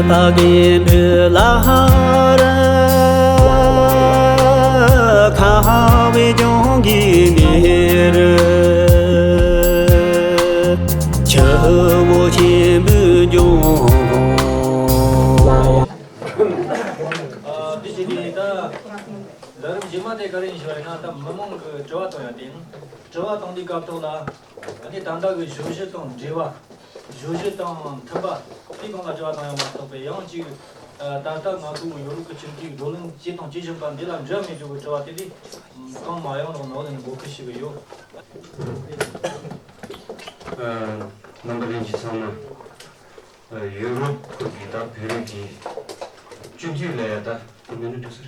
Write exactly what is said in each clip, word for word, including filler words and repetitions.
ད་གིན་བུ་ལ་ཧ་ར་ཁ་བའི་ལྗོངས་ཀྱི་ནེ་རུ་ཆུ་བོ་ཆེན་པོའི་ལྗོངས། ཨ། དེ་བྱས་ནས་ད་ལས་རིམ་རྗེས་མ་དེ་ག་རེ་ཡིན་ཞུ་བ་ཡིན་ན། ད་མི་མང་གི་དྲི་བ་བཏང་ཡ་དེ་ཡིན། དྲི་བ་བཏང་དུས་སྐབས་ཐོག་ལ། ཨ་ནི་ད་ལྟ་གི་བརྗོད་གཞི་དང་འབྲེལ་བ། བརྗོད་གཞི་དང་མཐུན་པ་དེའི་སྒང་ལ་དྲི་བ་བཏང་ཡོད་མ་གཏོགས་པའི། ཡང་ཅིག་ཨ། ད་ལྟ་ང་ཚོ་ཡོ་རོབ་ཀྱི་ཁྱིམ་མཚེས་བགྲོ་གླེང་བྱས་དང་བྱེད་བཞིན་པ་འདི་ལ་འབྲེལ་བ་མེད་རྒྱུ་གི་དྲི་བ་དེ་འདྲ་གང་མ་ཡོང་རོགས་གནང་ལབ་ནས་འབོད་སྐུལ་ཞུ་གི་ཡོད། ཨ། རྣམ་པ་ལྷན་རྒྱས་ཚང་མ། ཨ། ཡོ་རོབ་ཁུལ་གྱི་ད་བོད་རིགས་ཀྱི་སྤྱི་འཐུས་ལ་ཡ་ད་དེ་མིན་ན་འགྲོ་ཟེར།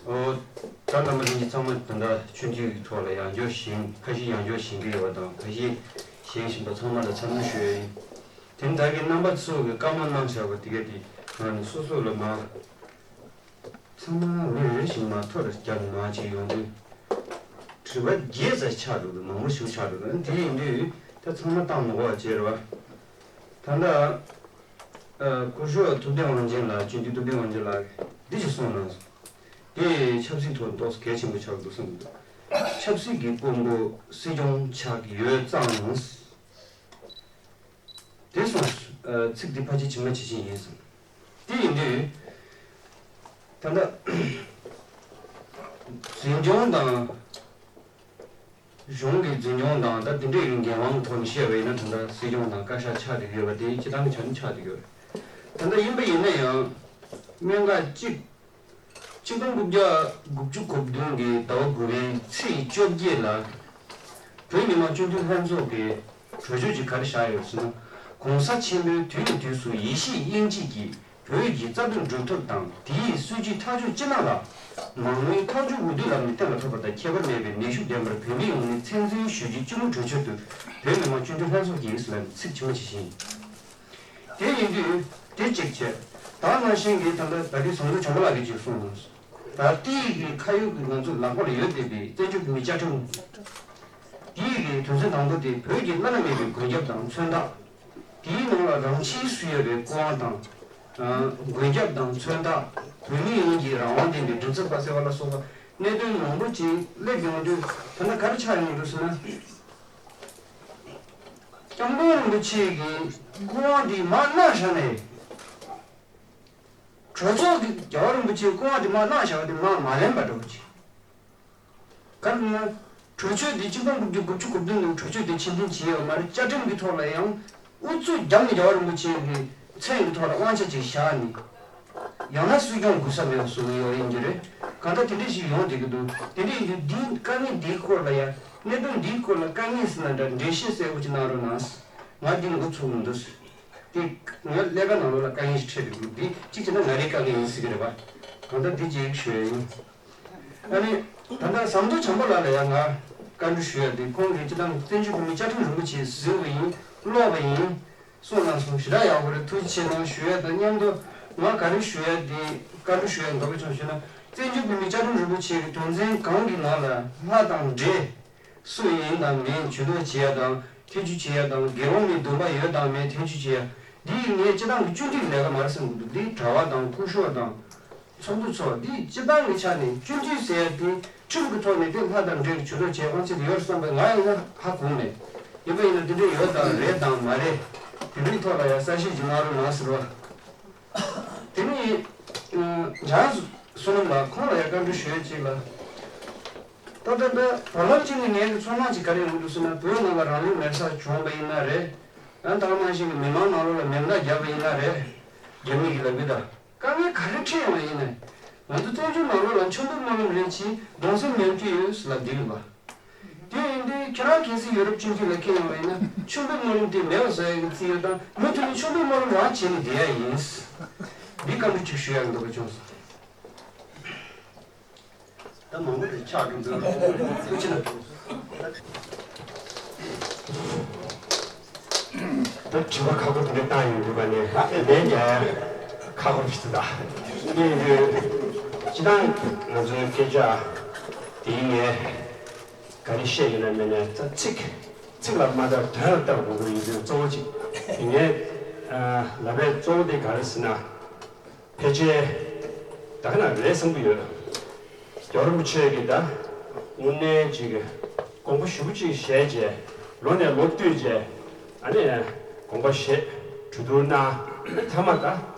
ཨོ། ད་རྣམ་པ་ལྷན་རྒྱས་ཚང་མ་ད་ལྟ་ཆུང་དུས་ཀྱི་ཐོག་ལ་ཡང་བསྐྱར་ཞིང་ཁ་ཤས་ཡང་བསྐྱར་ཞིང་གི་ཡོད་པ་དང་། ཁ་ཤས་ཞིང་བཞིན་པ་ཚང་མ་ལ་འཚམས་འདྲི་ཞུ་ཡ་ཡིན། དེ་ནི་ད་གིན་རྣམ་པ་ཚོ་གི་བཀའ་མོལ་གནང་བཞག་པ་དེ་ག་དེ་ང་ནི་སོ་སོ་ལ་མ། ཚང་མ་མི་རེ་རེ་བཞིན་མ་ཐོར་རྒྱབ་མ་ཅིག་ཡོང་དུས། དྲི་བ་བརྒྱད་ཙམ་ཆགས་འགྲོ་འདུག་མང་པོ་ཞིག་ཆགས་འགྲོ་འདུག་དེ་ཡིན་དུས་ད་ཚང་མ་བཏང་མི་དགོས་པ་བྱས་རེད་བ། ད་ལྟ། ཨ། སྐུ་ཞབས་ཐུབ་བསྟན་དབང་ཆེན་ལགས། སྤྱི་འཐུས་ཐུབ་བསྟན་དབང་ཆེན་ལགས་འདི་ཞིག་གསུངས་གནང་སོང་། དེ་ཆབ་སྲིད་ཐོག་ཏོག་ཙམ་གལ་ཆེན་པོ་ཆགས་འདུག་བསམ་གྱི་འདུག་ཆབ་སྲིད་ཀྱི་དཔོན་པོ་སྲིད་སྐྱོང་ཆགས་ཀྱི་ཡོད་ཙང་། དེ་སོང་། ཨ། ཚིག་འདི་ཕལ་ཆེར་ཇི་མ་ཇི་བཞིན་ཡིན་སོང་། དེ་ཡིན་དུས། ད་ལྟ་འཛིན་སྐྱོང་དང་། གཞུང་གི་འཛིན་སྐྱོང་དང་ད་དེ་འདྲའི་འགན་དབང་གི་ཐོག་ནས་བཤད་པ་ཡིན་ན། ད་ལྟ་སྲིད་སྐྱོང་དང་བཀའ་ཤག་ཆགས་བསྡད་ཡོད་པ་དེ་སྤྱི་བཏང་གི་ཆ་ནས་ཆགས་བསྡད་ཡོད་རེད། ད་ལྟ་ཡིན་པ་ཡིན་ན་ཡང་། སྨན་ཁག་གཅིག་ཆིག་སྟོང་དགུ་བརྒྱ་དགུ་བཅུ་གོ་བདུན་གྱི་ཟླ་བ་དགུ་པའི་ཚེས་བཅོ་བརྒྱད་ལ། བོད་མི་མང་སྤྱི་འཐུས་ལྷན་ཚོགས་ཀྱིས་གྲོས་ཆོད་ཅིག་ག་རེ་བཞག་ཡོད་ཟེར་ན། ༸གོང་ས་ཆེན་པོས་དུས་ནས་དུས་སུ་ཡེ་ཤེས་དབྱིངས་དཔྱད་ཀྱིས། བོད་ཀྱི་རྩ་དོན་སྒྲུབ་ཐབས་དང་། དེའི་སྲིད་ཇུས་ཐག་གཅོད་ཅི་གནང་ལ། མ་དངུལ་ཐག་གཅོད་འོས་བསྡུ་ལམ་ནས་གཏན་ལ་ཕབ་པ་དང་ཁྱད་པར་མེད་པའི་ནུས་ཤུགས་ལྡན་པར་བོད་མི་ཡོངས་ནས་མཚན་འཛིན་ཞུ་རྒྱུའི་སྤྱི་མོས་གྲོས་ཆོད་དུ། བོད་མི་མང་སྤྱི་འཐུས་ལྷན་ཚོགས་ཀྱིས་ལབ་ནས་ཚིག་ཇི་མ་ཇི་བཞིན། དེ་ཡིན་དུས་དེ་གཅིག་བྱས། ད་ནང་བཞིན་གྱི་ད་ལྟ་ད་ལྟའི་ཟམ་གདོང་བྱམས་པ་ལགས་ཀྱིས་ཅིག་གསུངས་གནང་སོང་། ད་ལྟའི་གི་ཁ་ཡོད་ཀྱི་ང་ཚོ་ལག་པ་ལ་ཡོད་བསྡད་པའི་བཙན་བྱོལ་བོད་མིའི་བཅའ་ཁྲིམས། དེའི་གི་དོན་ཚན་དང་པོ་དེ་བོད་ཀྱི་བླ་ན་མེད་པའི་མགོན་སྐྱབས་དང་མཚོན་རྟགས། དེའི་ནང་ལ་རང་ཆས་སུ་ཡོད་པའི་སྐུ་དབང་དང་། ཨ། མགོན་སྐྱབས་དང་མཚོན་རྟགས། བོད་མི་ཡོངས་ཀྱི་རང་དབང་ལྡན་པའི་མགྲིན་ཚབ་པ་ཟེར་བ་ལ་སོགས་པ་གནད་དོན་མང་པོ་ཅིག་སླེབས་ཡོང་དུས། ད་ལྟ་ག་རེ་ཆགས་ཡོང་འདུག་ཟེར་ན། སྐྱབས་མགོན་རིན་པོ་ཆེ་གི་སྐུ་དབང་འདི་མར་གནང་བཞག་ནས། གྲོས་ཚོགས་ཀྱིས་རྒྱལ་བ་རིན་པོ་ཆེའི་སྐུ་དབང་དེ་མར་གནང་བཞག་པ་དེ་མར་མ་ལེན་པ་འདྲ་བོ་ཅིག་ག་རེ་ན། གྲོས་ཆོད་དེ་ཆིག་སྟོང་དགུ་བརྒྱ་དགུ་བཅུ་གོ་བདུན་ནང་གྲོས་ཆོད་དེ་ཕྱིར་འཐེན་བྱས་ཡོད་མ་རེད། བཅའ་ཁྲིམས་ཀྱི་ཐོག་ལ་ཡང་ཨུ་ཚུགས་བརྒྱབ་ནས་རྒྱལ་བ་རིན་པོ་ཆེ་གི་མཚན་གྱི་ཐོག་ལ་དབང་ཆ་ཅིག་བཞག་ནས། ཡང་ན་སྲིད་སྐྱོང་དགོས་ས་མེད་པ་བཟོ་གི་ཡོད་ཡིན་གྱི་རེད། གང་ལྟར་དེ་འདྲ་ཞིག་ཡོང་བསྡད་ཀྱི་འདུག་དེ་འདྲ་ཡིན་དུས་འདིའི་དཀའ་ངལ་འདིའི་སྐོར་ལ་ཡང་། གནད་དོན་འདིའི་སྐོར་ལ་དཀའ་ངལ་ཟེར་ན་འདྲ། འགྲེལ་བཤད་གསལ་པོ་ཅིག་གནང་རོགས་གནང་། ང་འདི་འགོ་ཚུགས་མི་འདུག་དེ་ངའི་ཀླད་པ་ནང་ལོགས་ལ་དཀའ་ངལ་ཞིག་འཕྲད་འདུག་འདི་གཅིག་བྱས་ན་ང་རའི་དཀའ་ངལ་ཡིན་སྲིད་ཀྱི་རེད་པ། གང་ལྟར་འདི་གཅིག་ཞུ་ཡ་ཡིན། ཨ་ནི། ད་ལྟ་ཟམ་གདོང་བྱམས་པ་ལགས་ལ་ཡང་ང་བཀའ་འདྲི་ཞུ་ཡ་དེ། ཁོང་གིས་སྤྱིར་བཏང་བཙན་བྱོལ་བོད་མིའི་བཅའ་ཁྲིམས་རིན་པོ་ཆེ་གཟིགས་པ་ཡིན། ཀློག་པ་ཡིན། གསུངས་གནང་སོང་། ཞེ་དྲག་ཡག་པོ་རེད། ཐུགས་རྗེ་ཆེ་གནང་ཞུ་ཡ་དང་མཉམ་དུ། ང་ག་རེ་ཞུ་ཡ་དེ། བཀའ་འདྲི་ཞུ་ཡ་འདོད་པ་བྱུང་ཞུ་ན། བཙན་བྱོལ་བོད་མིའི་བཅའ་ཁྲིམས་རིན་པོ་ཆེ་གི་དོན་ཚན་གང་གི་ནང་ལ་ལྷ་དང་འདྲེ། སུ་ཡིན་དང་མིན་ཇུས་གཏོགས་བྱེད་ཡ་དང་ཐེ་བྱུས་བྱེད་ཡ་དང་། དགེ་སློང་མའི་སྡོམ་པ་ཡོད་དང་མེད་ཐེ་བྱུས་བྱེད་ཡ། འདི་ངའི་སྤྱི་བཏང་གི་སྤྱི་འཐུས་ལས་ཀ་མ་རེད་བསམ་གྱི་འདུག་འདི་གྲྭ་པ་དང་སྐུ་ཞབས་དང་ཚོགས་འདུ་ཚོགས། འདི་སྤྱི་བཏང་གི་ཆ་ནས་སྤྱི་འཐུས་ཟེར་ཡ་དེ་ཁྲིམས་ཀྱི་ཐོག་ནས་དེ་ལྷ་དང་འདྲེ་གི་ཇུས་གཏོགས་བྱེད་དབང་ཆ་དེ་ཡོད་རེད་བསམ་པའི་ང་ཡིན་ན་ཧ་གོ་མེད། ཡིན་པ་ཡིན་ན་དེ་འདྲ་ཡོད་དང་རེད་དང་མ་རེད། དེ་འདྲའི་ཐོག་ལ་ཡང་གསལ་བཤད་ཅིག་གནང་རོགས་གནང་ཟེར་བ། དེ་ནས་འཇང་བསོད་ནམས་ལགས། ཁོང་ལ་ཡང་བཀའ་འདྲི་ཞུ་ཡ་གཅིག་ལ། ད་ལྟ་འདི་བར་ལམ་གཅིག་ནས་ངའི་གི་ཚོར་སྣང་གཅིག་ག་རེ་ཡོང་གི་འདུག་ཟེར་ན། བོད་ནང་ལ་རང་ལུས་མེར་སྲེག་བྱུང་བ་ཡིན་ན་རེད། ཡང་ད་ག་ནང་བཞིན་གྱི་མི་མང་ནང་ལོགས་ལ་མེ་མདའ་བརྒྱབ་པ་ཡིན་ན་རེད། རྒྱ་མི་གིས་ལབ་གི་ད། དཀའ་ངལ་ག་རེ་འཕྲད་ཡོང་བ་ཡིན་ན། ང་ཚོ་བཙན་བྱོལ་ནང་ལོགས་ལ་མཆོད་འབུལ་སྨོན་ལམ་རེ་བྱས་གདུང་སེམས་མཉམ་སྐྱེད་ཡོད་ཟེར་ལབ་བསྡད་ཡོད་པ། དེ་ཡིན་དུས་ཁྱེད་རང་གལ་སྲིད་ཡོ་རོབ་སྤྱི་འཐུས་ལ་འཁེལ་ཡོང་བ་ཡིན་ན། མཆོད་འབུལ་སྨོན་ལམ་དེ་མེད་པ་བཟོ་ཡ་གི་རྩིས་ཡོད་དང་། མུ་མཐུད་ནས་མཆོད་འབུལ་སྨོན་ལམ་རང་བྱས་ནས་བསྡད་ཡ་ཡིན། འདི་བཀའ་འདྲི་གཅིག་ཞུ་ཡ་གི་འདོད་པ་བྱུང་སོང་། ད་མང་པོ་དེ་ཆགས་འགྲོ་འདུག་ཐུགས་རྗེ་གནང་། ད་དྲི་བ་ཁག་པོ་དེ་འདྲ་བཏང་ཡོང་དུས་པ་ནས་ལན་རྒྱག་ཡ་ཁག་པོ་རེད་ད། དེ་ཡིན་དུས་སྤྱི་བཏང་ང་ཚོའི་སྐད་ཆ་དེ་ཡིན་ངེས། ག་རེ་བཤད་ཡོད་ན་མེད་ན་ད་ཚིག་ཚིག་ལ་མ་བལྟ་དོན་ལ་བལྟ་དགོས་ཀྱི་ཡོད་དུས་གཙོ་བོ་གཅིག་ ངས་ལབ་པའི་གཙོ་བོ་དེ་ག་རེ་ཟེར་ན། ཕལ་ཆེར་ད་ག་ན་རེད་བསམ་གྱི་ཡོད། རྒྱལ་བ་རིན་པོ་ཆེ་གིས་ད་དངོས་གནས་ཅིག་དགོངས་པ་ཞེ་པོ་ཅིག་བཞེས་བྱས། ལོ་ནས་ལོ་བསྟུད་བྱས། ཨ་ནི་དགོངས་པ་བཞེས། གྲོས་བསྡུར་གནང་། མཐའ་མ་ད་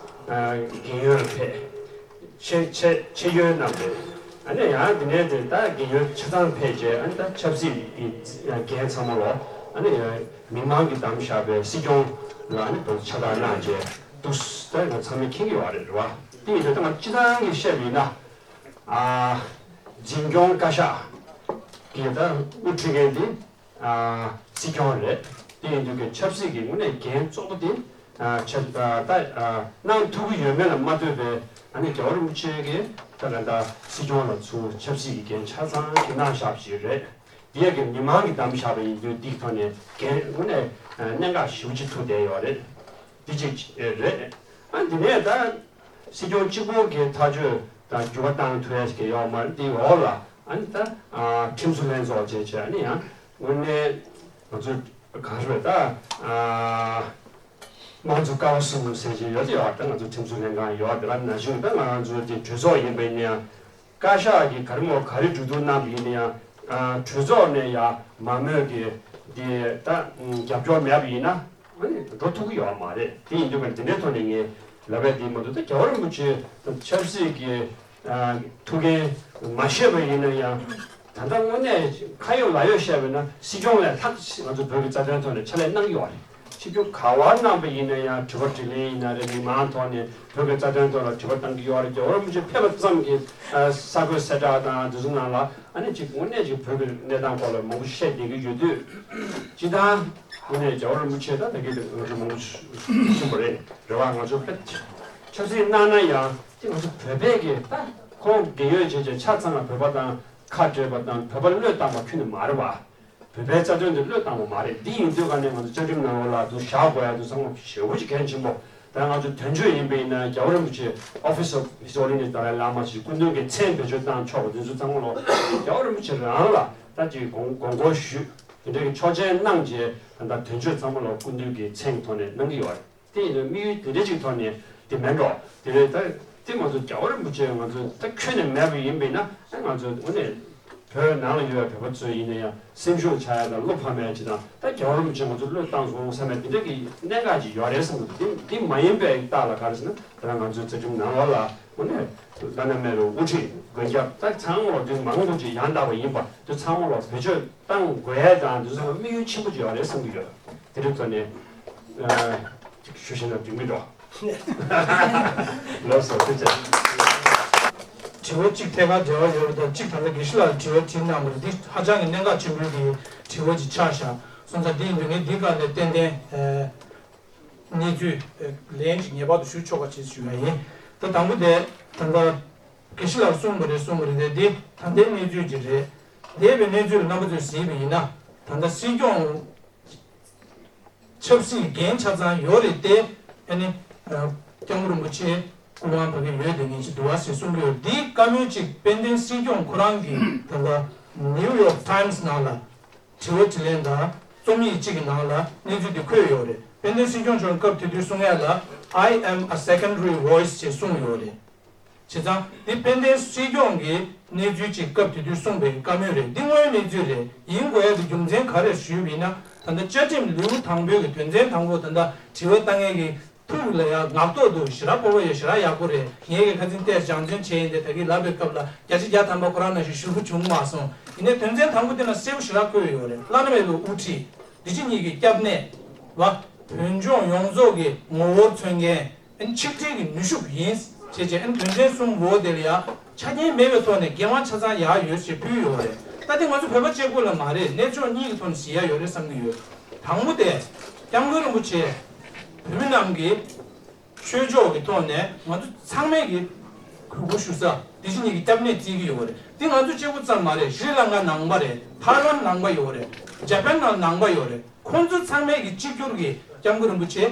རྒན་ཡོལ་ཕེབས། ཆེ་ཆེ་ཆེ་ཡོལ་གནང་བས། ཨ་ནི་ཡང་དེ་ནས་དེ་ད་རྒན་ཡོལ་ཆ་ཚང་ཕེབས་རྗེས། ཨ་ནི་ད་ཆབ་སྲིད་ཀྱི་འགན་ཚང་མ་ལོ། ཨ་ནི་ཡང་མི་མང་གིས་བདམས་བཞག་པའི་སྲིད་སྐྱོང་ལ་ཨ་ནི་བོད་ཆ་ཚང་གནང་རྗེས་འདུག་ད་ང་ཚང་མས་མཁྱེན་གྱི་ཡོད་རེད། རེད་བ། དེ་ཡིན་དུས་ད་ང་སྤྱི་བཏང་གི་བཤད་པ་ཡིན་ན། ཨ། འཛིན་སྐྱོང་བཀའ་ཤག་གི་ད་དབུ་ཁྲིད་མཁན་དེ། ཨ། སྲིད་སྐྱོང་རེད། དེ་ཡིན་དུས་ཀྱི་ཆབ་སྲིད་ཀྱི་དངོས་གནས་འགན་གཙོ་བོ་དེ། ཨ། ཆབ་ཨ། ད་ཨ། གནང་ཐུབ་ཀྱི་ཡོད་མེད་ལ་མ་ལྟོས་པའི། ཨ་ནི་རྒྱལ་བ་རིན་པོ་ཆེ་གིས་ད་ལྟ་སྲིད་སྐྱོང་ལ་ཚུར་ཆབ་སྲིད་ཀྱི་འགན་ཆ་ཚང་གི་གནང་བཞག་པ་ཞིག་རེད། འདི་ཡ་གི་མི་མང་གིས་བདམས་བཞག་པ་ཡིན་དུས་འདིའི་ཐོག་ནས་འགན་དངོས་གནས་གནད་འགག་ཞེ་པོ་ཅིག་ཐུག་བསྡད་ཡོད་རེད། འདི་གཅིག་རེད། ཨ། འདི་ནས་ད། སྲིད་སྐྱོང་གཅིག་པོ་གིས་ཐག་གཅོད་དང་འགྱུར་བ་བཏང་ཐུབ་ཡ་ཞིག་ཡོད་མ་རེད། འདིའི་འོག་ལ་ཨ་ནི་ད་ཨ་ཁྲིམས་བཟོ་ལྷན་ཚོགས་བྱས་བྱས། ཨ་ནི་ཡང་དངོས་གནས་ང་ཚོ་ག་རེ་ད་ཨ་དམངས་གཙོ་ཀ་བ་གསུམ་ཟེར་གྱི་ཡོད་དེ་ཡོད། ད་ང་ཚོ་ཁྲིམས་བཟོ་ལྷན་ཁང་ཡོད་དེ། ལ་ན་གཞོན་ད་ང་ཚོ་དེ་གྲོས་ཚོགས་ཡིན་པ་ཡིན་ན་ཡང་། བཀའ་ཤག་གིས་ག་རེ་མོ་ག་རེ་གྲོས་བསྡུར་གནང་བ་ཡིན་ན་ཡང་། ཨ། གྲོས་ཚོགས་ནས་ཡང་མང་མོས་ཀྱི་དེ་ད་རྒྱབ་སྐྱོར་མེད་པ་ཡིན་ན། ཨ་ནི་འགྲོ་ཐུབ་ཀྱི་ཡོད་མ་རེད། དེ་ཡིན་དུས་ཀ་འདི་འདྲའི་ཐོག་ནས་ངས་ལབ་པ་དེ་མ་གཏོགས། ད་རྒྱལ་བ་རིན་པོ་ཆེ་ཆབ་སྲིད་ཀྱི་ཨ་ཐུགས་འགན་མ་བཞེས་པ་ཡིན་ན་ཡང་། ད་ལྟ་དངོས་གནས་ཁ་ཡོད་ལག་ཡོད་བཤད་པ་ཡིན་ན། སྲིད་སྐྱོང་ལས་ལྷག་ང་ཚོ་བོད་ཀྱི་རྩ་དོན་ཐོག་ནས་ཕྱག་ལས་གནང་གི་ཡོད་རེད། ཆིབས་བསྒྱུར་ག་པར་གནང་པ་ཡིན་ན་ཡང་། དྲི་བ་དྲིས་ལན་ཡིན་ན་རེད། མི་མང་ཐོག་ནས་བོད་ཀྱི་རྩ་དོན་ཐོག་ལ་དྲི་བ་བཏང་གི་ཡོད་རེད། རྒྱལ་བ་རིན་པོ་ཆེ་ཕེབས་པ་ཙམ་གྱིས་ཨ་གསར་འགོད་གསལ་བསྒྲགས་དང་དེ་ཚོ་ནང་ལ། ཨ་ནི་ཅིག་དངོས་གནས་ཅིག་བོད་ཀྱི་གནས་སྟངས་སྐོར་ལ་མང་པོ་བཤད་བསྡད་ཀྱི་ཡོད་དུས། སྤྱིར་བཏང་དངོས་གནས་རྒྱལ་བ་རིན་པོ་ཆེ་ད་ད་གི་དེ་ང་ཚོ་མང་པོ་ཞུ་གསུངས་པ་རེད། རེད་བ། ང་ཚོ་ཕེབས་ཆབ་སྲིད་གནང་ན་ཡང་དེ་ང་ཚོ་བོད་པའི་གི་ད་ཁོང་རྒས་ཡོལ་བྱས་བྱས་ཆ་ཚང་ལ་བོད་པ་དང་ཁ་བྲལ་བ་དང་བོད་པ་བློས་བཏང་བ་ཁྱོན་ནས་མ་རེད་བ། བོད་པའི་རྩ་དོན་དེ་བློས་བཏང་བ་མ་རེད། འདི་ཡིན་དུས་ཀ་ནས་ང་ཚོ་བཅའ་ཁྲིམས་ནང་ལོགས་ལ་དུ་བཞག་དགོས་ཡ་དུ་ཚང་མ་ཞེ་པོ་ཅིག་གལ་ཆེན་པོ། ད་ང་ཚོ་དོན་གཅོད་ཡིན་པ་ཡིན་ན། རྒྱལ་བ་རིན་པོ་ཆེ་Office of His Holiness Dalai Lama ཞེས་སྐུ་མདུན་གྱི་མཚན་བེད་སྤྱོད་བཏང་ཆོག་པ་དེ་ཚོ་ཚང་མ་ལོག་རྒྱལ་བ་རིན་པོ་ཆེ་རང་ལ་ད་ཅིག་དགོངས་དགོངས་སྐོར་ཞུས། དེ་འདྲའི་གི་ཆོག་མཆན་གནང་རྗེས། ད་ལྟ་དོན་གཅོད་ཚང་མ་ལོག་སྐུ་མདུན་གྱི་མཚན་གྱི་ཐོག་ནས་གནང་གི་ཡོད་རེད། དེ་ཡིན་དུས་དམིགས་ཡུལ་དེ་འདྲ་ཅིག་ཐོག་ནས་དེ་མིན་འགྲོ། དེ་རེད། ད་དེ་ང་ཚོ་རྒྱལ་བ་རིན་པོ་ཆེ་ང་ཚོ་ད་ཁྱོན་ནས་མེད་པ་ཡིན་པས་ན། ཨ། ང་ཚོ་དངོས་གནས་བོད་ནང་ལ་ཡོད་པའི་བོད་པ་ཚོ་ཡིན་ན་ཡང་སེམས་ཤུགས་ཆག་ཡ་དང་བློ་ཕམ་ཡ་ཅིག་དང་། ད་རྒྱལ་བ་རིན་པོ་ཆེ་ང་ཚོ་བློས་བཏང་སོང་བསམ་ཡ་དེ་འདྲ་གི་གནད་འགག་ཅིག་ཡོད་རེད་བསམ་གི་འདུག་དེ་དེ་མ་ཡིན་པའི་རྟགས་ལ་ག་རེ་ཟེར་ན། ད་ང་ཚོའི་རྩ་ཁྲིམས་ནང་ལོགས་ལ་དངོས་གནས་བླ་ན་མེད་པའི་དབུ་ཁྲིད་མགོན་སྐྱབས་ད་ཚང་མ་ལོག་དེ་མང་པོ་ཅིག་ཡང་དག་པ་ཡིན་པ་དེ་ཚང་མ་ལོག་བེད་སྤྱོད་བཏང་དགོས་ཡ་དང་། དེ་ཚོ་དམིགས་ཡུལ་ཆེན་པོ་ཅིག་ཡོད་རེད་བསམ་གི་ཡོད། དེ་འདྲའི་ཐོག་ནས་ཨ་ཅིག་ཞུ་ཤེས་ན་འགྲིག་མི་འགྲོ། ལགས་སོ། ཐུགས་རྗེ་ཆེ། དྲི་བ་གཅིག་ཐད་ཀར་འབྲེལ་བ་ཡོད་པ་དང་། གཅིག་ད་ལྟ་དགེ་བཤེས་ལགས་དྲི་བ་དྲིས་གནང་བ་རེད། འདི་ཧ་ཅང་གི་གནད་འགག་ཆེན་པོའི་གི་དྲི་བ་ཅིག་ཆགས་བཞག་སོང་ཙང་། འདི་ཡིན་དུས་ངས་འདི་སྒང་ནས་ཏན་ཏན་ཨ་གནས་ཚུལ་ཨ་ལན་ཅིག་ངེས་པར་དུ་ཞུ་ཆོག་པ་བྱེད་ཞུ་བ་ཡིན། ད་དང་པོ་དེ་ད་ལྟ་དགེ་བཤེས་ལགས་གསུངས་པ་རེད། གསུངས་པ་རེད་དེ། འདི་ད་ལྟའི་གནས་ཚུལ་ཅིག་རེད། འདས་པའི་གནས་ཚུལ་ལ་རྣམ་པ་ཚོས་གཟིགས་པ་ཡིན་ན། ད་ལྟ་སྲིད་སྐྱོང་ཆབ་སྲིད་འགན་ཆ་ཚང་ཡོད་རེད་དེ། ཨ་ནི་ཨ་སྐྱབས་མགོན་རིན་པོ་ཆེ་སྐུ་དབང་ཕ་གིར་ཡོད་དེ་ངེས་ཅིག་འདུག་བ་ཟེར་གསུང་གི་ཡོད། འདིའི་བཀའ་མོལ་གཅིག་དཔལ་ལྡན་སྲིད་སྐྱོང་ཁོ་རང་གིས་ད་ལྟ་New York Times་ནང་ལ་དྲི་བ་དྲིས་ལན་དང་རྩོམ་ཡིག་གཅིག་གི་ནང་ལ་གནས་ཚུལ་འདི་འཁོད་ཡོད་རེད། དཔལ་ལྡན་སྲིད་སྐྱོང་མཆོག་སྐབས་དེ་དུས་གསུང་ཡ་ལ། I am a secondary voice་ཅེས་གསུངས་ཡོད་རེད། བྱས་ཙང་འདི་དཔལ་ལྡན་སྲིད་སྐྱོང་གིས་གནས་ཚུལ་ཅིག་སྐབས་དེ་དུས་གསུངས་པའི་བཀའ་མོལ་རེད། འདི་དངོས་ཡོད་གནས་ཚུལ་རེད། ཡིན་དགོས་ཡ་གི་རྒྱུ་མཚན་ག་རེ་ཞུས་པ་ཡིན་ན། ད་ལྟ་བཅའ་ཁྲིམས་ལེའུ་དང་པོའི་གི་དོན་ཚན་དང་པོ་ད་ལྟ་དྲི་བ་བཏང་མཁན་གྱི་ཐུགས་ལ་ཡ་ངག་ཐོག་ཏུ་ཞེ་དྲག་སྤོབས་པ་ཡོད། ཞེ་དྲག་ཡག་པོ་རེད། ངས་གི་ཁ་སང་ཏོག་ཙམ་སྦྱང་བརྩོན་བྱས་ཡིན་ཏེ། ད་གིན་ལབ་པའི་སྐབས་ལ་བརྒྱ་ཆ་བརྒྱ་ཐམ་པ་ཁོ་རང་ནང་བཞིན་ཞུ་རྒྱུ་བྱུང་མ་སོང་། ཡིན་ནའི་དོན་ཚན་དང་པོ་དེ་ན་གསལ་པོ་ཞེ་དྲག་བཀོད་ཡོད་རེད། བླ་ན་མེད་པའི་དབུ་ཁྲིད། འདི་ཕྱི་གཉིས་ཀྱི་སྐྱབས་གནས་བ། བོད་ལྗོངས་ཡོངས་རྫོགས་ཀྱི་ངོ་བོར་མཚོན་མཁན། ཨན་ཆིག་སྒྲིལ་གྱི་ནུས་ཤུགས་ཡིན། བྱས་རྗེས་ཨན་དོན་ཚན་གསུམ་འོ་དེ་ལ་ཡ་ཆ་རྐྱེན་མེད་པའི་ཐོག་ནས་འགན་དབང་ཆ་ཚང་ཡག་ཡོད་ཅེས་ཕུལ་ཡོད་རེད། ད་དེ་ང་ཚོ་བོད་པ་གཅིག་པུ་ལ་མ་རེད། གནས་ཕྱོགས་གཉིས་ཀྱི་ཐོག་ནས་གཟིགས་ཡ་ཡོད་རེད་བསམ་གྱི་ཡོད། དང་པོ་དེ་སྐྱབས་མགོན་རིན་པོ་ཆེ་བོད་མི་རྣམས་ཀྱི་ཆོས་ཕྱོགས་ཀྱི་ཐོག་ནས་ང་ཚོ་ཚང་མས་ཀྱི་གུས་བཀུར་ཞུ་ས་དེ་བཞིན་ཉིད་ཀྱི་སྐྱབས་གནས་བརྩི་གི་ཡོད་རེད། འདི་ང་ཚོ་གཅིག་པུ་ཙམ་མ་རེད། ཤྲི་ལང་ཀ་ནང་པ་རེད། ཐའེ་ཝན་ནང་པ་ཡོད་རེད། ཇ་པན་ནང་ནང་པ་ཡོད་རེད། ཁོང་ཚོ་ཚང་མས་ཀྱི་གཅིག་གྱུར་གྱི་སྐྱབས་མགོན་རིན་པོ་ཆེ་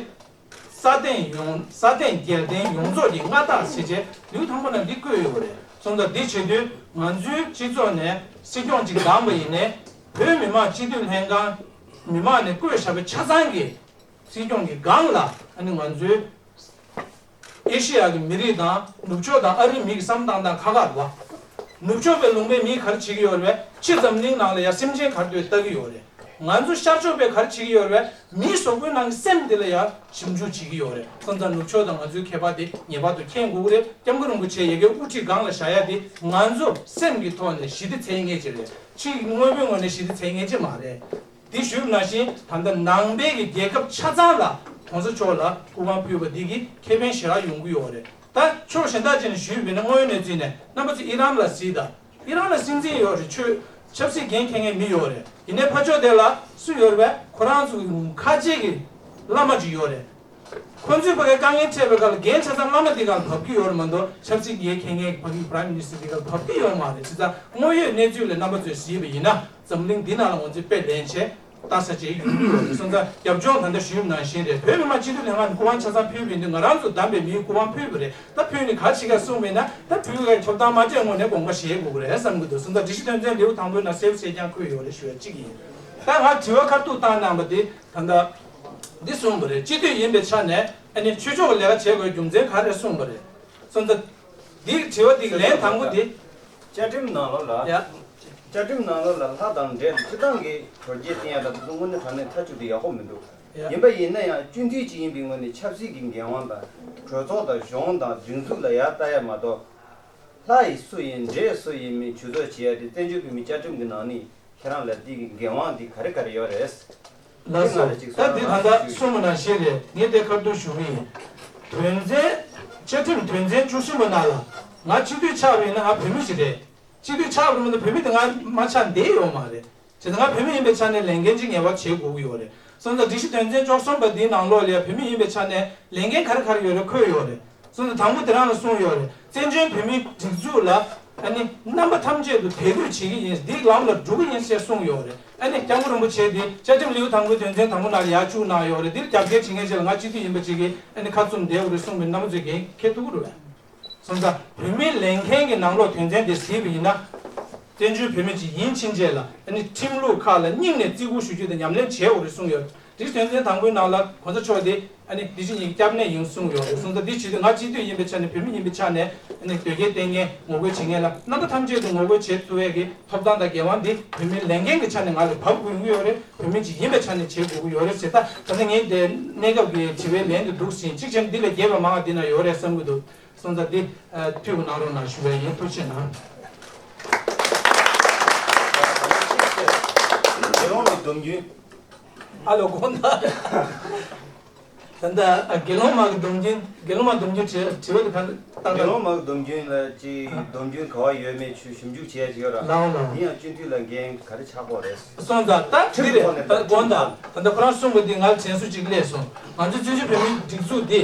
སྲ་བརྟན་ཡོངས་སྲ་བརྟན་རྒྱལ་བསྟན་ཡོངས་རྫོགས་ཀྱི་མངའ་བདག་ཟེར་བྱས་ལེའུ་དང་པོ་ནང་འདི་བཀོད་ཡོད་རེད། སོང་ཙང་འདི་བྱེད་དུས་ང་ཚོའི་སྤྱི་ཚོགས་ནས་སྲིད་སྐྱོང་ཅིག་བདམས་པ་ཡིན་ནའི་བོད་མི་མང་སྤྱི་འཐུས་ལྷན་ཁང་མི་མང་ནས་བསྐོས་བཞག་པའི་ཆ་ཚང་གི་ སྲིད་སྐྱོང་གི་སྒང་ལ་ཨ་ནི་ང་ཚོའི་ཨེ་ཤེ་ཡ་གི་མི་རིགས་དང་ནུབ་ཕྱོགས་དང་ཨ་རིའི་མི་གི་བསམ་སྟངས་དང་ཁ་ཁ་རེད་བ། ནུབ་ཕྱོགས་པའི་ལུང་པའི་མིས་ག་རེ་བྱེད་ཀྱི་ཡོད་རེད་པས། ཕྱི་འཛམ་གླིང་ནང་ལ་ཡ་སེམས་ཅན་ག་རེ་འདུག་ལྟ་གི་ཡོད་རེད། ང་ཚོ་ཤར་ཕྱོགས་པས་ག་རེ་བྱེད་ཀྱི་ཡོད་རེད་པས། མིའི་གཟུགས་པོའི་ནང་གི་སེམས་འདི་ལ་ཡ་ཞིབ་འཇུག་བྱེད་ཀྱི་ཡོད་རེད། སོང་ཙང་ནུབ་ཕྱོགས་དང་ང་ཚོའི་ཁྱད་པར་དེ་ངེས་པར་དུ་མཁྱེན་དགོས་ཀྱི་རེད། སྐྱབས་མགོན་རིན་པོ་ཆེ་ཡ་གིའི་དབུ་ཁྲིད་སྒང་ལ་བཞག་ཡ་དེ་ང་ཚོ་སེམས་ཀྱི་ཐོག་ནས་ཞི་བདེ་འཚོལ་མཁན་ཅིག་རེད། ཕྱི་དངོས་པོའི་ངོས་ནས་ཞི་བདེ་འཚོལ་མཁན་ཅིག་མ་རེད། དེ་ཞུས་པ་ནང་བཞིན་ད་ལྟ་ནང་པའི་གི་རྒྱལ་ཁབ་ཆ་ཚང་ལ་༸གོང་ས་མཆོག་ལ་སྐུ་དབང་ཕུལ་བ་འདི་གི་ཁེ་ཕན་ཞེ་དྲག་ཡོང་གི་ཡོད་རེད། ད་ཕྱོགས་གཞན་དག་ཅིག་ནས་ཞུས་པ་ཡིན་ན་དངོས་ཡོད་གནས་ཚུལ་ནས་རྣམ་པ་ཚོ་ཨི་རན་ལ་གཟིགས་དང་། ཨི་རན་ལ་སྲིད་འཛིན་ཡོད་རེད། ཆོས་ཆབ་སྲིད་འགན་འཁྱེར་མཁན་མི་ཡོད་རེད། ཡིན་ནའི་ཕར་ཕྱོགས་དེ་ལ་སུ་ཡོད་རེད་པས། ཁོ་རང་ཚོ་ཁ་ཆེ་གི་བླ་མ་ཅིག་ཡོད་རེད། ཁོ་ཚོས་ཕ་གིའི་དཀའ་ངལ་འཕྲད་པའི་སྐབས་ལ་འགན་ཆ་ཚང་བླ་མ་འདི་སྒང་ལ་བབས་ཀྱི་ཡོད་རེད་མ་གཏོགས། ཆབ་སྲིད་འགན་འཁྱེར་མཁན་ཕ་གིའི་Prime Minister་འདི་སྒང་ལ་བབས་ཀྱི་ཡོད་མ་རེད། བྱས་ཙང་དངོས་ཡོད་གནས་ཚུལ་ལ་རྣམ་པ་ཚོས་གཟིགས་པ་ཡིན་ན་འཛམ་གླིང་འདི་ནང་ལ་ང་ཚོས་དཔེ་ལེན་བྱས་ལྟ་ས་བྱས་ཡོང་གི་ཡོད་རེད། སོང་ཙང་རྒྱབ་ལྗོངས་ད་ལྟ་ཞུས་པ་ནང་བཞིན་རེད། བོད་མི་མང་སྤྱི་འཐུས་ལྷན་ཁང་ནས་སྐུ་དབང་ཆ་ཚང་ཕུལ་བ་ཡིན་དུས་ང་རང་ཚོ་བདམས་པའི་མིའི་སྐུ་དབང་ཕུལ་བ་རེད། ད་ཕུལ་ནས་ག་རེ་བྱེད་ག་གསུངས་པ་ཡིན་ན་ད་ཕུལ་ག་ཐོབ་ཐང་མ་སྤྲད་སྔོན་ནས་དགོངས་པ་བཞེས་དགོས་ཀྱི་རེད་བསམ་གྱི་འདུག་སོང་ཙང་སྒྲིག་གཞི་དོན་ཚན་ལེའུ་དང་པོའི་ནང་གསལ་པོ་གསལ་རྐྱང་འཁོད་ཡོད་རེད་ཞུ་ཡ་གཅིག་ཡིན། ད་ང་དྲི་བ་ཁ་ཐུག་བཏང་གནང་པ་དེ་ད་ལྟ་འདི་གསུངས་པ་རེད། སྤྱི་འཐུས་ཡིན་པའི་ཆ་ནས་ཨ་ནི་ཆོས་ཕྱོགས་ཀྱི་ལས་ཀ་བྱེད་དགོས་རྒྱུ་མཚན་ག་རེ་གསུངས་པ་རེད། སོང་ཙང་འདིའི་དྲི་བ་འདི་ལན་དང་པོ་དེ། བཅའ་ཁྲིམས་ནང་ལོགས་ལ། ཡ། བཅའ་ཁྲིམས་ནང་ལོགས་ལ་ལྷ་དང་འདྲེ་ལ་སྤྱིར་བཏང་གི་གྲོས་འགལ་བསྟན་ཡ་ལ་དེ་ཚོ་དངོས་གནས་དྲང་གནས་མཐའ་གཅིག་ཏུ་ཡག་པོ་མི་འདུག་ཡ། ཡིན་པ་ཡིན་ན་ཡང་སྤྱི་འཐུས་གཅིག་ཡིན་པའི་ངོས་ནས་ཆབ་སྲིད་ཀྱི་འགན་དབང་དང་གྲོས་ཚོགས་དང་གཞུང་དང་སྒྲིག་འཛུགས་ལ་ཡར་ལྟ་ཡ་མ་གཏོགས། ལྷ་ཡིན་སུ་ཡིན་འདྲེ་སུ་ཡིན་མིན་ཇུས་གཏོགས་བྱེད་ཡ་དེ་བཙན་བྱོལ་བོད་མིའི་བཅའ་ཁྲིམས་ཀྱི་ནང་ནས་ཁྱེད་རང་ལ་འདི་གི་འགན་དབང་འདི་ག་རེ་ག་རེ་ཡོད་རེད། ལགས་སོ། ད་འདི་ད་ལྟ་གསུངས་པ་ནང་བཞིན་རེད། ངས་དེ་ཁ་ཐུག་ཞུ་གི་ཡིན། དོན་ཚན། བཅའ་ཁྲིམས་དོན་ཚན་བཅུ་གསུམ་པ་ནང་ལ་ང་སྤྱི་འཐུས་ཆགས་པ་ཡིན་ན་ང་བོད་མི་ཞིག་རེད། སྤྱི་འཐུས་ཆགས་པ་མིན་ན་བོད་མི་དེ་ང་མ་ཆགས་བསྡད་ཡོད་མ་རེད། བྱས་ཙང་ང་བོད་མི་ཡིན་པའི་ཆ་ནས་ལས་འགན་ཅིག་ངེས་པར་བྱེད་དགོས་ཀྱི་ཡོད་རེད། སོང་ཙང་སྒྲིག་གཞི་དོན་ཚན་བཅུ་གསུམ་པ་འདིའི་ནང་ལོགས་ལ་ཡ་བོད་མི་ཡིན་པའི་ཆ་ནས་ལས་འགན་ག་རེ་ག་རེ་ཡོད་རེད་འཁོད་ཡོད་རེད། སོང་ཙང་དང་པོ་དེ་རང་ལ་གསུངས་ཡོད་རེད། བཙན་བྱོལ་བོད་མིའི་སྒྲིག་འཛུགས་ལ་ཨ་ནི་རྣམ་པ་ཐམས་ཅད་དུ་དད་གུས་བྱེད་ཀྱི་ཡིན། འདིའི་ལམ་ལ་འགྲོ་གི་ཡིན་ཞེས་གསུངས་ཡོད་རེད། ཨ་ནི་སྐྱབས་མགོན་རིན་པོ་ཆེ་འདི་བཅའ་ཁྲིམས་ལེའུ་དང་པོའི་དོན་ཚན་དང་པོ་ནང་ལ་ཡར་བཅུག་གནང་ཡོད་རེད། འདིར་རྒྱབ་འགལ་བྱེད་མཁན་ཅིག་ལ་ང་སྤྱི་འཐུས་ཡིན་པ་ཅིག་གིས་ཨ་ནི་ཁ་བཙུམ་བསྡད་དགོས་རེད་གསུངས་པའི་རྣམ་པ་ཚོས་འགན་འཁྱེར་ཐུབ་ཀྱི་རེད་པས། སོང་ཙང་བོད་མིའི་ལས་འགན་གྱི་ནང་ལོགས་དོན་ཚན་དེ་གཟིགས་པ་ཡིན་ན། བཙན་བྱོལ་བོད་མི་ཅིག་ཡིན་ཕྱིན་ཆད་ལ་ཨ་ནི་ཁྲིམས་ལུགས་ཁག་ལ་སྙིང་ནས་བརྩི་བཀུར་ཞུ་རྒྱུ་དང་ཉམས་ལེན་བྱེད་དགོས་རེད་གསུངས་ཡོད། སྒྲིག་གཞི་དོན་ཚན་དང་པོའི་ནང་ལ་གོང་ས་མཆོག་དེ་ཨ་ནི་འདི་ཕྱི་གཉིས་ཀྱི་སྐྱབས་གནས་ཡིན་གསུངས་ཡོད་རེད། སོང་ཙང་འདི་བྱེད་དུས་ང་སྤྱི་འཐུས་ཡིན་པའི་ཆ་ནས་བོད་མི་ཡིན་པའི་ཆ་ནས་ཨ་ནི་དོལ་རྒྱལ་བསྟེན་མཁན་ངོ་རྒོལ་བྱེད་མཁན་ལ་རྣམ་པ་ཐམས་ཅད་དུ་ངོ་རྒོལ་བྱེད་ཐུབ་ཡས་ཀྱི་ཐོབ་ཐང་དང་འགན་དབང་འདི་བོད་མིའི་ལས་འགན་གྱི་ཆ་ནས་ང་ལ་བབས་དགོས་ཀྱི་ཡོད་རེད། བོད་མི་ཅིག་ཡིན་པའི་ཆ་ནས་བྱེད་དགོས་ཀྱི་ཡོད་རེད་ཟེར། ད་ད་ནི་ངས་དེ་གནས་སྐབས་ཀྱི་དྲི་བའི་ལན་དུ་འདུག་ཟིན། གཅིག་བྱས་ན་འདི་ལས་རྒྱས་པ་མང་བ་འདི་ན་ཡོད་རེད་བསམ་གྱི་འདུག་སོང་ཙང་འདི་ཐུགས་གནང་རོགས་གནང་ཞུ་བ་ཡིན། ཐུགས་རྗེ་གནང་། དགེ་སློང་ལ་སྡོམ་རྒྱུན། ཨ་ལོ་དགོངས་དག་ད་ལྟ་དགེ་སློང་མ་གི་སྡོམ་རྒྱུན། དགེ་སློང་མ་སྡོམ་རྒྱུན་དྲི་དྲི་བ་དེ་ག་ད་ལྟ་དགེ་སློང་མ་གི་སྡོམ་རྒྱུན་ལ་ཅི་སྡོམ་རྒྱུན་ག་བ་ཡོད་མེད་ཆུ་ཞིབ་འཇུག་བྱེད་ཡ་ཅིག་ཡོད་ར། ལའོ་ལའོ། དེ་ཡང་སྤྱི་འཐུས་ལ་འགན་ག་རེ་ཆགས་ཀྱི་ཡོད་རེད། སོང་ཙང་ད་འདི་རེད། ད་དགོངས་དག་ད་ལྟ་ཁོ་རང་གསུངས་པ་འདི་ང་ལ་དྲན་གསོ་ཅིག་སླེབས་སོང་། ང་ཚོའི་བཙན་བྱོལ་བོད་མིའི་སྒྲིག་འཛུགས་འདི།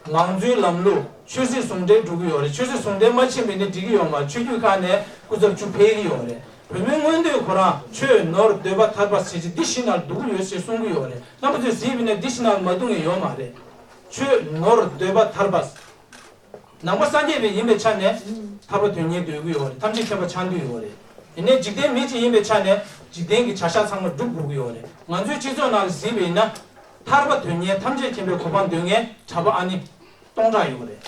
མང་གཙོའི་ལམ་ལུགས་ཆོས་སྲིད་ཟུང་འབྲེལ་འགྲོ་གི་ཡོད་རེད། ཆོས་སྲིད་ཟུང་འབྲེལ་མ་ཕྱིན་པ་ཡིན་ན་འགྲིག་གི་ཡོད་མ་རེད། ཆོས་བརྒྱུད་ཁག་ནས་སྐུ་ཚབ་བཅུ་ཕེབས་ཀྱི་ཡོད་རེད། བོད་མིའི་མངོན་འདོད་ཁོ་རང་ཆོས་ནོར་འདོད་པ་ཐར་པ་ཟེར་གྱི་འདི་བཞི་ནང་འདུ་གི་ཡོད་ཟེར་གསུང་གི་ཡོད་རེད། རྣམ་པ་ཚོས་གཟིགས་པ་ཡིན་ན་འདི་བཞི་ནང་མ་འདུ་མཁན་ཡོད་མ་རེད། ཆོས་ནོར་འདོད་པ་ཐར་པ། ནང་པ་སངས་རྒྱས་པ་ཡིན་པའི་ཆ་ནས་ཐར་པ་དོན་གཉེར་འདོད་ཀྱི་ཡོད་རེད། ཐམས་ཅད་མཁྱེན་པ་ཆགས་འདོད་ཡོད་རེད། ཡིན་ནའི་འཇིག་རྟེན་མི་གཅིག་ཡིན་པའི་ཆ་ནས་འཇིག་རྟེན་གྱི་བྱ་བཞག་ཚང་མ་སྒྲུབ་དགོས་ཀྱི་ཡོད་རེད། ང་ཚོའི་སྤྱི་ཚོགས་ནང་ལ་གཟིགས་པ་ཡིན་ན། ཐར་པ་དོན་གཉེར་ཐམས་ཅད་མཁྱེན་པའི་གོ་འཕང་འདོད་མཁན་གྲྭ་པ་ཨ་ནི་སྟོང་ཕྲག་ཡོད་རེད།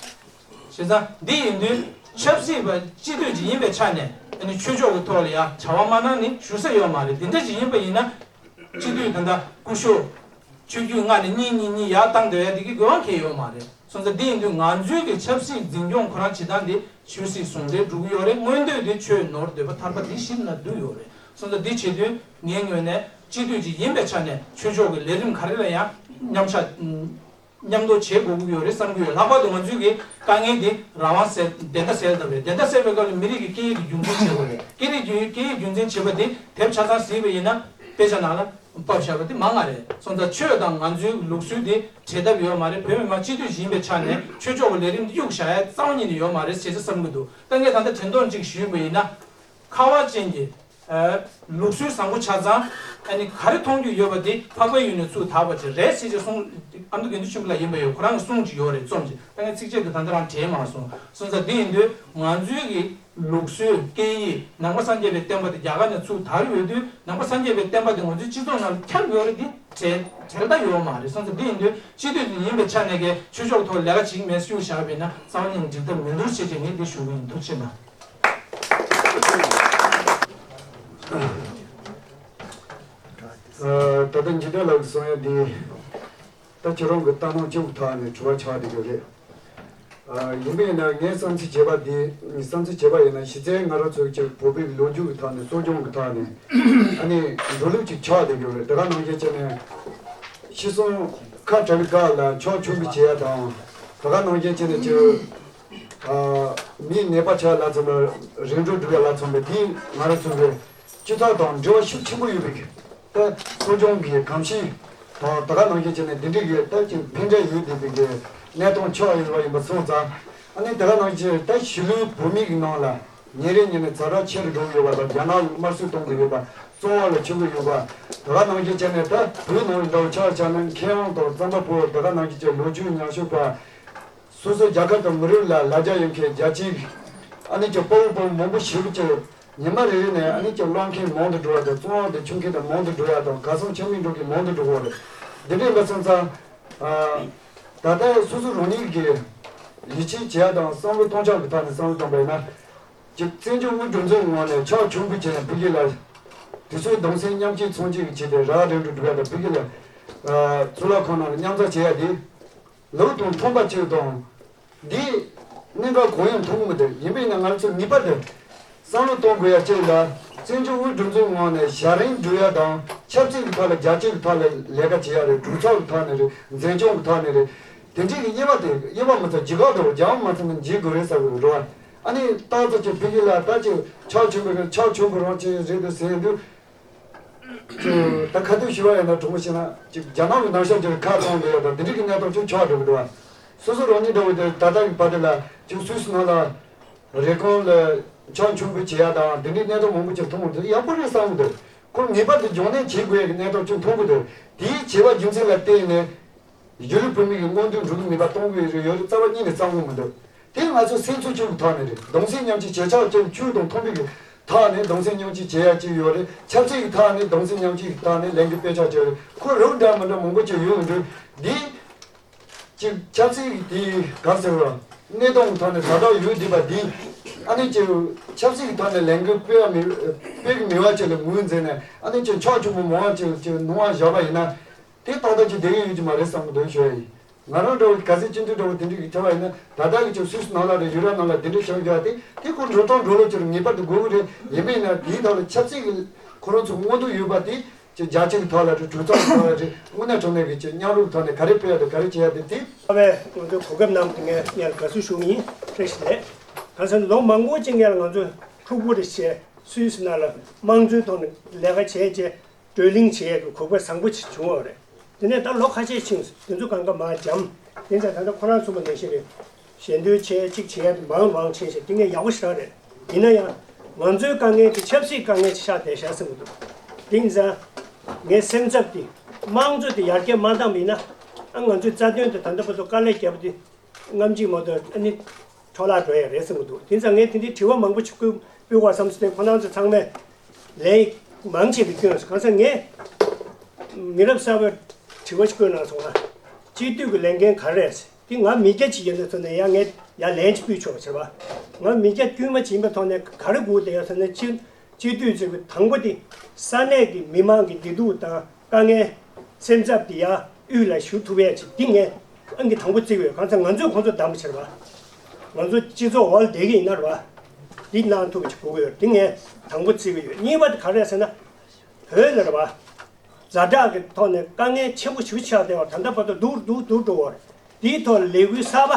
བྱས་ཙང་འདི་ཡིན་དུས་ཆབ་སྲིད་པ་སྤྱི་འཐུས་ཅིག་ཡིན་པའི་ཆ་ནས་ཨ་ནི་ཆོས་ཕྱོགས་ཀྱི་ཐོག་ལ་ཡང་བྱ་བ་མ་གནང་ནི་ཞུ་ས་ཡོད་མ་རེད། འདི་འདྲ་ཅིག་ཡིན་པ་ཡིན་ན། སྤྱི་འཐུས་ད་ལྟ་སྐུ་ཞབས་ཆོས་བརྒྱུད་ལྔ་ནས་གཉིས་གཉིས་གཉིས་ཡར་བཏང་སྡོད་ཡ་འདི་གི་དགོས་དབང་གང་ཡོད་མ་རེད། སོང་ཙང་འདི་ཡིན་དུས་ང་ཚོའི་གི་ཆབ་སྲིད་འཛིན་སྐྱོང་ཁོ་རང་བྱེད་སྟངས་འདི་ཆོས་སྲིད་ཟུང་འབྲེལ་འགྲོ་གི་ཡོད་རེད། མངོན་འདོད་དེ་ཆོས་ནོར་འདོད་པ་ཐར་པ་འདི་བཞི་ནང་འདུས་ཡོད་རེད། སོང་ཙང་འདི་བྱེད་དུས་ངའི་ངོས་ནས་སྤྱི་འཐུས་ཅིག་ཡིན་པའི་ཆ་ནས་ཆོས་ཕྱོགས་ཀྱི་ལས་རིམ་ག་རེ་ལ་ཡང་མཉམ་ཆ་མཉམ་དུ་བྱེད་དགོས་ཀྱི་ཡོད་རེད་བསམ་གྱི་ཡོད། ལྷག་པར་དུ་ང་ཚོའི་གི་དཀའ་ངལ་འདི་རང་དབང་སེལ་བདེན་མཐའ་སེལ་ཐབས་རེད། བདེན་མཐའ་སེལ་བའི་སྐབས་ལ་མི་རིགས་ཀྱི་སྐད་ཡིག་གི་རྒྱུན་འཛིན་བྱེད་དགོས་རེད། སྐད་རིགས་རྒྱུན་སྐད་ཡིག་རྒྱུན་འཛིན་བྱེད་པ་འདི་དེབ་ཆ་ཚང་གཟིགས་པ་ཡིན་ན་དཔེ་ཆ་ནང་ལ་ཕབ་བཞག་པ་དེ་མང་བ་རེད། སོང་ཙང་ཆོས་དང་ང་ཚོའི་ལུགས་སྲོལ་དེ་བྲལ་ཐབས་ཡོད་མ་རེད། བོད་མི་མང་སྤྱི་འཐུས་ཤིག་ཡིན་པའི་ཆ་ནས་ཆོས་ཕྱོགས་ཀྱི་ལས་རིམ་དེ་གཡུག་བཞག་ཡ་རྩ་བ་ཉིད་ནས་ཡོད་མ་རེད་ཟེར་ཆ་བསམ་གྱི་འདུག་ད་ངས་ད་ལྟ་དྲན་རྟོག་ཅིག་ཞུས་པ་ཡིན་ན། ཁ་བ་ཅན་གྱི་ལུགས་སྲོལ་བཟང་པོ་ཆ་ཚང་ཨ་ནི་ག་རེ་མཐོང་རྒྱུ་ཡོད་པ་དེ་འཕགས་པའི་ཡུལ་ནས་ཚུར་དར་བ་ཅིག་རེད་ཟེར་ཅིག་གསུངས། ཨ་མདོ་དགེ་འདུན་ཆོས་འཕེལ་ལགས་ཡིན་པ་ཡོད། ཁོ་རང་གི་གསུང་ཅིག་ཡོད་རེད། རྩོམ་ཅིག་ད་ངས་ཚིགས་བཅད་དེ་ད་ལྟ་རང་དྲན་མ་སོང་། སོང་ཙང་འདི་ཡིན་དུས་ང་ཚོའི་གི་ ལུགས་སྲོལ་སྐད་ཡིག་ནང་པ་སངས་རྒྱས་པའི་བསྟན་པ་དེ་རྒྱ་གར་ནས་ཚུར་དར་ཡོད་དུས་ནང་པ་སངས་རྒྱས་པའི་བསྟན་པ་དེ་ང་ཚོའི་སྤྱི་ཚོགས་ནང་ལ་ཁྱབ་ཡོད་རེད་དེ་བྲལ་བྲལ་ད་ཡོད་མ་རེད་སོང་ཙང་དེ་ཡིན་དུས་སྤྱི་འཐུས་དེ་ཡིན་པའི་ཆ་ནས་ཀྱི་ཆོས་ཕྱོགས་ཐོག་ལས་ཀ་བྱེད་ཀྱི་མེད་ཞུས་བཞག་པ་ཡིན་ན་རྩ་བ་ཉིད་ནས་འགྲིག་ཐབས་མི་འདུག་ཅེས་ཀྱི་ངས་འདི་ཞུ་གི་ཡིན། ཐུགས་རྗེ་ཆེ་གནང་། ད་ལྟ་འཇིག་རྟེན་ལགས་ཀྱིས་གསུང་ཡ་འདི་ད་ཁྱེད་རང་གི་ལྟ་སྣང་སྐྱེ་བོའི་ཐོག་ནས་དྲི་བ་ཆགས་བསྡད་ཀྱི་རེད། ཡིན་པ་ཡིན་ན་ངས་བསམ་ཚུལ་བྱས་པ་འདི་བསམ་ཚུལ་བྱས་པ་ཡིན་ན་གཞི་རྩའི་ང་རང་ཚོའི་ཀྱི་བོད་པའི་ལོ་རྒྱུས་ཀྱི་ཐོག་ནས་གསོ་སྐྱོང་གི་ཐོག་ནས་ཨ་ནི་འགྲོ་ལུགས་ཅིག་ཆགས་བསྡད་ཀྱི་རེད། དེ་ག་ནང་བཞིན་བྱས་ནས་ཤི་གསོན་ཁ་བྲལ་བའི་སྐབས་ལ་ཆོག་མཆོད་འབུལ་བྱེད་ཡ་དང་དེ་ག་ནང་བཞིན་བྱས་ནས་ཀྱི་མིའི་ནད་པ་ཆགས་ལ་མཚོན་པའི་རིམ་གྲོ་སྒྲུབ་ཡ་ལ་མཚོན་པའི་དེ་ང་རང་ཚོའི་སྤྱི་ཚོགས་དང་འབྲེལ་བ་ཤུགས་ཆེན་པོ་ཡོད་པའི་ད་གསོ་སྦྱོང་གི་གོམས་གཤིས་དང་དེ་ག་ནང་བཞིན་བྱས་ནས་འདི་འདྲའི་གི་ད་ཅིག་ཕན་འབྲས་ཡོད་བསྡད་པའི་གི་གནས་སྟངས་ཆགས་ཡོད་པ་ཡིན་པ་སོང་ཙང་ཨ་ནི་དེ་ག་ནང་བཞིན་ད་གཞིས་ལུས་བོད་མི་གི་ནང་ལ་ཉིན་རེ་ཉིན་ནས་ཛ་དྲག་ཆེ་རུ་འགྲོ་གི་ཡོད་པ་དང་རྒྱ་ནག་ལ་དམར་གསོད་གཏོང་གི་ཡོད་པ་བཙོང་བ་ལ་ཆུག་གི་ཡོད་པ་དེ་ག་ནང་བཞིན་བྱས་ནས་ད་བོད་ནང་ལ་འདྲ་བོ་ཆགས་ཆགས་ན་མཁས་དབང་དང་རྩོམ་པ་པོ་དེ་ག་ནང་བཞིན་བྱས་ལོ་རྒྱུས་ཉམས་ཞིབ་པ། སོ་སོ་རྒྱལ་ཁབ་དང་མི་རིགས་ལ་ལ་རྒྱ་ཡོད་མཁན་རྒྱལ་སྤྱི། ཨ་ནི་ཀྱི་དཔའ་བོ་དཔའ་མོ་མང་པོ་ཞེ་པོ་ཅིག་ཉི་མ་རེ་རེ་ནས་ཨ་ནི་ཀྱི་སློང་མཁན་མང་དུ་འགྲོ་བ་དང་བཙོང་བ་དང་ཁྱུག་མཁན་དང་མང་དུ་འགྲོ་ཡ་དང་གར་སོང་ཆ་མེད་འགྲོ་མཁན་མང་དུ་འགྲོ་བ་རེད། འདི་འདྲའི་ལ་སོང་ཙང་། ད་ལྟ་སོ་སོ་རང་ཉིད་ཀྱི་ཡིད་ཆེས་བྱེད་ཡ་དང་བསམ་བློ་གཏོང་ཕྱོགས་ཀྱི་ཐོག་ནས་བསམ་བློ་གཏོང་པ་ཡིན་ན། ཅིག་བཙན་བྱོལ་དབུས་སྒྲིག་འཛུགས་ངོས་ནས་ཕྱོགས་ཆུང་པོ་བྱས་ནས་ཕ་གི་ལ། དུས་ཚོད་གདུང་སེམས་མཉམ་སྐྱེད་མཚོན་བྱེད་ཀྱི་ཆེད་དུ་རག་རིམ་གྲོ་སྒྲུབ་ཡ་དང་ཕ་གི་ལ། གཙུག་ལག་ཁང་ནང་ལ་མཉམ་འཛོམས་བྱེད་ཡ་དེ། ལུགས་དང་མཐུན་པ་ཅིག་དང་། འདིས་གནད་འགག་གང་ཡང་མཐོང་གི་མི་འདུག་ཡིན་པས་ན་ང་ཚོས་ངེས་པར་དུ་བསམ་བློ་གཏོང་དགོས་ཡ་གཅིག་ལ་བཙན་བྱོལ་དབུས་སྒྲིག་འཛུགས་ངོས་ནས་ཞལ་རས་འགྲུབ་ཡ་དང་ཆབ་སྲིད་ཀྱི་ཐོག་ལ་རྒྱལ་སྤྱི་གི་ཐོག་ལ་ལས་ཀ་བྱེད་ཡ་རེད། གྲོས་ཚོགས་ཀྱི་ཐོག་ནས་རེད། འཛིན་སྐྱོང་གི་ཐོག་ནས་རེད། དེ་འདྲའི་གི་དབྱེ་བ་དེ་དབྱེ་བ་མི་ཚང་ཇི་ག་འགྲོ་རྒྱ་བ་མ་ཚང་ན་འཇིག་དགོས་རེད་ཟེར་བའི་རེ་བ། ཨ་ནི་ཏག་ཏག་ཅིག་ཕ་གི་ལ་ད་ཅིག་ཕྱོགས་ཆུང་པོ་གི་ཕྱོགས་ཆུང་པོ་རང་ཅིག་རེད་འདུག་ཟེར་འདུག་ཅིག་ད་ཁ་ཐུག་ཞུ་བ་ཡིན་ན་དྲང་པོ་བཤད་ན་ཅིག་རྒྱ་ནག་གི་ནང་ཤོག་ཅིག་ཁ་གཏོང་འདོད་ཡོད་པ་འདི་འདྲའི་གི་གནས་སྟངས་ཅིག་ཆགས་འགྲོ་གི་འདུག་བ། སོ་སོ་རང་ཉིད་འདྲ་བོ་དེ་ད་ལྟ་གི་བར་དེ་ལ་ཅིག་སུད་སི་ནང་ལ་རེབ་གོང་ལ་ཕྱོགས་ཆུང་པོ་བྱེད་ཡ་དང་འདི་འདྲའི་གནས་སྟངས་མང་པོ་ཅིག་མཐོང་འདི་ཡག་པོ་རེད་བསམ་གི་འདུག་ཁོ་ངེས་པར་དུ་སྦྱོང་ལེན་བྱེད་དགོས་ཡ་གི་གནས་སྟངས་ཅིག་མཐོང་གི་འདུག་དེའི་བྱས་པ་རྒྱུ་མཚན་ལ་བརྟེན་ནས། གཞིས་ལུས་བོད་མི་གི་མངོན་འདོད་འགྲུབ་ཀྱི་མེད་པ་གཏོང་དགོས་རེད་ཡོད་རེད་རྩ་བ་ཉིད་ནས་བསམ་གྱི་མི་འདུག་དེ་ང་ཚོ་སེམས་ཚོར་ཆེན་པོ་ཐོག་ནས་རེད། གདུང་སེམས་མཉམ་སྐྱེད་བྱེད་ཕྱོགས་ཀྱི་ཆོས་དང་མཐུན་པའི་གི་ཐོག་ནས་གདུང་སེམས་མཉམ་སྐྱེད་བྱེད་ཡ་ཅིག་ཡོད་རེད། ཆབ་སྲིད་ཀྱི་ཐོག་ནས་གདུང་སེམས་མཉམ་སྐྱེད་ཀྱི་ཐོག་ནས་ལས་འགུལ་སྤེལ་ཕྱོགས་ཅིག་ཡོད་རེད། ཁོ་རང་འདྲ་མི་འདྲ་མང་པོ་ཅིག་ཡོད་འདུག་འདི་ཅིག་ཆབ་སྲིད་ཀྱི་དེ་ག་ཟེར་བ་གནས་སྟངས་ཀྱི་ཐོག་ནས་ཛ་དྲག་ཡོད་བསྡད་པ་འདི་ཨ་ནི་ཅིག་ཆབ་སྲིད་ཀྱི་ཐོག་ནས་ལས་འགུལ་སྤེལ་བ་མི་སྤེལ་གི་མེད་པ་ཅིག་ལ་ངོས་འཛིན་ནས་ཨ་ནི་ཅིག་ཕྱོགས་ཆུང་པོ་མང་བ་ཅིག་ཅིག་ནང་བཞག་པ་ཡིན་ན། དེ་ཏག་ཏག་ཅིག་བསྡད་ཀྱི་ཡོད་ཀྱི་མ་རེད་བསམ་གྱི་འདུག་ཞུ་ཡ་ཡིན། ང་རང་འདྲ་བོ་གལ་སྲིད་སྤྱི་འཐུས་འདྲ་བོ་དེ་འདྲ་གི་ཐེ་བ་ཡིན་ན་ད་ལྟ་གི་ཅིག་སུད་སི་ནང་ལ་རེད་ཡུ་རོབ་ནང་ལ་དེ་འདྲ་བྱུང་ཡོད་དེ་དེ་ཁོ་འགྲོ་སྟངས་འགྲོ་ལུགས་ཅིག་ངེས་པར་དུ་དགོས་ཀྱི་རེད། ཡིན་པས་ན་དེའི་ཐོག་ལ་ཆབ་སྲིད་ཀྱི་ཁོ་རང་ཚོ་མངོན་འདོད་ཡོད་པ་དེ་ཅིག་རྒྱ་ཆེ་གི་ཐོག་ལ་རེད་གྲོས་ཚོགས་ཀྱི་ཐོག་ལ་རེད་དངོས་གནས་དྲང་གནས་ཀྱི་ཅིག་མཉམ་རུབ་ཐོག་ནས་ག་རེ་སྤེལ་ཡ་དང་ག་རེ་བྱེད་ཡ་དེ་དེ། ཨ་བས་ང་ཚོའི་གོ་སྐབས་གནང་བ་དེ་ངས་སྔོན་ལ་དགའ་བསུ་ཞུ་གི་ཡིན། བཀྲ་ཤིས་བདེ་ལེགས། གང་ཟེར་ན་ལོ་མང་པོ་ཅིག་སྔོན་ལ་ང་ཚོ་ཕྲུ་གུ་རེ་བྱས་སུད་སི་ནང་ལ་དམངས་གཙོའི་ཐོག་ནས་ལས་ཀ་བྱས་རྗེས། བགྲོ་གླེང་བྱེད་ཡས་ཀྱི་གོ་སྐབས་བཟང་པོ་ཞིག་བྱུང་བ་རེད། དེ་ནས་ད་ལོ་ཁ་ཤས་ཕྱིན་སོང་། དེ་ཚོ་གང་ག་མར་འཇམ། དེ་ཚོ་ད་ལྟ་ཁོ་རང་ཚོ་མ་ནང་བཞིན་རེད། ཞལ་འདོན་བྱས་གཅིག་བྱེད་ཡས་མང་མང་བྱས་ཤག་དེ་ངས་ཡག་པོ་ཞེ་དྲག་རེད། ཡིན་ན་ཡང་ང་ཚོའི་དཀའ་ངལ་དེ་ཆབ་སྲིད་དཀའ་ངལ་ཞིག་ཆགས་བསྡད་ཤག་བསམ་གྱི་འདུག་དེ་ཡིན་ཙང་ངའི་སེམས་འཚབ་དེ་དམངས་གཙོ་དེ་ཡར་རྒྱས་མ་བཏང་བ་ཡིན་ན། ཨ་ང་ཚོའི་རྩ་དོན་དེ་ད་ལྟ་བར་དུ་དཀའ་ལས་བརྒྱབ་སྟེ། རྔམ་བརྗིད་མ་གཏོགས་ཨ་ནི་འཕྲོ་བརླག་འགྲོ་ཡ་རེད་བསམ་གྱི་འདུག་དེ་ཙང་ངས་དེ་འདྲའི་དྲི་བ་མང་པོ་ཞིག་བཀོད་ཕུལ་དགོས་བསམ་སོང་། དེ་ཁོ་རང་ཚོ་ཚང་མས་ལན་མང་ཆེ་བའི་སྐྱོན་སོང་། གང་ཟེར་ངས་མི་རབས་གསར་པར་དྲི་བ་ཞིག་བཀོད་གནང་སོང་ང་། སྤྱི་འཐུས་ཀྱི་ལས་འགན་ག་རེ་རེད། དེ་ང་མི་སྐྱ་ཅིག་ཡིན་པའི་ཐོག་ནས་ཡང་ངས་ཡར་ལན་ཅིག་ཕུལ་ཆོག་ཟེར་བ། ང་མི་སྐྱ་དཀྱུས་མ་ཅིག་ཡིན་པའི་ཐོག་ནས་ག་རེ་དགོས་བསྡད་ཡོད་ཟེར་ན་སྤྱི། སྤྱི་འཐུས་ཟེར་བའི་དང་པོ་དེ་ས་གནས་ཀྱི་མི་མང་གི་བདེ་སྡུག་དང་དཀའ་ངལ་སེམས་འཚབ་དེ་ཡར་དབུས་ལ་ཞུ་ཐུབ་ཡས་ཅིག་འདི་ངས་ཨང་ཀི་དང་པོ་བརྩི་གི་ཡོད། གང་ཟེར་ང་ཚོས་ཁོང་ཚོ་བདམས་པ་བྱས་རེད་བ། ང་ཚོ་སྤྱི་ཚོགས་འོག་ལ་བསྡད་ཀྱི་ཡིན་ན་རེད་བ། འདི་གནང་ཐུབ་པ་ཅིག་དགོས་ཀྱི་ཡོད། འདི་ངས་དང་པོ་བརྩི་གི་ཡོད། གཉིས་པ་དེ་ག་རེ་རེད་ཟེར་ན། བོད་ལ་རེད་བ། ཛ་དྲག་གི་ཐོག་ནས་དཀའ་ངལ་ཆེན་པོ་ཞེ་པོ་ཆགས་བསྡད་པ་ད་ལྟ་བར་དུ་སྡུག་སྡུག་སྡུག་འགྲོ་བ་རེད། འདིའི་ཐོག་ལ་ལས་འགུལ་གསར་པ་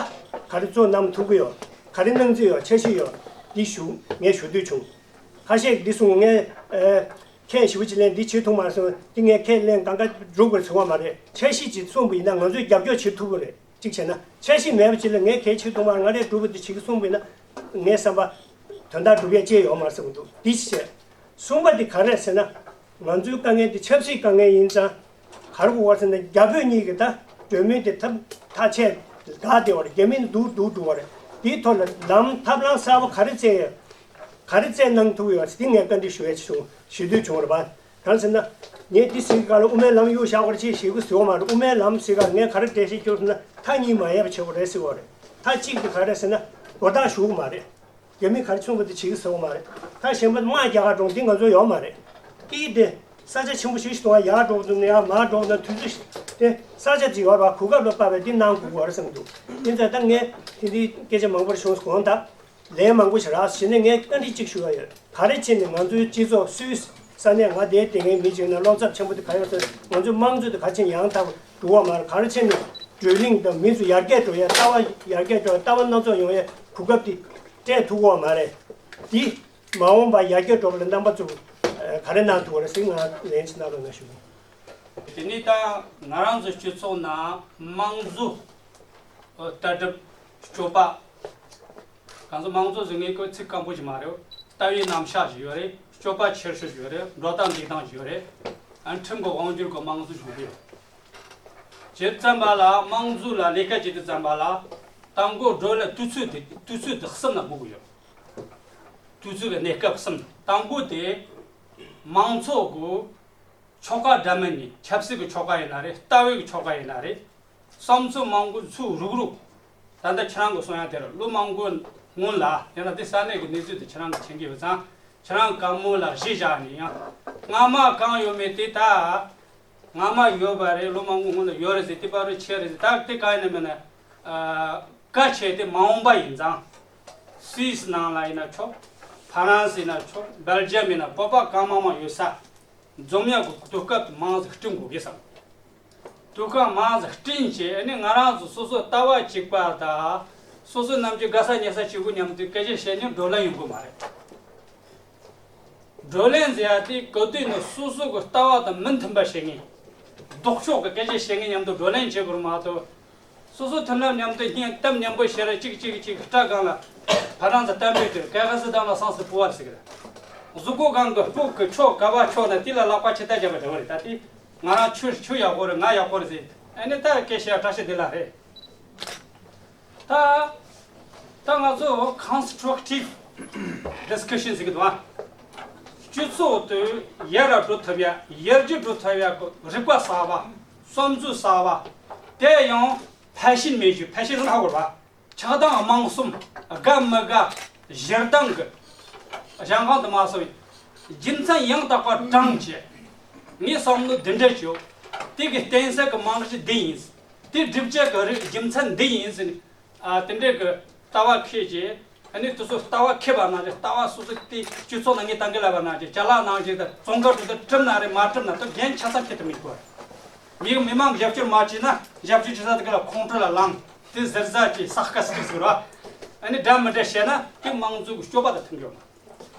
ག་རེ་བཙུགས་གནང་ཐུབ་ཀྱི་ཡོད། ག་རེ་གནང་རྩིས་ཡོད། འཆར་གཞི་ཡོད། འདི་ཞུ་ངས་ཞུ་འདོད་བྱུང་། ཁ་ཤས་འདི་གསུངས། ངས་ཨ། ཁས་ཞེ་པོ་ཅིག་ལེན། འདི་བྱེད་ཐུབ་མ་སོང་། འདི་ངས་ཁས་ལེན་གང་ག་འགྲུབ་དགོས་ཟེར་བ་མ་རེད། འཆར་གཞི་ཅིག་གསུངས་པ་ཡིན་ན་ང་ཚོས་རྒྱབ་སྐྱོར་བྱེད་ཐུབ་ཀྱི་རེད། གཅིག་བྱས་ན་འཆར་གཞི་མེད་པ་ཅིག་ལ་ངས་གལ་ཆེ་ཐུབ་མ་རེད། ང་རས་འགྲུབ་པ་འདི་བྱེད་ཀྱི་གསུངས་པ་ཡིན་ན་ངའི་བསམ་པ་དོན་དག་འགྲུབ་ཡ་ཅིག་ཡོད་མ་རེད་བསམ་གྱི་འདུག་འདི་གཅིག་བྱས། གསུམ་པ་འདི་ག་རེ་རེད་ཟེར་ན། ང་ཚོའི་དཀའ་ངལ་འདི་ཆབ་སྲིད་དཀའ་ངལ་ཡིན་ཙང་། ག་རེ་དགོས་པ་ཟེར་ན་རྒྱ་བོད་གཉིས་ཀྱི་ད་གྲོས་མོལ་དེ་ཐབས་ཐག་ཆད་འགག་བསྡད་པ་རེད། རྒྱ་མི་འདུག་འདུག་འགྲོ་བ་རེད། དེའི་ཐོག་ལ་ལམ་ཐབས་ལམ་གསར་པ་ག་རེ་བཙལ་ཡོད། ག་རེ་བཙལ་གནང་ཐུབ་ཡོད་ཟེར་འདི་ངས་བཀའ་འདྲི་ཞུ་ཡ་བྱུང་ཞུ་འདོད་བྱུང་རེད་པ། གང་ཟེར་ན། ངས་འདི་ཟེར་གི་ག་ལ་དབུ་མའི་ལམ་གཡུག་བཞག་པར་ཅིག་ཞེ་གི་ཟེར་བ་མ་རེད། དབུ་མའི་ལམ་ཟེར་ག་ངས་ག་རེ་འགྲེལ་བཤད་རྒྱག་ཟེར་ན་མཐའ་གཉིས་མ་ཡལ་བ་བྱེད་དགོས་རེད་ཟེར་བ་རེད། མཐའ་གཅིག་དེ་ག་རེ་ཟེར་ན་དོ་བདག་ཞུ་གི་མ་རེད། རྒྱ་མི་ག་རེ་མཚོན་པ་དེ་བྱེད་ཀྱི་ཟེར་བ་མ་རེད། ད་གཞན་པ་དམག་རྒྱག་ག་འགྲོ་འདི་ང་ཚོ་ཡོད་མ་རེད། ཀི་དེ་ས་ཆ་ཆེན་པོ་ཞིག་ཞིག་དུ་ཡར་འགྲོ་འདུག་ན་ཡང་མར་འགྲོ་ན་དུས་ཚོད་དེ་ས་ཆ་དེ་ཡོད་ར་གོ་སྐབས་ལ་དཔག་པའི་འདི་གནང་དགོས་ཀྱི་རེད་བསམ་འདུག་དེ་ཚོ་ད་ངས་དེ་འདྲའི་སྐད་ཆ་མང་པོ་བྱུང་དགོངས་དག་ལན་མང་པོ་ཞིག་རག་བྱས་ནས་ངས་བཀའ་འདྲི་གཅིག་ཞུ་ཡ་ཡོད། ག་རེ་བྱས་ནས་ང་ཚོའི་སྤྱི་ཚོགས་སུད་སི་ས་གནས་ང་དེའི་དེ་སྔའི་མི་གཅིག་ནས་བློ་འཚབ་ཆེན་པོ་དེ་ག་ཡོད་ཟེར་ང་ཚོའི་དམངས་གཙོ་དེ་ག་ཕྱིན་ཡང་དག་འགྲོ་བ་མ་རེད། ག་རེ་བྱས་ནས་བགྲོ་གླེང་དང་མི་ཚོ་ཡར་རྒྱས་འགྲོ་ཡ་ལྟ་བ་ཡར་རྒྱས་འགྲོ་ཡ་ལྟ་བ་སྣ་ཚོགས་ཡོང་ཡ་གོ་སྐབས་དེ་སྤྲད་ཐུབ་ཀྱི་ཡོད་མ་རེད། དེ་མ་འོངས་པ་ཡར་རྒྱས་འགྲོ་བ་ལ་རྣམ་པ་ཚོ་ག་རེ་གནང་ཐུབ་ཀྱི་རེད་ཟེར་ང་ལན་ཅིག་གནང་རོགས་གནང་ཞུ། དེ་ནས་ད་ང་རང་ཚོ་སྤྱི་ཚོགས་ནང་དམངས་གཙོ་ལྟ་གྲུབ་སྤྱོད་པ། གང་ཚོ་དམངས་གཙོ་ཟེར་མཁན་ཁོ་ཚིག་སྐམ་པོ་ཞིག་མ་རེད། ལྟ་བའི་རྣམ་གཞག་ཞིག་ཡོད་རེད། སྤྱོད་པ་འཁྱེར་སོ་ཞིག་ཡོད་རེད། འགྲོ་སྟངས་འདུག་སྟངས་ཞིག་ཡོད་རེད། ཨ་ཁྲིམས་ཀྱི་དབང་སྒྱུར་གྱི་དམངས་གཙོ་ཞིག་ཡོད་རེད། བྱེད་ཙམ་པ་ལ་དམངས་གཙོ་ལ་ལས་ཀ་བྱེད་དུས་ཙམ་པ་ལ་དང་པོ་བགྲོ་གླེང་དུས་ཚོད་དེ་དུས་ཚོད་དེ་གསུམ་ལ་དགོས་ཀྱི་ཡོད། དུས་ཚོད་ཀྱི་གནས་སྐབས་གསུམ། དང་པོ་དེ་མང་ཚོགས་ཀྱི་ཆོལ་ཁ་འདྲ་མིན་ནས་ཆབ་སྲིད་ཀྱི་ཆོལ་ཁ་ཡིན་ན་རེད། ལྟ་བའི་གི་ཆོལ་ཁ་ཡིན་ན་རེད། བསམ་ཚུལ་མང་པོ་ཚུར་རུག་རུག་ད་ལྟ་ཁྱེད་རང་གི་གསུང་ཡ་དེར་ལོ་མང་པོའི་སྔོན་ལ་ཡང་ན་དེ་ས་གནས་ཀྱི་གནས་ཚུལ་དེ་ཁྱེད་རང་གི་མཁྱེན་གྱི་ཡོད་ཙང་ཁྱེད་རང་བཀའ་མོལ་ལ་གཞི་བཞག་ནས་ཡང་སྔ་མ་གང་ཡོད་མེད་དེ་ད་སྔ་མ་ཡོད་པ་རེད། ལོ་མང་པོའི་སྔོན་ལ་ཡོད་རེད་ཟེར། དེ་བར་དུ་ཆད་རེད་ཟེར། ད་དེ་གང་ཡིན་ན་མིན་ན་ཨ་བཀའ་ཆད་དེ་མ་འོངས་པ་ཡིན་ཙང་སུད་སི་ནང་ལ་ཡིན་ན་ཆོག་ཕ་རན་སི་ཡིན་ན་ཆོག་བྷེལ་ཇམ་ཡིན་ན་བོད་པ་གང་མང་མང་ཡོད་ས། འཛོམས་ཡག་གི་དུས་སྐབས་དེ་མང་ཙམ་བསྐྲུན་དགོས་ཀྱི་བསམ། དུས་སྐབས་མང་ཙམ་བསྐྲུན་བྱས་ཨ་ནི་ང་རང་ཚོ་སོ་སོ་ལྟ་བ་གཅིག་པ་དང་སོ་སོ་རྣམས་ཀྱི་དགའ་ས་ཉེ་ས་གཅིག་པུ་མཉམ་དུ་སྐད་ཆ་བཤད་ནས་བགྲོ་གླེང་ཡོང་གི་མ་རེད། བགྲོ་གླེང་ཟེར་ཡ་དེ་གོ་དུས་ནི་སོ་སོ་གི་ལྟ་བ་དང་མི་མཐུན་པ་བཤད་མཁན། ལྡོག་ཕྱོགས་ཀྱི་སྐད་ཆ་བཤད་མཁན་མཉམ་དུ་བགྲོ་གླེང་བྱེད་དགོས་མ་གཏོགས། སོ་སོ་མཐུན་ལམ་མཉམ་དུ་སྙིང་གཏམ་མཉམ་པོ་བཤད་ར་གཅིག་གཅིག་གཅིག་སྐྲ་གང་ལ་ཕ་རང་ཚོ་གཏམ་དཔེ་དེར་ག་ག་སི་དང་ལ་སངས་སུ་སྤོ་བར་ཟེར་གི་རེད། གཟུགས་པོ་གང་གི་སྤོ་གི་ཆོ་ག་བ་ཆོ་ན་དེ་ལ་ལག་པ་ཆེ་ལྟ་བྱ་བ་འདྲ་བ་རེད། ད་དེ་ང་རང་ཆུ་ཆུ་ཡག་པོ་རེད། ང་ཡག་པོ་རེད་ཟེར། ཨ་ནི་ད་སྐད་བཤད་བཀྲ་ཤིས་བདེ་ལགས་རེད། ད་ད་ང་ཚོ་constructive discussion ཟེར་གི་འདུག་ཨ། སྤྱི་ཚོགས་དེ་ཡར་ལ་འགྲོ་ཐུབ་ཡ། ཡར་རྒྱས་འགྲོ་ཐུབ་ཡ་གི་རིག་པ་གསར་བ། བསམ་ཚུལ་གསར་བ། དེ་ཡང་ཕལ་ཤིན་མེད་རྒྱུ། ཕལ་ཤིན་རིག་ལྷག་དགོས་པ། ཆགས་སྡང་དམངས་གསུམ། དགའ་མི་དགའ། ཞེ་སྡང་གི་ཞེན་ཁོག་དེ་མ་སོང་། རྒྱུ་མཚན་ཡང་དག་པ་དྲངས་བྱས། ངའི་བསམ་བློ་འདི་འདྲ་བྱོས། དེ་གི་བརྟེན་ས་གི་རྨང་གཞི་འདི་ཡིན། དེ་སྒྲུབ་བྱེད་ཀྱི་རིགས་རྒྱུ་མཚན་འདི་ཡིན་ཟེར་ནས། ཨ་དེ་འདྲའི་གི་ལྟ་བ་འཁྱེར་རྗེས་ཨ་ནི་དེ་ཚོ་ལྟ་བ་འཁྱེར་བ་ན་ལྟ་བ་སོ་སོ་དེ་སྤྱི་ཚོགས་ནང་ངས་ད་གིན་ལབ་པ་ནང་བཞིན་ཅ་ལག་ནང་བཞིན་དུ་བཙོན་ཁང་དུ་གྲུབ་ན་རེད་མ་གྲུབ་ན་དེ་འགན་ཆ་ཚང་འཁྱེར་ཐུབ་མི་དགོས། མི་མི་མང་རྒྱབ་སྐྱོར་མ་བྱས་ན་རྒྱབ་སྐྱོར་བྱེད་ས་དེ་ག་ལ་ཁོང་ཁྲོ་ལ་ལངས་དེ་ཟེར་ཟ་ཅིག་ས་དཀའ་སི་ཟེར་བ། ཨ་ནི་འདྲ་མི་འདྲ་བཤད་ན་དེ་དམངས་གཙོ་གི་སྤྱོད་པ་དང་མཐུན་གྱི་ཡོད་མ་རེད།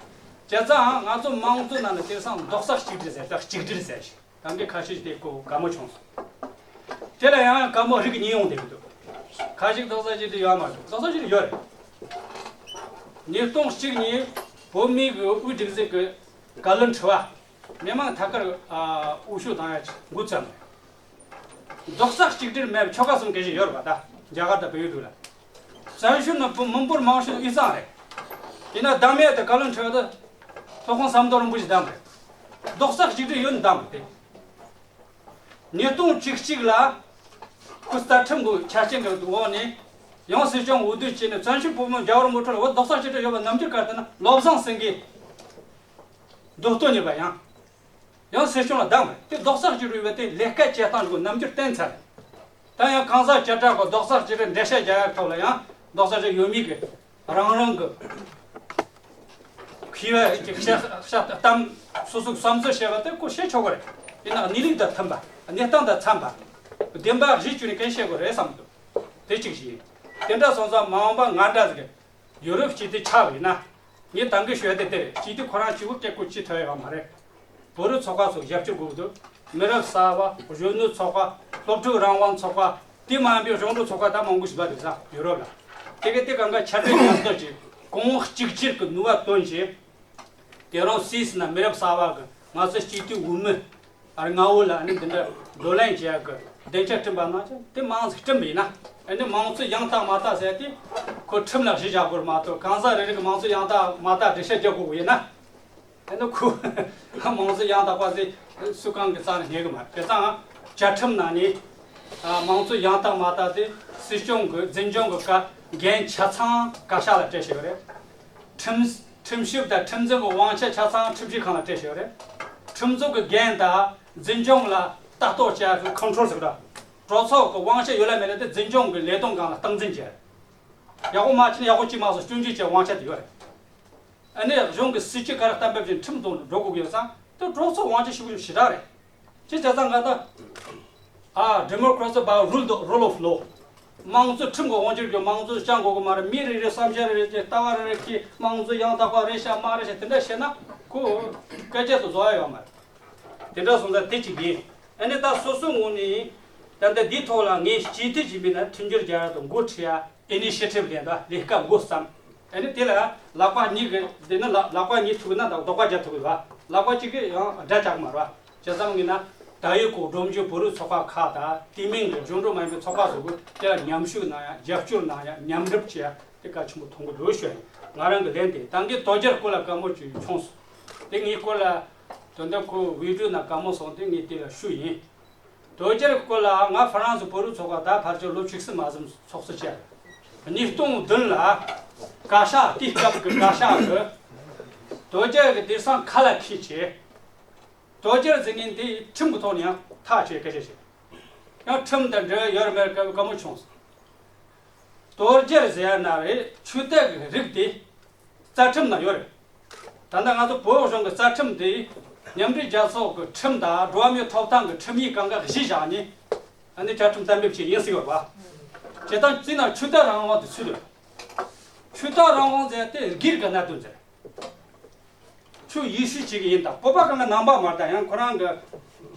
བྱས་ཙང་ང་ཚོ་དམངས་གཙོ་ནང་ལ་དེང་སང་རྡོག་རྩ་གཅིག་སྒྲིལ་ཟེར་ད་གཅིག་སྒྲིལ་ཟེར་ཞིག་ད་གིན་ཁ་ཤས་དེ་ཀོ་དགའ་མོ་བྱུང་སོང་། དེ་ལ་ཡང་དགའ་མོ་རིགས་གཉིས་ཡོང་བསྡད་ཀྱི་འདུག་ཁ་ཅིག་རྡོག་རྩ་གཅིག་སྒྲིལ་ཡོད་མ་རེད། རྡོག་རྩ་གཅིག་སྒྲིལ་ཡོད་རེད། ཉིས་སྟོང་གཅིག་ནས་བོད་མིའི་གི་དབུས་སྒྲིག་འཛུགས་ཀྱི་བཀའ་བློན་ཁྲི་པ་མི་མང་ཐད་ཀར་ཨ་འོས་ཤོག་བཏང་ཡ་འགོ་བརྩམས་རེད། རྡོག་རྩ་གཅིག་སྒྲིལ་མེད་པའི་ཆོལ་ཁ་གསུམ་སྐད་ཆ་ཡོད་རེད་པ། ད་རྒྱ་གར་དང་བལ་ཡུལ་དུ་ལ། བཙན་བྱོལ་ནང་བོད་མི་འབོར་མང་ཤོས་དབུས་གཙང་རེད། ཡིན་ན་བདམས་ཡས་དེ་བཀའ་བློན་ཁྲི་པ་དེ་སློབ་དཔོན་ཟམ་གདོང་རིན་པོ་ཆེ་བདམས་རེད། རྡོག་རྩ་གཅིག་སྒྲིལ་ཡོད་ནི་བདམས་རེད་དེ། ཉིས་སྟོང་བཅུ་གཅིག་ལ་ཁོ་རྩ་ཁྲིམས་གི་ཆ་རྐྱེན་གི་འོག་ནས་ཡང་སྲིད་སྐྱོང་འོས་བསྡུ་བྱས་ནས་བཙན་བྱོལ་བོད་མི་རྒྱལ་བ་རིན་པོ་ཆེ་ལ་འོ་རྡོག་རྩ་གཅིག་སྒྲིལ་ཡོད་པ་རྣམ་འགྱུར་ག་རེ་ལྟར་ན་བློ་བཟང་སེང་གེ་མདོ་སྟོད་ཉིད་པ་ཡང་། ཡང་སྲིད་སྐྱོང་ལ་བདམས་པ་དེ་རྡོག་རྩ་གཅིག་སྒྲིལ་ཡོད་པ་དེ་ལས་ཀ་བྱེད་སྟངས་ཀྱི་རྣམ་འགྱུར་བསྟན་ཚར། ད་ཡང་གང་ཟག་བཅུ་ཕྲག་གི་རྡོག་རྩ་གཅིག་སྒྲིལ་འགྲེལ་བཤད་རྒྱག་ཡག་ཐོག་ལ་ཡང་རྡོག་རྩ་གཅིག་ཡོད་མེད་ཀྱི་རང་རང་གི་མཁས་པ་ཅིག་བཤད་བཤད་གཏམ་སོ་སོའི་བསམ་ཚུལ་བཤད་པ་དེ་ཁོ་བཤད་ཆོག་གི་རེད། ཡིན་ནའང་གནས་ལུགས་དང་མཐུན་པ་གནས་སྟངས་དང་འཚམ་པ་བདེན་པ་གཞི་བཅོལ་ནས་གང་བཤད་དགོས་རེད་བསམ་འདུག་དེ་གཅིག་བྱས། དེ་འདྲ་སོང་ཙང་མ་འོངས་པ་ང་འདྲ་ཟིག་ཡུ་རོབ་སྤྱི་དེ་ཆགས་པ་ཡིན་ན། ངས་ད་གིན་ཞུ་ཡ་དེ་དེ་རེད། སྤྱི་དེ་ཁོ་རང་གཅིག་པུ་སྐད་ཁུར་ཅི་ཐོན་ཡོད་མ་རེད། བོད་རིགས་ཚོགས་པ་ཚོ་རྒྱབ་སྐྱོར་དགོས་ཀྱི་འདུག་མི་རབས་གསར་པ་གཞོན་ནུ་ཚོགས་པ་སློབ་ཕྲུག་རང་དབང་ཚོགས་པ་དེ་མ་ཡིན་པའི་གཞུང་འབྲེལ་ཚོགས་པ་ད་མང་པོ་ཞིག་འདུག་ས་ཡུ་རོབ་ལ། དེ་ག་དེ་གང་ག་ཆ་འཕྲིན་མཉམ་སྟོན་གྱིས་གོང་འོག་གཅིག་གྱུར་གྱི་ནུས་པ་བཏོན་བྱས། དེ་རིང་སུད་སི་ན་མི་རབས་གསར་པ་གི་ང་ཚོ་སྤྱི་འཐུས་འོས་མི་ཨ་རི་ལྔ་བོ་ལ་ཨ་ནི་འདི་འདྲ་བགྲོ་གླེང་བྱེད་ཡག་གི་སྡིངས་ཆ་བསྐྲུན་པ་ནང་བཞིན་དེ་མང་ཟིག་བསྐྲུན་པ་ཡིན་ན་ཨ་ནི་མང་གཙོ་ཡང་དག་མ་དག་ཟེར་དེ་ ཁོ་ཁྲིམས་ལ་གཞི་བཞག་དགོས་མ་གཏོགས། གང་ཟག་རེ་རེ་གི་མང་གཙོ་ཡང་དག་མ་དག་འགྲེལ་བཤད་རྒྱག་དགོས་ཡིན་ན། དེ་ནི་ཁོ་མང་གཙོ་ཡང་དག་པ་ཟེར་སུ་གང་གི་རྩ་ནས་རྙེད་གི་མ་རེད། དེ་ཙང་བཅའ་ཁྲིམས་ནང་ནས་མང་གཙོ་ཡང་དག་མ་དག་དེ་སྲིད་སྐྱོང་གི་འཛིན་སྐྱོང་གི་བཀའ་འགན་ཆ་ཚང་བཀའ་ཤག་ལ་སྤྲད་བཞག་ཡོད་རེད། ཁྲིམས་ཁྲིམས་ཞིབ་དང་ཁྲིམས་འཛིན་གྱི་དབང་ཆ་ཆ་ཚང་ཁྲིམས་ཞིབ་ཁང་ལ་སྤྲད་བཞག་ཡོད་རེད། ཁྲིམས་བཟོ་གི་འགན་དང་འཛིན་སྐྱོང་ལ་ལྟ་རྟོག་བྱ་གི་ཁོན་ཊྲོལ་ཟེར་གི་ར། གྲོས་ཚོགས་ཀྱི་དབང་ཆ་ཡོད་ལ་མེད་ལ་དེ་འཛིན་སྐྱོང་གི་ལས་དོན་སྒང་ལ་སྟངས་འཛིན་བྱས། ཡག་པོ་མ་བྱས་ན་ཡག་པོ་གཅིག་མ་སོང་སྐྱོན་བརྗོད་བྱེད་དབང་ཆ་དེ་ཡོད་རེད། ཨ་ནི་གཞུང་གི་སྲིད་ཇུས་ག་རེ་གཏན་འབེབས་བྱས་ཁྲིམས་དང་འགྲོ་དགོས་ཀྱི་ཡོད་ཙང་དེ་གྲོས་ཚོགས་དབང་ཆ་ཞེ་པོ་ཞེ་དྲག་རེད། ཅི་བྱས་ཙང་ང་ད་ཨ་democracy by rule the rule of law། མང་གཙོ་ཁྲིམས་ཀྱི་དབང་ཆ་རྒྱུ་མང་གཙོ་སྐྱོང་དགོས་ཀྱི་མ་རེད། མི་རེ་རེ་བསམ་འཆར་རེ་རེ་ལྟ་བ་རེ་རེ་གིས་མང་གཙོ་ཡང་དག་པ་རེད་ཤག་མ་རེད་ཤག་དེ་འདྲ་བཤད་ན་ཁོ་སྐད་ཆ་དུ་བཟོ་ཡ་ཡོད་མ་རེད། དེ་འདྲ་སོང་ཙང་དེ་གཅིག་ཡིན། ཨ་ནི་ད་སོ་སོའི་ངོས་ནས་ད་ལྟ་འདིའི་ཐོག་ལ་ངས་སྤྱི་འཐུས་ཀྱི་མི་ལ་མཐུན་འགྱུར་རྒྱག་ཡ་དང་འགོ་ཁྲིད་ཡ་initiative་ལེན་པ་ལས་ཀ་འགོ་བརྩམས། ཨ་ནི་དེ་ལ་ལག་པ་གཉིས་ཀྱི་དེ་ནི་ལག་ལག་པ་གཉིས་ཐུག་ན་ད་ལྡོག་པ་རྒྱག་ཐུབ་ཀྱི་རེད་བ། ལག་པ་གཅིག་གིས་ཡང་སྒྲ་རྒྱག་མ་རེད་བ། བྱས་ཙང་ངས་ན་ད་ཡོད་ཁོ་སྒྲོམ་གཞི་བོད་རིགས་ཚོགས་པ་ཁག་དང་དེ་མིན་གྱི་རྒྱུན་འགྲོ་མ་ཡིན་པའི་ཚོགས་པ་སོགས་ཀྱིས་དེ་ལ་མཉམ་ཞུགས་གནང་ཡ། རྒྱབ་སྐྱོར་གནང་ཡ། མཉམ་སྒྲུབ་བྱེད་ཡ་དེ་གལ་ཆེན་པོ་མཐོང་གི་འདུག་ཞུ་ཡ་ཡིན། ང་རང་གི་ལན་དེ་ད་གིན་དོལ་རྒྱལ་སྐོར་ལ་བཀའ་མོལ་ཅིག་བྱུང་སོང་། དེ་ངའི་སྐོར་ལ་དོན་དག་ཁོ་ཝི་ཌི་ཡོ་ནང་བཀའ་མོལ་སོང་སྟེ་ངས་དེ་ལ་ཞུས་ཡིན། དོལ་རྒྱལ་སྐོར་ལ་ང་ཧྥ་རན་སི་བོད་རིགས་ཚོགས་པ་ད་ཕལ་ཆེར་ལོ་བཅུ་གསུམ་མ་ཟིན་ཚོགས་གཙོ་བྱས། ཉིས་སྟོང་བདུན་ལ་བཀའ་ཤག་དེའི་སྐབས་ཀྱི་བཀའ་ཤག་གིས་དོལ་རྒྱལ་གྱི་དེང་སང་ཁ་ལ་ཁྱེར་བྱས། དོལ་རྒྱལ་ཟེར་མཁན་དེ་ཁྲིམས་ཀྱི་ཐོག་ནས་ཡང་ཐག་བཅད་སྐད་ཆ་བཤད། ཡང་ཁྲིམས་དང་འབྲེལ་བ་ཡོད་རེད་མེད་རེད་བཀའ་མོལ་བྱུང་སོང་། དོལ་རྒྱལ་ཟེར་ཡ་ན་རེད། ཆོས་དད་ཀྱི་རིགས་དེ་རྩ་ཁྲིམས་ནང་ཡོད་རེད། ད་ལྟ་ང་ཚོ་བོད་གཞུང་གི་རྩ་ཁྲིམས་དེ་མཉམ་འབྲེལ་རྒྱལ་ཚོགས་ཀྱི་ཁྲིམས་དང་འགྲོ་བ་མིའི་ཐོབ་ཐང་གི་ཁྲིམས་ཡིག་གང་ག་གཞི་བཞག་ནས་ཨ་ནི་བཅའ་ཁྲིམས་གཏན་འབེབས་བྱས་ཡིན་ཟེར་ཡོད་པ། བྱས་ཙང་དེ་ནང་ཆོས་དད་རང་དབང་དེ་ཚུད་ཡོད། ཆོས་དད་རང་དབང་ཟེར་དེ་སྒེར་གྱི་གནད་དོན་ཟེར། ཆོས་ཡེ་ཤུ་གཅིག་ཡིན་དང་། བོད་པ་གང་ག་ནང་པ་མ་རེད་དང་། ཡང་ཁོ་རང་གི་ལྷག་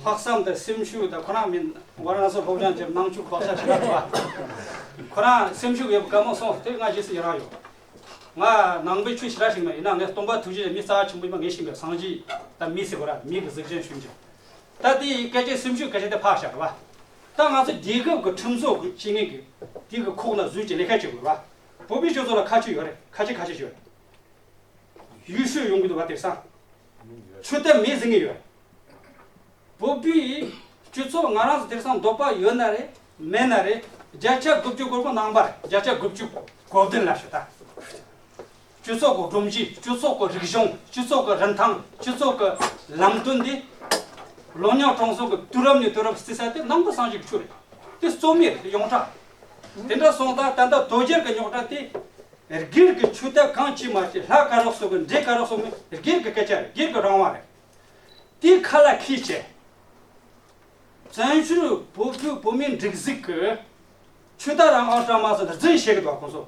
བསམ་དང་སེམས་ཤུགས་དང་། ཁོ་རང་མིན་ཝ་ར་ཎ་སི་སློབ་སྦྱོང་བྱས་ནང་ཆོས་བག་ཆགས་ཆེ་བ་རེད་བ། ཁོ་རང་སེམས་ཤུགས་ཡོད་པ་བཀའ་མོལ་སོང་དེ་ང་རྗེས་སུ་ཡི་རང་ཡོད། ང་ནང་པའི་ཆོས་ཞེ་དྲག་ཤེས་མེད། ཡིན་ན་ངས་སྟོན་པ་ཐུགས་རྗེ་ཅན་མི་རྩ་བ་ཆེན་པོ་ཡིན་པ་ངས་ཤེས་པས། སངས་རྒྱས་དང་མི་ཟེར་དགོས་ར། མི་གི་གཟུགས་ཅན་ཤུལ་འཇུག་ད་དེ་ཡི་སྐད་ཆའི་སེམས་ཤུགས་སྐད་ཆ་དེ་ཕར་བཞག་ར་བ། ད་ང་ཚོ་རྒྱལ་ཁབ་ཀྱི་ཁྲིམས་བཟོ་གི་བྱེད་མཁན་གྱི་དེ་གི་ཁོག་ན་བཟོས་ཀྱི་ལས་ཀ་བྱེད་དགོས་ར་བ། བོད་པའི་སྤྱི་ཚོགས་ལ་ཁ་ཆེ་ཡོད་རེད། ཁ་ཆེ་ཁ་ཆེ་ཡོད་རེད། ཡུལ་ཤུལ་ཡོང་གི་འདུག་བ། དེང་སང་ཆོས་དད་མེད་ཟེར་མཁན་ཡོད། བོད་པའི་སྤྱི་ཚོགས་ང་རང་ཚོ་དེང་སང་འདོད་པ་ཡོད་ན་རེད་མེད་ན་རེད། བརྒྱ་ཆ་དགུ་བཅུ་གོ་དགུ་ནང་པ་རེད། བརྒྱ་ཆ་དགུ་བཅུ་གོ་བདུན་ལབ་ཤོག་ད། སྤྱི་ཚོགས་ཀྱི་སྒྲོམ་གཞི། སྤྱི་ཚོགས་ཀྱི་རིག་གཞུང་། སྤྱི་ཚོགས་ཀྱི་རིན་ཐང་། སྤྱི་ཚོགས་ཀྱི་ལམ་སྟོན་འདི་ལོ་ཉག་གྲོང་ཚོ་གི་དུས་རབས་ནས་དུས་རབས་བརྩི་ས་དེ་ནང་པ་སངས་རྒྱས་ཀྱི་ཆོས་རེད། དེ་རྩོད་མེད་རེད། དེ་ཡོངས་གྲགས། དེ་འདྲ་སོང་ཙང་ད་ལྟ་དོལ་རྒྱལ་གྱི་རྙོག་དྲ་དེ། སྒེར་གྱི་ཆོས་དད་གང་བྱེད་མ་བྱེད། ལྷ་ག་རེ་གསོལ་གི་འདྲེ་ག་རེ་གསོལ་མིན་སྒེར་གྱི་སྐད་ཆ་རེད། སྒེར་གྱི་རང་དབང་རེད། དེ་ཁ་ལ་ཁྱེར་བྱས། བཙན་བྱོལ་བོད་ཕྲུག་བོད་མིའི་སྒྲིག་འཛུགས་ཀྱི་ཆོས་དད་རང་དབང་སྤྲད་མ་སོང་ན་རྫུན་བཤད་གི་འདུག་བ་ཁོང་ཚོ།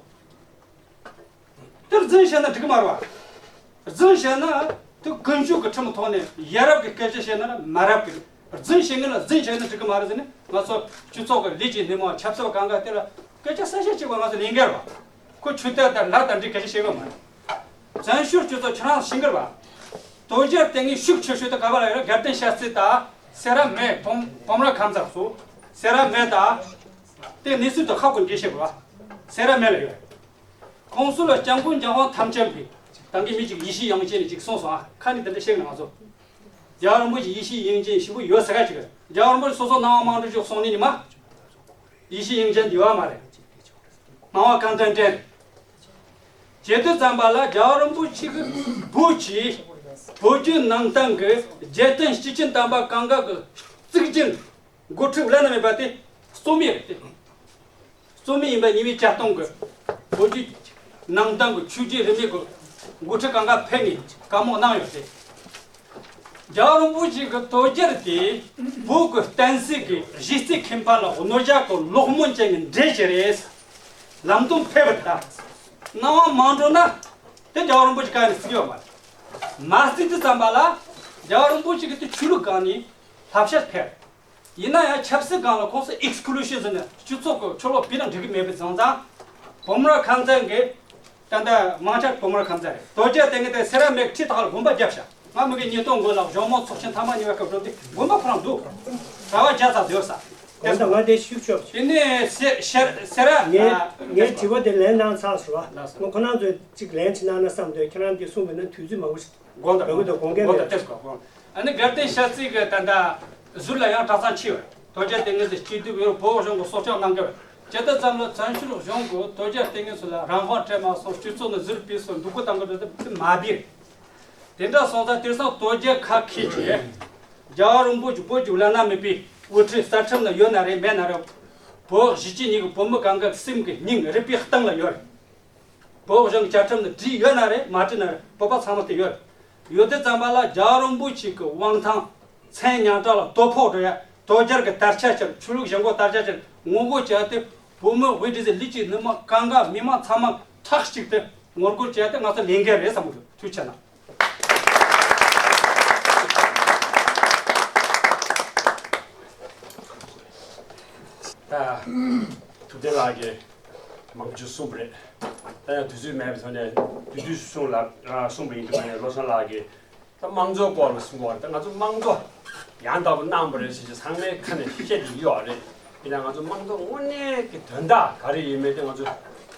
དེ་རྫུན་བཤད་ན་འགྲིག་གི་མ་རེད་བ། རྫུན་བཤད་ན་དེ་ཀུན་སྤྱོད་ཀྱི་ཁྲིམས་ཐོག་ནས་ཡ་རབས་ཀྱི་སྐད་ཆ་བཤད་ན་མ་རབས་ཀྱི། རྫུན་བཤད་མཁན་ལ་རྫུན་བཤད་ན་འགྲིག་གི་མ་རེད་ཟེར་ནས། ང་ཚོ་སྤྱི་ཚོགས་ཀྱི་ལས་ཀྱི་སྣེ་མོ་ཆབ་སྲིད་པ་གང་ག་དེ་ལ་སྐད་ཆ་གསལ་བཤད་བྱེད་པ་ང་ཚོ་ལས་འགན་རེད་བ། ཁོ་ཆོས་དད་དང་ལྷ་དང་འདྲེ་སྐད་ཆ་བཤད་གི་མ་རེད། བཙན་བྱོལ་སྤྱི་ཚོགས་ཁྱེད་རང་ཤེས་གི་རེད་བ། དོལ་རྒྱལ་དེ་ངས་ཤུགས་ཆེ་ཤོས་དེ་ག་པ་ལ་ཡོད་རེད། དགའ་ལྡན་ཤར་རྩེ་དང་སེ་ར་སྨད་བུམ་བུམ་ར་ཁང་ཚང་སོ། སེ་ར་སྨད་དང་། དེ་གནས་ཚུལ་དེ་ཧ་གོ་འདི་བཤད་དགོས་བ། སེ་ར་སྨད་ལ་ཡོད། ཁོང་ཚོ་ལ་སྐྱབས་མགོན་རྒྱལ་དབང་ཐམས་ཅད་པའི་ད་གིན་མི་གཅིག་ཡེ་ཤེས་དབྱངས་ཅན་ནས་གཅིག་གསུངས་སོང་ཨ། ཁ་ནས་དེ་འདྲ་བཤད་ན་ང་ཚོ། རྒྱལ་བ་རིན་པོ་ཆེ་ཡེ་ཤེས་དབྱངས་ཅན་ཞེ་པོ་ཡོད་ས་ག་ཅིག་རྒྱལ་བ་རིན་པོ་ཆེ་སོ་སོ་སྣང་བ་མང་གྲུབ་ཅིག་གསུངས་ནི་ནི་མ། ཡེ་ཤེས་དབྱངས་ཅན་འདི་བ་མ་རེད། སྣང་བ་གང་དྲན་དྲན། བྱེད་དུས་ཙམ་པ་ལ་རྒྱལ་བ་རིན་པོ་ཆེ་གི་བོད་ཀྱི་བོད་བརྒྱུད་ནང་བསྟན་གྱི་རྒྱལ་བསྟན་སྐྱེས་ཆེན་དམ་པ་གང་ག་གི་གཙུག་རྒྱན་འགོ་ཁྲིད་བླ་ན་མེད་པ་དེ་རྩོད་མེད་རེད་དེ། རྩོད་མེད་ཡིན་པ་ཉི་མའི་གྱ་སྟོན་གྱི་བོད་བརྒྱུད་ནང་བསྟན་གྱི་ཆོས་བརྒྱུད་རིས་མེད་ཀྱི་འགོ་ཁྲིད་གང་ག་ཕེབས་ནས་བཀའ་མོལ་གནང་ཡོད་དེ། རྒྱལ་བ་རིན་པོ་ཆེ་གི་དོལ་རྒྱལ་དེ་བོད་ཀྱི་བསྟན་སྲིད་ཀྱི་གཞི་རྩའི་ཁེ་ཕན་ལ་གནོད་བྱ་གི་ལོག་སྨོན་ཅན་གྱི་འདྲེ་ཞིག་རེད། ལམ་སྟོན་ཕེབས་པ་དང་སྣང་བ་མ་འགྲོ་ན་དེ་རྒྱལ་བ་རིན་པོ་ཆེ་ག་ནས་བརྩི་ཡོད་མ་རེད། མ་བརྩི་དུས་ཙམ་པ་ལ་རྒྱལ་བ་རིན་པོ་ཆེ་གི་དེ་ཆོས་ལུགས་སྒང་ནས་བསླབ་བྱ་ཕེབས། ཡིན་ན་ཡང་ཆབ་སྲིད་སྒང་ལ་ཁོང་ཚོ་ཨེགས་ཀུ་ལུ་ཤིབ་ཟེར་ནས་སྤྱི་ཚོགས་ཀྱི་ཕྱོགས་ལོག་ཕུད་ན་འགྲིག་གི་མེད་པའི་རྫོང་ཚང་། བུམ་ར་ཁང་ཚན་གྱི་ད་ལྟ་མང་ཆེ་བུམ་ར་ཁང་ཚན་རེད། དོལ་རྒྱལ་དེ་ངས་དེ་སེ་ར་སྨད་ཁྲི་ཐག་ལ་དགོན་པ་བརྒྱབ་ཤག་ང་མི་གི་ཉིས་སྟོང་དགུ་ལ་གཞུང་མང་ཚོགས་ཆེན་ཐེངས་མ་གཉིས་པ་སྐབས་འགྲོ་དུས་དགོན་པ་ཁོ་རང་འདུག་གྲྭ་པ་བརྒྱ་ཙམ་ཡོད་ས། གོང་དུ་ང་དེ་ཤུགས་ཆོག་དེ་ནས་སེ་ཤར་སེ་ར་ངས་ཨ་ངས་དྲི་བ་དེ་ལན་གནང་ཚར་སོང་བ། ལགས་སོ། ང་ཁོ་རང་ཚོས་གཅིག་ལན་ཅིག་གནང་ན་བསམ་འདོད། ཁྱེད་རང་དེ་གསུངས་པ་ན་དུས་ཚོད་མང་པོ་ཞིག་དགོངས་དག་དགོངས་དག་དགོངས་དག་དགོངས་དག་ཨ་ནི་དགའ་ལྡན་ཤར་རྩེ་གི་ད་ལྟ་ཟུར་ལ་ཡང་གྲྭ་ཚང་ཆེ་བ་དོལ་རྒྱལ་ལྟས་ངན་ཟེར་སྐྱིད་སྡུག་ཡོད་བོད་གཞུང་གི་སྲོག་སྐྱོབ་གནང་གི་བ། ཇི་ལྟར་ཙམ་ལ་བཙན་བྱོལ་གཞུང་གི་དོལ་རྒྱལ་ལྟས་ངན་ཚོ་ལ་རང་དབང་སྤྲད་མ་སོང་། སྤྱི་ཚོགས་ནས་ཟུར་ཕུད་སོང་། འདུག་གུ་བཏང་གི་འདུག་དེ་མ་བིར། དེ་འདྲ་སོང་ཙང་དེང་སང་དོལ་རྒྱལ་ཁ་ཁེ་ཆེ། རྒྱལ་བ་རིན་པོ་ཆེ་བོད་ཀྱི་བླ་ན་མེད་པའི་དབུ་ཁྲིད་རྩ་ཁྲིམས་ན་ཡོད་ན་རེད་མེད་ན་རེད། བོད་གཞིས་བྱེས་གཉིས་ཀྱི་བོད་མི་གང་ག་སེམས་ཀྱི་སྙིང་རུས་པའི་གཏིང་ལ་ཡོད་རེད། བོད་གཞུང་བཅའ་ཁྲིམས་ནང་བྲིས་ཡོད་ན་རེད་མ་བྲིས་ན་རེད་བོད་པ་ཚང་མ་དེ་ཡོད་རེད། ཡོད་དུས་ཙམ་པ་ལ་རྒྱལ་བ་རིན་པོ་ཆེ་གི་དབང་ཐང་མཚན་ཉམས་ཁྲག་ལ་དོ་ཕོག་འགྲོ་ཡ་དོལ་རྒྱལ་གྱི་དར་ཆ་ཕྱར་ཆོས་ལུགས་གཞན་དགོས་དར་ཆ་ཕྱར་ངོ་རྒོལ་བྱས་ཏེ་བོད་མི་དབུས་སྒྲིག་འཛིན་ལུས་ཀྱི་ནུ་མ་གང་ག་མི་མང་ཚང་མ་ཁྲག་གཅིག་ཏུ་ངོ་རྒོལ་བྱས་ཏེ་ང་ཚོ་ལས་འགན་རེད་བསམ་གི་འདུག་ཐུགས་རྗེ་ཆེ་གནང་། ཐུབ་བསྟན་ལགས་ཀྱིས་མང་པོ་ཅིག་གསུངས་པ་རེད། ད་ཡང་དུས་ཚོད་མེད་པའི་ཐོག་ནས་བསྡུས་བསྡུས་གསུངས་ལ་གསུངས་པ་ཡིན་དུས་ཀ་ནས་བློ་བཟང་ལགས་ཀྱིས་ད་དམངས་གཙོའི་སྐོར་ལ་གསུངས་པ་རེད། ད་ང་ཚོ་དམངས་གཙོ་ཡང་དག་པ་གནང་པ་རེད་ཟེར་གྱི་ཚང་མའི་ཁ་ནས་བཤད་བསྡད་ཀྱི་ཡོད་རེད། ཡིན་ན་ང་ཚོ་དམངས་གཙོ་དངོས་གནས་ཀྱི་དོན་དག་ག་རེ་ཡིན་མིན་དེ་ང་ཚོ་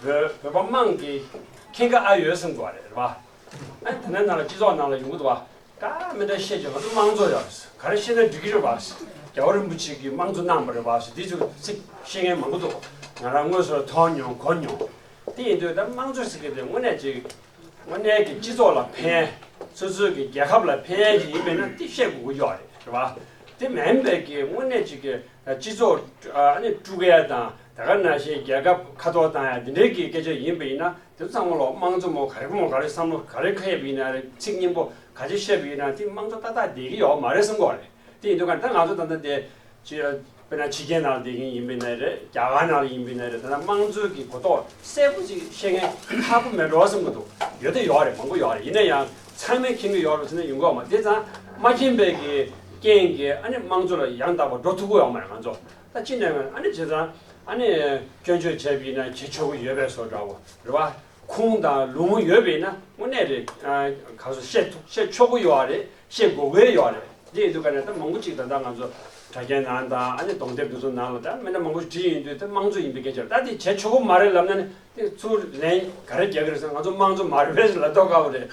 བོད་བོད་པ་དམངས་ཀྱིས་མཁྱེན་གྱི་ཨ་ཡོད་བསམ་གྱི་ཡོད་རེད་བ། ཨ་ནི་དེ་ནས་ནང་ལ་སྤྱི་ཚོགས་ནང་ལ་ཡོང་གི་འདུག་བ། ག་མི་འདྲ་བཤད་ཀྱི་ང་ཚོ་དམངས་གཙོ་ཡོད་རེད། ག་རེ་བཤད་ན་འགྲིག་གི་རེད་བ། རྒྱལ་བ་རིན་པོ་ཆེ་གིས་དམངས་གཙོ་གནང་བ་རེད་བ་ཟེར་འདི་ཚོ་ཚིག་བཤད་མཁན་མང་པོ་འདུག་ང་རང་དངོས་སུ་མཐོང་མྱོང་གོ་མྱོང་། དེ་ཡིན་དུས་ད་དམངས་གཙོ་ཟེར་གྱི་དེ་དངོས་གནས་ཅིག་དངོས་གནས་ཀྱི་སྤྱི་ཚོགས་ལ་ཕན། སོ་སོའི་གི་རྒྱལ་ཁབ་ལ་ཕན་ཡ་ཅིག་ཡིན་པས་ན་དེ་བཤད་དགོས་ཀྱི་ཡོད་རེད་བ། དེ་མིན་པའི་གི་དངོས་གནས་ཅིག་གི་སྤྱི་ཚོགས་ཨ་ནི་དཀྲུག་ཡ་དང་ད་ག་ནང་བཞིན་རྒྱལ་ཁབ་ཁ་ཐོར་བཏང་ཡ་འདི་འདྲའི་གི་སྐད་ཆ་ཡིན་པ་ཡིན་ན། དེ་ཚོ་ཚང་མ་ལོ་དམངས་གཙོ་མོ་ག་རེ་མོ་ག་རེ་བསམ་བློ་ག་རེ་འཁོར་ཡས་པ་ཡིན་ན་རེད། ཚིག་སྙན་པོ་ག་ཅི་བཤད་པ་ཡིན་ན་དེ་དམངས་གཙོ་ཏག་ཏག་བསྡད་ཀྱི་ཡོད་མ་རེད་བསམ་གྱི་ཡོད་རེད། དེ་ཡིན་དུས་ག་ད་ང་ཚོ་ད་ལྟ་དེ་ཅི་དཔེར་ན་ཕྱི་རྒྱལ་ནང་ལ་བསྡད་མཁན་ཡིན་པ་ཡིན་ན་རེད། རྒྱ་གར་ནང་ལ་ཡིན་པ་ཡིན་ན་རེད། ད་ལྟ་དམངས་གཙོའི་གི་གོ་རྟོགས་གསལ་པོ་ཅིག་བཤད་མཁན་ཁག་པོ་མེད་འགྲོ་བསམ་གྱི་འདུག་ཡོད་དེ་ཡོད་རེད། མང་པོ་ཡོད་རེད། ཡིན་ན་ཡང་ཚང་མས་མཁྱེན་གྱི་ཡོད་རེད་ཟེར་ན་ཡོང་གི་ཡོད་མ་རེད། དེ་ཙང་མ་མཁྱེན་པའི་གི་རྐྱེན་གྱིས་ཨ་ནི་དམངས་གཙོ་ལ་ཡང་དག་པ་འགྲོ་ཐུབ་ཀྱི་ཡོད་མ་རེད་ང་ཚོ། ད་ཅི་ནས་ཨ་ནི་བྱས་ཙང་ཨ་ནི་སྐྱོན་བརྗོད་བྱས་པ་ཡིན་ན་བྱེད་ཆོག་གི་ཡོད་པའི་བཟོ་འདྲ་བོ་རེད་བ། ཁུངས་དང་ལུང་ཡོད་པ་ཡིན་ན་དངོས་གནས་རེད། ཨ་ག་ཚོད་བཤད་ཐུབ་བཤད་ཆོག་གི་ཡོད་རེད། བཤད་དགོས་ཀྱི་ཡོད་རེད། དེ་ཡིན་དུས་ག་ནས་ད་མང་པོ་ཅིག་ད་ལྟ་ང་ཚོ་དྲ་རྒྱའི་ནང་དང་ཨ་ནི་གདོང་དེབ་དེ་ཚོ་ནང་ལ་ད་མི་སྣ་མང་པོ་བྲིས་ཡོང་དུས་ད་དམངས་གཙོ་ཡིན་པའི་སྐད་ཆ་རེད། ད་དེ་བྱེད་ཆོག་གི་མ་རེད་ལབ་ན་ནི་དེ་ཚུར་ལན་ག་རེ་རྒྱག་གི་རེད་ཟེར། ང་ཚོ་དམངས་གཙོ་མ་རེད་པས་ཟེར་ལབ་མདོག་ཁ་པོ་རེད།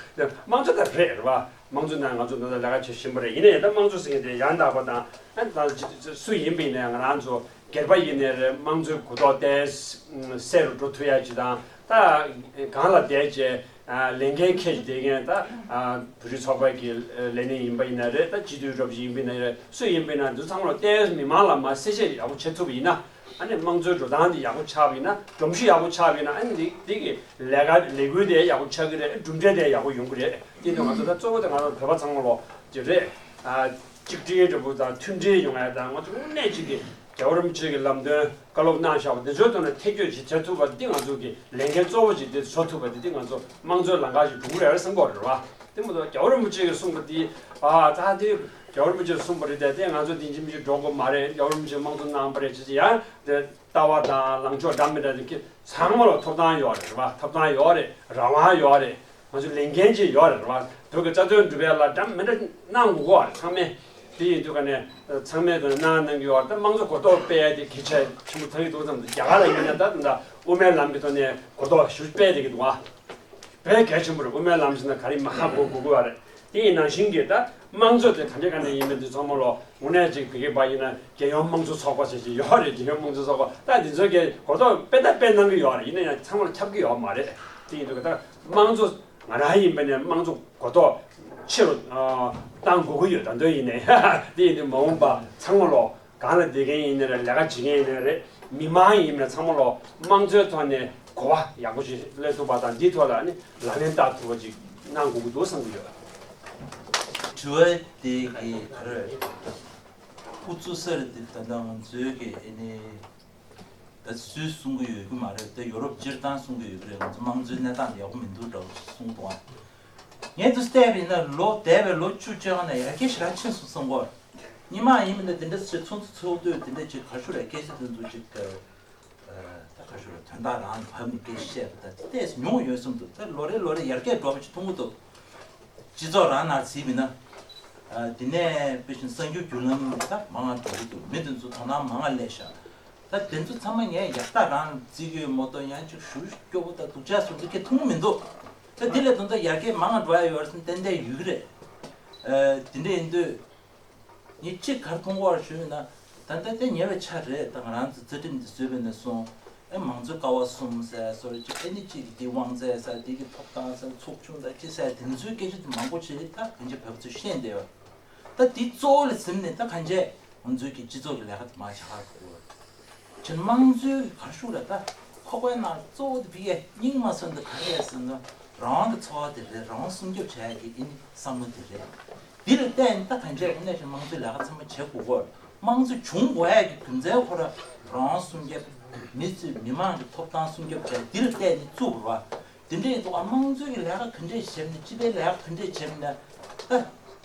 དམངས་གཙོ་ན་ང་ཚོ་ད་ལྟ་ལས་ཀ་བྱེད་བཞིན་པ་རེད། ཡིན་ན་ཡང་ད་དམངས་གཙོ་ཟེར་མཁན་དེ་ཡང་དག་པ་དང་ཨ་ནི་ད་སུ་ཡིན་པ་ཡིན་ན་ཡང་ང་རང་ཚོ་སྒེར་པ་ཡིན་ནའི་རེད། དམངས་གཙོའི་གོ་རྟོགས་ཏོག་ཙམ་གསལ་རུ་འགྲོ་ཐུབ་ཡ་ཅིག་དང་། ད་གང་ལ་བསྡད་བྱས་ལས་འགན་འཁྱེར་བསྡད་མཁན་ད་བོད་རིགས་ཚོགས་པ་གི་ལས་སྣེ་ཡིན་པ་ཡིན་ན་རེད། ད་སྤྱི་འཐུས་རོབ་ཅིག་ཡིན་པ་ཡིན་ན་རེད། སུ་ཡིན་པ་ཡིན་ན་འདི་ཚང་མ་ལ་ཏོག་ཙམ་མི་མང་ལ་མ་གསལ་བཤད་ཡག་པོ་བྱེད་ཐུབ་པ་ཡིན་ན། ཨ་ནི་དམངས་གཙོའི་འགྲོ་སྟངས་འདི་ཡག་པོ་ཆགས་པ་ཡིན་ན། སྒྲོམ་གཞི་ཡག་པོ་ཆགས་པ་ཡིན་ན། ཨ་ནི་འདི་འདི་གི་ལས་ཀ་ལས་འགུལ་དེ་ཡག་པོ་ཆགས་ཀྱི་རེད། གྲུབ་འབྲས་དེ་ཡག་པོ་ཡོང་གི་རེད། དེ་ནི་ང་ཚོ་ད་གཙོ་བོ་དེ་ང་ཚོ་བོད་པ་ཚང་མ་ལོ་ཅིག་རེད། ཨ། གཅིག་སྒྲིལ་འདྲ་པོ་དང་མཐུན་སྒྲིལ་ཡོང་ཡ་དང་། ང་ཚོ་དངོས་གནས་གཅིག་གི་རྒྱལ་བ་རིན་པོ་ཆེ་གི་ལམ་སྟོན་བཀའ་སློབ་གནང་བཞག་པ་འདི་ཚོའི་ཐོག་ནས་ཐེ་བསྐྱོད་ཅིག་བྱེད་ཐུབ་པ་འདི་ང་ཚོ་གི་ལས་འགན་གཙོ་བོ་ཅིག་འདི་བཟོ་ཐུབ་པ་འདི་འདི་ང་ཚོ་དམངས་གཙོའི་ལམ་ཁ་ཅིག་འགྲོ་གི་རེད་བསམ་གྱི་ཡོད་རེད་བ། དེ་མ་གཏོགས་རྒྱལ་བ་རིན་པོ་ཆེ་གིས་གསུངས་པ་འདི་ཨ་ད་འདི་རྒྱལ་བ་རིན་པོ་ཆེས་གསུངས་པ་རེད་དེ། དེ་ང་ཚོ་འདི་འཇིམ་གྱིས་འགྲོ་དགོས་མ་རེད། རྒྱལ་བ་རིན་པོ་ཆེས་དམངས་གཙོ་གནང་པ་རེད་ཅེས་ཡང་དེ་ལྟ་བ་དང་ལངས་ཕྱོགས་འདྲ་མི་འདྲ་དེ་ཚང་མ་ལ་ཐོབ་ཐང་ཡོད་རེད་བ། ཐོབ་ཐང་ཡོད་རེད། རང་དབང་ཡོད་རེད། ང་ཚོ་ལས་འགན་ཅིག་ཡོད་རེད་བ། བོད་ཀྱི་རྩ་དོན་སྒྲུབ་ཡ་ལ་འདྲ་མི་འདྲ་གནང་དགོས་ཀྱི་ཡོད་རེད་ཚང་མས། དེ་ཡིན་དུས་ག་ནས་ཚང་མས་དོ་སྣང་གནང་གི་ཡོད་རེད། ད་དམངས་གཙོ་གོ་རྟོགས་སྤེལ་ཡ་དེ་གལ་ཆེ་ཆེན་པོ་ཆགས་ཀྱི་འདུག་བསམ་འདུག་རྒྱ་གར་ལ་ཡིན་ན་ད་ད་དབུ་མའི་ལམ་གྱི་ཐོག་ནས་གོ་རྟོགས་ཞེ་པོ་སྤེལ་བསྡད་ཀྱི་འདུག་བ། དཔེ་གལ་ཆེན་པོ་རེད། དབུ་མའི་ལམ་ཟེར་ན་ག་རེ་མ་ཧ་གོ་དགོས་ཀྱི་ཡོད་རེད། དེ་ཡིན་ནང་བཞིན་གྱི་ད་དམངས་གཙོ་དེ་ག་འདྲ་ག་འདྲ་ཡིན་མིན་དེ་ཚང་མ་ལོ་དངོས་གནས་ཅིག་བོད་སྐད་པ་ཡིན་ན་རྒྱལ་ཡོངས་དམངས་གཙོ་ཚོགས་པ་ཟེར་གྱི་ཡོད་རེད། རྒྱལ་ཡོངས་དམངས་གཙོ་ཚོགས་པ། ད་འདི་ཚོ་གི་གོ་རྟོགས་དཔེ་ད་དཔེ་གནང་གི་ཡོད་རེད། ཡིན་ན་ཡང་ཚང་མ་ལ་ཁྱབ་ཀྱི་ཡོད་མ་རེད། དེ་ཡིན་དུས་ད་དམངས་གཙོ་ང་རང་ཡིན་པ་ནས་དམངས་གཙོ་གོ་རྟོགས་ཆེ་རུ་ཨ་གཏང་དགོས་ཀྱི་ཡོད། ད་དུང་ཡིན་ནའི་དེ་ཡིན་དུས་མ་འོངས་པ་ཚང་མ་ལོ་གང་ལ་བསྡད་མཁན་ཡིན་ནའི་རེད། ལས་ཀ་བྱེད་མཁན་ཡིན་ནའི་རེད། མི་མང་ཡིན་ནའི་ཚང་མ་ལོ་དམངས་གཙོའི་ཐོག་ནས་གོ་བ་ཡག་པོ་ཞིག་སླེབས་ཐུབ་པ་དང་། འདིའི་ཐོག་ལ་ནི་ལག་ལེན་བསྟར་ཐུབ་པ་ཅིག་གནང་དགོས་ཀྱི་འདུག་བསམ་གྱི་ཡོད། དྲི་བ་དེ་གི་ག་རེ་ཨུ་ཚུགས་ས་རེད། དེ་ད་ལྟ་ང་ཚོའི་གི་ཨེ་ནི་ད་སུས་གསུང་གི་ཡོད་ཀྱི་མ་རེད། ད་ཡོ་རོབ་སྤྱིར་བཏང་གསུང་གི་ཡོད་ཀྱི་རེད། ང་ཚོ་དམངས་གཙོའི་གནས་སྟངས་དེ་ཡག་པོ་མི་འདུག་འདྲ་བོ་གསུངས་འདུག་ཨ། ངས་འདུག་བལྟས་པ་ཡིན་ན་ལོ་འདས་པའི་ལོ་བཅུ་བཅོ་ལྔ་ནས་ཡར་རྒྱས་ཞེ་དྲག་ཕྱིན་སོང་བསམ་གྱི་ཡོད། སྔོན་མ་ཡིན་མིན་ན་དེ་འདྲ་ཚོགས་འདུ་ཚོགས་དུས་དེ་འདྲ་ཅིག་ག་ཞུ་རེད། སྐད་ཆ་དེ་ཚོ་ཅིག་ད་ག་ཞུ་རེད། དོན་དག་རང་ལ་བབས་ནས་སྐད་ཆ་བཤད་པ་ད་དེ་ཏོག་ཙམ་ཉུང་ཡོད་བསམ་འདུག་ད་ལོ་རེ་ལོ་རེ་ཡར་རྒྱས་འགྲོ་བ་ཅིག་མཐོང་གི་འདུག་སྤྱི་ཚོགས་རང་ནང་གཟིགས་པ་ཡིན་ན། ཨ། དེ་ནས་དཔེ་བཞིན་གསར་འགྱུར་བརྒྱུད་ལམ་ད་མང་ང་འགྲོ་གི་འདུག་མི་དེ་ཚོ་དོ་སྣང་མང་ང་སླེབས་ཤག་ད་དེ་ཚོ་ཚང་མ་ངས་ཡག་རྟགས་རང་བརྩི་གི་ཡོད་མ་གཏོགས། ཡང་ཅིག་ཞུ་སྐྱོ་པོ་དང་སྡུག་ཅག་བཟོ་འདུག་ཁྱེད་མཐོང་གི་མི་འདུག་ད་དེ་ལས་དོན་དག་ཡར་རྒྱས་མང་ང་འགྲོ་ཡ་ཡོད་རེད་ཟེར་ཏན་ཏན་ཡོད་ཀྱི་རེད། ཨ། དེ་འདྲ་ཡིན་དུས། ངས་གཅིག་ག་རེ་མཐོང་གི་ཡོད་ཞུས་ན། ད་ལྟ་དེ་ཉེ་བའི་ཆར་རེད། ད་ང་རང་ཚོ་རྩ་ཁྲིམས་འདི་བཟོས་པ་ནས་བཟུང་། ཨེ། མང་གཙོའི་ཀ་བ་གསུམ་ཟེར་སོགས་ཅིག་ཨེ་ནི་གཅིག་གི་དབང་ཚད་ཟེར། དེ་གི་ཐོབ་ཐང་ཟེར། ཚོགས་ཆུང་དང་ཅི་ཟེར། དེ་ཚོའི་སྐད་ཆ་དེ་མང་པོ་ཞིག་ད་ཕན་ཆད་བོད་པ་ཚོས་ཤེས་བསྡད་ཡོད། ད་དེ་གཙོ་བོ་ལ་ཟིན་ནས་ད་གང་བྱས་ང་ཚོའི་གི་སྤྱི་ཚོགས་ཀྱི་ལས་ཀ་དེ་མར་བྱ་ག་དགོས། ཕྱིན་དམངས་གཙོའི་ག་རེ་ཞུ་རེད། ད་ཁོག་པའི་ནང་གཙོ་བོ་དེ་ཕི་གས་སྙིང་མ་སོན་དུ་ག་རེ་རེད་ཟེར་ན། རང་དབང་གི་འཚོ་བ་དེ་རེད། རང་དབང་སྲུང་སྐྱོབ་བྱ་ཡག་གི་ཨེ་ནི་བསམ་བློ་དེ་རེད། འདི་ལ་བརྟེན་ད་གང་བྱས་དངོས་གནས་ཀྱི་དམངས་གཙོའི་ལས་ཀ་ཚང་མ་བྱེད་དགོས་ཀྱི་ཡོད། དམངས་གཙོ་བྱུང་དགོས་ཡག་གི་རྒྱུ་མཚན་ཁོ་རང་རང་དབང་སྲུང་སྐྱོབ། མི་ཚོས་མི་དམངས་ཀྱི་ཐོབ་ཐང་སྲུང་སྐྱོབ་བྱས། འདི་ལ་བརྟེན་ནས་བཙུགས་པ་རེད་བ། དེ་འདྲ་ཡིན་དུས་ཨ། དམངས་གཙོའི་གི་ལས་ཀ་ག་འདྲས་བྱས་ནས། སྤྱི་པའི་ལས་ཀ་ག་འདྲས་བྱས་ནས། ད་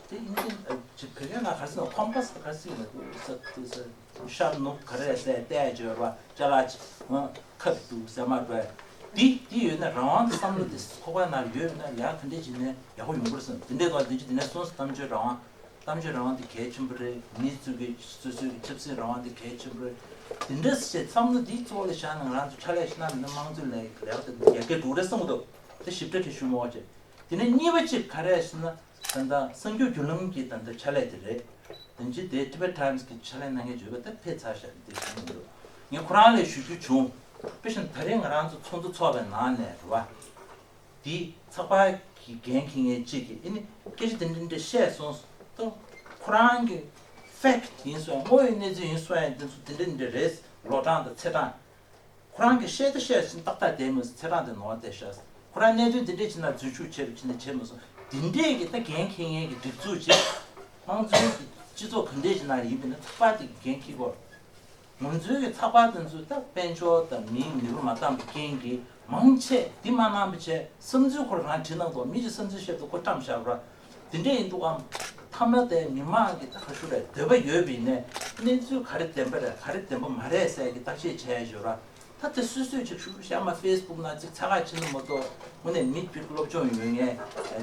དེ་ཨིན་ཇི་ཨ། ཅིག་བོད་སྐད་ནང་ག་རེ་ཟེར་ན། ཁོམ་པ་སི་ག་རེ་ཟེར་ན། ཤར་ནུབ་ག་རེ་ཟེར་བལྟས་བྱས་པ། ཅ་ལག་ཅིག་ཁ་ཐུག་ཟེར་མ་འགྲོ། འདི་འདི་ཡོད་ན་རང་དབང་གི་བསམ་བློ་དེ་ཁོག་པ་ནང་ཡོད་ན། ཡག་ག་འདྲས་བྱས་ནས་ཡག་པོ་ཡོང་གི་རེད་བསམ། དེ་འདྲས་དང་དེ་ཅི་དེ་ནས་སོང་ཙང་གཏམ་བརྗོད་རང་དབང་། གཏམ་བརྗོད་རང་དབང་དེ་གལ་ཆེན་པོ་རེད། མི་ཚོ་གི་སོ་སོའི་གི་ཆབ་སྲིད་རང་དབང་དེ་གལ་ཆེན་པོ་རེད། དེ་འདྲས་བྱས་བསམ་བློ་འདི་གཙོ་བོ་ལ་བཞག་ནས་ང་རང་ཚོ་ཕྱག་ལས་ཤིག་གནང་ན། དམངས་གཙོའི་ལས་ལས་ཀ་དེ་ཡར་རྒྱས་འགྲོ་གི་རེད་བསམ་གི་འདུག་དེ་ཞིབ་ཕྲ་གི་ཞུ་མ་དགོས་བྱས། དེ་ནས་གཉིས་པ་གཅིག་ག་རེ་ཟེར་ན། ད་ལྟ་གསར་འགྱུར་བརྒྱུད་ལམ་གྱི་ད་ལྟ་ཕྱག་ལས་དེ་རེད། དེ་ཅི་དེ་Tibet Times་གི་ཕྱག་ལས་གནང་མཁན་བརྗོད་པ་ད་ཕེབས་ཚར་ཤག་དེ་གསུང་གི་འདུག་ངས་ཁོ་རང་ལ་ཞུ་རྒྱུ་བྱུང་། དཔེ་བཞིན་ད་རེས་ང་རང་ཚོ་ཚོགས་འདུ་ཚོགས་པའི་ནང་ནས་རེད་བ། དེ་ཚགས་པར་གྱི་འགན་འཁྱེར་མཁན་གཅིག་གིས་ཨེ་ནི་སྐད་ཆ་དེ་འདྲ་འདྲ་བཤད་སོང་། ད་ཁོ་རང་གི་fact་ཡིན་སོང་ཡང་། དངོས་ཡོད་གནས་ཚུལ་ཡིན་སོང་ཡང་། དེ་ཚོ་དེ་འདྲ་འདྲ་རེད། ལོ་གྲངས་དང་ཚེས་གྲངས། ཁོ་རང་གིས་བཤད་ད་བཤད་ཟིན་ཏག་ཏག་བསྡད་མི་སོང་། ཚེས་གྲངས་དེ་ནོར་བསྡད་ཤག་ཁོ་རང་གནས་ཚུལ་འདི་འདྲས་བྱས་ན་འཛུལ་ཞུགས་བྱས་རུ་ཕྱིན་ནས་བྱས་མི་སོང་། འདི་འདྲས་ཀྱི་ད་འགན་འཁྱེར་མཁན་གྱི་སྒྲིག་འཛུགས་ཅིག་དམངས་གཙོའི་གི་སྤྱི་ཚོགས་ག་འདྲས་ཅིག་ནང་ཡིན་པ་ཡིན་ན། ཚགས་པར་དེ་གི་འགན་འཁྱེར་དགོས། ང་ཚོའི་གི་ཚགས་པར་དེ་ཚོ་ད་དཔལ་འབྱོར་དང་མིའི་ནུས་པ་མ་འདང་པའི་རྐྱེན་གྱིས་མང་ཆེ་འདི་མ་གནང་བ་བྱས། བསམ་ཚུལ་ཁོ་རང་བྲིས་གནང་འདུག་མི་གི་བསམ་ཚུལ་བཤད་འདུག་ཁོ་བཀྲམ་བཞག་པ་ར། དེ་འདྲས་ཡིན་འདུག་གམ། མཐའ་མ་དེ་མི་མང་གི་ད་ག་ཞུ་རེད། འདོད་པ་ཡོད་པ་ཡིན་ནའི་གནས་ཚུལ་ག་རེ་བདེན་པ་རེད། ག་རེ་བདེན་པ་མ་རེད་ཟེར་གི་བརྟག་དཔྱད་བྱས་ཡོད་ར། ད་དེ་སོ་སོས་ཅིག་ཞུ་བཤད་མ། Facebook་ནང་ཅིག་ཚ་ཁ་ཕྱིན་ནི་མ་གཏོགས། དངོས་གནས་མི་ཅིག་སློབ་སྦྱོང་ཡོད་མཁན།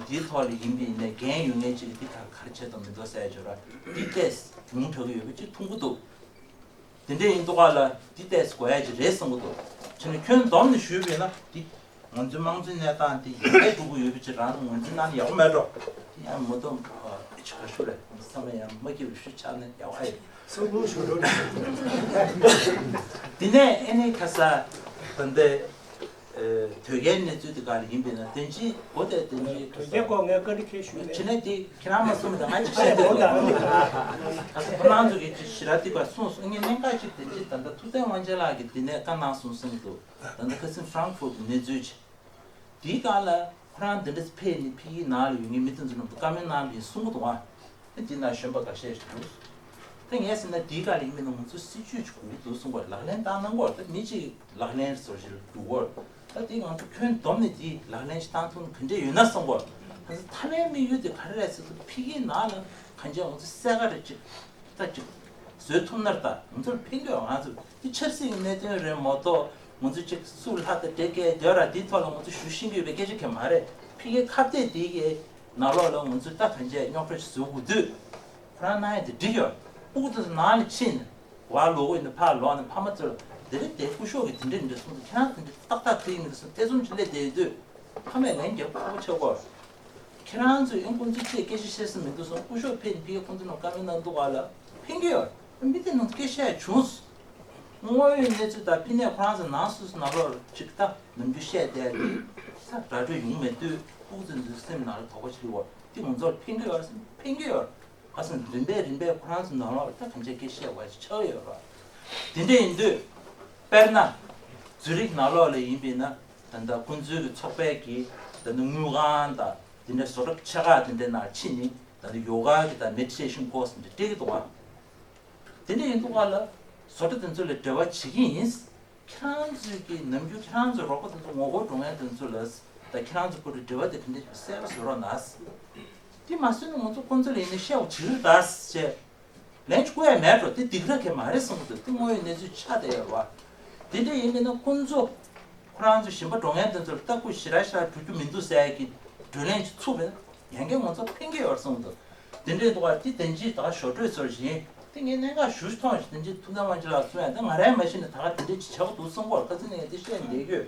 དེའི་ཐོག་ལ་ཡིན་པ་ཡིན་ནའི་འགན་ཡོད་མཁན་ཅིག་གིས་འདི་ག་ག་རེ་བྱས་འདུག་མི་འདུག་ཟེར་ཡོད་ར། འདི་ཏོག་ཙམ་ཉུང་དྲགས་ཀྱི་ཡོད་པ་ཅིག་མཐོང་གི་འདུག་དེ་འདྲས་ཡིན་འདུག་ག་ལ། འདི་ཏོག་ཙམ་དགོས་ཡ་ཅིག་རེད་བསམ་གི་འདུག་བྱས་ན་ཁྱོན་བསྡོམས་ནས་ཞུས་པ་ཡིན་ན། འདི་ང་ཚོའི་དམངས་གཙོའི་གནས་སྟངས་འདི་ཡར་རྒྱས་འགྲོ་གི་ཡོད་པ་ཅིག་རང་ངོས་འཛིན་གནང་ན་ཡག་པོ་མེད་འགྲོ། དེ་ཡང་མ་གཏོགས་ཨ་ཅིག་ག་ཞུ་རེད། བསམ་བློ་ཡང་མ་སྐྱིད་པ་ཞུ་ཆགས་ན་ཡག་པོ་ཨེ་ཡོད། སོ་ལོ་ཞུ་འགྲོ་རེད། དེ་ནས་ཨེ་ནི་ཁ་ས་ད་ལྟ་ཨ་དོལ་རྒྱལ་གནས་ཚུལ་དེ་ག་རེ་ཡིན་པས་ན། དེ་འདྲའི་གོ་དེ་དེ་འདྲའི་དོལ་རྒྱལ་སྐོར་ངས་བཀའ་འདྲི་ཁྱེད་ཞུས་མེད། བྱས་ན་དེ་ཁྱེད་རང་མ་གསུངས་པ་དང་ང་ཅིག་བཤད་འདོད་འདུག་ཁ་ས་ཁོ་རང་ཚོ་གིས་ཅིག་ཞེ་དྲག་ཐིག་པ་གསུངས་སོང་། ངས་གནད་འགག་ཅིག་དེ་འདྲའི་ད་ལྟ་ཐུབ་བསྟན་དབང་ཆེན་ལགས་ཀྱིས་དེ་ནས་བཀའ་གནང་སོང་གསུངས་འདུག་ད་ལྟ་ཁ་སང་Frankfurt་གི་གནས་ཚུལ་ཅིག་དེའི་སྒང་ལ་ཁོ་རང་འདི་འདྲ་ཕེབས་ནས་ཕ་གིའི་ནང་ལ་ཡོད་མཁན་མི་དེ་ཚོ་རྣམས་བཀའ་མོལ་གནང་བཞིན་གསུང་གི་འདུག་ཨ། ཨ་འདི་ན་གཞོན་པ་འགའ་ཤས་ཤིག་འདུག་ད་ངས་ཟེར་ན་དེའི་སྒང་ལ་ཡིན་མིན་ན་ང་ཚོ་སྲིད་ཇུས་ཅིག་དགོས་ཀྱི་འདུག་གསུང་གི་ཡོད། ལག་ལེན་བསྟར་གནང་གི་ཡོད་རེད། ད་མི་གཅིག་ལག་ལེན་བཟོ་བཞིན་འདུག་གི་ཡོད་རེད། ད་དེ་ང་ཚོ་ཁྱོན་བསྡོམས་ནས་དེ་ལག་ལེན་ཞིག་བསྟར་ཐུབ་ན་ག་འདྲས་ཡོད་ན་བསམ་གི་ཡོད་རེད། ད་མཐའ་མའི་དམིགས་ཡུལ་དེ་ག་རེ་རེད་ཟེར་ན། ཕ་གིའི་ནང་ལ་གང་ཅི་ང་ཚོ་གསལ་ཁ་རེ་ཅིག་ད་ཅིག་བཟོས་ཐུབ་ན་ད་ང་ཚོར་ཕན་གྱི་ཡོད། ང་ཚོ་འདི་ཆབ་སྲིད་ཀྱི་གནད་དོན་རེད་མ་གཏོགས། ང་ཚོ་ཅིག་སུ་ལྷ་དང་འདྲེ་སྐད་སྡོད་ར། འདིའི་ཐོག་ལ་ང་ཚོ་ཞུ་ཤེས་ཀྱི་ཡོད་པའི་སྐད་ཆ་གང་ཡང་མ་རེད། ཕ་གིའི་ཁ་གཏད་འདི་གི་ནང་ལོགས་ལ་ང་ཚོས་ད་གང་བྱས་རྙོག་དྲ་ཞིག་བཟོ་དགོས་དུས། ཁོ་རང་གནང་ཡ་དེ་འགྲིག་ཡོད། སྤུ་གུ་དེ་ཚོ་ནང་ལ་ཕྱིན་ནས་བར་ལོག་གི་ཡིན་ན། ཕར་ལོག་ནས་ཕ་མ་ཚོ་ལ་དེ་རེད། དེ་སྐུ་ཞབས་ཀྱིས་དེ་འདྲ་འདྲ་གསུངས་འདུག་ཁྱེད་རང་དེ་འདྲ་ཏག་ཏག་དེ་ཡིན་མི་འདུག་གསུངས། ཐེ་ཚོམ་ཅིག་སླེབས་བསྡད་ཡོད་དུས། ཕ་མས་ལན་རྒྱབ་ཁག་པོ་ཆགས་ཀྱི་ཡོད་རེད། ཁྱེད་རང་ཚོས་ཨེ་ཁོང་ཚོས་ཅིག་སྐད་ཆ་བཤད་ས་མི་འདུག་གསུངས། སྐུ་ཞབས་ཕེབས་ནས་ཕ་གིའི་ཁོང་ཚོ་རྣམས་བཀའ་མོལ་གནང་འདུག་ག་ལ་ཕན་གྱི་ཡོད་རེད། མི་དེ་རྣམས་སྐད་ཆ་བྱུང་སོང་། དངོས་ཡོད་གནས་ཚུལ་དང་ཕ་གིའི་ཁོ་རང་ཚོ་ནང་སོ་སོ་ནང་ལོགས་ཅིག་ད་ནམ་རྒྱུན་བཤད་བསྡད་དེ་ད་ར་སྤྲོད་ཡོང་མེད་དུས། སྤུ་གུ་ཚོ་ཚོའི་སེམས་ནང་ལ་དོགས་པ་ཞིག་སླེབས་ཡོད་རེད། དེ་ང་ཚོར་ཕན་གྱི་ཡོད་རེད། ཕན་གྱི་ཡོད་རེད། ཁ་སང་རིམ་པས་རིམ་པས་ཁོ་རང་ཚོ་ནང་ལོགས་ལ་ད་གང་ཅི་སྐད་བཤད་པ་ཞིག་ཆགས་ཡོད་རེད། དེ་འདྲ་ཡིན་དུས། དཔེར་ན། ཛུ་རིག་ནང་ལོགས་ལ་ཡིན་པས་ན། ད་ལྟ་ཁོང་ཚོའི་གི་ཚོགས་པའི་གི་ད་ལྟ་དངུལ་ཁང་དང་དེ་འདྲ་བཟོ་གྲྭ་ཆེ་ཁག་དེ་འདྲའི་ནང་ཕྱིན་ནས། ད་ལྟ་ཡོ་ག་གི་ད་མེ་ཌི་ཊེ་ཤན་ཀོར་སི་དེ་འདྲ་སྤྲད་ཀྱི་འདུག་ག་དེ་འདྲ་ཡིན་དུས་སྒང་ལ་བཟོ་གྲྭ་དེ་ཚོ་ལ་འབྲེལ་བ་བྱེད་ཀྱི་ཡིན། ཁྱེད་རང་ཚོའི་གི་ནམ་རྒྱུན་ཁྱེད་རང་ཚོའི་རོགས་པ་དེ་ཚོ། ངོ་རྒོལ་འགྲོ་མཁན་དེ་ཚོ་ལ་ད་ཁྱེད་རང་ཚོ་བར་དུ་འབྲེལ་བ་དེ་ག་འདྲ་གསལ་པོ་བཟོ་རོགས་གནང་། དེ་མ་བཟོས་ན་ང་ཚོ་ཁོང་ཚོ་ལ་ཡིན་ན་བཤད་པ་བྱེད་ཀྱི་རེད་ད་ཟེར། ལན་ཅིག་བསྐུར་ཡ་མེད་འགྲོ། དེ་སྡིགས་ར་གང་ཡང་མ་རེད་བསམ་གྱི་འདུག་དེ་དངོས་ཡོད་གནས་ཚུལ་ཆགས་བསྡད་ཡོད་རེད་བ། དེ་འདྲ་ཡིན་མིན་ན་ཁོང་ཚོ། ཁོ་རང་ཚོ་ཞེན་པ་འགྲོ་མཁན་དེ་ཚོ་ལ་ལྟ་སྐུལ་ཞེ་དྲག་ཞེ་དྲག་འགྲོ་རྒྱུ་མི་འདུག་ཟེར་གྱི་བགྲོ་གླེང་ཅིག་ཚུགས་པ་ཡིན་ན་ཡང་བསྐྱར་ང་ཚོ་ཕན་གྱི་ཡོད་རེད་བསམ་གྱི་འདུག་དེ་འདྲའི་འདུག་བ། དེ་དེ་འདྲའི་ད་ཞོར་འཕྲོས་ཚོར་བཞིན་དེ་ངས་གནད་འགག་ཞུ་མཐོང་ཞིག་དེ་འདྲའི་ཐུགས་དམ་དབང་ཆེ་ལགས་གསུང་ཡ་དེ་ང་རའི་མ་གཞི་ནས་ད་ག་དེ་འདྲའི་ཅིག་བྱ་བ་འདུག་གསུང་གོ་ཁ་སང་ནས་དེ་བཤད་འདས་ཡོད།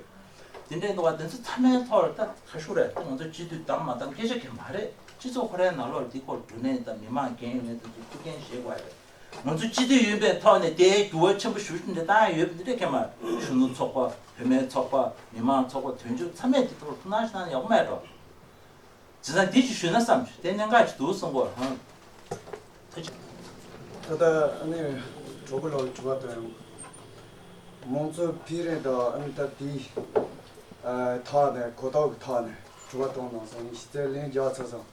དེ་འདྲའི་འདུག་བ། དེ་ཚོ་ཚང་མའི་ཐོག་ལ་ད་ག་ཞུ་རེད། ད་ང་ཚོ་སྤྱི་འཐུས་བདམས་མ་བདམས་སྐད་ཆ་གང་མ་རེད། སྤྱི་ཚོགས་ཁོ་རའི་ནང་ལོགས་ལ་དེ་སྐོར་འགྲོ་ནས་ད་མི་མང་འགན་ཡོད་མེད་དེ་ཚོ་ཐུགས་འགན་བཞེས་དགོས་རེད། ང་ཚོ་སྤྱི་འཐུས་ཡིན་པའི་ཐོག་ནས་དེའི་འགྱུར་བ་ཆེན་པོ་ཞེ་པོ་ཅིག་འདི་བཏང་ཡ་ཡོད་པ་འདི་འདྲ་གང་མ་རེད། གཞོན་ནུ་ཚོགས་པ། བུད་མེད་ཚོགས་པ། མི་མང་ཚོགས་པ། དོན་གཅོད་ཚང་མས་དེ་ཐོག་ལ་ཐུགས་སྣང་ཞིག་གནང་ན་ཡག་པོ་མེད་འགྲོ། བྱས་ཙང་འདི་ཅིག་ཞུས་ན་བསམ་བྱུང་། དེ་གནད་འགག་ཅིག་འདུག་གསུང་གོ། ཧང་། ཐུགས་རྗེ་ཆེ། ད་ལྟ་ཨ་ནི་གྲོགས་པོ་ལགས་ཀྱི་དྲི་བ་དང་། མང་གཙོ་འཕེལ་རིམ་དང་ཨ་ནི་ད་དེའི་ཨ་ཐོག་ནས་གོ་རྟོགས་ཀྱི་ཐོག་ནས་དྲི་བ་བཏང་གནང་སོང་། ངས་ཞིབ་ཚད་ལན་རྒྱག་ཚར་སོང་།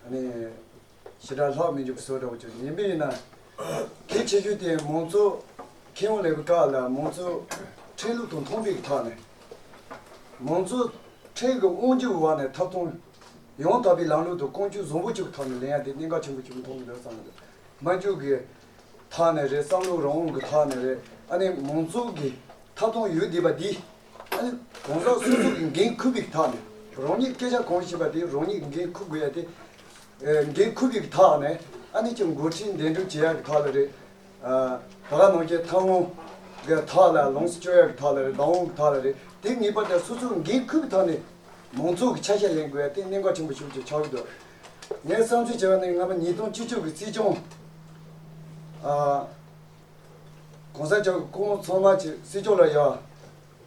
ཨ་ནི་ཞེ་དྲག་ལྷག་མི་འཇུག་པའི་བཟོ་འདྲ་བོ་ཅིག་ཡིན་པས་ན། གལ་ཆེ་ཤོས་དེ་མང་གཙོ་ཁེ་དབང་ལེན་པའི་སྐབས་ལ་མང་གཙོ་ཁྲིམས་ལུགས་དང་མཐུན་པའི་ཐོག་ནས། མང་གཙོ་ཁྲིམས་ཀྱི་དབང་སྒྱུར་འོག་ནས་ཐོབ་ཐང་ཡང་དག་པའི་ལམ་ལུགས་དང་ཀུན་སྤྱོད་བཟང་པོ་ཅིག་གི་ཐོག་ནས་ལེན་ཡ་དེ་གནད་འགག་ཆེན་པོ་ཅིག་མཐོང་གི་འདུག་བསམ་གི་འདུག། སྨྲ་བརྗོད་ཀྱི་ཐོག་ནས་རེད། བསམ་བློ་རང་དབང་གི་ཐོག་ནས་རེད། ཨ་ནི་མང་གཙོ་གི་ཐོབ་ཐང་ཡོད་བསྡད་པ་འདི། ཨ་ནི་གང་ཟག་སོ་སོ་གི་འགན་འཁུར་བའི་ཐོག་ནས། རང་ཉིད་སྐད་ཆ་གང་བཤད་པ་དེ་རང་ཉིད་ཀྱི་འགན་འཁུར་དགོས་ཡ་དེ། ཨེ། འགན་འཁུར་བའི་ཐོག་ནས་ཨ་ནི་ཅིག་འགོ་ཁྲིད་འདེམས་སྒྲུག་བྱེད་ཡ་གི་ཐོག་ལ་རེད། ཨ། ད་ག་ནང་བཞིན་ཐོན་དབང་གི་ཐོག་ལ། ལོངས་སུ་སྤྱོད་ཡ་གི་ཐོག་ལ་རེད། བདག་དབང་གི་ཐོག་ལ་རེད། དེ་ངེས་པར་དུ་སོ་སོའི་འགན་འཁུར་བའི་ཐོག་ནས་མང་གཙོ་གི་ཆ་ཤས་ལེན་དགོས་ཡ་དེ་གནད་འགག་ཆེན་པོ་ཞིག་ཅིག་ཆགས་ཀྱི་འདུག། ངས་བསམ་ཚུལ་བྱས་པ་ནི། སྔ་མ་ཉིས་སྟོང་བཅུ་གཅིག་གི་སྲིད་སྐྱོང་། ཨ། གོང་ས་མཆོག་གི་སྐུ་དབང་ཚང་མ་ཅིག་སྲིད་སྐྱོང་ལ་ཡ་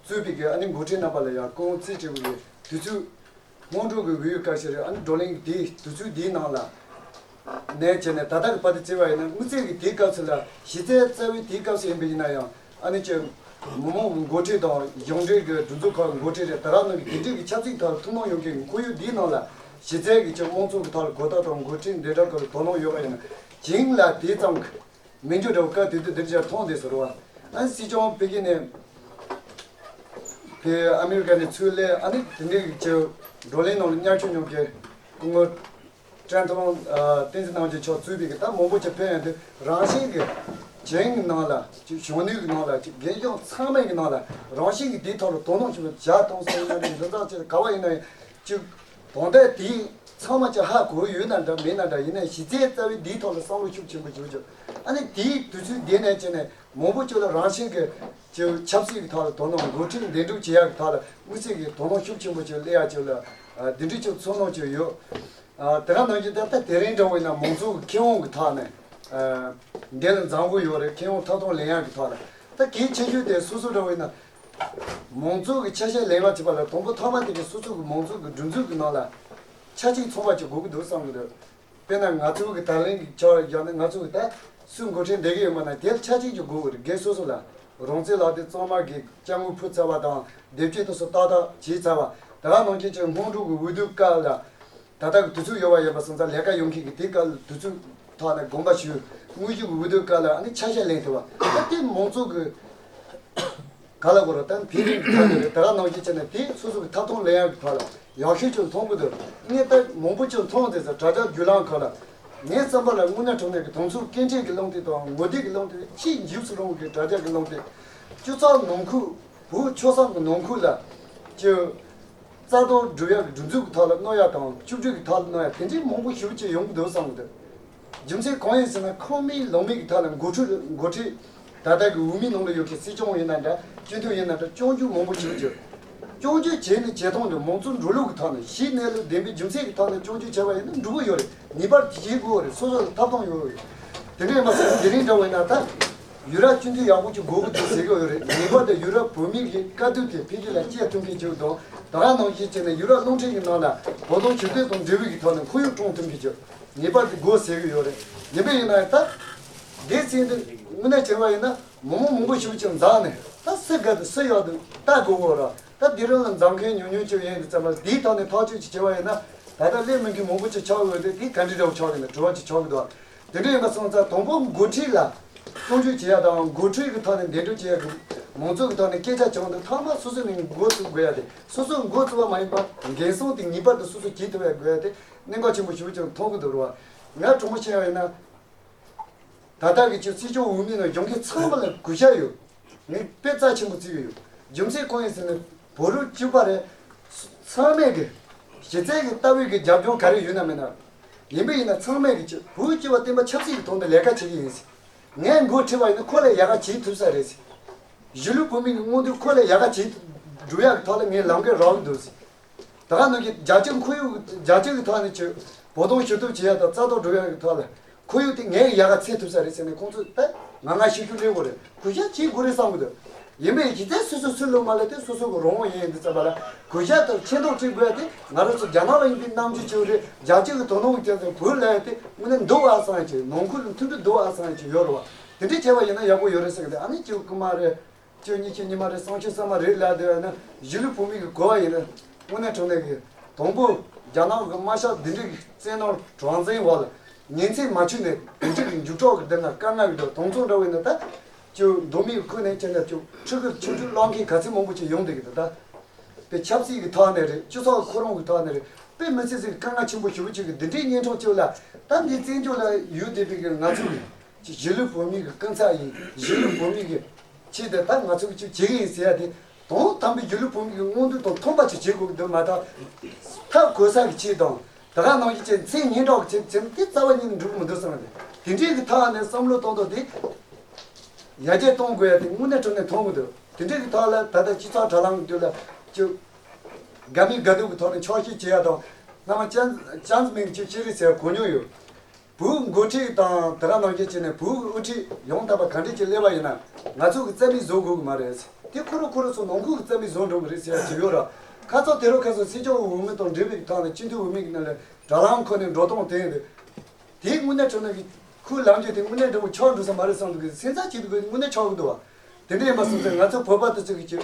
གཙོས་པའི་གི་ཨ་ནི་འགོ་ཁྲིད་རྣམ་པ་ལ་ཡ་སྐུ་དབང་རྩིས་སྤྲད་པའི་གི་དུས་ཚོད། སྔོན་འགྲོ་གི་འོས་བསྐོ་ཞིག་རེད། ཨ་ནི་བགྲོ་གླེང་དེའི་དུས་ཚོད་དེའི་ནང་ལ་ནས་བྱས་ནས་ད་ལྟ་གི་བར་དུ་བརྩི་བ་ཡིན་ན། དམིགས་བསལ་གྱི་དེའི་སྐབས་སུ་ལ་གཞི་རྩའི་རྩ་བའི་དེའི་སྐབས་སུ་ཡིན་པ་ཡིན་ན་ཡང་། ཨ་ནི་ཅིག་མི་མང་གི་འགོ་ཁྲིད་དང་གཞུང་འབྲེལ་གྱི་གྲོས་ཚོགས་ཁག་གི་འགོ་ཁྲིད་རེད། དེ་ག་ནང་གི་དེ་འདྲའི་གི་ཆབ་སྲིད་ཐོག་ལ་ཐུན་མོང་ཡོང་མཁན་གྱི་ཁོར་ཡུག་འདིའི་ནང་ལ། གཞི་རྩའི་གི་ཅིག་དམངས་གཙོ་གི་ཐོག་ལ་གོ་རྟོགས་དང་། འགོ་ཁྲིད་འདི་འདྲ་ཐོག་ལ་དོ་སྣང་ཡོད་པ་ཡིན་ན། བྱིངས་ལ་དེ་ཙམ་གྱི་མི་འགྱུར་འདྲ་བོ་སྐབས་དེ་དུས་འདིར་ཅིག་མཐོང་བསྡད་ཟེར་བ། ཨ་ནི་སྲིད་སྐྱོང་ཕ་གི་ནས་ཕ་ཨ་མི་རི་ཀ་ནས་ཚུར་སླེབས། ཨ་ནི་དེ་འདྲའི་གི་ཅིག་བགྲོ་གླེང་ནང་ལ་མཉམ་ཞུགས་མྱོང་མཁན་སྐུ་ངོ་བཀྲས་མཐོང་བསྟན་འཛིན་རྣམ་རྒྱལ་མཆོག་གཙོས་པའི་གི་ད་མང་པོ་ཅིག་ཕེབས་ཡོང་དུས། རང་བཞིན་གྱི་བྱིངས་ནང་ལ་ཅིག་གཞོན་ནུའི་གི་ནང་ལ་ཅིག་རྒན་གཞོན་ཚང་མའི་གི་ནང་ལ་རང་བཞིན་གྱི་དེའི་ཐོག་ལ་དོ་སྣང་ཞིག་བྱ་གཏོང་སྲིད་ཡོད་རེད། འདི་ཚོ་ཅིག་ག་བ་ཡིན་ན་ཡང་ཅིག་དོན་དག་དེ་ཚང་མ་ཅིག་ཧ་གོ་ཡོད་ན་འདྲ་མེད་ན་འདྲ། ཡིན་ནའི་གཞི་རྩའི་རྩ་བའི་འདིའི་ཐོག་ལ་བསམ་བློ་ཤུགས་ཆེན་པོ་བྱེད་ཀྱི། ཨ་ནི་དེའི་དུས་ཚོད་འདི་ནས་བྱས་ནས་མང་པོ་ཅིག་ལ་རང་བཞིན་གྱི་ཅིག་ཆབ་སྲིད་ཀྱི་ཐོག་ལ་དོ་སྣང་། འགོ་ཁྲིད་འདེམས་སྒྲུག་བྱེད་ཡག་གི་ཐོག་ལ་དམིགས་བསལ་གྱི་དོ་སྣང་ཤུགས་ཆེན་པོ་ཅིག་སླེབས་ཡག་ཅིག་ལ། ཨ། འདི་འདྲའི་ཅིག་ཚོར་སྣང་ཅིག་ཡོད། ཨ། དེ་ག་ནང་བཞིན་ད་ལྟ་དེ་རིང་འདྲ་བོ་ཡིན་ན་མང་གཙོ་གི་ཁེ་དབང་གི་ཐོག་ནས། ཨ། འདི་ལ་འཛེམ་དགོས་ཡོད་རེད། ཁེ་དབང་ཐོབ་ཐང་ལེན་ཡག་གི་ཐོག་ལ། ད་གལ་ཆེ་ཤོས་དེ་སོ་སོ་འདྲ་བོ་ཡིན་ན། མང་གཙོ་གི་ཆ་ཤས་ལེན་པ་བྱེད་པ་ལ་དང་པོ་ཐོག་མ་དེ་གི་སོ་སོ་གི་མང་གཙོ་གི་སྒྲིག་འཛུགས་ཀྱི་ནང་ལ་ཆ་གཅིག་མཚུངས་པ་ཅིག་དགོས་ཀྱི་འདུག་བསམ་གྱི་འདུག། དཔེར་ན་ང་ཚོ་གི་ད་ལན་གྱི་ཆ་བཞག་ན། ང་ཚོ་གི་ད་སུ་འགོ་ཁྲིད་འདེམས་ཀྱི་ཡོད་པ་ན་དེ་ལ་ཆ་གཅིག་ཅིག་དགོས་ཀྱི་རེད། སྒེར་སོ་སོ་ལ་རང་བཙན་ལག་དེབ་གཙང་མ་གི་ཅ་དངོས་ཕུལ་ཚར་བ་དང་། དེབ་སྐྱེལ་དུ་སོགས་ཏག་ཏག་བྱས་ཚར་བ། དེ་ག་ནང་བཞིན་ཅིག་སྔོན་འགྲོ་གི་འོས་བསྡུ་སྐབས་ལ། ད་ལྟ་གི་དུས་ཚོད་ཡོལ་བ་ཡིན་པ་སོང་ཙང་། ལས་ཀ་ཡོང་མཁན་གྱི་དེ་སྐབས་ལ་དུས་ཚོད་ཐོག་ནས་དགོངས་པ་ཞུ། དངོས་གཞི་གི་འོས་བསྡུ་སྐབས་ལ་ཨ་ནི་ཆ་ཤས་ལེན་ཐུབ་པ། ད་དེ་མང་གཙོ་གི་ག་ལ་གོ་ར་ད་འཕེལ་རིམ་གྱི་ཐོག་ནས་རེད། དེ་ག་ནང་བཞིན་བྱས་ནས་དེ་སོ་སོ་གི་ཐོབ་ཐང་ལེན་ཡག་གི་ཐོག་ལ་ཡག་ཤོས་ཅིག་མཐོང་གི་འདུག། ངས་ད་མང་པོ་ཅིག་མཐོང་། དེ་ཚོ་དྲ་རྒྱ་བརྒྱུད་ལམ་ཁག་ལ། ངའི་བསམ་པ་ལ་དངོས་གནས་དྲང་གནས་ཀྱི་དེ་ཚོ་སྐད་འཕྲིན་གྱི་རླུང་རྟ་དང་ངོ་དེབ་ཀྱི་རླུང་རྟ་ཆེས་འཇིགས་སུ་རུང་བའི་དྲ་རྒྱ་གི་རླུང་རྟ། སྤྱི་ཚོགས་ནང་ཁུལ། བོད་ཆོལ་གསུམ་གྱི་ནང་ཁུལ་ལ་ཅིག་རྩ་གཏོར་སྒྲུབ་ཡག་གི་སྒྲིག་འཛུགས་ཀྱི་ཐོག་ལ་གནོད་ཡག་དང་། བཅུག་སྒྲིལ་གྱི་ཐོག་ལ་གནོད་ཡག་དེ་འདྲའི་མང་པོ་ཞེ་པོ་ཅིག་ཡོང་གི་འདུག་བསམ་གྱི་འདུག། རྒྱུ་མཚན་གང་ཡིན་ཟེར་ན། ཁང་མིག་ལོང་མིག་གི་ཐོག་ལ་འགོ་ཁྲིད། འགོ་ཁྲིད་ད་ལྟ་གི་འོས་མིའི་ནང་ལ་ཡོད་མཁན་སྲིད་སྐྱོང་ཡིན་ན་འདྲ། སྤྱི་འཐུས་ཡིན་ན་འདྲ། སྐྱོན་བརྗོད་མང་པོ་བྱེད་ཀྱི་ཡོད། སྐྱོན་བརྗོད་བྱས་ནས་བྱེད་སྟངས་དེ་མང་གཙོ་འགྲོ་ལུགས་ཀྱི་ཐོག་ནས། གཞི་གནས་ལུགས་བདེན་པའི་རྒྱུ་མཚན་གྱི་ཐོག་ནས་སྐྱོན་བརྗོད་བྱས་པ་ཡིན་ན་འགྲིག་གི་ཡོད་རེད། ངེས་པར་དུ་བྱེད་དགོས་རེད། སོ་སོ་ལ་ཐོབ་ཐང་ཡོད་རེད། དེ་འདྲ་ཡིན་པ་སོང་། དེ་རིང་འདྲ་བོ་ཡིན་ན་ད་ཡུ་རོབ་སྤྱི་འཐུས་ཡག་པོ་ཅིག་དགོས་ཀྱི་འདུག་ཟེར་གྱི་ཡོད་རེད། ངེས་པར་དུ་ཡུ་རོབ་བོད་མི་གི་དཀའ་སྡུག་དེ་ཕལ་ཆེར་ལ་སྐྱེལ་ཐུབ་མཁན་ཅིག་དང་། ད་ག་ནང་བཞིན་བྱས་ནས་ཡུ་རོབ་རླུང་འཕྲིན་གྱི་ནང་ལ་བོད་དོན་ཞི་བདེ་དང་འབྲེལ་བའི་གི་ཐོག་ནས་ཁོར་ཡུག་སྐྲུན་ཐུབ་མཁན་ཅིག་ངེས་པར་དུ་དགོས་ཟེར་གྱི་ཡོད་རེད། ཡིན་པ་ཡིན་ན་ད་འདས་ཚེ་འདི་དངོས་གནས་བྱས་པ་ཡིན་ན། མི་མང་མང་པོ་ཞིག་ཅིག་འཛེམས་ནས། ད་སུ་དགའ་འདུག་སུ་ཡག་འདུག་ལྟ་དགོས་གོ་ར། ད་འདི་རིང་ལ་འཛེམ་མཁན་ཉུང་ཉུང་ཅིག་ཡིན་དུས་ཙམ་པ། འདིའི་ཐོག་ནས་ཐག་གཅོད་ཅིག་བྱས་པ་ཡིན་ན། ད་ལྟ་སླེབས་མེད་མཁན་མང་པོ་ཅིག་ཆགས་ཡོད་དེ། དེ་ག་འདྲ་འདྲ་བོ་ཆགས་ཡོད་ན་དྲི་བ་ཅིག་ཆགས་ཀྱི་འདུག། དེ་འདྲ་ཡིན་པ་སོང་ཙང་། དང་པོ་འགོ་ཁྲིད་ལ་སྐྱོན་བརྗོད་བྱེད་ཡ་དང་། འགོ་ཁྲིད་ཀྱི་ཐོག་ནས་འདེམས་སྒྲུག་བྱེད་ཡ་གི། མང་གཙོ་གི་ཐོག་ནས་སྐད་ཆ་བྱུང་དུས། ཐོག་མ་སོ་སོ་ནས་འགོ་བཙུགས་དགོས་ཡ་དེ། སོ་སོ་འགོ་བཙུགས་པ་མ་ཡིན་པ། འགན་སྲུང་དེ་ངེས་པར་དུ་སོ་སོ་བྱེད་ཐུབ་ཡ་དགོས་ཡ་དེ་གནད་འགག་ཆེན་པོ་ཞེ་པོ་ཅིག་མཐོང་གི་འདུག་ར་བ། ང་དྲང་པོ་བཤད་ཡ་ཡིན་ན། ད་ལྟ་གི་ཅིག་སྲིད་སྐྱོང་འོས་མི་ནང་ཡོང་མཁན་ཚང་མ་ལ་གུས་ཞབས་ཡོད། ངས་དཔེ་རྩ་ཆེན་པོ་བརྩི་གི་ཡོད། རྒྱུ་མཚན་གང་ཡིན་ཟེར་ན། བོད་རིགས་གཅིག་པ་རེད། ཚང་མས་གི་གཞི་རྩའི་གི་ལྟ་བའི་གི་རྒྱབ་ལྗོངས་ག་རེ་ཡོད་ན་མེད་ན། ཡིན་པ་ཡིན་ན་ཚང་མས་ཀྱི་བོད་སྤྱི་བ་བསྟན་པ་ཆབ་སྲིད་ཀྱི་ཐོག་ནས་ལས་ཀ་བྱེད་ཀྱི་ཡིན་ཟེར། ངས་འགོ་ཁྲིད་པ་ཡིན་ན་ཁོ་ལས་ཡག་ག་བྱེད་ཐུབ་ས་རེད་ཟེར། གཞིས་ལུས་བོད་མི་གི་མངོན་འདོད་ཁོ་ལས་ཡག་ག་བྱེད་འགྲུབ་ཡག་གི་ཐོག་ལ་ངས་ལམ་ཁ་རག་གི་འདུག་ཟེར། ད་ག་ནང་གི་རྒྱ་ཆེ་ཁོར་ཡུག་རྒྱ་ཆེ་གི་ཐོག་ནས་ཀྱི་བོད་དོན་ཞུ་གཏུག་བྱེད་ཡག་དང་རྩ་གཏོར་འགྲོ་ཡག་གི་ཐོག་ལ་ཁོར་ཡུག་དེ་ངས་ཡག་ག་འཚོལ་ཐུབ་ས་རེད་ཟེར་ནས་ཁོང་ཚོས་ད་ང་ང་ཤེས་རྒྱུ་ལས་དགོས་རེད། གུས་ཞབས་བྱེད་དགོས་རེད་བསམ་གི་འདུག་ཡིན་པས་ཀྱི་དེ་སོ་སོ་སུ་ལུགས་མ་ལས་དེ་སོ་སོ་གི་རང་དབང་ཡིན་འདི་ཙམ་པ་ལ་གུས་ཞབས་དང་ཆེ་མཐོང་བྱེད་དགོས་ཡ་དེ་ང་རང་ཚོ་རྒྱ་ནག་ལ་ཡིན་པའི་རྣམ་འགྱུར་ཅིག་རེད། རྒྱ་སྐྱེད་ཀྱི་དོ་སྣང་གི་ཅན་ཚོ་བོད་ལ་ཡ་དེ་དངོས་གནས་འདུག་ཨ་བསམ་ཡ་ཅིག་ནང་ཁུལ་ལ་མཐུན་སྒྲིལ་འདུག་ཨ་བསམ་ཡ་ཅིག་ཡོད་རེད་བ། དེ་འདྲས་བྱས་པ་ཡིན་ན་ཡག་པོ་ཡོད་རེད་བསམ་གི་འདུག་ཨ་ནི་ཅིག་སྐུ་མ་རེད། ཅོ་གཉིས་ཆེ་ཉི་མ་རེད། སང་ཆེ་སང་མ་རེད་ལབ་བསྡད་ཡོད་ན་གཞིས་ལུས་བོད་མི་གི་གོ་བ་ཡིན་ན་དངོས་གནས་དྲང་གནས་ཀྱི་དང་པོ་རྒྱ་ནག་གི་དམག་ཞབས་འདི་འདྲ་གི་བཙན་གནོན་དྲག་འཛིང་འོག་ལ་ཉིན་མཚན་མ་འཆུག་ནས་དེ་འདྲ་གི་མཇུག་སྒྲོག་གི་འདི་ན་དཀའ་ངལ་གི་འདུག་དོན་ཚོགས་འདྲ་བོ་ཡིན་ན་ད་ཅོ་མདོ་མི་གི་ཁུལ་ནས་ཅེ་ན་ཅོ་ཕྲུ་གུ་ཆུང་ཆུང་སློང་མཁན་ག་ཚད་མང་པོ་ཅིག་ཡོང་བསྡད་ཀྱི་འདུག་ད་དཔེ་ཆབ་སྲིད་ཀྱི་ཐོག་ནས་རེད། སྤྱི་ཚོགས་ཁོ་རང་གི་ཐོག་ནས་རེད། དཔེ་མི་སྲིད་སྲིད་ཀྱི་དཀའ་ངལ་ཆེན་པོ་ཞེ་པོ་ཅིག་གི་འདི་འདྲའི་གཉེན་གྲོགས་ཅིག་ལ་ད་འདི་བཙན་བྱོལ་ལ་ཡོད་བསྡད་པའི་གི་ང་ཚོ་གི་ཅིག་གཞིས་ལུས་བོད་མི་གི་སྐུ་ཚབ་ཡིན། གཞིས་ལུས་བོད་མི་གི་ཆེད་དུ་ད་ང་ཚོ་གི་ཅིག་བྱེད་ཀྱི་ཡིན་ཟེར་ཡ་དེ་དོན་དམ་པའི་གཞིས་ལུས་བོད་མི་གི་མངོན་འདོད་དང་མཐུན་པ་ཅིག་བྱེད་དགོས་ཀྱི་འདུག་མ་གཏོགས་ཐབས་གོ་ས་གི་ཆེད་དང་དེ་ག་ནང་བཞིན་ཅིག་མཚན་སྙན་གྲགས་ཀྱི་ཆེད་ཆེད་དེ་རྩ་བ་ཉིད་ནས་འགྲུབ་ཀྱི་མི་འདུག་བསམ་ནས་དེ་འདྲའི་གི་ཐོག་ནས་བསམ་བློ་གཏོང་སྟངས་དེ་ཡར་རྒྱས་གཏོང་དགོས་ཡ་དེ་དངོས་གནས་དྲང་གནས་མཐོང་གི་འདུག་དེ་འདྲའི་གི་ཐོག་ལ་ད་ལྟ་སྤྱི་ཚོགས་དྲ་ལམ་གྱི་ཐོག་ལ་ཅིག་དགའ་མི་དགའ་སྡུག་གི་ཐོག་ནས་ཕྱོགས་བཤིག་བྱེད་ཡ་དང་། སྔ་མ་ཅན་ཅན་མིང་ཅིག་ཅི་རེད་ཟེར་གོ་མྱོང་ཡོད། བོད་འགོ་ཁྲིད་དང་དེ་ག་ནང་བཞིན་བྱས་ནས་བོད་ཀྱི་དབུ་ཁྲིད་ཡང་དག་པ་ག་འདྲས་ཅིག་སླེབས་པ་ཡིན་ན་ང་ཚོ་གི་རྩ་མེད་བཟོ་དགོས་ཀྱི་མ་རེད། དེ་ཁོ་རང་ཁོ་རང་ཚོ་ནང་ཁུལ་གྱི་རྩ་མེད་བཟོ་འགྲོ་གི་རེད་ཟེར་ཡ་ཅིག་ཡོད་ར། ཁ་ཚ་དེ་རུ་ཁ་ཚ་སྲིད་སྐྱོང་འོས་མི་དང་འབྲེལ་བའི་ཐོག་ནས་སྤྱི་འཐུས་འོས་མི་གི་ནང་ལ་དྲ་ལམ་ཁོ་ནས་འགྲོ་སྟངས་དེ་རེད། དེ་དངོས་གནས་དྲང་གནས་ཀྱི་ཁོའི་ལམ་རྒྱུད་དེ་དངོས་གནས་འདྲ་བོ་ཆགས་འགྲོ་ས་མ་རེད་བསམ་འདུག་གི། སེམས་ཚ་ཅིག་འདུག་གི། དངོས་གནས་ཆགས་ཀྱི་འདུག་བ། དེ་འདྲ་ཡིན་པ་སོང་ཙང་ང་ཚོ་བོད་པ་དེ་ཚོ་གི་ཅིག་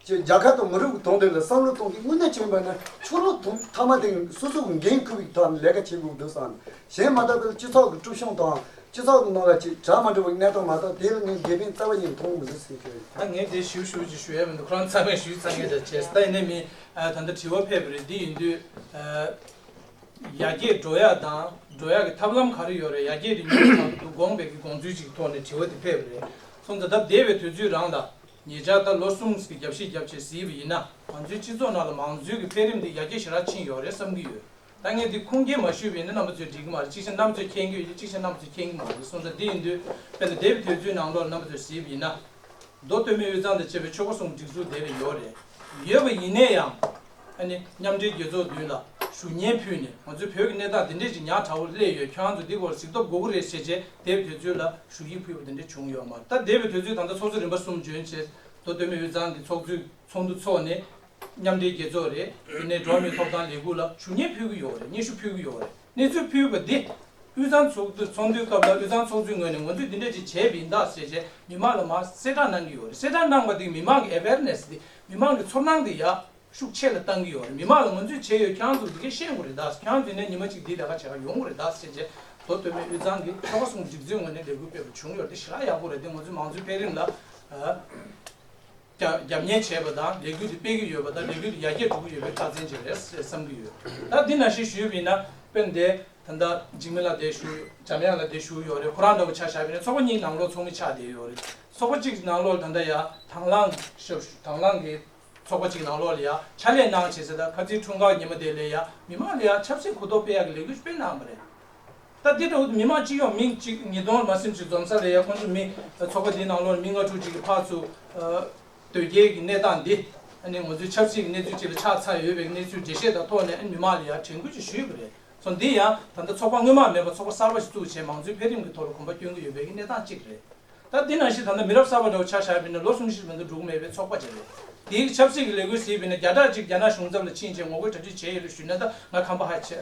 ཅེས་རྒྱལ་ཁབ་དང་མི་རིགས་ཀྱི་དོན་དེ་ལ་བསམ་བློ་གཏོང་གི་དངོས་གནས་བྱས་པ་ན་ཕྱོགས་རོགས་དང་མཐའ་མ་དེ་སོ་སོ་གི་འགན་འཁུར་བའི་ཐོག་ནས་ལས་ཀ་བྱེད་དགོས་འདུག་བསམ། གཞན་མ་དག་པའི་སྤྱི་ཚོགས་ཀྱི་སྲུང་སྐྱོང་དང་སྤྱི་ཚོགས་ཀྱི་ནང་ལ་ཅིག་གྲ་མ་འགྲོ་བའི་གནས་སྟངས་མ་གཏོགས་དེ་ལ་ངས་དགེ་ཕན་རྩ་བ་ཉིད་མཐོང་མི་འདུག་ཟེར་གྱི་རེད། ད་ངས་དེ་ཞུ་ཞུ་ཅིག་ཞུ་ཡ་མི་འདུག་ཁོ་རང་ཚང་མས་ཞུས་ཚར་མཁན་འདྲ་བྱས། ད་ཡིན་ནའི་མི་ད་ལྟ་དྲི་བ་ཕེབས་པ་རེད། འདི་ཡིན་དུས་ཡར་རྒྱས་འགྲོ་ཡ་དང་འགྲོ་ཡ་གི་ཐབས་ལམ་ག་རེ་ཡོད་རེད། ཡར་རྒྱས་དེ་ཉུང་དུ་དགོངས་པའི་གི་དགོངས་ཚུལ་ཅིག་ཐོག་ནས་དྲི་བ་དེ་ཕེབས་པ་རེད། སོང་ཙང་ད་འདས་པའི་དུས་ཚོད་རང་ལ། ཉེ་ཆར་ད་ལོ་གསུམ་གྱི་རྒྱབ་བཤིག་རྒྱབ་བྱས་གཟིགས་པ་ཡིན་ན་ང་ཚོའི་སྤྱི་ཚོགས་ནང་ལ་མང་གཙོའི་གི་འཕེལ་རིམ་འདི་ཡར་རྒྱས་ཞེ་དྲག་ཕྱིན་ཡོད་རེད་བསམ་གྱི་ཡོད། ད་ངས་འདི་ཁུངས་སྐྱེལ་མ་ཞུས་པ་ཡིན་ན་རྣམ་པ་ཚོས་འགྲིག་གི་མ་རེད། གཅིག་བྱས་རྣམ་པ་ཚོས་མཁྱེན་གྱི་ཡོད་ཀྱི་གཅིག་བྱས་རྣམ་པ་ཚོས་མཁྱེན་གྱི་མ་རེད། སོང་ཙང་འདི་ཡིན་དུས་དཔེར་ན་འདས་པའི་དུས་ཚོད་ནང་ལོགས་ལ་རྣམ་པ་ཚོས་གཟིགས་པ་ཡིན་ན། མདོ་སྟོད་སྨད་དབུས་གཙང་དང་བཅས་པའི་ཆོལ་ཁ་གསུམ་སྒྲིག་འཛུགས་དེ་ལ་ཡོད་རེད། ཡོད་པ་ཡིན་ནའི་ཡང་། ཨ་ནི་མཉམ་འབྲེལ་རྒྱལ་ཚོགས་མདུན་ལ་ཞུ་སྙན་ཕུལ་ནས་ང་ཚོའི་བོད་ཀྱི་གནས་སྟངས་འདི་འདྲས་ཅིག་ཉག་ཕྲ་བོ་སླེབས་ཡོད། ཁྱོད་རང་ཚོ་འདི་སྐོར་གཟིགས་སྟོབས་དགོས་ཀྱི་རེད་ཟེར་བྱས་འདས་པའི་དུས་ཚོད་ལ་ཞུ་ཡིག་ཕུལ་བ་དེ་འདྲ་བྱུང་ཡོད་མ་རེད། ད་འདས་པའི་དུས་ཚོད་ད་ལྟ་ཚོགས་གཙོ་རིམ་པ་གསུམ་འཇོན་བྱས་མདོ་སྟོད་སྨད་དབུས་གཙང་གི་ཚོགས་གཙོས་ཚོགས་འདུ་འཚོགས་ནས་མཉམ་འབྲེལ་རྒྱལ་ཚོགས་རེད། དེ་ནས་འགྲོ་བ་མིའི་ཐོབ་ཐང་ལས་ཁུངས་ལ་ཞུ་སྙན་ཕུལ་གྱི་ཡོད་རེད། སྙན་ཞུ་ཕུལ་གྱི་ཡོད་རེད། གནས་ཚུལ་ཕུལ་བ་འདི་དབུས་གཙང་ཚོགས་འདུ་ཚོགས་འདུའི་སྐབས་ལ་དབུས་གཙང་ཚོགས་གཙོའི་ངོས་ནས་ང་ཚོས་འདི་འདྲ་ཅིག་བྱས་པ་ཡིན་ད་ཟེར་བྱས་མི་མང་ལ་མར་གསལ་བསྒྲགས་གནང་གི་ཡོད་རེད། གསལ་བསྒྲགས་གནང་བ་འདི་མི་མང་གི་awareness་འདི་མི་མང་གི་ཚོར་སྣང་འདི་ཡར་ཤུགས་ཆེ་ལ་བཏང་གི་ཡོད་རེད། མི་མང་ལ་ང་ཚོས་བྱས་ཡོད། ཁྱེད་རང་ཚོ་འདི་གས་ཤེས་དགོས་རེད་ད། ཁྱེད་རང་ཚོ་ནས་ཉི་མ་གཅིག་འདི་ལས་ཀ་བྱེད་ག་ཡོང་གི་རེད་ད་ཟེར་བྱས་མདོ་སྟོད་སྨད་དབུས་གཙང་གི་ཚོགས་པ་གསུམ་སྒྲིག་འཛུགས་ངོས་ནས་ལས་འགུལ་སྤེལ་བ་བྱུང་ཡོད་རེད། དེ་ཞེ་དྲག་ཡག་པོ་རེད། དེ་ང་ཚོའི་མང་གཙོའི་འཕེལ་རིམ་ལ་རྒྱབ་རྒྱབ་གཉེར་བྱས་པ་དང་ལས་འགུལ་དེ་སྤེལ་གྱི་ཡོད་པ་དང་ལས་འགུལ་དེ་ཡར་རྒྱས་འགྲོ་གི་ཡོད་པའི་རྟགས་མཚན་ཅིག་རེད་ཟེར་བསམ་གྱི་ཡོད། ད་འདི་ནང་བཞིན་ཞུས་པ་ཡིན་ན་དཔེར་ན་དེ་ད་ལྟ་འཇིགས་མེད་ལགས་དེ་བཞུགས། འཇམ་དབྱངས་ལགས་དེ་བཞུགས་ཡོད་རེད། ཁོ་རང་འདྲ་བོ་ཆ་བཞག་པ་ཡིན་ན་ཚོགས་པ་གཉིས་ནང་ལོགས་ཚོགས་མི་ཆགས་བསྡད་ཡོད་རེད། ཚོགས་པ་གཅིག་ནང་ལོགས་ད་ལྟ་ཡ་དང་བླངས་ཞབས་ཞུ་དང་བླངས་ཀྱི་ཚོགས་པ་གཅིག་ནང་ལོགས་ལ་ཡ་ཕྱག་ལས་གནང་བྱས་ཟེར། ད་ཁ་རྩང་འཁྲུངས་སྐར་ཉི་མ་དེ་ལ་ཡ་མི་མང་ལ་ཡ་ཆབ་སྲིད་གོ་རྟོགས་སྤེལ་ཡག་གི་ལས་འགུལ་སྤེལ་གནང་བ་རེད། ད་འདི་འདྲ་བོ་མི་མང་སྤྱི་ཡོངས་མི་གཅིག་ཉིས་སྟོང་མ་ཟིན་ཅིག་འཛོམས་ས་ལ་ཡ་ཁོང་ཚོ་མི་ཚོགས་པ་འདིའི་ནང་ལོགས་ལ་མི་ལྔ་དྲུག་ཅིག་གིས་ཕར་ཚུར་དོལ་རྒྱལ་གྱི་གནས་སྟངས་འདི་ཨ་ནི་ང་ཚོའི་ཆབ་སྲིད་ཀྱི་གནས་ཚུལ་ཅིག་ལ་ཆགས་ཚར་ཡོད་པའི་གནས་ཚུལ་འགྲེལ་བཤད་དང་ཐོག་ནས་ཨ་ནི་མི་མང་ལ་ཡ་དྲན་སྐུལ་ཅིག་ཞུས་པ་རེད། སོང་འདི་ཡང་ད་ལྟ་ཚོགས་པ་སྔོན་མ་མེད་པར་ཚོགས་པ་གསར་པ་ཞིག་བཙུགས་བྱས་མང་གཙོའི་འཕེལ་རིམ་གྱི་ཐོག་ལ་གོམ་པ་སྐྱོན་གྱི་ཡོད་པའི་གནས་སྟངས་གཅིག་རེད། ད་འདི་ནང་བཞིན་ད་ལྟ་མི་རབས་གསར་པ་འདྲ་བོ་ཆ་བཞག་པ་ཡིན་ན་ལོ་གསུམ་བཞི་མ་གཏོགས་འགྲོ་གི་མེད་པའི་ཚོགས་པ་ཅིག་རེད། དེའི་ཆབ་སྲིད་ཀྱི་ལས་འགུལ་ཟེར་བ་ཡིན་ན་བརྒྱ་ཕྲག་གཅིག་རྒྱ་ནག་གཞུང་ཚབ་ལ་ཕྱིན་བྱས་ངོ་རྒོལ་གྲ་སྒྲིག་བྱས་ཡོད་རེད་ཞུས་ན་ད་ང་ཁམས་པ་ཧ་ཆེ་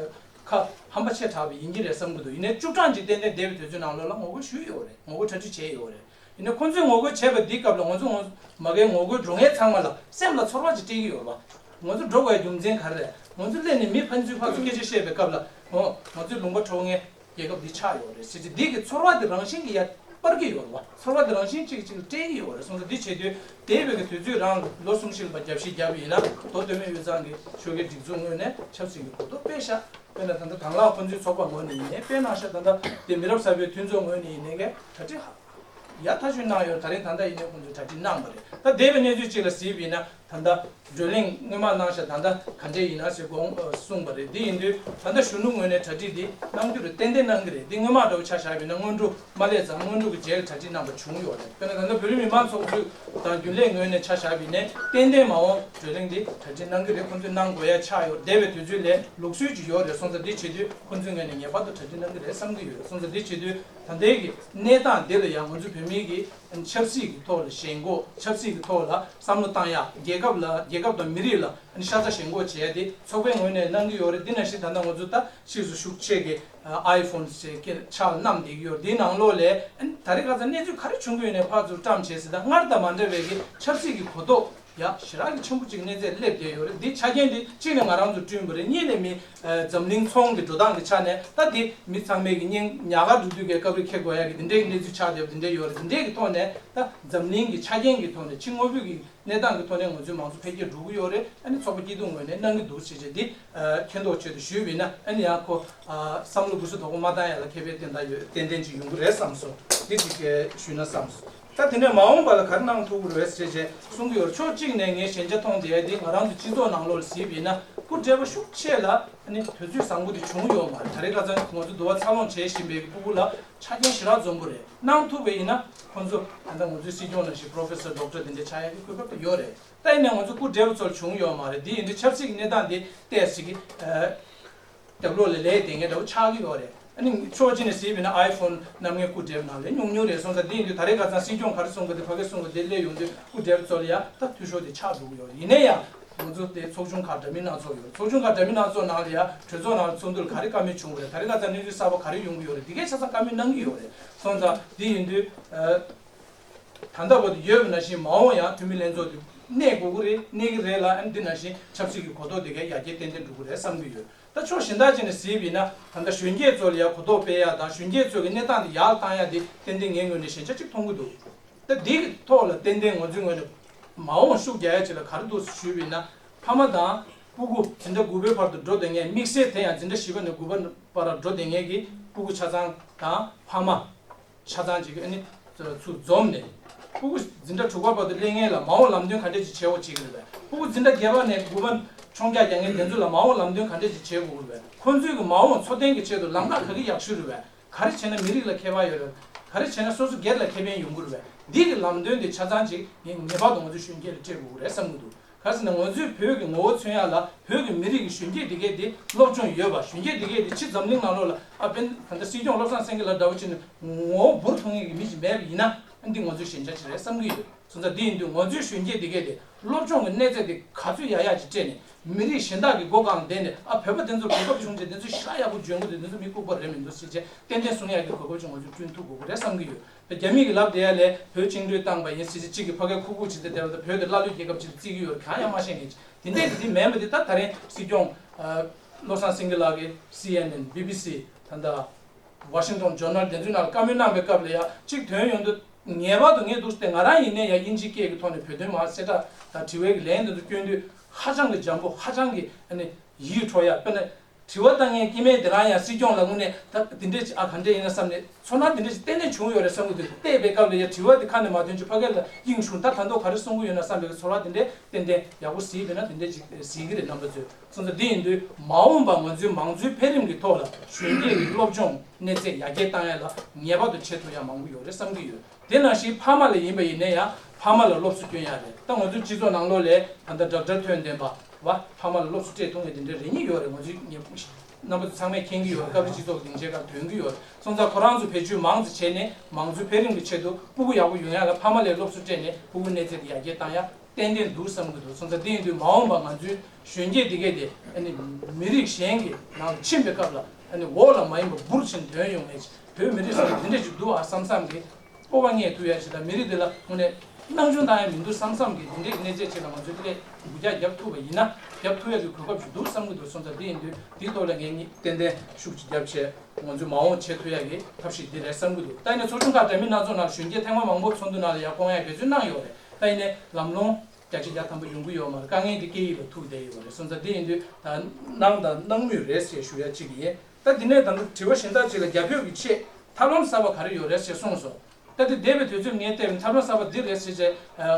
ཁ་ཧམ་པ་ཆེ་དྲགས་པ་ཡིན་གྱི་རེད་བསམ་གྱི་འདུག་ཡིན་ནའི་བཅུ་གྲངས་ཅིག་ཏན་ཏན་འདས་པའི་དུས་ཚོད་ནང་ལོགས་ལ་ངོ་རྒོལ་ཞུས་ཡོད་རེད། ངོ་རྒོལ་གྲ་སྒྲིག་བྱས་ཡོད་རེད། ཡིན་ནའི་ཁོང་ཚོས་ངོ་རྒོལ་བྱས་པ་འདིའི་སྐབས་ལ་ང་ཚོ་ངོ་མ་གིའི་ངོ་རྒོལ་འགྲོ་མཁན་ཚང་མ་ལ་སེམས་ལ་ཚོར་བ་ཅིག་སྤྲད་ཀྱི་ཡོད་རེད་བ། ང་ཚོ་འགྲོ་དགོས་རྒྱུ་མཚན་ག་རེ་རེད། ང་ཚོ་སླེབས་ནས་མི་ཕན་ཚུན་ཕར་ཚུར་སྐད་ཆ་བཤད་པའི་སྐབས་ལ་ཨོ་ང་ཚོའི་ལུང་པ་འཕྲོག་མཁན་རྒྱལ་ཁབ་འདི་ཆགས་ཡོད་རེད་ཟེར་གྱི་འདི་གི་ཚོར་བ་འདི་རང་བཞིན་གྱིས་ཡར་སྤར་གྱི་ཡོད་རེད་བ། ཚོར་བ་འདི་རང་བཞིན་གཅིག་གཅིག་ལ་སྤྲད་ཀྱི་ཡོད་རེད། སོང་ཙང་འདི་བྱེད་དུས་འདས་པའི་གི་དུས་ཚོད་རང་ལ་ལོ་གསུམ་བཞི་ལ་ཕར་རྒྱབ་བཤིག་བརྒྱབ་པ་ཡིན་ན་མདོ་སྟོད་སྨད་དབུས་གཙང་གི་ཆོལ་ཁའི་སྒྲིག་འཛུགས་ངོས་ནས་ཆབ་སྲིད་ཀྱི་གོ་རྟོགས་སྤེལ་ཤག་དཔེར་ན་ད་ལྟ་དང་བླངས་ཕན་ཚུན་ཚོགས་པ་ངོས་ནས་ཡིན་ནའི་དཔེ་གནང་ཤག་ད་ལྟ་དེ་མི་རབས་གསར་པའི་མཐུན་ཚོགས་ངོས་ནས་ཡིན་ནའི་གི་གྲ་སྒྲིག་ཡག་ཐག་ཆོད་གནང་ཡོད། ད་རིང་ད་ལྟ་ཡིན་ནའི་ཁོང་ཚོས་གྲ་སྒྲིག་གནང་བ་རེད། ད་འདས་པའི་གནས་ཚུལ་གཅིག་ལ་གཟིགས་པ་ཡིན་ན་ ད་ལྟ་བགྲོ་གླེང་སྔོན་མ་གནང་ཤག་ད་ལྟ་ག་འདྲས་ཡིན་ན་ཞེས་དགོངས་ཨ་གསུངས་པ་རེད། འདི་ཡིན་དུས་ད་ལྟ་གཞོན་ནུ་ངོས་ནས་གྲ་སྒྲིག་འདི་གནང་རྒྱུ་རེད། ཏན་ཏན་གནང་གི་རེད། འདི་སྔོན་མ་འདྲ་བོ་ཆ་བཞག་པ་ཡིན་ན་སྔོན་འགྲོ་མ་སླེབས་ཙང་སྔོན་འགྲོ་གི་རྗེས་ལ་གྲ་སྒྲིག་གནང་པ་བྱུང་ཡོད་རེད། དཔེར་ན་ད་ལྟ་བོད་རིགས་མི་མང་ཚོགས་ཆུང་དང་རྒྱུན་ལས་ངོས་ནས་ཆ་བཞག་པ་ཡིན་ན་ཏན་ཏན་མ་འོངས་བགྲོ་གླེང་འདི་གྲ་སྒྲིག་གནང་གི་རེད། ཁོང་ཚོས་གནང་དགོས་ཡ་ཆགས་ཡོད། འདས་པའི་དུས་ཚོད་ལས་ལུགས་སྲོལ་ཅིག་ཡོད་རེད། སོང་ཙང་འདི་བྱེད་དུས་ཁོང་ཚོའི་ངོས་ནས་ངེས་པར་དུ་གྲ་སྒྲིག་གནང་གི་རེད་བསམ་གྱི་ཡོད། སོང་ཙང་འདི་བྱེད་དུས་ད་ལྟའི་གི་གནས་སྟངས་འདི་ལ་ཡང་ང་ཚོ་བོད་མིའི་གི་ཆབ་སྲིད་ཀྱི་ཐོག་ལ་ཞེན་ཁོག་ཆབ་སྲིད་ཀྱི་ཐོག་ལ་བསམ་བློ་བཏང་ཡག་རྒྱལ་ཁབ་ལ་རྒྱལ་ཁབ་དང་མི་རིགས་ལ་ཤ་ཚ་ཞེན་ཁོག་བྱས་ཏེ་ཚོགས་པའི་ངོས་ནས་གནང་གི་ཡོད་རེད། འདི་ནང་བཞིན་ད་ལྟ་ང་ཚོ་ད་ཕྱིས་སུ་ཤུགས་ཆེ་གི་ཨའི་ཕོན་ཟེར་གི་ཕྱག་ལ་བསྣམས་བསྡད་ཀྱི་ཡོད་རེད། འདིའི་ནང་ལོགས་ལ་ད་རེས་ཁ་སང་གནས་ཚུལ་ག་རེ་བྱུང་གི་ཡོད་ནས་ཕར་ཚུར་བཀྲམ་བྱས་ཟེར། ད་སྔར་དང་མ་འདྲ་བའི་གི་ཆབ་སྲིད་ཀྱི་གོ་རྟོགས་ཡ་ཞེ་དྲག་གི་ཆེན་པོ་ཅིག་གནས་ཚད་སླེབས་བསྡད་ཡོད་རེད། འདི་ཆ་རྐྱེན་འདི་གཅིག་ནས་ང་རང་ཚོ་བསྐྲུན་པ་རེད། གཉིས་ནས་མི་འཛམ་གླིང་ཚོང་གི་འགྲོ་སྟངས་ཀྱི་ཆ་ནས་ད་འདི་མི་ཚང་མས་ཀྱི་སྙིང་ཉག་ག་འགྲོ་དུས་ཀྱི་སྐབས་རེ་འཁྱེར་དགོས་ཡ་གི་འདི་འདྲའི་གནས་ཚུལ་ཆགས་བསྡད་པ་འདི་འདྲའི་ཡོད་རེད། འདི་འདྲའི་གི་ཐོག་ནས་ད་འཛམ་གླིང་གི་ཆ་རྐྱེན་གྱི་ཐོག་ནས་ཕྱི་དངོས་པོའི་གི་གནས་སྟངས་ཀྱི་ཐོག་ནས་ང་ཚོའི་མང་གཙོ་འཕེལ་རྒྱས་འགྲོ་གི་ཡོད་རེད། ཨ་ནི་ཚོགས་པ་སྐྱིད་སྡུག་ངོས་ནས་གནང་གི་འདུག་ཟེར་བྱས་འདི་མཁྱེན་རྟོགས་ཆེད་དུ་ཞུས་པ་ཡིན་ན། ཨ་ནི་ཡང་ཁོ་བསམ་བློ་འགུལ་ས་དོག་པོ་མ་བཏང་ཡ་ལ་ཁེ་ཕན་ཏན་ཏན་ཡོད། ཏན་ཏན་ཅིག་ཡོང་གི་རེད་བསམ་སོང་། འདི་ཅིག་ཞུས་ན་བསམ་སོང་། ད་དེ་ནས་མ་འོངས་པ་ལ་ག་རེ་གནང་ཐུབ་ཀྱི་རེད་ཟེར་བྱས་གསུང་གི་ཡོད། ཕྱོགས་གཅིག་ནས་ངས་ཞན་ཆ་མཐོང་བསྡད་ཡ་འདི་ང་རང་ཚོ་སྤྱི་ཚོགས་ནང་ལོགས་ལ་གཟིགས་པ་ཡིན་ན་སྐུ་བགྲེས་པོ་ཤུགས་ཆེ་ལ་ཨ་ནི་དུས་ཚོད་བཟང་པོ་དེ་བྱུང་ཡོད་མ་རེད། ད་རེས་ཁ་སང་ང་ཚོ་འདུལ་བ་འཚར་ལོངས་བྱེད་བཞིན་པའི་ཕྲུ་གུ་ལ་ཆ་རྐྱེན་ཞེ་དྲག་འཛོམས་པོ་རེད། གནང་ཐུབ་པ་ཡིན་ན་ཁོང་ཚོ་ད་ལྟ་ང་ཚོའི་སྲིད་སྐྱོང་ནང་བཞིན་པོ་རོ་ཕེ་སར་ཌོག་ཊར་དེ་འདྲ་ཆགས་ཡ་གི་གོ་སྐབས་དེ་ཡོད་རེད། ད་ཡིན་ནའི་ང་ཚོ་སྐུ་བགྲེས་པོ་ཚོར་བྱུང་ཡོད་མ་རེད། དེ་ཡིན་དུས་ཆབ་སྲིད་ཀྱི་གནས་སྟངས་དེ་ཏོག་ཙམ་གྱི་རྒྱབ་ལོགས་ལ་ལས་དེ་ངས་འདྲ་བོ་ཆགས་ཀྱི་ཡོད་རེད། ཨ་ནི་ཕྱོགས་གཅིག་ནས་གཟིགས་པ་ཡིན་ན་ཨའི་ཕོན་བསྣམས་མཁན་སྐུ་བགྲེས་པོ་ནང་ལས་ཉུང་ཉུང་རེད། སོང་ཙང་འདི་ཡིན་དུས་ད་རེས་ཁ་སང་སྲིད་སྐྱོང་ག་རེ་གསུང་གི་འདུག་ཕ་གིར་གསུང་གི་འདུག་སླེབས་ཡོང་དུས་སྐུ་བགྲེས་པོ་ཚོ་ལ་ཡ་ད་འཐུས་ཤོར་དེ་ཆགས་འགྲོ་གི་ཡོད་རེད། ཡིན་ན་ཡང་ང་ཚོ་དེ་ཚོགས་ཆུང་ཁག་འདྲ་མིན་སྣ་ཚོགས་ཡོད་རེད། ཚོགས་ཆུང་ཁག་འདྲ་མིན་སྣ་ཚོགས་ནང་ལ་ཡ་གྲོས་ཚོགས་ནང་ལ་ཚོགས་འདུ་ལ་ག་རེ་བཀའ་མོལ་བྱུང་གི་རེད། ད་རེས་ཁ་སང་གནས་ཚུལ་གསར་པ་ག་རེ་ཡོང་གི་ཡོད་རེད། འདི་གས་ཆ་ཚང་བཀའ་མོལ་གནང་གི་ཡོད་རེད། སོང་ཙང་འདི་ཡིན་དུས་ད་ལྟ་བར་དུ་ཡོད་པ་ནང་བཞིན་མ་འོངས་ཡང་འཐུས་མི་ལྷན་ཚོགས་དེ་གནས་དགོས་ཀྱི་རེད། གནས་ཀྱི་རེད་ལ། ཨ་ནི་འདི་ནང་བཞིན་ཆབ་སྲིད་ཀྱི་གོ་རྟོགས་དེ་གས་ཡར་རྒྱས་ཏན་ཏན་འགྲོ་གི་རེད་བསམ་གྱི་ཡོད། ད་ཕྱོགས་གཞན་དག་ཅིག་ནས་གཟིགས་པ་ཡིན་ན་ད་ལྟ་གཞོན་སྐྱེས་ཚོ་ལ་ཡ་གོ་རྟོགས་སྤེལ་ཡ་དང་གཞོན་སྐྱེས་ཚོ་གི་གནས་སྟངས་དེ་ཡར་བཏང་ཡ་དེ་ཏན་ཏན་ངའི་ངོས་ནས་ཞན་ཆ་གཅིག་མཐོང་གི་འདུག་ད་འདི་གི་ཐོག་ལ་ཏན་ཏན་ང་ཚོའི་ངོས་ནས་མ་འོངས་ཤུགས་རྒྱག་ཡ་ཅིག་ལ་ག་རེ་འདུག་ཞུས་པ་ཡིན་ན། ཕ་མ་དང་སྤུ་གུ་འཛིན་གྲྭ་དགུ་པའི་བར་དུ་འགྲོ་བསྡད་མཁན། དམིགས་བསལ་དེ་ཡང་འཛིན་གྲྭ་བཞི་པ་ནས་དགུ་པ་བར་འགྲོ་བསྡད་མཁན་གྱི་སྤུ་གུ་ཆ་ཚང་དང་ཕ་མ་ཆ་ཚང་ཅིག་ཨ་ནི་ཚུར་འཛོམས་ནས། སྤུ་གུ་འཛིན་གྲྭ་དྲུག་པ་བར་དུ་སླེབས་མཁན་ལ་མ་འོངས་ལམ་སྟོན་ག་འདྲས་ཅིག་བྱེད་དགོས་ཅིག་རེད་པས། སྤུ་གུ་འཛིན་གྲྭ་བརྒྱད་པ་ནས་དགུ་པ་མཆོང་རྒྱག་རྒྱག་མཁན་དེ་ཚོ་ལ་མ་འོངས་ལམ་སྟོན་ག་འདྲས་ཅིག་བྱེད་དགོས་རེད་པས། ཁོང་ཚོའི་གི་མ་འོངས་འཚོ་རྟེན་གྱི་ཆེད་དུ་ལམ་ཁ་ག་གི་ཡག་ཤོས་རེད་པས། ག་རེ་བྱས་ན་མི་རིགས་ལ་ཁྱད་པར་ཡོད་རེད། ག་རེ་བྱས་ན་སོ་སོ་སྒེར་ལ་ཁེ་ཕན་ཡོང་གི་རེད་པས། འདི་གི་ལམ་སྟོན་དེ་ཆ་ཚང་ཅིག་ངས་ངེས་པར་དུ་ང་ཚོའི་གཞོན་སྐྱེས་ལ་སྤྲད་དགོས་ཀྱི་རེད་བསམ་གྱི་འདུག་ག་རེ་ཟེར་ན་ང་ཚོའི་བོད་ཀྱི་ངོ་བོ་མཚོན་ཡག་ལ་བོད་ཀྱི་མི་རིགས་ཀྱི་གཞོན་སྐྱེས་འདི་གས་དེ་སློབ་སྦྱོང་ཡོད་པ། གཞོན་སྐྱེས་འདི་གས་དེ་ཕྱི་འཛམ་གླིང་ནང་ལོགས་ལ་ཨ་དཔེར་ན་ད་ལྟ་སྲིད་སྐྱོང་བློ་བཟང་སེང་གེ་ལགས་འདྲ་བོ་ཅིག་ནས་ངོ་བོ་འབུར་ཐོན་མཁན་གྱི་མི་ཞིག་མེད་པ་ཡིན་ན། ཨ་འདི་ང་ཚོའི་ཞན་ཆ་ཅིག་རེད་བསམ་གྱི་ཡོད། སོང་ཙང་འདི་ཡིན་དུས་ང་ཚོའི་གཞོན་སྐྱེས་འདི་གས་དེ་སློབ་སྦྱོང་གི་གནས་ཚད་དེ་ག་ཚོད་ཡག་ཡག་ཅིག་སྤྲད་ནས་མི་རིགས་གཞན་དག་གི་མགོ་སྒང་བསྡད་ནས་ཨ་བོད་པ་དེ་ཚོར་གོ་སྐབས་བྱུང་རྗེས་དེ་ཚོ་ཞེ་དྲག་ཡག་པོ་འཇོན་གྱི་འདུག་དེ་ཚོ་མི་ལྐུགས་པ་རེད་མི་འདུག་ཟེར་བྱས་གཏན་གཏན་གསུང་ཡག་གི་གོ་སྐབས་ཅིག་ང་ཚོས་བསྐྲུན་ཐུབ་དགོས་ཀྱི་རེད་བསམ་གྱི་ཡོད། རྒྱ་མི་གིས་ལབ་བསྡད་ཡ་ལས་བོད་བཅིངས་འགྲོལ་བཏང་བ་ཡིན་ཟེར་བྱས་གཅིག་གིས་ཕ་གིར་ཁུག་ཁུག་བྱས་ཏེ་བསྡད་པ་དང་། བོད་དེ་ཀླ་ཀློའི་རྒྱལ་ཁབ་ཅིག་ལ་བརྩི་གི་ཡོད་རེད། གང་ཡང་མ་ཤེས་མཁན་ཅིག་དེ་འདྲས་དེ་མིན་པ་དེ་ད་ད་རིང་སྲིད་སྐྱོང་བློ་བཟང་སེང་གེ་ལགས་ཀྱིས་སི་ཨེན་ཨེན། བི་བི་སི། ད་ལྟ་ཝ་ཤིང་ཊོན་ཇོར་ནལ་དེ་ཚོའི་ནང་ལ་བཀའ་མོལ་གནང་བའི་སྐབས་ལ་ཡ་གཅིག་ཐོན་ཡོང་དུས་ངེས་པར་དུ་ངས་འདུག་སྟེ་ང་རང་ཡིན་ནའི་ཡ་དབྱིན་ཇིའི་སྐད་ཀྱི་ཐོག་ནས་བོད་དོན་མར་གསལ་བསྒྲགས་དང་དྲི་བའི་ལན་དེ་ཚོ་སྐྱོན་དུས་ཧ་ཅང་གི་འཇམ་པོ། ཧ་ཅང་གི་ཨ་ནི་ཡིད་འཕྲོག་ཡ། དཔེར་ན། དྲི་བ་བཏང་མཁན་སྐྱེ་དམན་དེ་རང་ཡང་སྲིད་སྐྱོང་ལ་དངོས་གནས་ད་འདི་འདྲས་ཅིག་ཨ་ག་འདྲས་ཡིན་ན་བསམ་ནས་ཚོར་སྣང་འདི་འདྲས་ཅིག་གཏན་ནས་བྱུང་ཡོད་རེད་བསམ་གྱི་འདུག་བལྟས་པའི་སྐབས་ལ་ཡ་དྲི་བ་དེ་ཁ་ནས་མ་ཐོན་ཅིག་ཕ་གི་ལ་དབྱིངས་ཞུགས་ད་ད་མདོ་ག་རེ་གསུང་གི་ཡོད་ན་བསམ་པའི་ཚོར་བ་དེ་འདྲས་ཏན་ཏན་ཡག་པོ་གཟིགས་པས་ན་དེ་འདྲས་ཅིག་གཟིགས་ཀྱི་རེད་རྣམ་པ་ཚོས། སོང་ཙང་འདི་ཡིན་དུས་མ་འོངས་པ་ང་ཚོའི་མང་གཙོའི་འཕེལ་རིམ་གྱི་ཐོག་ལ་གཞོན་སྐྱེས་ཀྱི་སློབ་སྦྱོང་གནས་ཚད་ཡར་རྒྱས་བཏང་ཡ་ལ་ངེས་པར་དུ་བྱེད་ཐུབ་ཡ་མང་པོ་ཡོད་རེད་བསམ་གྱི་ཡོད། དེ་ནང་བཞིན་ཕ་མ་ལ་ཡིན་པ་ཡིན་ན་ཡང་ཕ་མ་ལ་སློབ་གསོ་སྐྱོན་ཡ་རེད། ད་ང་ཚོའི་སྤྱི་ཚོགས་ནང་ལོགས་ལ་ད་ལྟ་ཌོག་ཊར་ཐོན་བསྡད་པ་བ་ཕ་མ་ལ་སློབ་གསོ་སྤྲད་ཐུབ་མཁན་དེ་འདྲའི་རེ་གཉིས་ཡོད་རེད། ང་ཚོའི་ཉེ་རྣམ་པ་ཚོ་ཚང་མས་མཁྱེན་གྱི་ཡོད་རེད། སྐབས་རེ་སྤྱི་ཚོགས་ཀྱི་སྡིངས་ཆའི་ཁར་ཐོན་གྱི་ཡོད་རེད། སོང་ཙང་ཁོ་རང་ཚོ་བེད་སྤྱོད་མང་ཙམ་བྱས་ནས་མང་གཙོའི་འཕེལ་རིམ་གྱི་ཆེད་དུ་སྤུ་གུ་ཡག་པོ་ཡོང་ཡ་ལ་ཕ་མ་ལ་སློབ་གསོ་སྤྲད་ནས་སྤུ་གུ་གནས་ཚད་དེ་ཡར་རྒྱས་བཏང་ཡ་ཏན་ཏན་འདུག་བསམ་གྱི་འདུག་སོང་ཙང་དེ་ཡིན་དུས་མ་འོངས་པ་ང་ཚོའི་གཞོན་སྐྱེས་དེ་གས་དེ་ཨ་ནི་མི་རིགས་གཞན་གྱི་ནང་ལ་ཕྱིན་པའི་སྐབས་ལ་ཨ་ནི་འོག་ལ་མ་ཡིན་པ་འབུར་ཕྱིན་ཐོན་ཡོང་ངེས་ཀྱི་བོད་མི་རིགས་སུ་འདི་འདྲས་ཅིག་འདུག་ཨ་བསམ་བསམ་གྱི་སྤོབས་པ་རྙེད་ཐུབ་ཡ་ཅིག་དང་མི་རིགས་འདི་ལ་དངོས་གནས་སྣང་ཆུང་བཏང་ཡ་མི་འདུག་བསམ་བསམ་གྱི་འདི་འདྲས་ཀྱི་གནས་ཚད་ཅིག་ལ་ང་ཚོས་དེ་ལས་འགུལ་རྒྱག་རྒྱབ་ཐུབ་པ་ཡིན་ན་རྒྱབ་ཐུབ་ཡ་གི་གོ་སྐབས་ཅིག་འདུག་བསམ་གྱི་འདུག་སོང་ཙང་དེ་ཡིན་དུས་དེའི་ཐོག་ལ་ངས་ཏན་ཏན་ཤུགས་ཅིག་རྒྱབ་བྱས་ང་ཚོས་མ་འོངས་བྱེད་ཐུབ་ཡ་གི་ཐབས་ཤེས་འདི་རེད་བསམ་གྱི་འདུག་ད་ཡིན་ན་ཚོགས་ཆུང་ཁག་འདྲ་མིན་སྣ་ཚོགས་ནང་གཞོན་སྐྱེས་ཐེངས་མ་མང་པོ་ཚོགས་འདུ་ནང་ལ་ཡར་སྐོང་ཡ་འབད་བརྩོན་གནང་ཡོད་རེད། ད་ཡིན་ནའི་ལམ་ལྷོང་བརྒྱ་ཆ་བརྒྱ་ཐམ་པ་ཡོང་གི་ཡོད་མ་རེད། དཀའ་ངལ་འདི་སྐད་ཡིག་ལ་ཐུག་བསྡད་ཡོད་རེད། སོང་ཙང་དེ་ཡིན་དུས་ད་གནང་དང་གནང་མུས་རེད་ཟེར་ཞུ་ཡ་གཅིག་ཡིན། ད་འདི་ནས་ད་དྲི་བ་གཞན་དག་ཅིག་ལ་རྒྱ་བོད་ཀྱི་ཆེད་ཐབས་ལམ་གསར་པ་ག་རེ་ཡོད་རེད་ཟེར་གསུངས་སོང་། ད་དེ་འདས་པའི་དུས་ཚོད་ངས་བལྟས་པའི་ཐབས་ལམ་གསར་པ་འདི་རེད་ཟེར་བྱས་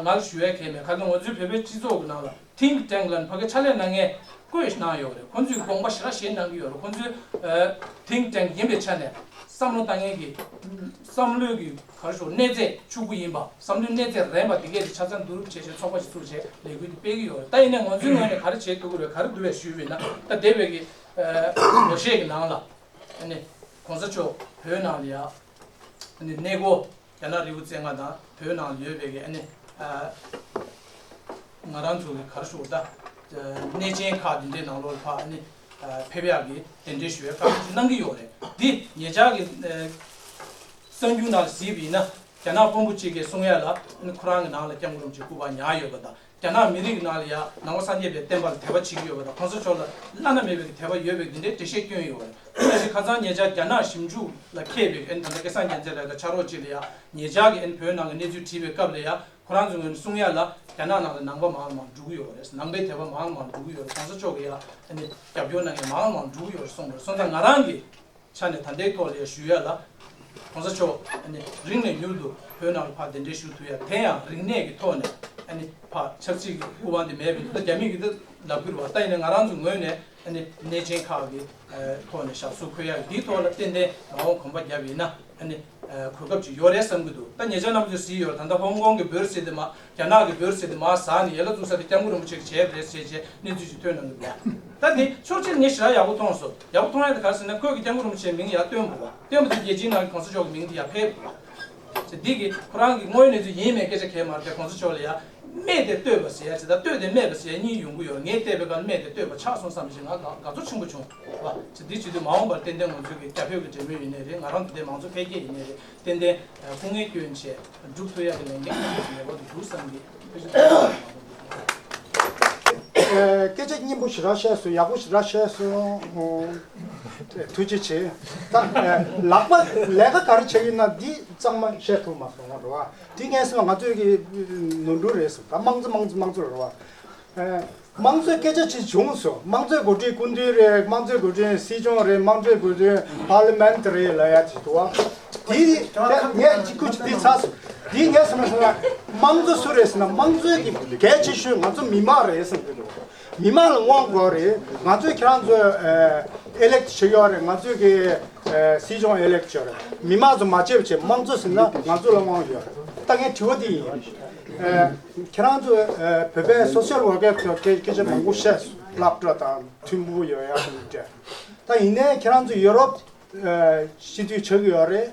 ང་ལ་ཞུ་ཡས་གལ་མེད། ག་ནི་ང་ཚོའི་བོད་པའི་སྤྱི་ཚོགས་ཀྱི་ནང་ལ་think tank ལ་ནི་ཕ་གི་ཕྱག་ལས་གནང་མཁན་བསྐོས་གནང་ཡོད་རེད། ཁོང་ཚོས་དགོངས་པ་ཞེ་དྲག་བཞེས་གནང་གི་ཡོད་རེད། ཁོང་ཚོས་think tank ཡིན་པའི་ཆ་ནས་བསམ་བློ་བཏང་མཁན་གྱི་བསམ་བློའི་གི་ག་རེ་ཞུ་གནས་ཚད་ཕྱུག་པོ་ཡིན་པ། བསམ་བློའི་གནས་ཚད་རན་པ་དེ་གས་དེ་ཆ་ཚང་བསྡུ་རུབ་བྱས་བྱས་ཚོགས་པ་ཞིག་བཙུགས་བྱས་ལས་འགུལ་དེ་སྤེལ་གི་ཡོད་རེད། ད་ཡིན་ནའི་ང་ཚོའི་ངོས་ནས་ག་རེ་བྱེད་ཐུབ་ཀྱི་རེད། ག་རེ་འདུག་བས་ཞུས་པ་ཡིན་ན། ད་འདས་པའི་གི་ལོ་ཤས་ཀྱི་ནང་ལ་ཨ་ནི་གོང་ས་མཆོག་བོད་ནང་ལ་ཡ་ཨ་ནི་གནས་སྐོར་རྒྱ་ནག་རི་བོ་རྩེ་ལྔ་དང་བོད་ནང་ལ་ཡོད་པའི་གི་ཨ་ནི་ཨ་ང་རང་ཚོ་གི་ག་རེ་ཞུ་ད་གནས་ཆེན་ཁག་འདི་འདྲའི་ནང་ལོགས་ལ་ཕར་ཨ་ནི་ཨ་ཕེབས་ཡག་གི་གདན་འདྲེན་ཞུ་ཡག་བཀའ་མོལ་ཅིག་གནང་གི་ཡོད་རེད། འདི་ཉེ་ཆར་གི་ཨ་གསར་འགྱུར་ནང་ལ་གཟིགས་པ་ཡིན་ན་རྒྱ་ནག་དཔོན་པོ་གཅིག་གིས་གསུང་ཡག་ལ་ཨ་ནི་ཁོ་རང་གི་ནང་ལ་སྐྱབས་མགོན་རིན་པོ་ཆེ་སྐུ་པར་ཉར་ཡོད་པ་དང་། རྒྱ་ནག་མི་རིགས་ནང་ལ་ཡང་ནང་པ་སངས་རྒྱས་པའི་བསྟན་པ་ལ་དད་པ་བྱེད་ཀྱི་ཡོད་པ་དང་། གོང་ས་མཆོག་ལ་བླ་ན་མེད་པའི་དད་པ་ཡོད་པའི་འདི་འདྲའི་འགྲེལ་བཤད་བསྐྱོན་ཡོད་པ་རེད། ད་ག་ནང་བཞིན་ཁ་སང་ཉེ་ཆར་རྒྱ་ནག་ཞིབ་འཇུག་ལ་མཁས་པའི་ཨ་ནི་ད་ལྟ་སྐལ་བཟང་རྒྱལ་མཚན་ལགས་དང་ཕྱག་རོགས་གཅིག་ལ་ཡང་ཉེ་ཆར་གྱི་ཨ་ནི་བོད་ནང་གི་གནས་ཚུལ་དྲིས་པའི་སྐབས་ལ་ཡང་ཁོ་རང་ཚོའི་ངོས་ནས་གསུང་ཡག་ལ་རྒྱ་ནག་ནང་ལ་ནང་པ་མང་རུ་མང་རུ་འགྲོ་གི་ཡོད་པ་རེད། ནང་པའི་དད་པ་མང་རུ་མང་རུ་འགྲོ་གི་ཡོད་རེད། གོང་ས་མཆོག་གིས་ཡང་ཨ་ནི་རྒྱབ་སྐྱོར་གནང་མཁན་མང་རུ་མང་རུ་འགྲོ་གི་ཡོད་རེད་གསུངས་པ་རེད། སོང་ཙང་ང་རང་གི་ཆ་ནས་ད་ལྟའི་ཐོག་ལ་ཡང་ཞུ་ཡ་ལ། གོང་ས་མཆོག་ཨ་ནི་རིང་ནས་མྱུར་དུ་བོད་ནང་ལ་ཕར་གདན་འདྲེན་ཞུ་ཐུབ་ཡ། དེ་ཡང་རིག་གནས་ཀྱི་ཐོག་ནས་ཨ་ནི་ཕར་ཆབ་སྲིད་ཀྱི་སྐུ་དབང་དེ་མེད་པའི་ད་རྒྱ་མི་གིས་ད་ལབ་ཀྱི་རེད་བ། ད་ཡིན་ན་ང་རང་ཚོའི་ངོས་ནས་ཨ་ནི་གནས་ཆེན་ཁག་གི་ཐོག་ནས་ཞབས་སོར་འཁོད་ཡ་འདིའི་ཐོག་ལ་ཏན་ཏན་མ་འོངས་གོམ་པ་བརྒྱབ་ཡིན་ན་ཨ་ནི་གོ་སྐབས་ཅིག་ཡོད་རེད་བསམ་གྱི་འདུག་ད་ཉེ་ཆར་རྣམ་པ་ཚོས་གཟིགས་ཡོད་རེད། ད་ལྟ་ཧོང་ཀོང་གི་བོད་ཟེར་དེ་མ། རྒྱ་ནག་གི་བོད་ཟེར་དེ་མར་ཟག་ནས་ཡན་ལག་བཙུགས་ས་དེ་སྐྱབས་མགོན་རིན་པོ་ཆེ་གིས་བྱས་པ་རེད་ཟེར་བྱས་གནས་ཚུལ་ཞིག་ཐོན་གནང་གི་འདུག་ད་དེ་ཕྱོགས་གཅིག་ནས་ངས་ཞེ་དྲག་ཡག་པོ་མཐོང་སོང་། ཡག་པོ་མཐོང་ཡ་དེ་ག་རེ་ཟེར་ན་ཁོས་ཀྱི་སྐྱབས་མགོན་རིན་པོ་ཆེའི་མིང་ཡར་བཏོན་པ་བ། བཏོན་པ་དེ་རྒྱལ་སྤྱིའི་ནང་གི་གོང་ས་མཆོག་གི་མིང་དེ་ཡར་ཕེབས་པ་བ། ཅེས་འདི་གི་ཁོ་རང་གི་དངོས་ཡོད་གནས་ཚུལ་ཡིན་མེད་སྐད་ཆ་གང་ཡང་མ་རེད་དེ་གོང་ས་མཆོག་ལ་ཡ་རྨས་དེ་བཏོད་པ་ཟེར་ཡ་ཅིག་དང་བཏོད་དེ་རྨས་པ་ཟེར་ཡ་གཉིས་ཡོང་གི་ཡོད། ངས་བལྟས་པའི་སྐབས་རྨས་དེ་བཏོད་པ་ཆགས་སོང་བསམ་ཞིག་ང་དགའ་དགའ་ཚོར་ཆེན་པོ་བྱུང་བ། ཅེས་འདི་བྱེད་དུས་མ་འོངས་པར་ཏན་ཏན་ང་ཚོའི་གི་རྒྱ་བོད་ཀྱི་འབྲེལ་མོལ་ཡིན་ནའི་རེད། ང་རང་ཚོ་འདི་མང་གཙོ་འཕེལ་རྒྱས་ཡིན་ནའི་རེད། ཏན་ཏན་ཨ་སྐུ་ངལ་སྐྱོན་བྱས་སྒྲུབ་ཐུབ་ཡག་གི་ལས་འགན་ཁག་ཅིག་ངེས་པར་དུ་འདུག་བསམ་གི། ཨ་སྐད་ཆ་སྙན་པོ་ཞེ་དྲག་བཤད་སོང་། ཡག་པོ་ཞེ་དྲག་བཤད་སོང་། ཨོ། ཐུགས་རྗེ་ཆེ། ད་ཨ་ལག་པ་ལས་ཀ་ག་རེ་བྱེད་ཀྱི་ཡིན་ན་འདི་གཙང་མ་བཤད་ཐུབ་མ་སོང་བ་རེད་བ། འདི་ངས་སེམས་ལ་ང་ཚོའི་གི་ནོར་འཁྲུལ་རེད་ཟེར། ད་དམངས་གཙོ་དམངས་གཙོ་དམངས་གཙོ་རེད་བ། ཨ། དམངས་གཙོའི་སྐད་ཆ་ཅིག་བྱུང་སོང་། དམངས་གཙོའི་འགོ་ཁྲིད་སྐུ་མདུན་རེད། དམངས་གཙོའི་འགོ་ཁྲིད་སྲིད་སྐྱོང་རེད། དམངས་གཙོའི་འགོ་ཁྲིད་པར་ལི་མེན་ཊི་རེད་ལབ་ཡ་ཅིག་འདུག་བ། དེ་ངས་གཅིག་ཁུ་ཅིག་འདི་ཚར་སོང་། དེ་ངས་བསམ་ན་བསམ་ན་དམངས་གཙོ་སུ་རེད་ཟེར་ན་དམངས་གཙོའི་གི་གལ་ཆེ་ཤོས་ང་ཚོ་མི་མང་རེད་བསམ་གི་འདུག་མི་མང་ལ་དབང་དགོས་རེད། ང་ཚོས་ཁྱེད་རང་ཚོ་ཨེ་ལེག་བྱེད་ཡོད་རེད། ང་ཚོས་གི་སྲིད་སྐྱོང་ཨེ་ལེག་བྱེད་ཡོད་རེད། མི་མང་ཚོ་མ་བྱེད་པ་བྱེད། དམངས་གཙོ་ཟེར་ན་ང་ཚོ་ལ་དབང་ཡོད་རེད། ད་ངས་དྲི་བ་འདི་ཡིན། ཁྱེད་རང་ཚོ་བོད་པའི་སོ་ཤལ་ཝར་ཀར་ཚོས་སྐད་སྐད་ཆ་མང་པོ་བཤད་སོང་། སློབ་གྲྭ་དང་མཐུན་པོ་ཡོད་ཡ་དང་འདྲ། ད་ཡིན་ནའི་ཁྱེད་རང་ཚོ་ཡུ་རོབ་སྤྱི་འཐུས་ཆགས་ཀྱི་ཡོད་རེད།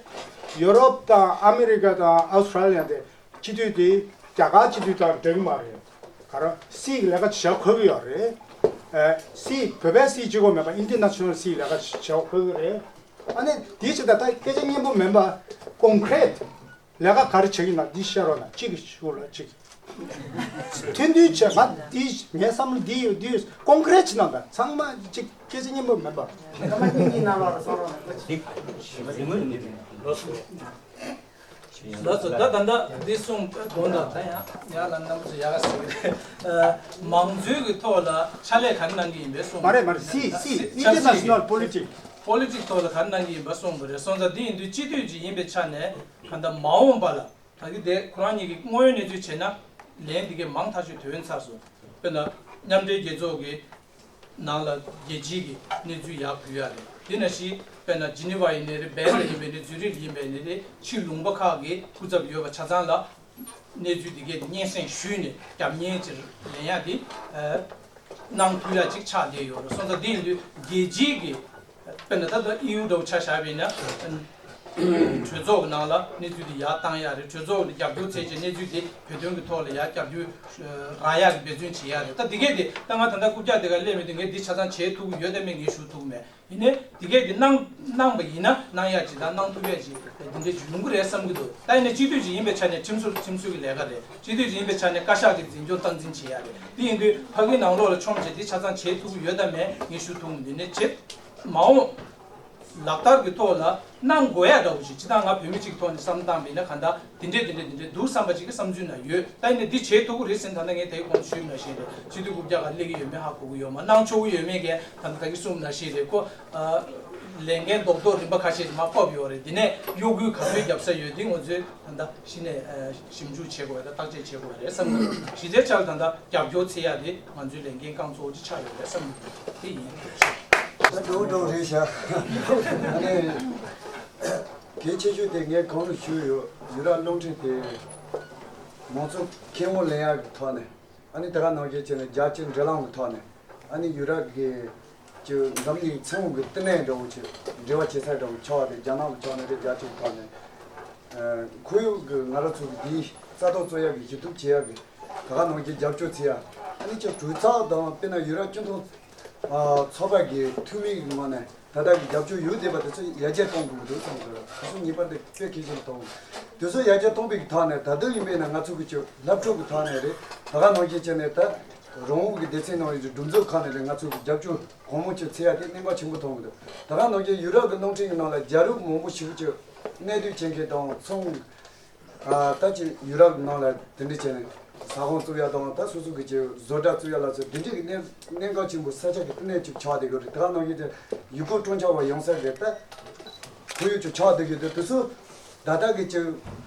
ཡུ་རོབ་དང་ཨ་མི་རི་ཀ་དང་ཨོ་སི་ཁྲ་ལི་ཡ་དེ་སྤྱི་འཐུས་དེ་རྒྱ་གར་སྤྱི་འཐུས་དང་འདྲ་གི་མ་རེད། ག་རེ་སྲིད་ཀྱི་ལས་ཀ་བྱེད་དགོས་ཀྱི་ཡོད་རེད། སྲིད་བོད་པའི་སྲིད་གཅིག་པོ་མེད་པ་ཨིན་ཊར་ནེ་ཤ་ནལ་སྲིད་ཀྱི་ལས་ཀ་བྱེད་དགོས་ཀྱི་རེད། ཨ་ནི་དེའི་ཕྱིར་ད་ལྟ་སྐད་ཆ་སྙན་པོ་མིན་པ་ཀོང་ཀྲེ་ཊི་ལས་ཀ་ག་རེ་བྱེད་ཀྱི་ན་འདི་བཤད་རོགས་གནང་། གཅིག་གི་ཤུགས་ལ་གཅིག་མཐུན་སྒྲིལ་བྱེད་ང་འདི་ངའི་བསམ་བློ་འདི་ཡོད་འདི་ཡོད་ཀོང་ཀྲེ་ཊི་གནང་དང་ཚང་མ་གཅིག་སྐད་ཆ་སྙན་པོ་མིན་པ། སྐར་མ་གཉིས་གཉིས་ནང་ལོགས་ལ་གསུང་རོགས་གནང་། ལགས་སོ། ད་ད་ལྟ་འདི་གསུང་དགོངས་དག་ད་ཡང་ཡང་ལ་རྣམ་པ་ཚོ་ཡག་ག་ཟེར་གི་རེད། མང་གཙོའི་གི་ཐོག་ལ་ཕྱག་ལས་ག་རེ་གནང་གི་ཡིན་པའི་གསུང་། མ་རེད་མ་རེད། སྲིད་སྲིད་ཨིན་ཊར་ནེ་ཤ་ནལ་པོ་ལི་ཊིག་པོ་ལི་ཊིག་ཐོག་ལ་ག་རེ་གནང་གི་ཡིན་པ་གསུངས་པ་རེད། སོང་ཙང་འདི་ཡིན་དུས་སྤྱི་འཐུས་ཅིག་ཡིན་པའི་ཆ་ནས་གང་ལྟར་མ་འོངས་པ་ལ་ད་གི་དེ་ཁོ་རང་ཉིད་ཀྱི་དངོས་ཡོད་གནས་ཚུལ་བྱས་ན་ལན་འདི་གའི་མང་ཐག་ཆོད་ཐོན་ཚར་སོང་། དཔེར་ན་མཉམ་འབྲེལ་རྒྱལ་ཚོགས་ཀྱི་ནང་ལ་རྒྱལ་སྤྱིའི་གི་གནས་ཚུལ་ཡར་ཕུལ་ཡ་རེད། དེ་ནང་བཞིན་དཔེར་ན་ཇི་ནི་ཝ་ཡིན་ནའི་རེད། བྷེལ་ལ་ཡིན་པའི་ནའི་ཛུ་རིག་ཡིན་པའི་ནའི་རེད། ཕྱི་ལུང་པ་ཁག་གི་སྐུ་ཚབ་ཡོད་པ་ཆ་ཚང་ལ་གནས་ཚུལ་འདི་གའི་སྙན་སེང་ཞུས་ནས་རྒྱབ་གཉེར་ཅིག་ལེན་ཡ་དེ་གནང་ཐུབ་ཡ་ཅིག་ཆགས་བསྡད་ཡོད་རེད། སོང་ཙང་འདི་ཡིན་དུས་རྒྱལ་སྤྱིའི་གི་དཔེར་ན་ད་ལྟ་ཨི་ཡུ་འདྲ་བོ་ཆ་བཞག་པ་ཡིན་ན། གྲོས་ཚོགས་ཀྱི་ནང་ལ་གནས་ཚུལ་དེ་ཡར་བཏང་ཡག་རེད། གྲོས་ཚོགས་ཀྱི་རྒྱབ་སྐྱོར་བྱས་བྱས་གནས་ཚུལ་དེ་བོད་དོན་གྱི་ཐོག་ལ་ཡར་རྒྱབ་སྐྱོར་རག་ཡག་གི་འབད་བརྩོན་བྱེད་ཡག་རེད། ད་འདི་གས་དེ་ད་ང་ད་ལྟ་རྐུབ་བཀྱག་དེ་ག་སླེབས་མེད་དུས་ངས་འདི་ཆ་ཚང་བྱེད་ཐུབ་ཀྱི་ཡོད་དམ་མེད་ངས་ཞུ་ཐུབ་ཀྱི་མེད། ཡིན་ནའི་འདི་གས་དེ་གནང་གནང་པ་ཡིན་ན་གནང་ཡག་ཅིག་དང་གནང་ཐུབ་ཡག་ཅིག་འདི་འདྲ་ཅིག་ཡོང་གི་རེད་བསམ་གྱི་འདུག་ད་ཡིན་ནའི་སྤྱི་འཐུས་ཅིག་ཡིན་པའི་ཆ་ནས་ཁྲིམས་སྲོལ་ཁྲིམས་སྲོལ་གྱི་ལས་ཀ་རེད། སྤྱི་འཐུས་ཅིག་ཡིན་པའི་ཆ་ནས་བཀའ་ཤག་གི་འཛིན་སྐྱོང་སྟངས་འཛིན་བྱེད་ཡག་རེད། དེ་ཡིན་དུས་ཕ་གིའི་ནང་ལོགས་ལ་མཆོང་བྱས་འདི་ཆ་ཚང་བྱེད་ཐུབ་ཀྱི་ཡོད་དམ་མེད་ངས་ཞུ་ཐུབ་ཀྱི་མི་འདུག་ཡིན་ནའི་བྱེད་མ་འོངས། ལག་བསྟར་གྱི་ཐོག་ལ་གནང་དགོས་ཡ་འདྲ་བོ་ཞིག་སྤྱིར་བཏང་ང་བོད་མི་གཅིག་གི་ཐོག་ནས་བསམ་བློ་བཏང་བ་ཡིན་ན་གང་ལྟར་འདི་འདྲས་འདི་འདྲས་འདི་འདྲས་འདུག་བསམ་པ་ཅིག་གི་བསམ་ཚུལ་ན་ཡོད། ད་ཡིན་ནའི་འདི་བྱེད་ཐུབ་ཀྱི་རེད་ཟེར་ན་ད་ལྟ་ངས་དེའི་གོང་དུ་ཞུས་པ་ནང་བཞིན་རེད། སྤྱི་འཐུས་རྐུབ་བཀྱག་ག་སླེབས་ཀྱི་ཡོད་མེད་ཧ་གོ་གི་ཡོད་མ་རེད། གནང་ཆོག་གི་ཡོད་མེད་གས་ད་ལྟ་ད་གིན་གསུངས་པ་ནང་བཞིན་རེད། ཁོ་ཨ་ ལས་འགན་རྡོག་རྡོག་རིམ་པ་ཁ་ཤས་ཤིག་མར་ཕབ་ཡོད་རེད། འདི་ནས་གཡོ་འགུལ་ག་ཚོད་བརྒྱབ་ས་ཡོད་དེ་ང་ཚོས་ད་ལྟ་གཞི་ནས་ཞིབ་འཇུག་བྱེད་དགོས་པ་དང་བརྟག་དཔྱད་བྱེད་དགོས་པ་རེད་བསམ་གྱི་འདུག་གཞི་རྩའི་ཆ་ལ་ད་ལྟ་རྒྱབ་སྐྱོར་འཚོལ་ཡ་དེ་ང་ཚོའི་ལས་འགན་རྐང་གཙོ་བོ་ཅིག་ཆགས་ཡོད་རེད་བསམ་གྱི་འདུག་དེ་ཡིན། ད་འགྲོ་འགྲོ་རེད་ཤག་ཨ་ནི་གལ་ཆེ་ཤོས་དེ་ངས་གོང་དུ་ཞུས་ཡོད། ཡུ་རོབ་རླུང་འཕྲིན་དེ་མང་གཙོ་ཁེ་དབང་ལེན་ཡག་གི་ཐོག་ནས། ཨ་ནི་དེ་ག་ནང་བཞིན་བྱས་ནས་རྒྱལ་སྤྱིའི་འབྲེལ་ལམ་གྱི་ཐོག་ནས། ཨ་ནི་ཡུ་རོབ་ཀྱི་ཀྱི་འཛམ་གླིང་ཚང་མ་གི་བསྟི་གནས་འདྲ་བོ་ཅིག་འབྲེལ་བ་བྱེད་ས་འདྲ་བོ་ཆགས་ཏེ། རྒྱ་ནག་གི་ཕྱོགས་ནས་རེད། རྒྱལ་སྤྱིའི་ཐོག་ནས། ཨ་ཁོར་ཡུག་གི་ང་རང་ཚོ་གི་འདིའི་རྩ་དོན་རྩོད་ཡག་གི་ཞུ་གཏུག་བྱེད་ཡག་གི་དེ་ག་ནང་བཞིན་རྒྱབ་སྐྱོར་བྱེད་ཡག་ཨ་ནི་ཅིག་གྲོས་ཚོགས་དང་དཔེར་ན་ཡུ་རོབ་སྤྱི་མཐུན་ཨ་ཚོགས་པ་གི་འཐུས་མི་གི་ངོས་ནས་ད་ལྟ་གི་རྒྱབ་སྐྱོར་ཡོད་བསྡད་པ་དེ་ཚོ་ཡར་རྒྱས་གཏོང་དགོས་ཀྱི་འདུག་བསམ་གི་རེད། དེ་ཚོ་ངེས་པར་དུ་དཔེ་གལ་ཆེན་པོ་མཐོང་། དེ་ཚོ་ཡར་རྒྱས་གཏོང་བའི་གི་ཐོག་ནས་ད་དུང་ཡིན་པས་ན་ང་ཚོ་གི་ཅིག་སློབ་ཕྲུག་གི་ཐོག་ནས་རེད། ད་ག་ནང་བཞིན་བྱས་ནས་ད་རང་དབང་གི་སྡེ་ཚན་ནང་ཡོད་ཀྱི་གྲོས་ཚོགས་ཁག་ནས་རེད། ང་ཚོ་གི་རྒྱབ་སྐྱོར་གང་མང་ཅིག་བྱེད་ཡག་དེ་གནད་འགག་ཆེན་པོ་མཐོང་གི་འདུག་ད་ག་ནང་བཞིན་ཡུ་རོབ་གི་རླུང་འཕྲིན་གི་ནང་ལ་རྒྱལ་རབས་མང་པོ་ཞིག་ཅིག་གནད་དོན་ཅན་གྱི་དང་ཚོང་ཨ་ད་ཅིག་ཡུ་རོབ་ནང་ལ་དེ་འདྲ་བྱས་ནས་ཟ་ཁང་བཙུགས་ཡ་དང་ད་སོ་སོ་གི་ཅིག་བཟོ་གྲྭ་བཙུགས་ཡ་ལ་སོགས་དེ་འདྲའི་གི་གནད་གནད་འགག་ཆེན་པོ་ས་ཆ་གི་བསྟི་གནས་ཅིག་ཆགས་བསྡད་ཡོད་རེད། དེ་ག་ནང་བཞིན་དུ་ཡུལ་སྐོར་སྤྲོ་འཆམ་པ་ཡོང་ས་རེད། ད་ཁོར་ཡུག་ཅིག་ཆགས་བསྡད་ཡོད་དུས་དེ་ཚོ་ད་ལྟ་གི་ཅིག་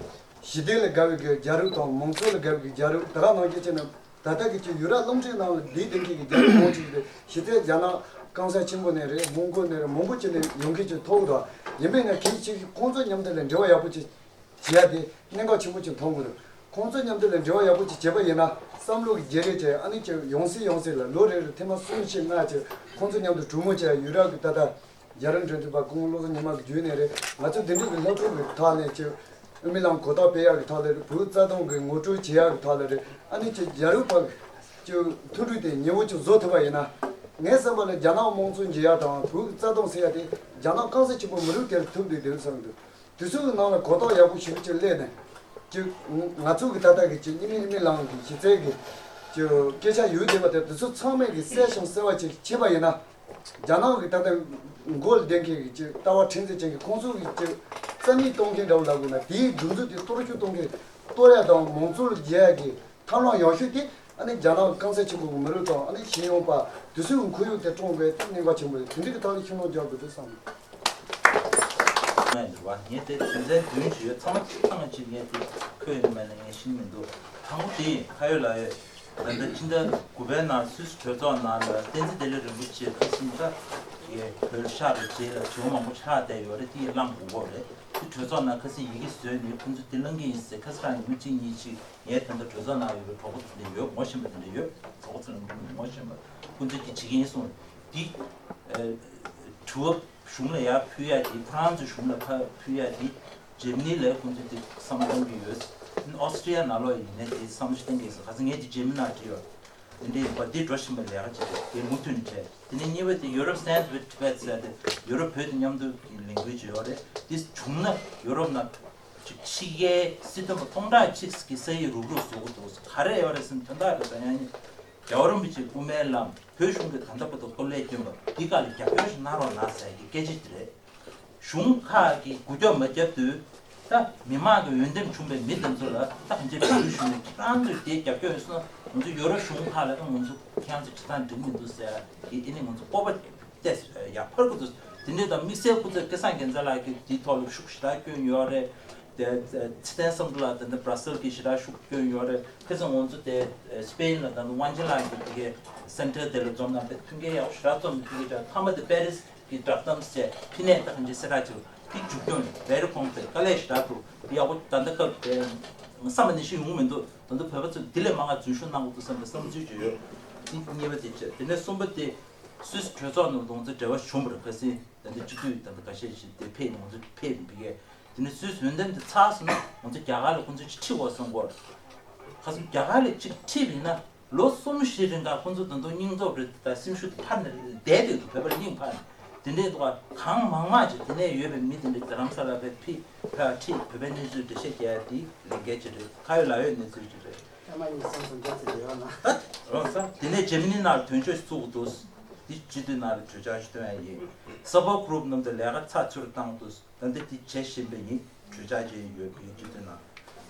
ཞི་བདེ་ལ་དགའ་བའི་གི་རྒྱལ་རབས་དང་མང་གཙོ་ལ་དགའ་བའི་གི་རྒྱལ་རབས། དེ་ག་ནང་བཞིན་བྱས་ནས་ད་ལྟ་གི་ཅིག་ཡུ་རོབ་རླུང་འཕྲིན་ནང་ལ་ལུས་ལྡན་མཁན་གི་རྒྱལ་རབས་མང་ཆེ་གི་ཞི་བདེ་རྒྱ་ནག་སྐམ་ས་ཆེན་པོ་ནས་རེད། ཧོང་ཀོང་ནས་རེད། མང་པོ་ཅིག་ནས་ཡོང་མཁན་ཅིག་མཐོང་གི་འདུག་ཡིན་པས་ན་གལ་ཆེ་གི་ཁོང་ཚོ་མཉམ་དུ་ལ་འབྲེལ་བ་ཡག་པོ་ཅིག་བྱེད་ཡ་དེ་གནད་འགག་ཆེན་པོ་ཅིག་མཐོང་གི་འདུག་ཁོང་ཚོ་མཉམ་དུ་ལ་འབྲེལ་བ་ཡག་པོ་ཅིག་བྱས་པ་ཡིན་ན་བསམ་བློ་གི་བརྗེ་རེས་བྱས། ཨ་ནི་ཅིག་ཡོང་སྲིད་ཡོང་སྲིད་ལ་ལོ་རེ་རེ་ཐེངས་མ་གསུམ་བཞི་ལྔ་ཅིག་ཁོང་ཚོ་མཉམ་དུ་གྲོས་མོལ་བྱས། ཡུ་རོབ་གི་ད་ལྟ་རྒྱལ་རབས་འབྲེལ་མཐུད་པ་སྐུ་ངོ་བློ་བཟང་ཉི་མ་གི་བརྒྱུད་ནས་རེད། ང་ཚོ་འདི་འདྲ་གི་སློབ་ཕྲུག་གི་ཐོག་ནས་ཅིག་དབུ་མའི་ལམ་གོ་རྟོགས་སྤེལ་ཡག་གི་ཐོག་ལ་རེད། བོད་རྩ་དོན་གི་ངོ་སྤྲོད་བྱེད་ཡག་གི་ཐོག་ལ་རེད། ཨ་ནི་ཅིག་རྒྱལ་རབས་པ་ཅིག་མཐུན་སྒྲིལ་དེ་ཉེ་བོ་ཅིག་བཟོ་ཐུབ་པ་ཡིན་ན། ངའི་བསམ་པ་ལ་རྒྱ་ནག་དམངས་གཙོ་འཇིག་ཡག་དང་བོད་ཀྱི་རྩ་དོན་ཟེར་ཡག་དེ་རྒྱ་ནག་རྐང་ས་གཅིག་པོ་མི་རིགས་དེར་ཐུག་འདུག་དེ་བསམ་འདུག་དེ་ཚོ་གི་ནང་ལ་གོ་རྟོགས་ཡག་པོ་ཞེ་པོ་ཅིག་སླེབས་ནས་ཅིག་ང་ཚོ་གི་ད་ལྟ་གི་ཅིག་དབུ་མའི་ལམ་གི་གཞི་རྩའི་གི་ཅིག་སྐད་ཆ་ཡོད་བསྡད་པ་དེ་དེ་ཚོ་ཚང་མས་གི་གསལ་ཞིང་གསལ་བ་ཅིག་བྱས་པ་ཡིན་ན། རྒྱ་ནག་གི་ད་ལྟ་མགོ་ལ་བསྡད་མཁན་གྱི་ཅིག་ལྟ་བ་མཁྲེགས་འཛིན་ཅན་གྱི་ཁོང་ཚོ་གི་ཅིག་རྩ་མེད་གཏོང་མཁན་འདྲ་བོ་ལབ་དགོས་ན། དེའི་སྒྲུབ་མཛོད་དེ་གཏོར་བཤིག་གཏོང་མཁན་གཏོར་ཡ་དང་མང་གཙོ་ལ་རྒྱལ་ཡ་གི་ཐབས་ལམ་ཡག་ཤོས་དེ་ཨ་ནི་རྒྱ་ནག་གི་རྐང་ས་ཆེན་པོ་གི་མི་རིགས་དང་ཨ་ནི་ཤེས་ཡོན་པ་དེ་ཚོའི་ཁོར་ཡུག་དེ་བསྐྲུན་དགོས་དེ་གནད་འགག་ཆེན་པོ་རེད། དེ་འདྲའི་གི་ཐོག་ལ་ཤུགས་སྣོན་རྒྱག་དགོས་འདུག་བསམ། ངས་དེ་དོན་ཞིག་ཡོད། ཚང་མ་ཚང་མ་ཅིག་ངས་དེ་ཁོས་ཡོད་མེད་ན་ངས་ཤེས་མི་འདུག་དང་པོ་དེ་ཁ་ཡོད་ལག་ཡོད། ད་ལྟ་ཕྱི་ཟླ་དགུ་པའི་ནང་སུད་སི་གྲོས་ཚོགས་ནང་ལ་བསྟན་འཛིན་བདེ་ལེགས་རིན་པོ་ཆེ་ཁ་སང་ད་ཡའི་བོད་ཤག་གི་རྗེས་ལ་བྱེད་པོ་མང་པོ་ཆགས་བསྡད་ཡོད་རེད། དེ་བླངས་དགོས་ཀྱི་རེད། དེ་གྲོས་ཚོགས་ནང་ཁ་སང་ཡི་གེ་བཟོས་ནས་ཁོང་ཚོས་དེ་བླང་གི་ཡིན་ཟེར། ཁ་སང་རང་ཉིན་གཅིག་གཉིས་ཅིག་ངའི་ད་ལྟ་གྲོས་ཚོགས་ནང་ཡོད་པའི་གྲོགས་པོ་དེ་འདྲ་ཡོད། ངོ་ཤེས་པ་དེ་འདྲ་ཡོད། གྲོགས་པོ་ཚོ་ལ་ངོ་ཤེས་པ་ཁོང་ཚོས་དེ་བྱེད་ཀྱི་ཡིན་གསུངས། དེ་དྲི་བ་གཞུང་ལ་ཡར་ཕུལ་ཡ་དེ། ཁོ་རང་ཚོའི་གཞུང་ལ་ཕར་ཕུལ་ཡ་དེ། འཇར་མ་ནི་ལ་ཁོང་ཚོས་དེ་བསམ་བློ་གཏོང་གི་ཡོད། ཨོ་སི་ཀྲི་ཡ་ནང་ལོགས་ཡིན་ནའི་དེ་བསམ་བློ་གཏོང་གི་ཡོད་ཟེར། ཁ་སང་ངས་དེ་འཇར་མ་ནི་ནང་དྲིས་ཡོད། དེ་འདྲའི་བར་དེ་འགྲོ་བཞིན་པའི་ལས་ཀ་ཅིག་རེད། དེ་མུ་མཐུད་ནས་བྱས། དེ་ནས་གཉིས་པ་དེ་ཡུ་རོབ་Stand with Tibet ཟེར་ཏེ་ཡུ་རོབ་བོད་དང་མཉམ་དུ་གི་ལས་འགུལ་ཅིག་ཡོད་རེད། དེ་བྱུང་ན་ཡུ་རོབ་ནང་ཅིག་ཕྱི་རྒྱལ་སྲིད་དོན་པ་སྟོང་ཕྲག་གཅིག་གིས་ས་ཡིག་རུག་རུག་བཟོ་གི་འདུག་ག་རེ་ཡོད་རེད་ཟེར་ན། དོན་དག་རེད་ད། ཡང་རྒྱལ་བ་རིན་པོ་ཆེ་དབུ་མའི་ལམ་བོད་གཞུང་གིས་ད་ལྟ་བར་དུ་གཏོར་བརླག་བསྐྱོན་པ་འདི་སྒང་ལ་རྒྱབ་སྐྱོར་ཞིག་གནང་རོགས་གནང་ཟེར་གྱི་སྐད་ཆ་དེ་རེད། གཞུང་ཁག་གིས་འགུལ་སྐྱོད་མ་བརྒྱབ་དུས། ད་མི་མང་གི་འོས་འདེམས་བྱུང་བའི་མི་དེ་ཚོ་ལ་ད་གང་ཅི་བོད་གཞུང་ནས་ཁྱེད་རང་ཚོས་དེ་རྒྱབ་སྐྱོར་ཡོད་སོང་ན། ང་ཚོ་ཡོ་རོབ་གཞུང་ཁག་ལ་ད་ང་ཚོ་ཁྱེད་རང་ཚོ་བྱེད་སྟངས་འགྲིག་མི་འདུག་ཟེར་གྱི་ཨེ་ནི་ང་ཚོ་སྤོབས་པ་བརྟས་ཡར་འཕར་དགོས་འདུག་དེ་འདྲའི་ད་དམིགས་བསལ་སྐུ་ཚབ་སྐལ་བཟང་རྒྱལ་མཚན་ལགས་ཀྱིས་དེའི་ཐོག་ལ་ཤུགས་ཞེ་དྲག་བསྐྱོན་ཡོད་རེད། དེ་ཚེ་བརྟན་བསམ་གྲུབ་ལགས་དེ་འདྲ་བྷ་ར་སེལ་གྱིས་ཞེ་དྲག་ཤུགས་བསྐྱོན་ཡོད་རེད། ཁ་སང་ང་ཚོ་དེ་སི་པེན་ལ་ད་དབང་ཆེན་ལགས་ཀྱིས་དེ་གའི་སེན་ཊར་དེ་ལ་འཛོམས་གནང་བས་མཐུན་རྐྱེན་ཡག་པོ་ཞེ་དྲག་བརྩམས། མཐུན་རྐྱེན་ཞེ་དྲག་མཐའ་མ་དེ་པེ་རིས་ཀྱི་བསྒྲགས་གཏམ་བྱས། ཕི་ནས་ད་གང་ཅི་སེ་ར་ཅིག་དེ་མཇུག་སྐྱོང་རེད། རི་ཁོང་དེ་དཀའ་ལས་ཞེ་དྲག་འདུག་དེ་ཡག་པོ་ད་ལྟ་སྐབས་དེ་བསམ་པ་ནང་བཞིན་ཡོང་མི་འདུག་ད་ལྟ་བོད་པ་ཚོས་འདི་ལས་མང་བ་འཛུལ་ཞུགས་གནང་དགོས་འདུག་བསམ་པའི་བསམ་ཚུལ་ཅིག་ཡོད། དེ་གཉིས་པ་དེ་བྱས། དེ་ནས་གསུམ་པ་དེ་སུད་སི་གྲོས་ཚོགས་ནང་ལ་ང་ཚོ་འབྲེལ་བ་བྱུང་བ་རེད། ཁ་སང་ད་ལྟ་སྤྱི་འཐུས་ད་ལྟ་འགའ་ཤས་ཤིག་དེ་ཕེབས་ནས་ང་ཚོ་ཕེབས་ཡིན་པ་གས། དེ་ནས་སུད་སི་འོས་འདེམས་དེ་ཚར་སོང་ན་ང་ཚོ་རྒྱ་གར་ལ་ཁོང་ཚོ་ཅིག་ཁྲིད་དགོས་བསམ་གྱི་ཡོད། ཁ་སང་རྒྱ་གར་ལ་ཅིག་ཁྲིད་པ་ཡིན་ན། ལོ་གསུམ་བཞི་རིང་ག་ཁོ་ཚོ་ད་དུང་སྙིང་སྟོབས་རེད་ད། སེམས་ཤུགས་དེ་འཕར་ནས་བསྡད་བསྡད་འདུག་བོད་པ་ལ་སྙིང་འཕར་ནས། དེ་འདྲའི་འདུག་ག་གང་མང་མང་ཅིག་དེ་ནས་ཡོད་པའི་མི་དེ་འདྲ་རྡ་རམ་ས་ལ་ཕེབས་ཕེབས་ཁྲིད། བོད་པའི་གནས་ཚུལ་འགྲེལ་བཤད་རྒྱག་ཡ་དེ་ལས་འགན་ཅིག་རེད། ཁ་ཡོད་ལག་ཡོད་གནས་ཚུལ་ཅིག་རེད། ཨ་མ་ཡིན་བསམ་སོང་། རྒྱ་ཆེ་དེ་ཡོད་ན། ད་རང་ས་དེ་ནས་འཇར་མ་ནི་ནང་ལ་དོན་གཅོད་ཚུགས་འདུག་དེ་སྤྱི་འཐུས་ནང་ལ་གྲོས་འཆར་ཞིག་བཏོན་ཡ་ཡིན། Support Group རྣམས་དང་ལས་ཀ་ཚགས་ཚུད་བཏང་འདུག་ད་ལྟ་དེ་བྱེད་བཞིན་པ་ཡིན། གྲོས་འཆར་བྱས་ཡོད་པའི་སྤྱི་འཐུས་ནང་།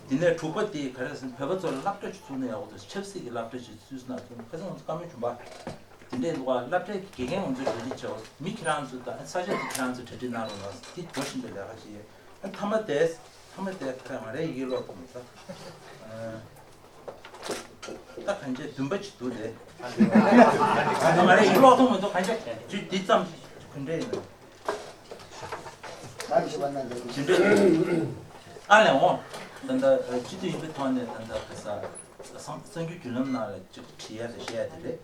དེ་ནས་དྲུག་པ་དེ་ག་རེ་ཟེར་ན། བོད་པ་ཚོར་སློབ་གྲྭ་ཞིག་བཙུགས་ན་ཡག་པོ་འདུག་ཆབ་སྲིད་ཀྱི་སློབ་གྲྭ་ཞིག་བཙུགས་ན་ཐུབ། ཁ་སང་ང་ཚོ་བཀའ་མོལ་བྱུང་བ། དེ་འདྲའི་འདུག་བ། སློབ་གྲྭའི་དགེ་རྒན་ང་ཚོས་གྲ་སྒྲིག་བྱས་པ། མི་ཁྱེད་རང་ཚོ་དང་ས་ཆ་དེ་ཁྱེད་རང་ཚོས་གྲ་སྒྲིག་གནང་རོགས་གནང་། དེ་འགྲོ་བཞིན་པའི་ལས་ཀ་ཞིག་ཡོད། ཨ་མཐའ་མ་དེ་མཐའ་མ་དེ་ད་ང་རའི་ཡི་གེ་ཀློག་ཐུབ་མི་འདུག་ད་གང་བྱས་འདུན་པ་ཅིག་འདུག་དེ། ང་རའི་ཡི་གེ་ཀློག་ཐུབ་མི་འདུག་གང་བྱས་ཅིག་འདི་ཙམ་གུན་འདྲེ་ཡིན། ད་གི་བ་ན་འདི་ཅི་འདྲ། ཨ་ལས་འོང་། ད་ལྟ་སྤྱི་འཐུས་ཡིན་པའི་ཐོག་ནས་ད་ལྟ་ག་ས་གསང་གསང་རྒྱུ་བརྒྱུད་ལམ་ནང་ལ་ཅིག་བྲིས་ཡ་དང་བཤད་ཡ་དེ་རེད།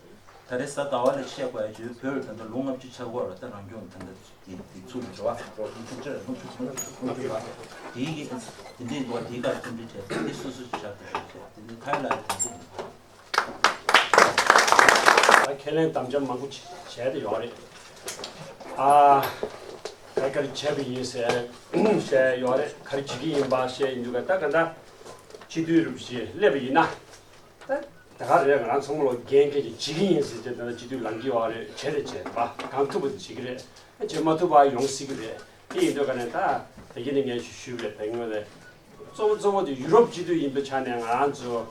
ད་རེས་གཟའ་ཟླ་བ་ལ་བཤད་དགོས་ཡ་ཅིག་ཡོད། བོད་ད་ལྟ་ལོ་ལྔ་བཅུ་ཆགས་ཀྱི་ཡོད་རེད། ད་རང་སྐྱོང་ད་ལྟ་དེ་དེ་ཚུགས་ཀྱི་འགྲོ་བ་འགྲོ་ཁུངས་ཐུག་ཆར་ལྔ་བཅུ་ལྔ་བཅུ་ལྔ་བཅུ་ལ་དེའི་གི་དེ་འདྲའི་འགྲོ་བ་དེའི་ཁར་རྩོམ་འབྲི་བྲིས་དེ་སོ་སོ་ཞབས་ཏུ་ཞུ་བྱས་དེ་འདྲའི་ཁ་ཡ་ལ་དེ་འདྲའི། ད་ཁས་ལེན་དམ་བཅའ་མང་པོ་བྱས་ཏེ་ཡོད་རེད། ཨ། ག་རེ་ག་རེ་བྱས་པ་ཡིན་ཟེར་བཤད་ཡོད་རེད། ག་རེ་བྱེད་ཀྱི་ཡིན་པ་བཤད་ཡིན་དུས་ཀ་ད་ག་འདྲ་སྤྱི་འཐུས་རུ་བཞི་སླེབས་པ་ཡིན་ན། ད་ད་ག་རེ་ང་རང་ཚང་མ་ལོ་འགན་འཁྱེར་གྱི་བྱེད་ཀྱི་ཡིན་ཟེར་ཏེ་ད་ལྟ་སྤྱི་འཐུས་ལངས་ཀྱི་ཡོད་རེད། བྱས་རེད་བྱས་པ་གང་ཐུབ་པ་བྱེད་ཀྱི་རེད། བྱེད་མ་ཐུབ་པ་ཡོང་སྲིད་ཀྱི་རེད། དེ་ཡིན་དུས་ཀ་ནས་ད་དེ་གི་ནས་ངས་ཞུ་ཞུས་པ་རེད། ད་ངོས་ནས། གཙོ་བོ་གཙོ་བོ་དེ་ཡུ་རོབ་སྤྱི་འཐུས་ཡིན་པའི་ཆ་ནས་ང་རང་ཚོ་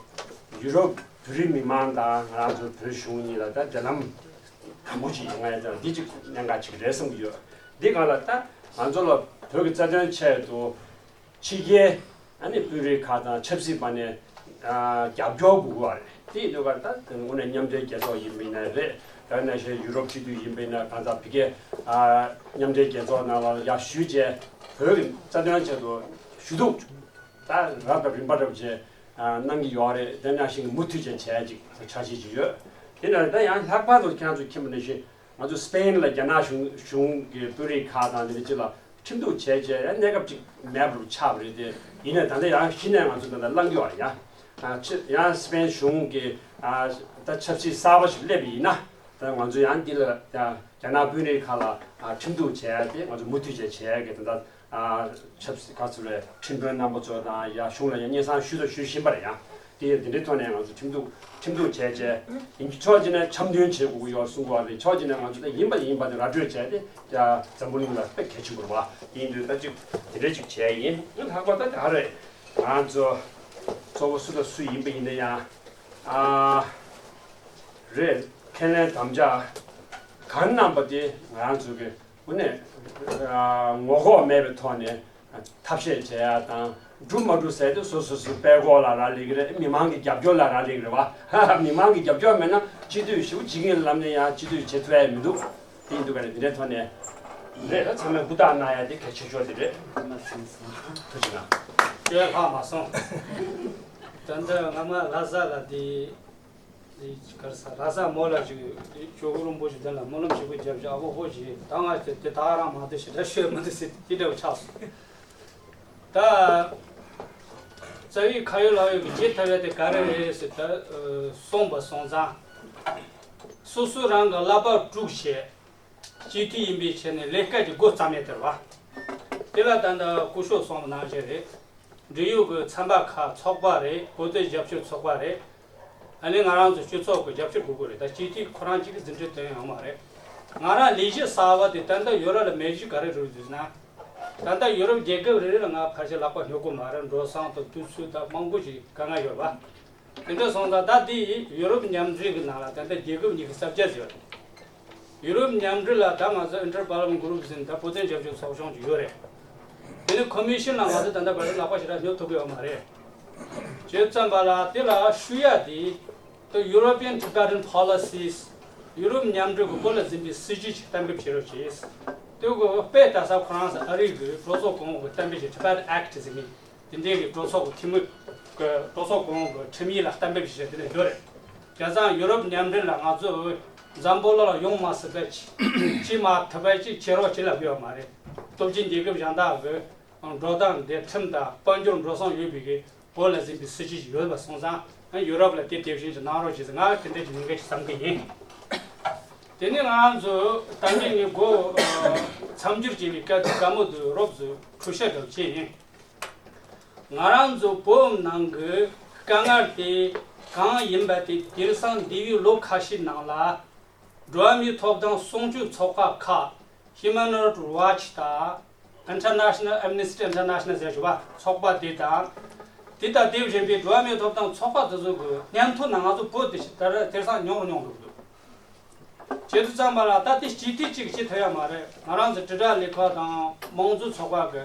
ཡུ་རོབ་བོད་རིགས་མི་མང་དང་ང་རང་ཚོ་བོད་གཞུང་གཉིས་ལ་ད་འབྲེལ་ལམ་དམ་པོ་ཅིག་ཡོང་ཡ་དང་འདི་ཅིག་གནད་འགག་ཅིག་རེད་བསམ་གྱི་ཡོད། འདི་གང་ལ་ད་ང་ཚོ་ལ་བོད་ཀྱི་རྩ་དོན་ཆེད་དུ་ཕྱི་རྒྱལ་ཨ་ནི་དཔོན་རིགས་ཁག་དང་ཆབ་སྲིད་པ་ནས་རྒྱབ་སྐྱོར་དགོས་ཀྱི་རེད། དེ་ཡིན་དུས་ཀ་ད་དངོས་གནས་མཉམ་འབྲེལ་རྒྱལ་ཚོགས་ཡིན་པ་ཡིན་ན་རེད། ད་ནང་བཞིན་ཡུ་རོབ་སྤྱི་འཐུས་ཡིན་པ་ཡིན་ན་གང་ཟག་ཕ་གི་མཉམ་འབྲེལ་རྒྱལ་ཚོགས་ནང་ལ་ཡར་ཞུས་རྗེས་བོད་ཀྱི་རྩ་དོན་ཆེད་དུ་ཞུ་གཏུག་ད་རབ་དང་རིམ་པ་འདྲ་བོ་བྱས་གནང་གི་ཡོད་རེད། དེ་ནང་བཞིན་མུ་མཐུད་བྱས་བྱས་ཅིག་འཆར་གཞི་ཅིག་ཡོད། དེ་ནང་ད་ཡང་ལྷག་པར་དུ་ཁྱེད་རང་ཚོས་མཁྱེན་པ་ནང་བཞིན་ང་ཚོ་སི་པེན་ལ་རྒྱ་ནག་གཞུང་གཞུང་གི་དཔོན་རིགས་ཁག་དང་དེ་འདྲ་ཅིག་ལ་ཁྲིམས་གཏུག་བྱས་རྗེས་ཡང་གནས་སྐབས་ཅིག་མེད་པར་ཆགས་པ་རེད་དེ། ཡིན་ནའི་ད་ལྟ་ཡང་གཞི་ནས་ང་ཚོ་ད་ལྟ་བླང་གི་ཡོད་རེད་ཡ། ཕྱི་ཡང་སི་པེན་གཞུང་གི་ད་ཆབ་སྲིད་གསར་པ་ཞིག་སླེབས་པ་ཡིན་ན་ད་ང་ཚོ་ཡང་འདི་ལ་ཡ་རྒྱ་ནག་དཔོན་རིགས་ཁག་ལ་ཁྲིམས་གཏུག་བྱས་ཏེ་ང་ཚོ་མུ་མཐུད་བྱས་བྱས་ཀྱི་ད་ལྟ་ཆབ་སྲིད་ག་ཚོད་རེད། ཁྲིམས་དཔོན་རྣམ་པ་ཚོ་དང་ཡ་གཞུང་ལ་ཡ་སྙན་སེང་ཞུས་དང་ཞུ་བཞིན་པ་རེད་ཡ། དེ་ཡང་དེ་འདྲའི་ཐོག་ནས་ང་ཚོ་ཁྲིམས་གཏུག་ཁྲིམས་གཏུག་བྱས་རྗེས་ཡིན་གྱི་ཕྱོགས་གཅིག་ནས་འཆམ་མཐུན་བྱེད་དགོས་ཀྱི་ཡོད་གསུང་གི་ཡོད་རེད། ཕྱོགས་གཅིག་ནས་ང་ཚོ་ད་ཡིན་པ་ཡིན་པ་དེ་ར་སྤྲོད་བྱས་ཏེ་ཡ་འཛམ་བུ་གླིང་ལ་དཔེ་གལ་ཆེན་པོ་རེད་བ། དེ་ཡིན་དུས་ད་ཅིག་དེ་འདྲ་ཅིག་བྱས་ཡིན། ལྷག་པར་ད་ད་རེད། ང་ཚོ་གཙོ་བོ་སུ་དང་སུ་ཡིན་པ་ཡིན་ན་ཡང་ཨ་རེད། ཁས་ལེན་དམ་བཅའ་གང་གནང་པ་དེ་ང་རང་ཚོ་གི་དངོས་གནས་ངོ་ལྐོག་མེད་པའི་ཐོག་ནས་ཐབས་ཤེས་བྱེད་ཡ་དང་སྒྲུབ་མ་སྒྲུབ་ཟེར་དུས་སོ་སོ་སོའི་དཔྲལ་ཀོག་ལ་རག་ལས་ཀྱི་རེད། མི་མང་གི་རྒྱབ་སྐྱོར་ལ་རག་ལས་ཀྱི་རེད་བ། མི་མང་གི་རྒྱབ་སྐྱོར་མེད་ན་སྤྱི་འཐུས་ཞེ་པོ་བྱེད་ཀྱི་ལམ་ནས་ཡང་སྤྱི་འཐུས་བྱེད་ཐུབ་ཡ་མི་འདུག་དེ་ཡིན་དུས་ག་ནས་འདི་འདྲའི་ཐོག་ནས་རེད། ད་ཚང་མས་ཧུར་ཐག་གནང་ཡ་དེ་གལ་ཆེ་ཤོས་དེ་རེད། ཐུགས་རྗེ་གནང་། ཁྱོད་ལྷག་མ་སོང་། ད་འདི་སྔ་མ་ལྷ་ས་ལ་དེ། གར་ས་ར་ས་མོ་ལ་ཅིག་ཇོ་བོ་རིན་པོ་ཆེ་དེ་ལ་སྨོན་ལམ་ཞིག་པོ་བརྒྱབ་ཅིག་ཨ་ཁོ་ཧོ་ཞེས་ད་ང་དེ་དེ་ད་རང་མ་དེ་ཞེ་དྲག་ཤོད་མ་དེ་ཟེར་དེ་འདྲ་བོ་ཆགས་སོང་། ད་རྩ་བའི་ཁ་ཡོད་ལག་ཡོད་ཀྱི་བྱེད་ཐབས་ཡོད་དེ་ག་རེ་རེད་ཟེར་ད་གསུངས་པ་སོང་ཙང་། སོ་སོ་རང་གི་ཀླད་པ་དཀྲུགས་བྱས། སྤྱི་འཐུས་ཡིན་པའི་ཆ་ནས་ལས་ཀ་གི་འགོ་བརྩམས་ཡས་དེར་བ། དེ་ལ་ད་ལྟ་སྐུ་ཞབས་གསུངས་པ་ནང་བཞིན་རེད། འབྲེལ་ཡོད་ཀྱི་ཚན་པ་ཁག་ཚོགས་པ་རེད། བོད་དོན་རྒྱབ་སྐྱོར་ཚོགས་པ་རེད། ཨ་ནི་ང་རང་ཚོ་སྤྱི་ཚོགས་ཀྱི་རྒྱབ་སྐྱོར་དགོས་ཀྱི་རེད། ད་སྤྱི་འཐུས་ཁོ་རང་གཅིག་གིས་འཛིན་ཁྲིད་གཏོང་ཡོང་མ་རེད། ང་རང་ལས་གཞི་གསར་བ་དེ་ད་ལྟ་ཡུ་རོབ་ལ་མེད་གཞི་ག་རེ་རེད་ཟེར་ན། ད་ལྟ་ཡུ་རོབ་རྒྱལ་ཁབ་རེ་རེ་ལ་ང་ཕལ་ཆེར་ལག་པ་སྙོབ་ཀྱི་མ་རེད། འགྲོ་སོང་དང་དུས་ཚོད་དང་མང་པོ་ཞིག་དཀའ་ངལ་ཡོད་རེད་བ། དེ་འདྲ་སོང་ཙང་ད་དེ་ཡུ་རོབ་མཉམ་འབྲེལ་གྱི་ནང་ལ་ད་ལྟ་རྒྱལ་ཁབ་ཉི་ཤུ་རྩ་བརྒྱད་ཟེར་བ་རེད། ཡུ་རོབ་མཉམ་འབྲེལ་ལ་ད་ང་ཚོ་Inter Parliament Group ཟེར་ད་བོད་དོན་རྒྱབ་སྐྱོར་ཚོགས་ཆུང་ཅིག་ཡོད་རེད། དེ་ནི་ཁོ་མི་ཤན་ལ་ང་ཚོ་ད་ལྟ་བར་དུ་ལག་པ་ཞེ་དྲག་སྙོབ་ཐུབ་ཀྱི་ཡོད་མ་རེད། བྱས་ཙམ་པ་ལ་དེ་ལ་ཞུ་ཡ་དེ་The European Tibetan Policies ཡུ་རོབ་མཉམ་འབྲེལ་གྱི་བོད་ལ་འཛིན་པའི་སྲིད་ཇུས་ཅིག་གཏན་འབེབས་བྱེད་རོགས་བྱས། དེ་གི་དཔེ་ལྟ་ས་ཁོ་རང་ཚོ་ཨ་རི་གི་གྲོས་ཚོགས་གོང་འོག་གི་གཏན་འབེབས་བྱས་Tibetan Act ཟེར་མཁན། དེ་འདྲའི་གི་གྲོས་ཚོགས་ཀྱི་འཐུས་མི་གི་གྲོས་ཚོགས་གོང་འོག་གི་ཁྲིམས་ཡིག་ལ་གཏན་འབེབས་བྱས་དེ་ནས་ཡོད་རེད། བྱས་ཙང་ཡུ་རོབ་མཉམ་འབྲེལ་ལ་ང་ཚོ་འཛམ་བུ་གླིང་ལ་ཡོང་མ་སྲིད་པ་ཅི་ཅི་མ་ཐུབ་པ་ཅི་བྱེད་རོགས་བྱེད་ལབ་ཡོད་མ་རེད། སྟོབས་ཆེན་རྒྱལ་ཁབ་གཞན་དག་གི་འགྲོ་སྟངས་དེ་ཁྲིམས་དང་དཔལ་འབྱོར་འགྲོ་སོང་ཡོད་པའི་གི་བོད་ལ་འཛིན་པའི་སྲིད་ཇུས་ཤིག་ཡོད་པ་སོང་ཙང་ཡུ་རོབ་ལ་དེ་དེ་བཞིན་ཞིག་གནང་རོགས་བྱས་ཙང་ང་དེ་འདྲ་ཅིག་ཡིན་གི་བསམ་གི་ཡིན། དེ་ནས་ང་ཚོ་ད་ནི་ངས་མགོ་མཚམས་སྦྱོར་བྱས་པའི་སྐད་ཆ་དཀའ་མོ་དུ་རོབ་ཙམ་འཁྲུལ་བཤད་འདྲ་བྱས་ཡིན། ང་རང་ཚོ་བོད་ནང་གི་དཀའ་ངལ་དེ་གང་ཡིན་པ་དེ་དེང་སང་འདས་པའི་ལོ་ཁ་ཤས་ནང་ལ་འགྲོ་བ་མིའི་ཐོབ་ཐང་སྲུང་སྐྱོབ་ཚོགས་པ་ཁག་Human Rights Watch དང་International Amnesty International ཟེར་བ་ཚོགས་པ་དེ་དང་དེ་དང་དེ་བཞིན་པའི་འགྲོ་བ་མིའི་ཐོབ་ཐང་ཚོགས་པ་དེ་ཚོ་གི་སྙན་ཐོ་ནང་ང་ཚོ་བོད་དེ་ད་དེང་སང་ཉུང་རུ་ཉུང་རུ་འགྲོ་གི་འདུག་བྱེད་དུ་བརྩམས་པ་ལ་ད་ལྟའི་སྤྱི་འཐུས་གཅིག་བྱེད་ཐུབ་ཡ་མ་རེད། ང་རང་ཚོ་དྲིལ་བསྒྲགས་ལས་ཁུངས་དང་དམངས་གཙོའི་ཚོགས་པ་གི་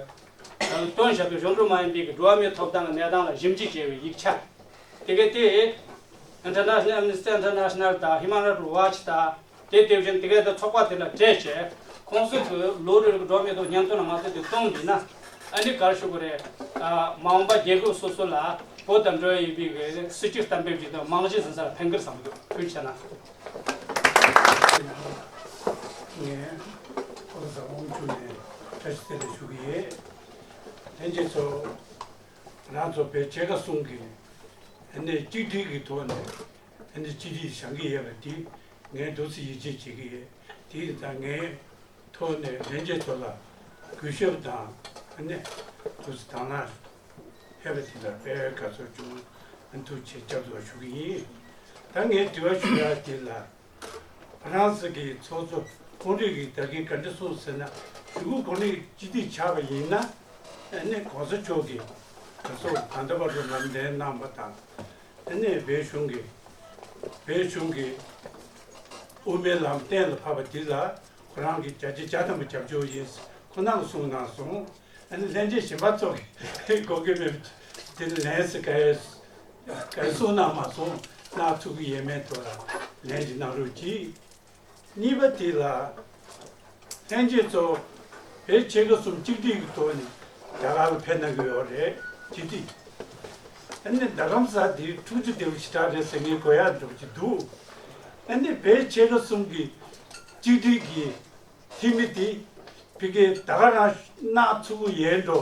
བཏོན་བཞག་པའི་གཞུང་འབྲེལ་མ་ཡིན་པའི་གི་འགྲོ་བ་མིའི་ཐོབ་ཐང་གི་གནས་སྟངས་ལ་ཞིབ་འཇུག་བྱས་པའི་ཡིག་ཆ། དེ་ག་དེ་International Amnesty International དང་Human Rights Watch དང་དེ་དེ་བཞིན་དེ་ག་དེ་ཚོགས་པ་དེ་ལ་སྤྲད་བྱས། ཁོང་ཚོས་གི་ལོ་རེ་རེ་གི་འགྲོ་བ་མིའི་ཐོབ་སྙན་ཐོ་ལ་ང་ཚོས་དེ་གཏོང་དུས་ན། ཨ་ནི་ག་རེ་ཞུ་དགོས་རེད། ཨ། མ་འོངས་པ་རྒྱལ་ཁབ་སོ་སོ་ལ་བོད་དང་འབྲེལ་བ་ཡོད་པའི་གི་སྲིད་ཇུས་གཏན་འབེབས་ཅིག་དང་རྨང་གཞི་འཛིན་ས་ལ་ཕན་གི་རེད་བསམ་གི་འདུག། ཐུགས་རྗེ་ཆེ་གནང་། ངས་ཨོ་ཟ་དབང་ཕྱུག་ནས་བཀྲ་ཤིས་བདེ་ལེགས་ཞུ་གི་ཡོད། ལྷན་རྒྱས་ཚོ། རང་ཚོ་བོད་ཆོལ་ཁ་གསུམ་གྱི་ཨ་ནི་གཅིག་སྒྲིལ་གྱི་ཐོག་ནས་ཨ་ནི་གཅིག་སྒྲིལ་བྱེད་ཀྱི་ཡོད་པ་དེ་ངས་ཏོག་ཙམ་ཡིད་ཆེས་བྱེད་ཀྱི་ཡོད། དེ་ཡིན་ཙང་ངས་ཐོག་ནས་ལྷན་རྒྱས་ཚོ་ལ་གུས་ཞབས་དང་ཨ་ནི་ཏོག་ཙམ་དང་བླངས་ཕེབས་པ་དེ་ལ་དཔེ་དགའ་ཚོར་བྱུང་། ཨ་ནི་ཐུགས་རྗེ་ཆེ་སྐྱབས་སུ་ཞུ་གི་ཡིན། ད་ངས་དྲི་བ་ཞུ་ཡ་དེ་ལ། ཧྥ་རན་སི་གི་ཚོགས་གཙོ་ཁོང་རིགས་ཀྱིས་ད་གིན་ག་འདྲ་གསུངས་ཟེར་ན། གཞུག་གུ་ཁོང་རིགས་སྤྱི་འཐུས་ཆགས་པ་ཡིན་ན། ཨ་ནི་གོང་ས་མཆོག་གིས་ག་ཚོད་ད་ལྟ་བར་དུ་ལམ་སྟོན་གནང་བ་དང་། ཨ་ནི་བོད་གཞུང་གི་བོད་གཞུང་གི་དབུ་མའི་ལམ་གཏན་ལ་ཕབ་པ་འདི་ལ་ཁོ་རང་གིས་བརྒྱ་ཆ་བརྒྱ་ཐམ་པ་རྒྱབ་སྐྱོར་ཡིན་ཁོ་ན་ལ་གསུངས་གནང་སོང་། ཨ་ནི་ལྷན་རྒྱས་གཞན་པ་ཚོ་གིས་གོ་གི་མེད་པ་དེ་ལན་ཟེར་ག་ཡོད། ག་གསུང་གནང་མ་སོང་། གནང་ཐུབ་ཀྱི་ཡོད་མེད་ཐོག་ལ་ལན་ཅིག་གནང་རོགས་གྱིས། གཉིས་པ་དེ་ལ། ལྷན་རྒྱས་ཚོ། བོད་ཆོལ་ཁ་གསུམ་གཅིག་སྒྲིལ་གྱི་ཐོག་ནས་རྒྱ་གར་ལ་ཕེབས་གནང་གི་ཡོད་རེད་ཅི་སྟེ། ཨ་ནི་རྡ་རམ་ས་དེ་འཁྲུག་ཆ་དེ་བ་ཞེ་དྲག་རེད་ཟེར་ངས་གོ་ཡག་འགྲོ་གི་འདུག། ཨ་ནི་བོད་ཆོལ་ཁ་གསུམ་གྱི་གཅིག་སྒྲིལ་གྱི་ལྷད་མེད་དེ། ཕ་གིའི་ད་ག་རང་གནང་ཚུགས་ཀྱི་ཡོད་འགྲོ།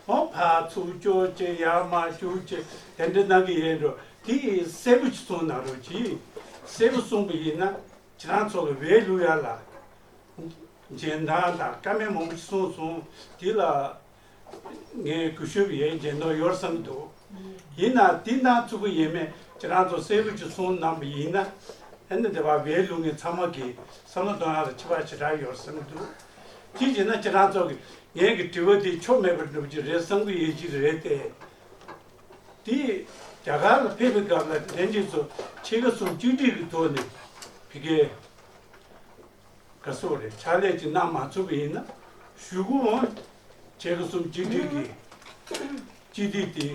འོ་ཕར་ཚུར་སྐྱོར་བྱེད་ཡར་མར་སྐྱོར་བྱེད་དེ་འདྲ་གནང་གི་ཡོད་འགྲོ། དེ་གསལ་པོ་ཅིག་གསུང་གནང་རོགས་གྱིས། གསལ་པོ་གསུངས་པ་ཡིན་ན་ཁྱེད་རང་ཚོ་ལ་འོས་བླུག་ཡ་ལ་འཇོན་ཐང་དང་བཀའ་མོལ་མང་པོ་ཞིག་གསུངས་སོང་། དེ་ལ་ངས་གུས་ཞབས་ཡོད་འཇོན་ཐང་ཡོད་བསམ་གྱི་འདུག། ཡིན་ན་དེ་གནང་ཚུགས་ཀྱི་ཡོད་མེད་ཁྱེད་རང་ཚོ་གསལ་པོ་ཅིག་གསུངས་གནང་པ་ཡིན་ན། ཨ་ནི་དེ་བ་འོས་བླུག་མཁན་ཚང་མ་གིས་བསམ་བློ་གཏོང་ཡ་ལ་ཁྱད་པར་ཞེ་དྲག་ཡོད་བསམ་གྱི་འདུག། དེ་བྱས་ན་ཁྱེད་རང་ཚོ་གིས་ངའི་གི་དྲི་བ་དེ་ཆོ་མེད་པར་འགྲུབ་ཀྱི་རེད་བསམ་གྱི་ཡོད་ཀྱི་རེད་དེ། དེ་རྒྱ་གར་ལ་ཕེབས་པའི་སྐབས་ལ་ལྷན་རྒྱས་ཚོ་ཆོལ་ཁ་གསུམ་གཅིག་སྒྲིལ་གྱི་ཐོག་ནས་ཕ་གིའི་ག་སོགས་རེད་ཕྱག་ལས་ཅིག་གནང་མ་ཚུགས་པ་ཡིན་ན་གཞུག་གུའང་ཆོལ་ཁ་གསུམ་གཅིག་སྒྲིལ་གྱི་སྤྱི་འཐུས་དེ་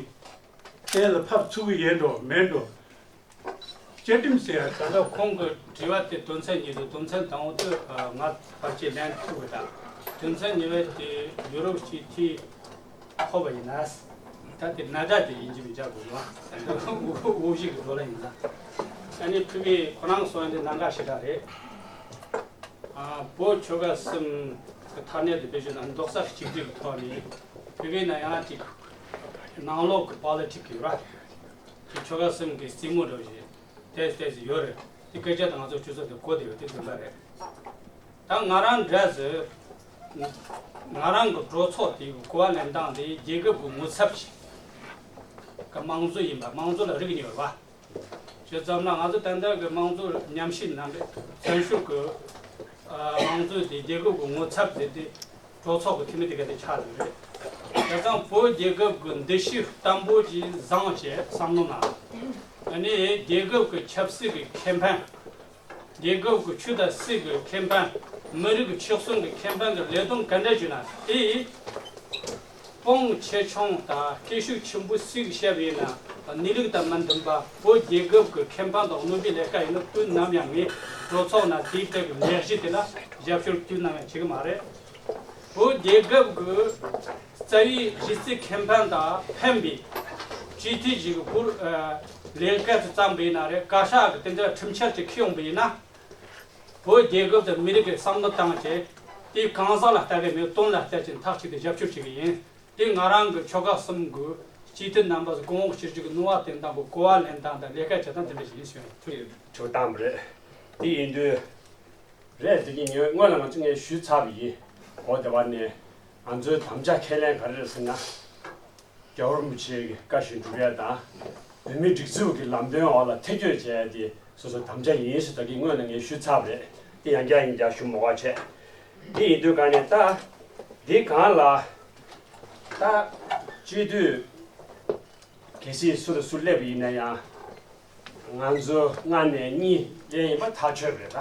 གཏན་ལ་ཕབ་ཚུགས་ཀྱི་ཡོད་འགྲོ་མེད་འགྲོ། བཅའ་ཁྲིམས་ཟེར་ཡ་ད། ད་ལྟ་ཁོང་གི་དྲི་བ་དེ་དོན་ཚན་གཉིས་འདུག། དོན་ཚན་དང་པོ་དེ་ང་ཕལ་ཆེར་ལན་ཐུབ་པ་དང་། དོན་ཚན་གཉིས་པ་དེ་ཡུ་རོབ་སྤྱི་འཐུས་ཐོབ་པ་ཡིན་ན། ད་དེ་ན་ད་དེ་ཡིན་གཅིག་མིན་གཅིག་དགོས་ལ། དབུ་བཞུགས་ཀྱི་འགྲོ་ལ་ཡིན་ན། ཨ་ནི་ཕུ་མི་ཁོ་རང་གསུང་ཡ་དེ་གནད་འགག་ཞེ་དྲག་རེད། ཨ། བོད་ཆོལ་ཁ་གསུམ་གྱི་ཐ་སྙད་དེ་བེད་སྤྱོད་དང་རྡོག་རྩ་གཅིག་སྒྲིལ་གྱི་ཐོག་ནས་བོད་པའི་ནང་ཡང་ཅིག་ནང་ལོགས་ཀྱི་པོ་ལི་ཊིག་ཡོད་ར། དེ་ཆོལ་ཁ་གསུམ་གྱི་རྩེད་མོ་འདྲ་བོ་ཞིག་ཏོག་ཙམ་ཡོད་རེད། དེ་སྐད་ཆ་དེ་ང་ཚོ་སྤྱི་ཚོགས་དེ་གོ་བདེ་བ་དེ་འདུག་པ་རེད། ད་ང་རང་འདྲ་ཟེར། ང་རང་གི་གྲོས་ཚོགས་དེ་གི་གོ་བ་ལེན་སྟངས་དེ་རྒྱལ་ཁབ་ཀྱི་ངོ་ཚབ་ཅིག་གི་དམངས་གཙོ་ཡིན་པ་དམངས་གཙོ་ལ་རིག་གནས་ཡོད་པ། བྱས་ཙམ་ན་ང་ཚོ་ད་ལྟ་གི་དམངས་གཙོ་ཉམས་ཞིབ་རྣམ་པའི་བཙན་བྱོལ་གི་ཨ་དམངས་གཙོ་དེ་རྒྱལ་ཁབ་ཀྱི་ངོ་ཚབ་དེ་དེ་གྲོས་ཚོགས་ཀྱི་འཐུས་མི་དེ་ག་དེ་ཆགས་ཡོད་རེད། བྱས་ཙང་བོད་རྒྱལ་ཁབ་ཀྱི་འདུ་ཤེས་བརྟན་པོ་ཅིག་བཟང་བྱས་བསམ་བློ་གནང་། ཨ་ནི་རྒྱལ་ཁབ་ཀྱི་ཆབ་སྲིད་ཀྱི་ཁེ་ཕན། རྒྱལ་ཁབ་ཀྱི་ཆོས་དང་སྲིད་ཀྱི་ཁེ་ཕན། མི་རིགས་ཀྱི་ཆོས་སྲུང་གི་ཁེ་ཕན་གྱི་ལས་དོན་ག་འདྲ་བྱུང་ན་དེ། དཔུང་ཆེ་ཆུང་དང་སྐད་ཤུགས་ཆེན་པོ་སུས་བཤད་པ་ཡིན་ན་གནས་ལུགས་དང་མི་མཐུན་པ་བོད་རྒྱལ་ཁབ་ཀྱི་ཁེ་ཕན་དང་གནོད་པའི་ལས་ཀ་ཡིན་ན་དུས་ནམ་ཡང་ངས་གྲོས་ཚོགས་ནང་དེའི་ཐད་ཀྱི་ལས་གཞི་དེ་ལ་རྒྱབ་སྐྱོར་དུས་ནམ་ཡང་བྱེད་ཀྱི་མ་རེད། བོད་རྒྱལ་ཁབ་ཀྱི་རྩ་བའི་གཞི་རྩའི་ཁེ་ཕན་དང་ཕན་པའི་སྤྱི་འཐུས་ཞིག་གི་སྐོར་ལས་ཀ་དེ་བརྩམས་པ་ཡིན་ན་རེད། བཀའ་ཤག་གི་དེ་འདྲ་ཁྲིམས་འཆར་ཅིག་འཁྱེར་ཡོང་པ་ཡིན་ན། བོད་རྒྱལ་ཁབ་དང་མི་རིགས་ཀྱི་བསམ་བློ་བཏང་བྱས། དེ་གང་ཟག་ལ་ལྟ་གི་མེད་དོན་ལ་ལྟ་བྱས་མཐའ་གཅིག་ཏུ་རྒྱབ་སྐྱོར་བྱེད་ཀྱི་ཡིན། དེ་ང་རང་གི་ཆོལ་ཁ་གསུམ་གི་སྤྱི་འཐུས་རྣམ་པ་ཚོ་གོང་འོག་སྤྱི་འཐུས་ཀྱི་ནུས་པ་བཏོན་སྟངས་གི་གོ་བ་ལེན་སྟངས་དང་ལས་ཀ་བྱེད་སྟངས་དེ་འདྲ་ཞིག་ཡིན་ཞུ་ཡ་ཡིན། ཐུགས་ཐུགས་དམ་རེད། དེ་ཡིན་དུས་རེད། དེ་གི་ངས་སྔོན་ལ་ང་ཚོ་ངས་ཞུས་ཚར་བ་ཡིན། འོ་དེ་བ་ནས་ང་ཚོའི་དམ་བཅའ་ཁས་ལེན་ག་རེ་རེད་ཟེར་ན། རྒྱལ་བ་རིན་པོ་ཆེ་གི་བཀའ་བཞིན་སྒྲུབ་ཡ་དང་། བོད་མིའི་སྒྲིག་འཛུགས་ཀྱི་ལམ་སྟོན་འོག་ལ་ཐེ་བསྐྱོད་བྱས་ཏེ་སོ་སོའི་དམ་བཅའ་ཡིན་ཞེས་ད་གིན་སྔོན་ལ་ངས་ཞུས་ཚར་བ་རེད། དེ་ཡང་བསྐྱར་ཡང་བསྐྱར་ཞུ་མ་དགོས་བྱས། དེ་ཡིན་དུས་ག་ནས་ད་འདི་གང་ལ་ད་སྤྱི་འཐུས་གལ་སྲིད་སུ་དང་སུ་སླེབས་པ་ཡིན་ན་ཡང་། ང་ཚོ་ལྔ་ནས་གཉིས་སླེབས་ཡིན་པ་ཐག་ཆོད་རེད་ད།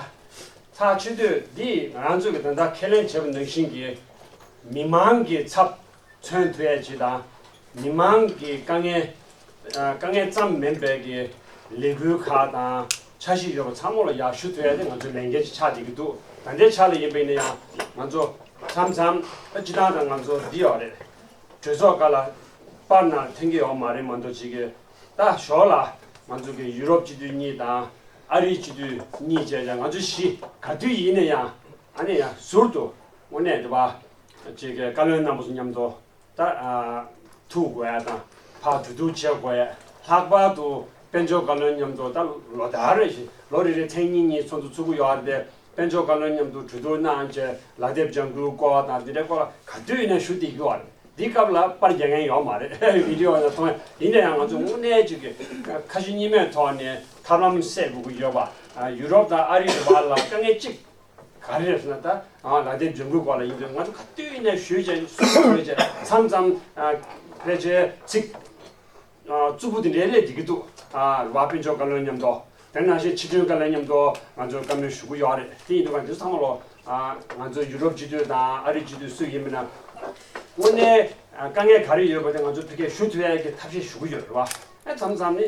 ཚར་ཆེ་དུས་འདི་ང་རང་ཚོ་གི་ད་ལྟ་ཁས་ལེན་བྱས་པ་ནང་བཞིན་གྱི་མི་མང་གི་ཚབ་མཚོན་ཐུབ་ཡ་ཅིག་དང་། མི་མང་གི་དཀའ་ངལ་ཨ་དཀའ་ངལ་ཙམ་མིན་པའི་གི་ལས་འགུལ་ཁག་དང་འཆར་གཞི་ཡོད་པ་ཚང་མ་ལ་ཡར་ཞུ་ཐུབ་ཡ་དེ་ང་ཚོའི་ལས་འགན་ཅིག་ཆགས་བསྡད་ཀྱི་འདུག་ད་ལྟའི་ཆ་ལ་ཡིན་པ་ཡིན་ན་ཡང་ང་ཚོ་མཚམས་མཚམས་ཨ་སྤྱི་བཏང་དང་ང་ཚོ་འདི་ཡོད་རེད། གྲོས་ཚོགས་སྒང་ལ་པར་ནང་འཐེན་གྱི་ཡོད་མ་རེད་མ་གཏོགས་ཅིག་གི་ད་ཞོར་ལ་ང་ཚོ་གི་ཡུ་རོབ་སྤྱི་འཐུས་གཉིས་དང་ཨ་རིའི་སྤྱི་འཐུས་གཉིས་བཅས་ཀྱང་ང་ཚོ་བཞི་ག་དུས་ཡིན་ན་ཡང་ཨ་ནི་ཡང་ཟུར་དུ་དངོས་གནས་དེ་བ་ཅིག་གི་བཀའ་བློན་རྣམ་པ་ཚོ་མཉམ་དུ་ད་ཐུག་དགོས་ཡ་དང་ཕར་གྲོས་བསྡུར་བྱེད་དགོས་ཡ། ལྷག་པར་དུ་དཔལ་འབྱོར་བཀའ་བློན་མཉམ་དུ་ད་ལོ་ལྟར་རེ་བཞིན་ལོ་རེ་རེ་ཐེངས་གཉིས་གཉིས་ཚོགས་འདུ་ཚུགས་ཀྱི་ཡོད་རེད་དེ། དཔལ་འབྱོར་བཀའ་བློན་མཉམ་དུ་གྲོས་བསྡུར་གནང་བྱས་ལག་དེབ་ལྗང་ཁུའི་སྐོར་དང་འདི་འདྲའི་སྐོར་ལ་ག་དུས་ཡིན་ན་ཞུ་བསྡད་ཀྱི་ཡོད་རེད། འདི་སྐབས་ལ་པར་རྒྱག་མཁན་ཡོད་མ་རེད། བི་ཌི་ཡོ་ནང་མཐོང་ཡ་ཡིན་ན་ཡང་ང་ཚོ་དངོས་གནས་ཅིག་གི་ཁ་ཞེ་གཉིས་མེད་ཐོག་ནས་ཐབས་ལམ་སེལ་དགོས་ཀྱི་ཡོད་པ། ཡུ་རོབ་དང་ཨ་རི་གི་བར་ལ་དཀའ་ངལ་གཅིག་ག་རེ་རེད་ཟེར་ན་ད་ལག་དེབ་ལྗང་ཁུའི་སྐོར་ལ་ཡིན་དུས་ང་ཚོ་ག་དུས་ཡིན་ན་ཞུས་བྱས་སུ་ཞུས་བྱས་མཚམས་མཚམས་ཕལ་ཆེར་ཚིག་རྩུབ་པོ་དེ་འདྲའི་སླེབས་བསྡད་ཀྱི་འདུག་ཨ་རུ་བ་དཔལ་འབྱོར་བཀའ་བློན་མཉམ་དུ། དེ་ནང་བཞིན་ཕྱི་དོན་བཀའ་བློན་མཉམ་དུ་ང་ཚོས་བཀའ་མོལ་ཞུ་གི་ཡོད་རེད། དེ་ཡིན་དུས་ང་ཚོ་ཚང་མ་ལོ་ང་ཚོ་ཡུ་རོབ་སྤྱི་འཐུས་དང་ཨ་རིའི་སྤྱི་འཐུས་སུ་ཡིན་མིན་ན་དངོས་གནས་དཀའ་ངལ་ག་རེ་ཡོད་པ་དེ་ང་ཚོ་ཕ་གིར་ཞུ་ཐུབ་ཡ་གི་ཐབས་ཤེས་ཞུ་གི་ཡོད་རེད་བ། ཨ་མཚམས་མཚམས་ནི་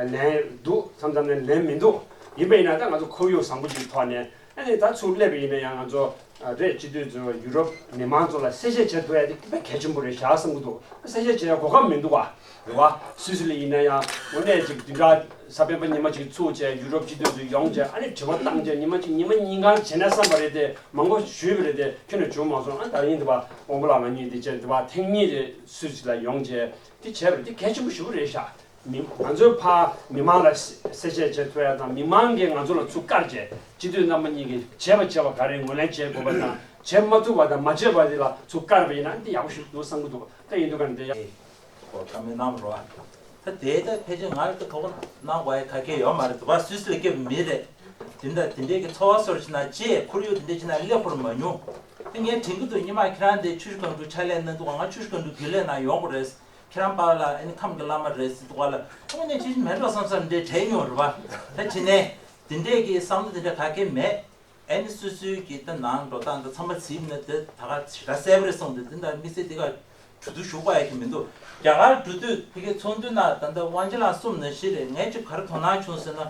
ལན་འདུག་མཚམས་མཚམས་ནི་ལན་མི་འདུག་ཡིན་པ་ཡིན་ན་ད་ང་ཚོ་ཁོར་ཡུག་བཟང་པོ་ཅིག་ཐོག་ནས་ཨ་ནི་ད་ཚུར་སླེབས་པ་ཡིན་ན་ཡང་ང་ཚོ། རེད། སྤྱི་འཐུས་ཚོས་ཡུ་རོབ་མི་མང་ཚོ་ལ་གསལ་བཤད་བྱེད་ཐུབ་ཡ་དེ་དཔེ་གལ་ཆེན་པོ་རེད་བཞག་བསམ་གྱི་འདུག་གསལ་བཤད་བྱེད་ཡ་གོ་སྐབས་མི་འདུག་བ། རེད་བ། སུད་སི་ལ་ཡིན་ན་ཡང་དངོས་གནས་ཅིག་བདུན་ཕྲག་གཟའ་སྤེན་པ་ཉི་མ་གཅིག་ཚུགས་བྱས་ཡུ་རོབ་སྤྱི་འཐུས་ཚོ་ཡོང་བྱས་ཨ་ནི་དྲི་བ་བཏང་བྱས་ཉི་མ་གཅིག་ཉི་མ་གཉིས་གང་བྱས་ན་བསམ་པ་རེད་དེ་མང་པོ་ཞུས་པ་རེད་དེ་ཁྱོན་ནས་བྱུང་མ་སོང་། ཨ་ད་ཡིན་འདུག་བ། དབང་པོ་ལགས་ང་གཉིས་དེ་བྱས་འདུག་བ། ཐེངས་གཉིས་རེད་སུད་སི་ལ་ཡོང་བྱས་དེ་བྱས་པ་རེད། དེ་གལ་ཆེན་པོ་ཞེ་པོ་རེད་བཞག་མི་ང་ཚོའི་ཕ་མི་མང་ལ་གསལ་བཤད་བྱེད་ཐུབ་ཡ་དང་མི་མང་གིས་ང་ཚོ་ལ་ཚུར་བཀར་བྱས་སྤྱི་འཐུས་རྣམ་པ་གཉིས་ཀྱིས་བྱས་པ་བྱས་པ་ག་རེ་ངོས་ལེན་བྱེད་དགོས་པ་དང་བྱེད་མ་ཐུབ་པ་དང་མ་བྱས་པ་དེ་ལ་ཚུར་བཀར་བ་ཡིན་ན་འདི་ཡག་པོ་ཞིག་འདུག་བསམ་གྱི་འདུག་ད་ཡིན་དུས་ག་འདི་ཡ། ཨོ་བཀའ་མོལ་གནང་རོགས། ད་དེ་ད་ཕལ་ཆེར་ང་ལ་ད་དོགས་གནང་དགོས་ཡ་ག་གེ་ཡོད་མ་རེད། དུ་བ་སུད་སི་ལ་སྐྱེས་པ་མི་རེད། དེ་འདྲ་དེ་འདྲའི་གི་འཚོ་བ་སོར་ཕྱིན་ན་ཅེས་ཁོར་ཡུག་དེ་འདྲ་ཕྱིན་ན་སླེབས་ཁོར་མ་མྱོང་། ད་ངས་དྲན་གྱི་འདུག་ཉི་མ་ཁྱེད་རང་དེ་ཆུ་བཞི་སྒང་དྲུག་ཕྱག་ལས་གནང་འདུག་ང་ཆུ་བཞི་སྒང་དྲུག་རྒྱུན་ལས་ནང་ཡོང་དགོས་རེད། ཁྱེད་རང་པཱ་ལགས་ཨ་ནི་ཁམས་ཀྱི་བླ་མ་རེད་ཟེར་འདུག་ག་ལ་དངོས་གནས་ཅི་ཞིག་མེད་འགྲོ་བསམ་བསམ་འདྲེ་དྲན་ཡོང་རེད་བ། ད་ཅི་ནས་དེ་འདྲས་ཀྱི་བསམ་བློ་དེ་འདྲ་ག་གེ་མེད། ཨ་ནི་སོ་སོའི་གི་ད་ནང་འགྲོ་སྟངས་དང་ཚང་མ་གཟིགས་ན་དེ་ད་ག་ཞེ་དྲག་གསལ་པོ་རེད་གསུངས་ཏེ་དེ་འདྲ་དམིགས་བསལ་དེ་ག་གྲོས་བསྡུར་ཞུགས་པ་ཡ་གི་མི་འདུག་རྒྱ་གར་འགྲོ་དུས་ཕ་གི་ཚོགས་འདུའི་ནང་ད་ལྟ་དབང་ཆེན་ལགས་གསུངས་ནང་བཞིན་རེད། ངས་ཅིག་ག་རེ་དོ་སྣང་བྱུང་ཟེར་ན།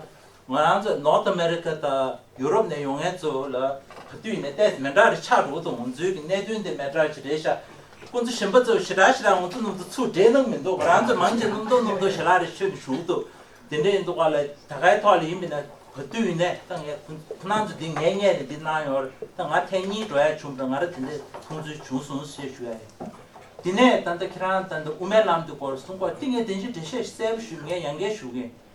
ང་རང་ཚོ་North America དང་ཡུ་རོབ་ནས་ཡོང་མཁན་ཚོ་ལ་ག་དུས་ཡིན་ནའི་ཏོག་ཙམ་མི་འདྲ་རེ་ཆགས་འགྲོ་གི་འདུག་ང་ཚོའི་གི་གནད་དོན་དེ་མི་འདྲ་ཅིག་རེད་ཤག་ཁོང་ཚོ་གཞན་པ་ཚོ་ཞེ་དྲག་ཞེ་དྲག་ང་ཚོ་ནང་དུ་ཚུར་འདྲེས་གནང་མི་འདུག་ང་རང་ཚོ་མང་ཆེ་སྣུམ་ཐོག་སྣུམ་ཐོག་ཞལ་ལག་རེ་མཆོད་ནས་བཞུགས་འདུག་དེ་འདྲ་ཡིན་འདུག་ག་ལ་ད་གའི་ཐོག་ལ་ཡིན་པ་ན་ག་དུས་ཡིན་ནའི་ད་ངས་ཁོ་ཁོ་རང་ཚོ་འདི་ངའི་སྔས་ནས་འདི་གནང་ཡོད་རེད། ད་ང་ཐེངས་གཉིས་འགྲོ་ཡ་བྱུང་བ་ང་རང་དེ་འདྲ་མཐོང་ཚུལ་བྱུང་སོང་ཞེས་ཞུ་ཡ་ཡིན། དེ་ནས་ད་ལྟ་ཁྱེད་རང་ད་ལྟ་དབུ་མའི་ལམ་དེ་སྐོར་གསུང་སྐོར་ཏིང་ངེ་དེ་བཞིན་འགྲེལ་བཤད་གསལ་པོ་ཞུ་ངས་ཡང་བསྐྱར་ཞུ་གི་ཡིན།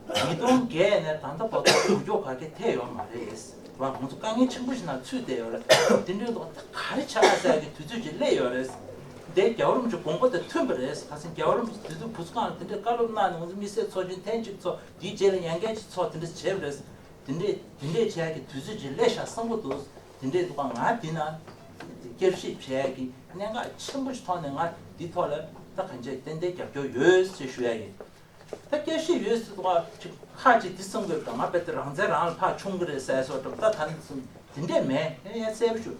ཉིས་སྟོང་བརྒྱད་ནས་ད་ལྟ་བར་དུ་འགུལ་སྐྱོད་ག་གེ་ཐེབས་ཡོད་མ་རེད་བ། ང་ཚོ་དཀའ་ངལ་ཆེན་པོ་ཞིག་ནང་ཚུད་བསྡད་ཡོད་རེད། དེ་འདྲའི་ཐོག་ད་ག་རེ་བྱ་ཟེར་གི་དུས་ཚོད་ཅིག་སླེབས་ཡོད་རེད། འདི་རྒྱལ་བ་རིན་པོ་ཆེ་དགོངས་པ་དང་མཐུན་པ་རེད། ཁ་སང་རྒྱལ་བ་རིན་པོ་ཆེ་དེ་དུས་བུ་གསུམ་སྒང་ལ་དེ་འདྲའི་བཀའ་སློབ་གནང་ནས་ང་ཚོ་དམིགས་བསལ་ཚོགས་ཆེན་ཐེངས་གཅིག་ཚོགས་དེའི་རྗེས་ལ་ཡང་བསྐྱར་གཅིག་ཚོགས་དེ་འདྲ་བྱས་པ་རེད། དེ་འདྲས་དེ་འདྲས་བྱས་ཀྱི་དུས་ཚོད་ཅིག་སླེབས་ཤག་བསམ་གྱི་འདུག་དེ་འདྲས་འདུག་ག་ང་འདི་ན་བསྐྱར་ཞིབ་བྱས་ཀྱི་གནད་འགག་ཆེན་པོ་ཞིག་ཐོག་ནས་ང་འདི་ཐོག་ལ་ད་གང་ཅི་ཏན་ཏན་རྒྱབ་སྐྱོར་ཡོད་ཅེས་ཞུ་ཡ་ཡིན། ད་བསྐྱར་ཞིབ་ཡོད་ཟེར་འདུག་ག་ཅིག་ཁག་ཅིག་འདི་གསུང་དགོས་དང་ང་དཔེ་དེ་རང་བཙན་རང་ལ་ཕར་མཆོང་གི་རེད་ཟེར་སོགས་འགྲམ་ད་ད་ནི་གསུང་དེ་འདྲས་མེད། ཡང་ཡང་གསལ་པོ་ཞུ།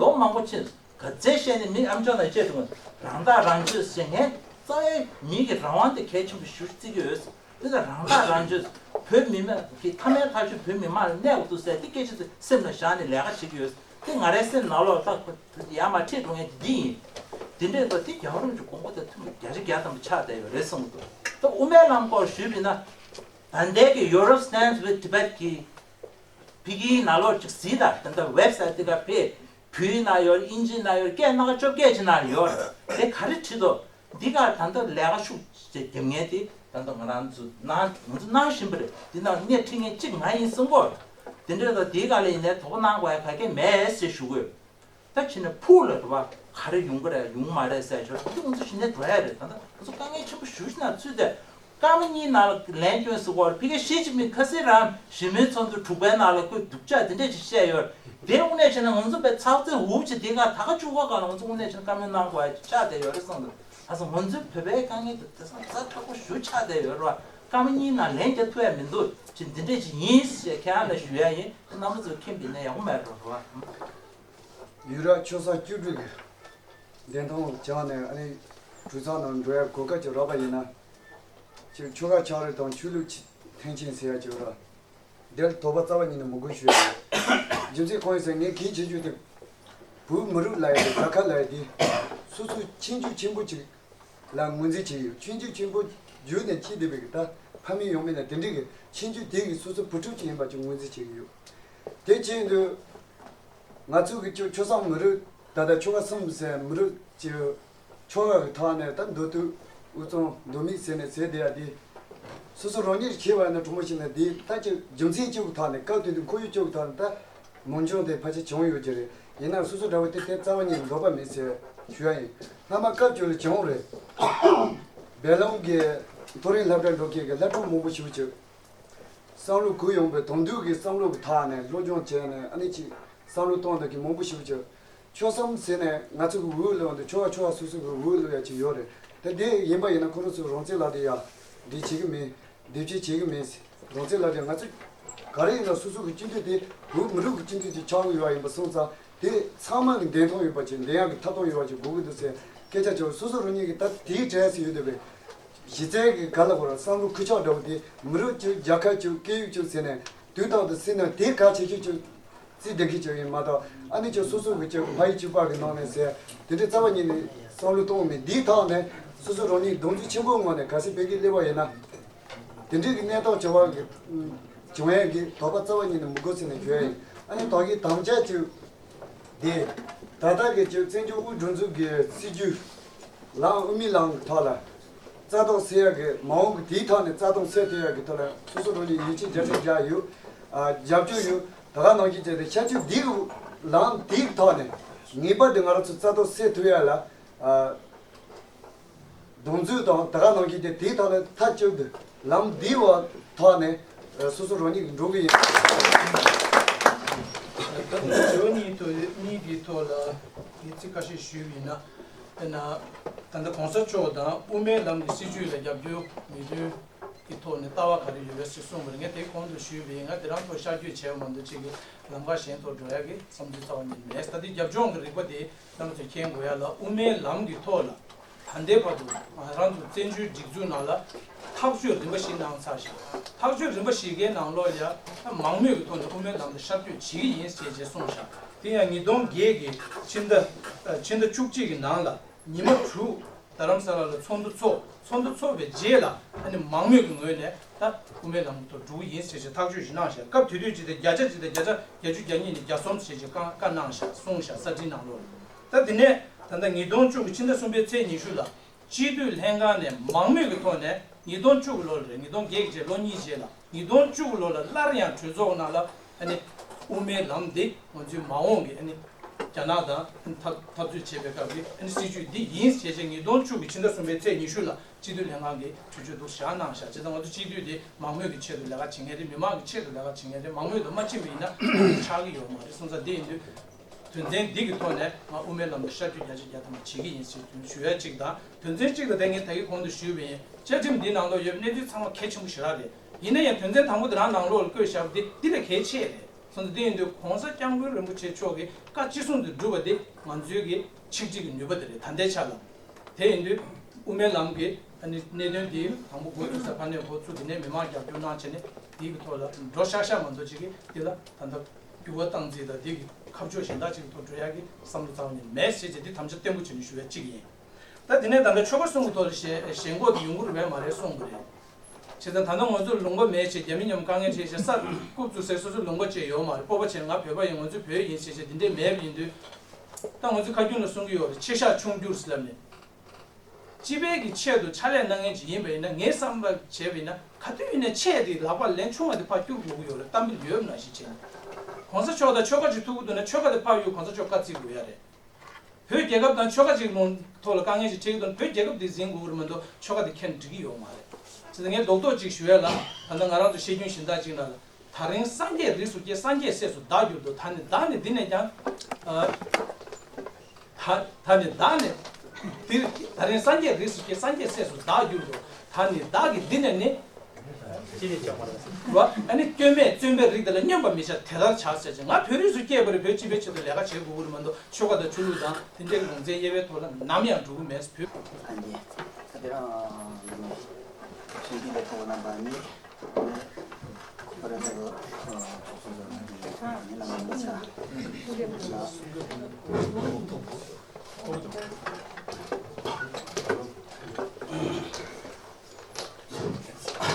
ལོ་མང་པོ་ཕྱིན། ག་ཚད་བཤད་ནས་མི་ཨམ་ཅོག་ནང་བཤད་འགྲོ་གི་རང་ཐག་རང་གཅོད་ཟེར་ངས་རྩ་བའི་མི་གི་རང་དབང་དེ་གལ་ཆེན་པོ་ཞེ་པོ་ཅིག་བརྩི་གི་ཡོད། དེ་ལ་རང་ཐག་རང་གཅོད། བོད་མི་མང་གི་མཐའ་མའི་ཐག་གཅོད་བོད་མི་མང་ལ་གནས་དགོས་འདུག་ཟེར་དེ་སྐད་ཆ་དེ་སེམས་ལ་བཞག་ནས་ལས་ཀ་བྱེད་ཀྱི་ཡོད། དེ་ང་རའི་སེམས་ནང་ལོགས་ལ་ཡར་མར་ཁྲིད་འགྲོ་མཁན་དེ་འདི་ཡིན། དེ་འདྲའི་ཐོག་དེ་རྒྱལ་བ་རིན་པོ་ཆེའི་དགོངས་པ་དང་མཐུན་པ་བརྒྱ་ཆ་བརྒྱ་ཐམ་པ་ཆགས་བསྡད་ཡོད་རེད་གསུངས་འདུག་ད་དབུ་མའི་ལམ་སྐོར་ཞུས་པ་ཡིན་ན། ད་ལྟའི་གི་Europe Stands with Tibet གི་ཕ་གིའི་ནང་ལོགས་ཅིག་གཟིགས་དང་ད་ལྟ་ཝེབ་སའིཊ་དེ་ག་ཕེབས། བོད་ཡིག་ནང་ཡོད་རེད། དབྱིན་ཇིའི་ནང་ཡོད་རེད། སྐད་སྣ་ཁ་བཅོ་བརྒྱད་ཅིག་ནང་ཡོད་རེད། དེ་ག་རེ་བྲིས་འདུག་འདི་ག་ད་ལྟ་ལས་ཀ་ཤུགས་ཆེ་རྒྱབ་མཁན་དེ་ད་ལྟ་ང་རང་ཚོ་གནང་ང་ཚོ་གནང་བཞིན་པ་རེད། འདི་ནང་སྣེ་ཁྲིད་མཁན་གཅིག་ང་ཡིན་གསུང་གི་ཡོད་རེད། དེ་འདྲ་ད་འདིའི་སྒང་ལ་ཡིན་ནའི་དོ་ཕོག་གནང་དགོས་ཡ་ག་གེ་མེད་ཟེར་ཞུ་གི་ཡོད། ད་ཕྱིན་ནས་ཕུགས་ལ་རེད་བ། ག་རེ་ཡོང་གི་རེད་ཡོང་མ་རེད་ཟེར་ཞོར་ད་ང་ཚོ་གཞི་ནས་འགྲོ་ཡ་རེད། ད་ལྟ་ང་ཚོ་དཀའ་ངལ་ཆེན་པོ་ཞེ་པོ་ཞིག་ནང་ཚུད་དེ། སྐར་མ་གཉིས་ནང་ལ་ལན་སྐྱོན་ཟེར་གོ་རེད། ཕ་གི་ཞི་ཅིན་ཕིང་ཁ་སང་རང་ཞི་མོལ་ཚོགས་འདུ་དྲུག་པའི་ནང་ལ་ཁོས་སྡུག་ཅག་དེ་འདྲས་ཅིག་བཤད་ཡོད་རེད། དེ་དངོས་གནས་བྱས་ན་ང་ཚོ་དཔེ་ཚགས་ཚུད་འུབ་ཅིག་དེ་ག་ད་ག་བཅུག་ག་ག་ལ་ང་ཚོ་དངོས་གནས་བྱས་ན་བཀའ་མོལ་གནང་དགོས་ཡ་ཅིག་ཆགས་བསྡད་ཡོད་རེད་བསམ་འདུག་ད་སང་ང་ཚོའི་བོད་པའི་དཀའ་ངལ་དེ་དེང་སང་ཛ་དྲག་པོ་ཞེ་པོ་ཆགས་བསྡད་ཡོད་རེད་བ། སྐར་མ་གཉིས་ནང་ལན་རྒྱག་ཐུབ་ཡ་མི་འདུག་ཅིག་འདི་འདྲས་ཅིག་ཡིན་ཞེས་ཁྱེད་རང་ལ་ཞུ་ཡ་ཡིན། ཁྱེད་རྣམ་པ་ཚོས་མཁྱེན་པ་ཡིན་ན་ཡག་པོ་མེད་འགྲོ་རོགས། ཡུལ་ར་ཆོས་བཟང་བཅུ་དྲུག་གི་བདེན་མཐོང་སྦྱངས་ནས་ཨ་ནི་གྲོས་ཚོགས་ནང་འགྲོ་ཡ་གོ་སྐབས་ཅིག་རག་པ་ཡིན་ན། ཅིག་ཆོལ་ཁ་ཆགས་རིགས་དང་ཆོས་ལུགས་ཆ་མཐུན་ཅན་ཟེར་ཡ་ཅིག་ཡོད་ར། དེར་དོགས་པ་རྩ་བ་ཉིད་ནས་མི་དགོས་ཞུ་ཡ་ཡོད། རྒྱུ་མཚན་གང་ཡིན་ཟེར་ངས་གིས་བྱེད་རྒྱུ་དེ། བོད་མི་རིགས་ལབ་ཡ་དེ་རྒྱལ་ཁབ་ལབ་ཡ་དེ། སོ་སོའི་ཆོས་བརྒྱུད་ཆེན་པོ་ཅིག་ལ་ངོས་འཛིན་བྱེད་ཀྱི་ཡོད། ཆོས་བརྒྱུད་ཆེན་པོ་བརྒྱུད་ནས་འཁྱེར་བསྡད་པའི་གི་ད་ཕ་མེས་ཡང་མེས་ན་དེ་འདྲའི་གི་ཆོས་བརྒྱུད་དེ་གི་སོ་སོ་བུ་ཕྲུག་ཅིག་ཡིན་པ་ཅིག་ངོས་འཛིན་བྱེད་ཀྱི་ཡོད། དེ་བྱས་དུས། ང་ཚོ་གི་ཆོ་ཆོལ་ཁ་མི་རིགས་ད་ལྟ་ཆོལ་ཁ་གསུམ་ཟེར་མི་རིགས་ཀྱི་ཆོལ་ཁ་གི་ཐོག་ནས་ད་མདོ་སྟོད་དབུས་གཙང་མདོ་སྨད་ཟེར་ནས་ཟེར་བསྡད་ཡ་དེ། སོ་སོ་རང་ཉིད་བྱས་པ་ཡིན་ན་གྲུང་པོ་ཞིག་ནས་དེ་ད་ཅིག་རྒྱུ་མཚན་གཅིག་གི་ཐོག་ནས་སྐབས་དེ་དུས་ཁོར་ཡུག་གཅིག་གི་ཐོག་ནས་ད་མང་ཆུང་དེ་ཕལ་ཆེར་བྱུང་ཡོད་ཀྱི་རེད། ཡིན་ན་སོ་སོ་འདྲ་བོ་དེ་དེ་རྩ་བ་ཉིད་འདོད་པ་མེད་ཟེར་ཞུ་ཡ་ཡིན། སྔ་མ་སྐབས་བཅོལ་ལ་བྱུང་རེད། སྦེལ་ལོང་གི་མཐོ་རིམ་སློབ་གྲྭ་འགྲོ་མཁན་གྱི་སློབ་ཕྲུག་མང་པོ་ཞིག་བྱུང་། བསམ་བློ་གུ་ཡངས་པའི་དོན་བསྡུ་གི་བསམ་བློ་གི་ཐོག་ནས་སློབ་སྦྱོང་བྱས་ནས་ཨ་ནི་ཅིག་བསམ་བློ་གཏོང་བསྡད་ཀྱི་མང་པོ་ཞིག་བྱུང་། ཆོལ་གསུམ་ཟེར་ནས་ང་ཚོ་གི་འོས་ལོན་དུ་ཆོལ་ཁ་ཆོལ་ཁ་སོ་སོ་གི་འོས་ལོན་ཡ་ཅིག་ཡོད་རེད། ད་དེ་ཡིན་པ་ཡིན་ན་ཁོ་རང་ཚོས་རང་བཙན་ལབ་དེ་ཡ་འདི་བྱེད་ཀྱི་མེད། འདི་བྱེད་བྱེད་ཀྱི་མེད། རང་བཙན་ལབ་དེ་ང་ཚོ་ག་རེ་ཡིན་ན་སོ་སོ་གི་སྤྱི་འཐུས་དེ་བོད་མི་རིགས་ཀྱི་སྤྱི་འཐུས་དེ་ཆགས་ཀྱི་ཡོད་པ་ཡིན་པ་སོང་ཙང་དེ་ཚང་མ་གི་བདེན་མཐོང་ཡོད་པ་ཅིག་བདེན་ཡག་གི་ཐབས་སྟངས་ཡོད་པ་ཅིག་དགོས་ཀྱི་འདུག་ཟེར་སྐད་ཆ་བྱས། སོ་སོ་རང་ཉིད་ཀྱི་ད་དེའི་གྲས་སུ་ཡོད་བསྡད་པའི་གཞི་རྩའི་གི་ག་ལ་གོ་ར་བསམ་བློ་ཁུ་ཆག་འདྲ་བོ་དེ་མི་རིགས་ཅིག་རྒྱལ་ཁབ་ཅིག་སྐད་ཡིག་ཅིག་ཟེར་ནས་དུས་རྟག་ཏུ་སྲིད་ན་དེ་ག་བྱེད་ཀྱི་ཅིག་རྩིས་ལྡན་གྱི་ཅིག་ཡིན་མ་གཏོགས་ཨ་ནི་ཅིག་སོ་སོ་གི་ཅིག་ཕ་ཡུལ་གཅིག་པ་གི་ནང་ནས་ཟེར་དེ་འདྲའི་རྩ་བ་ཉིད་ནས་བསམ་བློ་གཏོང་མེད། འདིའི་ཐོག་ནས་སོ་སོ་རང་ཉིད་གདུང་རྒྱུད་ཆེན་པོའི་ངོས་ནས་གལ་སྲིད་བོད་ཀྱི་སླེབས་པ་ཡིན་ན། དེ་འདྲའི་གི་གནས་སྟངས་བྱུང་བ་གི་བྱུང་ཡས་ཀྱི་དོགས་པ་རྩ་བ་ཉིད་ནས་མི་དགོས་ཟེར་ནས་ཞུ་ཡ་ཡིན། ཨ་ནི་ད་གིན་དམ་བཅའ་ཅིག་དེ་ད་ལྟ་གི་ཅིག་བཙན་བྱོལ་དབུས་སྒྲིག་འཛུགས་ཀྱི་སྲིད་ཇུས་ལམ་དབུ་མའི་ལམ་གྱི་ཐོག་ལ་རྩ་གཏོར་སེལ་ཡ་གི་མ་འོངས་ཀྱི་དེའི་ཐོག་ནས་རྩ་གཏོར་སེལ་ཐུབ་ཡ་གི་ཐོག་ལ་སོ་སོ་རང་ཉིད་ཡིད་ཆེས་རྒྱ་ཆེར་བཞག་ཡོད། ཨ་རྒྱབ་སྐྱོར་ཡོད། ད་ག་ནང་བཞིན་བྱས་ཏེ་ཤར་ཕྱོགས་འདི་གི་ལམ་དེའི་ཐོག་ནས་ངེས་པར་དུ་ང་རང་ཚོ་རྩ་གཏོར་སེལ་ཐུབ་ཡ་ལ་ཨ། གདུང་འཛུགས་དང་ད་ག་ནང་བཞིན་དེ་དེའི་ཐོག་ནས་མཐའ་གཅིག་ཏུ་ལམ་འདིའི་འོག་ཐོག་ནས་སོ་སོ་རང་ཉིད་ཀྱིས་འགྲོ་གི་ཡིན། ད་ལྟ་ཇོ་གཉིས་ཐོག་གཉིས་ཀྱི་ཐོག་ལ་ཡིག་ཚིག་ཁ་ཤས་ཞུས་པ་ཡིན་ན། དཔེར་ན། ད་ལྟ་གོང་ས་མཆོག་དང་དབུ་མའི་ལམ་གྱི་སྲིད་བྱུས་ལ་རྒྱབ་སྐྱོར་མེད་དོན་གྱི་ཐོག་ནས་ལྟ་བ་ག་རེ་ཡོད་པས་ཞེས་གསུངས་པ་རེད། ངས་དེ་གོང་དུ་ཞུས་པ་ཡིན། ང་དེ་རང་ཐོག་ཤར་བསྐྱོད་བྱས་པ་མ་གཏོགས་གཅིག་གི་ལམ་ཁ་གཞན་ཐོག་འགྲོ་ཡ་གི་བསམ་ཚུལ་རྩ་བ་ཉིད་མེད། ད་ལྟའི་རྒྱབ་ལྗོངས་ཀྱི་རིག་པ་དེ། རྣམ་ཚོས་མཁྱེན་དགོས་ཡ་ལ་དབུ་མའི་ལམ་གྱི་ཐོག་ལ་ད་ལྟའི་བར་དུ་ང་རང་ཚོ་བཙན་བྱོལ་སྒྲིག་འཛུགས་ནང་ལ་ཐག་གཅོད་རིམ་པ་བཞི་གནང་ཚར་ཤག་ཐག་གཅོད་རིམ་པ་བཞི་གའི་ནང་ལོགས་ལ་ཡ་མང་མོས་ཀྱི་ཐོག་ནས་དབུ་མའི་ལམ་དུ་ཤར་བསྐྱོད་བྱེད་ཀྱི་ཡིན་ཞེས་བཅས་གསུངས་ཤག་དེ་ཡང་ཉིས་སྟོང་བརྒྱད་ཀྱི་ཕྱི་ཟླ་ཕྱི་ཟླ་བཅུ་གཅིག་གི་ནང་ལ་ཉི་མ་དྲུག་རྡ་རམ་ས་ལ་ལ་ཚོགས་འདུ་ཚོགས། ཚོགས་འདུ་ཚོགས་པའི་རྗེས་ལ་ཨ་ནི་མང་མོས་ཀྱི་ངོས་ནས་ད་དབུ་མའི་ལམ་དུ་འགྲོ་གི་ཡིན་ཞེས་བྱས་ཐག་གཅོད་ཞིག་གནང་ཤག་སྐབས་དེ་དུས་ཀྱི་དེ་བརྒྱ་ཆ་གཅིག་དང་བརྒྱ་ཆ་བརྒྱད་ཅུ་གྱ་གཉིས་ནས་གྱ་གསུམ་ཞེས་བྱས་བཀའ་བཀའ་གནང་ཤག་གསུངས་ཤག་གསར་བརྗེའི་ནང་ལོགས་ལ། ད་དེ་ནས་ད་ལྟ་ཉིས་སྟོང་བཅུ་གི་ཕྱི་ཟླ་གསུམ་པའི་ཚེས་ཉི་ཤུ་ལ་སྤྱི་འཐུས་ལྷན་ཁང་ནས་མང་མོས་ཀྱི་ཐོག་ནས་ཉིས་སྟོང་བཅུ་གི་ལོ་ལ་རེད། ཉིས་སྟོང་བརྒྱད་ཀྱི་རྗེས་ལོ་གཉིས་རྗེས་ལ་ཉིས་སྟོང་བཅུ་གི་ལོ་ལ་སླར་ཡང་གྲོས་ཚོགས་ནང་ལ་ཨ་ནི་དབུ་མའི་ལམ་འདི་ང་ཚོའི་མ་འོངས་ཀྱི་ཨ་ནི་རྒྱ་ནག་དང་འཐབ་འཐབ་རྩོད་བྱེད་པའི་སྐབས་ཀྱི་ཨ་ནི་སྲིད་བྱུས་འདི་ཡིན་ཞེས་བྱས་ཉིས་སྟོང་བཅུ་གི་ཕྱི་ཟླ་གསུམ་པའི་ཚེས་ཉི་ཤུ་ལ་སྤྱི་འཐུས་ལྷན་ཁང་གིས་གྲོས་ཆོད་འདུག་བཞག་གནང་བཞག་བྱས་ཙང་ང་ཚོ་སྤྱི་འཐུས་དེ་མང་མོས་ཀྱི་ཆེད་དུ་ལས་ཀ་བྱེད་མཁན་རེད། མི་མང་གི་ཆེད་དུ་ལས་ཀ་བྱེད་མཁན་རེད། མང་མོས་དུ་མ་ཕྱིན་པ་ཡིན་ན་ཆགས་ཀྱི་ཡོད་མ་རེད། སོང་ཙང་འདི་ཡིན་དུས་དོན་ཚན་འདི་གི་ཐོག་ནས་ང་དབུ་མའི་ལམ་དུ་ཤར་བསྐྱོད་བརྒྱ་ཆ་བརྒྱ་ཐམ་པ་བྱེད་ཀྱི་ཡིན་ཞེས་ཞུ་ཡ་གཅིག་དང་། དོན་ཚན་གཅིག་ལ་དེ་ངས་ད་གིན་གོང་དུ་ཞུས་པ་ཡིན། བཅའ་ཁྲིམས་འདིའི་ནང་ལོགས་ཡོད་པའི་གནད་དོན་ཚང་མ་གལ་ཆེན་པོ་ཞེ་དྲག་རེད། ཡིན་ན་ཡང་དོན་ཚན་དང་པོ་དེ་རང་ནང་ལོགས་ལ་བཀོད་བཞག་པ་འདི་འདི་ལས་གལ་ཆེ་རེད། སོང་ཙང་དེ་ཡིན་དུས་གོང་ས་སྐྱབས་མགོན་རིན་པོ་ཆེ་མཆོག་གི་བཀའ་ཅི་གསུང་དུ་བསྒྲུབས་པ་དེ་ང་ཚོའི་གི་ཆིག་སྒྲིལ་གྱི་ནུས་པ་དེ་རེད། ད་ལྟའི་ཆ་ལ། དེ་ཡིན་དུས་དབུ་མའི་ལམ་གྱི་ཨ་ནི་གནད་དོན་དེ་དང་པོ་འགོ་ཚུགས་ས་ཕ་ནས་འགོ་ཚུགས། དེ་ནས་མི་མང་རྒྱབ་སྐྱོར་གནང་བྱས་ནས་དེའི་གི་ཐོག་ལ་འགྲོ་ཤག་ཤག་མ་གཏོགས་ཅིག་གིས་དེ་ལ་ད་ལྟ་འགྱུར་བ་བཏང་རྩིས་དང་དེ་གི་ཁ་ཕྱོགས་གཞན་དག་ཅིག་གི་ཐོག་འགྲོ་ཡག་གི་བསམ་བློ་རྩ་བ་ཉིད་མེད་ཟེར་བྱས་དེ་དམ་བཅའ་བརྟན་པོ་བྱས་ནས་ཞུ་ཡ་གཅིག་ཡིན། ད་དེ་ནས་ད་ལྟ་ཆོལ་ཁ་གསུམ་གྱི་ཐོག་ལ་ཞེན་ཞེན་ཁོག་དེ་ཡོང་གི་རེད་པས་མ་རེད་གསུངས་པ་རེད། བྱས་ཙང་ད་ལྟ་ང་ཚོ་ལུང་པ་མེད་བྱས་རྒྱ་མི་མཉམ་དཀའ་ངལ་འཕྲད་བྱས་ས་རྐུབ་བཙུགས་སའི་སོ་སོའི་ལུང་པ་བཅས་ཡོད་མ་རེད། སྤོབས་པ་བྱས་ང་བོད་པ་ཡིན། ང་ཚོ་བོད་ཡིན་ཟེར་བྱས་དེ་འདྲས་མེད་པ་ཡིན་དུས། ད་ང་ཚོ་ཁ་རྒྱུན་ལ་གསུང་གི་ཡོད་རེད། ཆེ་བཞག་ཆུང་འགྱུར་ཟེར་ལབ་ནས། སྤྱི་པའི་གི་ཆེད་དུ་ཕྱག་ལས་གནང་མཁན་ཅིག་ཡིན་པ་ཡིན་ན་ངའི་བསམ་པ་བྱས་པ་ཡིན་ན་ག་དུས་ཡིན་ནའི་ཆེ་དེ་ལག་པ་ལན་ཆུང་བ་དེ་ཕར་བསྐྱུར་དགོས་ཀྱི་ཡོད་རེད། གཏམ་དཔེ་ཡོད་ནང་བཞིན་བྱས་ནས། གོང་ས་མཆོག་དང་ཆོལ་ཁ་ཅིག་ཐུག་གི་འདུག་ན་ཆོལ་ཁ་དེ་ཕར་གཡུག་གོང་ས་མཆོག་བཀའ་བརྩི་དགོས་ཡ་རེད། བོད་རྒྱལ་ཁབ་དང་ཆོལ་ཁ་ཅིག་ལུང་ཐོག་ལ་དཀའ་ངལ་ཞིག་འཕྲད་ཀྱི་འདུག་ན་བོད་རྒྱལ་ཁབ་དེ་འཛིན་དགོས་ཀྱི་རེད་མ་གཏོགས་ཆོལ་ཁ་དེ་ཁྱེར་འགྲིག་གི་ཡོད་མ་རེད། བྱས་ཙང་ངས་རྡོག་རྡོག་ཅིག་ཞུ་ཡ་ལ་ད་ལྟ་ང་རང་ཚོ་བཤད་རྒྱུན་གཞན་དག་ཅིག་ནང་ལ། ད་རིང་སངས་རྒྱས་རིས་སུ་སྐྱེས། སངས་རྒྱས་སྲས་སུ་བདག་གྱུར་ཏོ། ད་ནི་བདག་ནི་འདི་ནས་ཀྱང་། ཨ། ད་ད་ནི་བདག་ནི་འདིར། ད་རིང་སངས་རྒྱས་རིས་སུ་སྐྱེས། སངས་རྒྱས་སྲས་སུ་བདག་གྱུར་ཏོ། ད་ནི་བདག་གིས་འདི་ནས་ནི། ཅི་ནས་ཀྱང་མ་རེད། རོ། ཨ་ནི་སྐྱོན་མེད་བཙུན་པའི་རིགས་དེ་ལ་སྨྱོན་པ་མི་བྱ། དེ་ལྟར་བྱ་ཟེར་ཅིང་། ང་བོད་རིགས་སུ་སྐྱེས་པ་རེད། བོད་སྤྱི་པའི་ཆེད་དུ་ལས་ཀ་བྱེད་དགོས་ཀྱི་རེད་མ་གཏོགས། ཆོལ་ཁ་དང་ཆོས་ལུགས་དང་དེ་འདྲའི་ལུང་ཚན་དབྱེ་བའི་ཐོག་ལ་ནམ་ཡང་འགྲོ་གི་མེད། བོད། ཨ་ནི་ད་དེ་རང་ནི་ཤིང་ཏི་ལས་ཐོག་རྣམ་པ་ནི་ཁོ་རང་ཚོ་ཚོགས་གཙོ་ཚོ་ནི་ལ་མ་ཆ།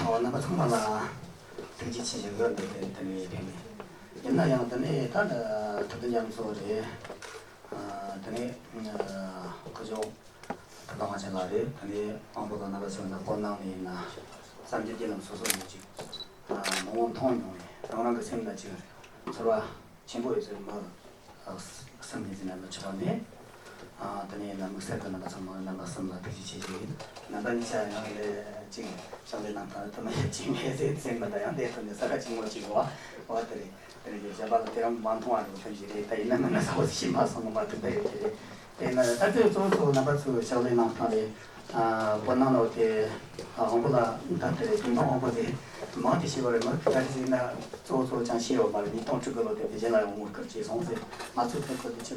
ཨོ་རྣམ་པ་ཚང་མ་ལ་ཐུགས་རྗེ་ཆེ་ཞུ་གི་ཡོད། འདི་དེ་ནས་ཕེབས་ནས། ཡིན་ན་ཡང་དེ་ནས་ད་ཐུབ་བསྟན་རྒྱ་མཚོ་རེད། དེ་ནས་ཁོ་ཚོ་ད་ལྟ་ང་ཅག་ལ་རེད། དེ་ནས་དབང་པོ་དང་རྣམ་པ་ཚོ་ན་སྐོར་གནང་ནས་ཡིན་ན་བསམ་འགྱུར་གྱི་ལམ་སོ་སོ་ནས་ཅིག་མང་བོ་མཐོང་མྱོང་ནས་རང་རང་གི་སེམས་ལ་ཅིག་ཚོར་བ་ཆེན་པོ་ཡོད་ཚོད་མ། བསམ་ནས་ཟིན་ན་མི་ཆོག་པ་མེད། ཨ་དེ་ནས་ན་དམིགས་བསལ་དུ་རྣམ་པ་ཚང་མ་རྣམ་པ་གསུམ་ལ་ཐུགས་རྗེ་ཆེ་ཞུ་ཡིན། རྣམ་པ་གཉིས་ཆ་ཡང་ལས་ཅིག་ཕྱག་ལས་གནང་སྟངས་ཐུབ་མ་ཡོད་ཅིག་མེད་ཟེར་ཟིན་པ་དང་ཡང་དེ་ཐོག་ནས་ས་ཁ་ཅིག་མོ་ཅིག་བ་བ་དེ་རེད། དེ་རེད་གཞན་པ་ལ་དེ་རང་མ་མཐོང་བ་རུ་ཐོན་ཞིག་རེད། ད་ཡིན་ན་མིན་ན་ས་འོ་ཤི་མ་སོང་མ་ཐུབ་པ་ཡོད་ཀྱི་རེད། དེ་ན་ད་ལྟའི་གཙོ་བོ་གཙོ་བོ་རྣམ་པ་ཚོས་ཕྱག་ལས་གནང་སྟངས་རེད། ཨ་སྤོ་ནང་ལོག་དེ་ཨ་དབང་པོ་ལ་ད་དེ་རེད། དུང་ཐང་དབང་པོ་དེ་མང་དེ་ཤེས་པ་རེད། མ་ད་དེ་ཟིན་ན་གཙོ་བོ་གཙོ་བོ་ཅང་ཤེས་ཡོད་མ་རེད། ཉིས་སྟོང་དྲུག་གི་ལོ་དེ་བེ་ཅིང་ལ་ཡོང་མུར་ཁར་བྱས་སོང་ཟེར། ང་ཚོས་ཕེབས་པ་དེ་ཆེ་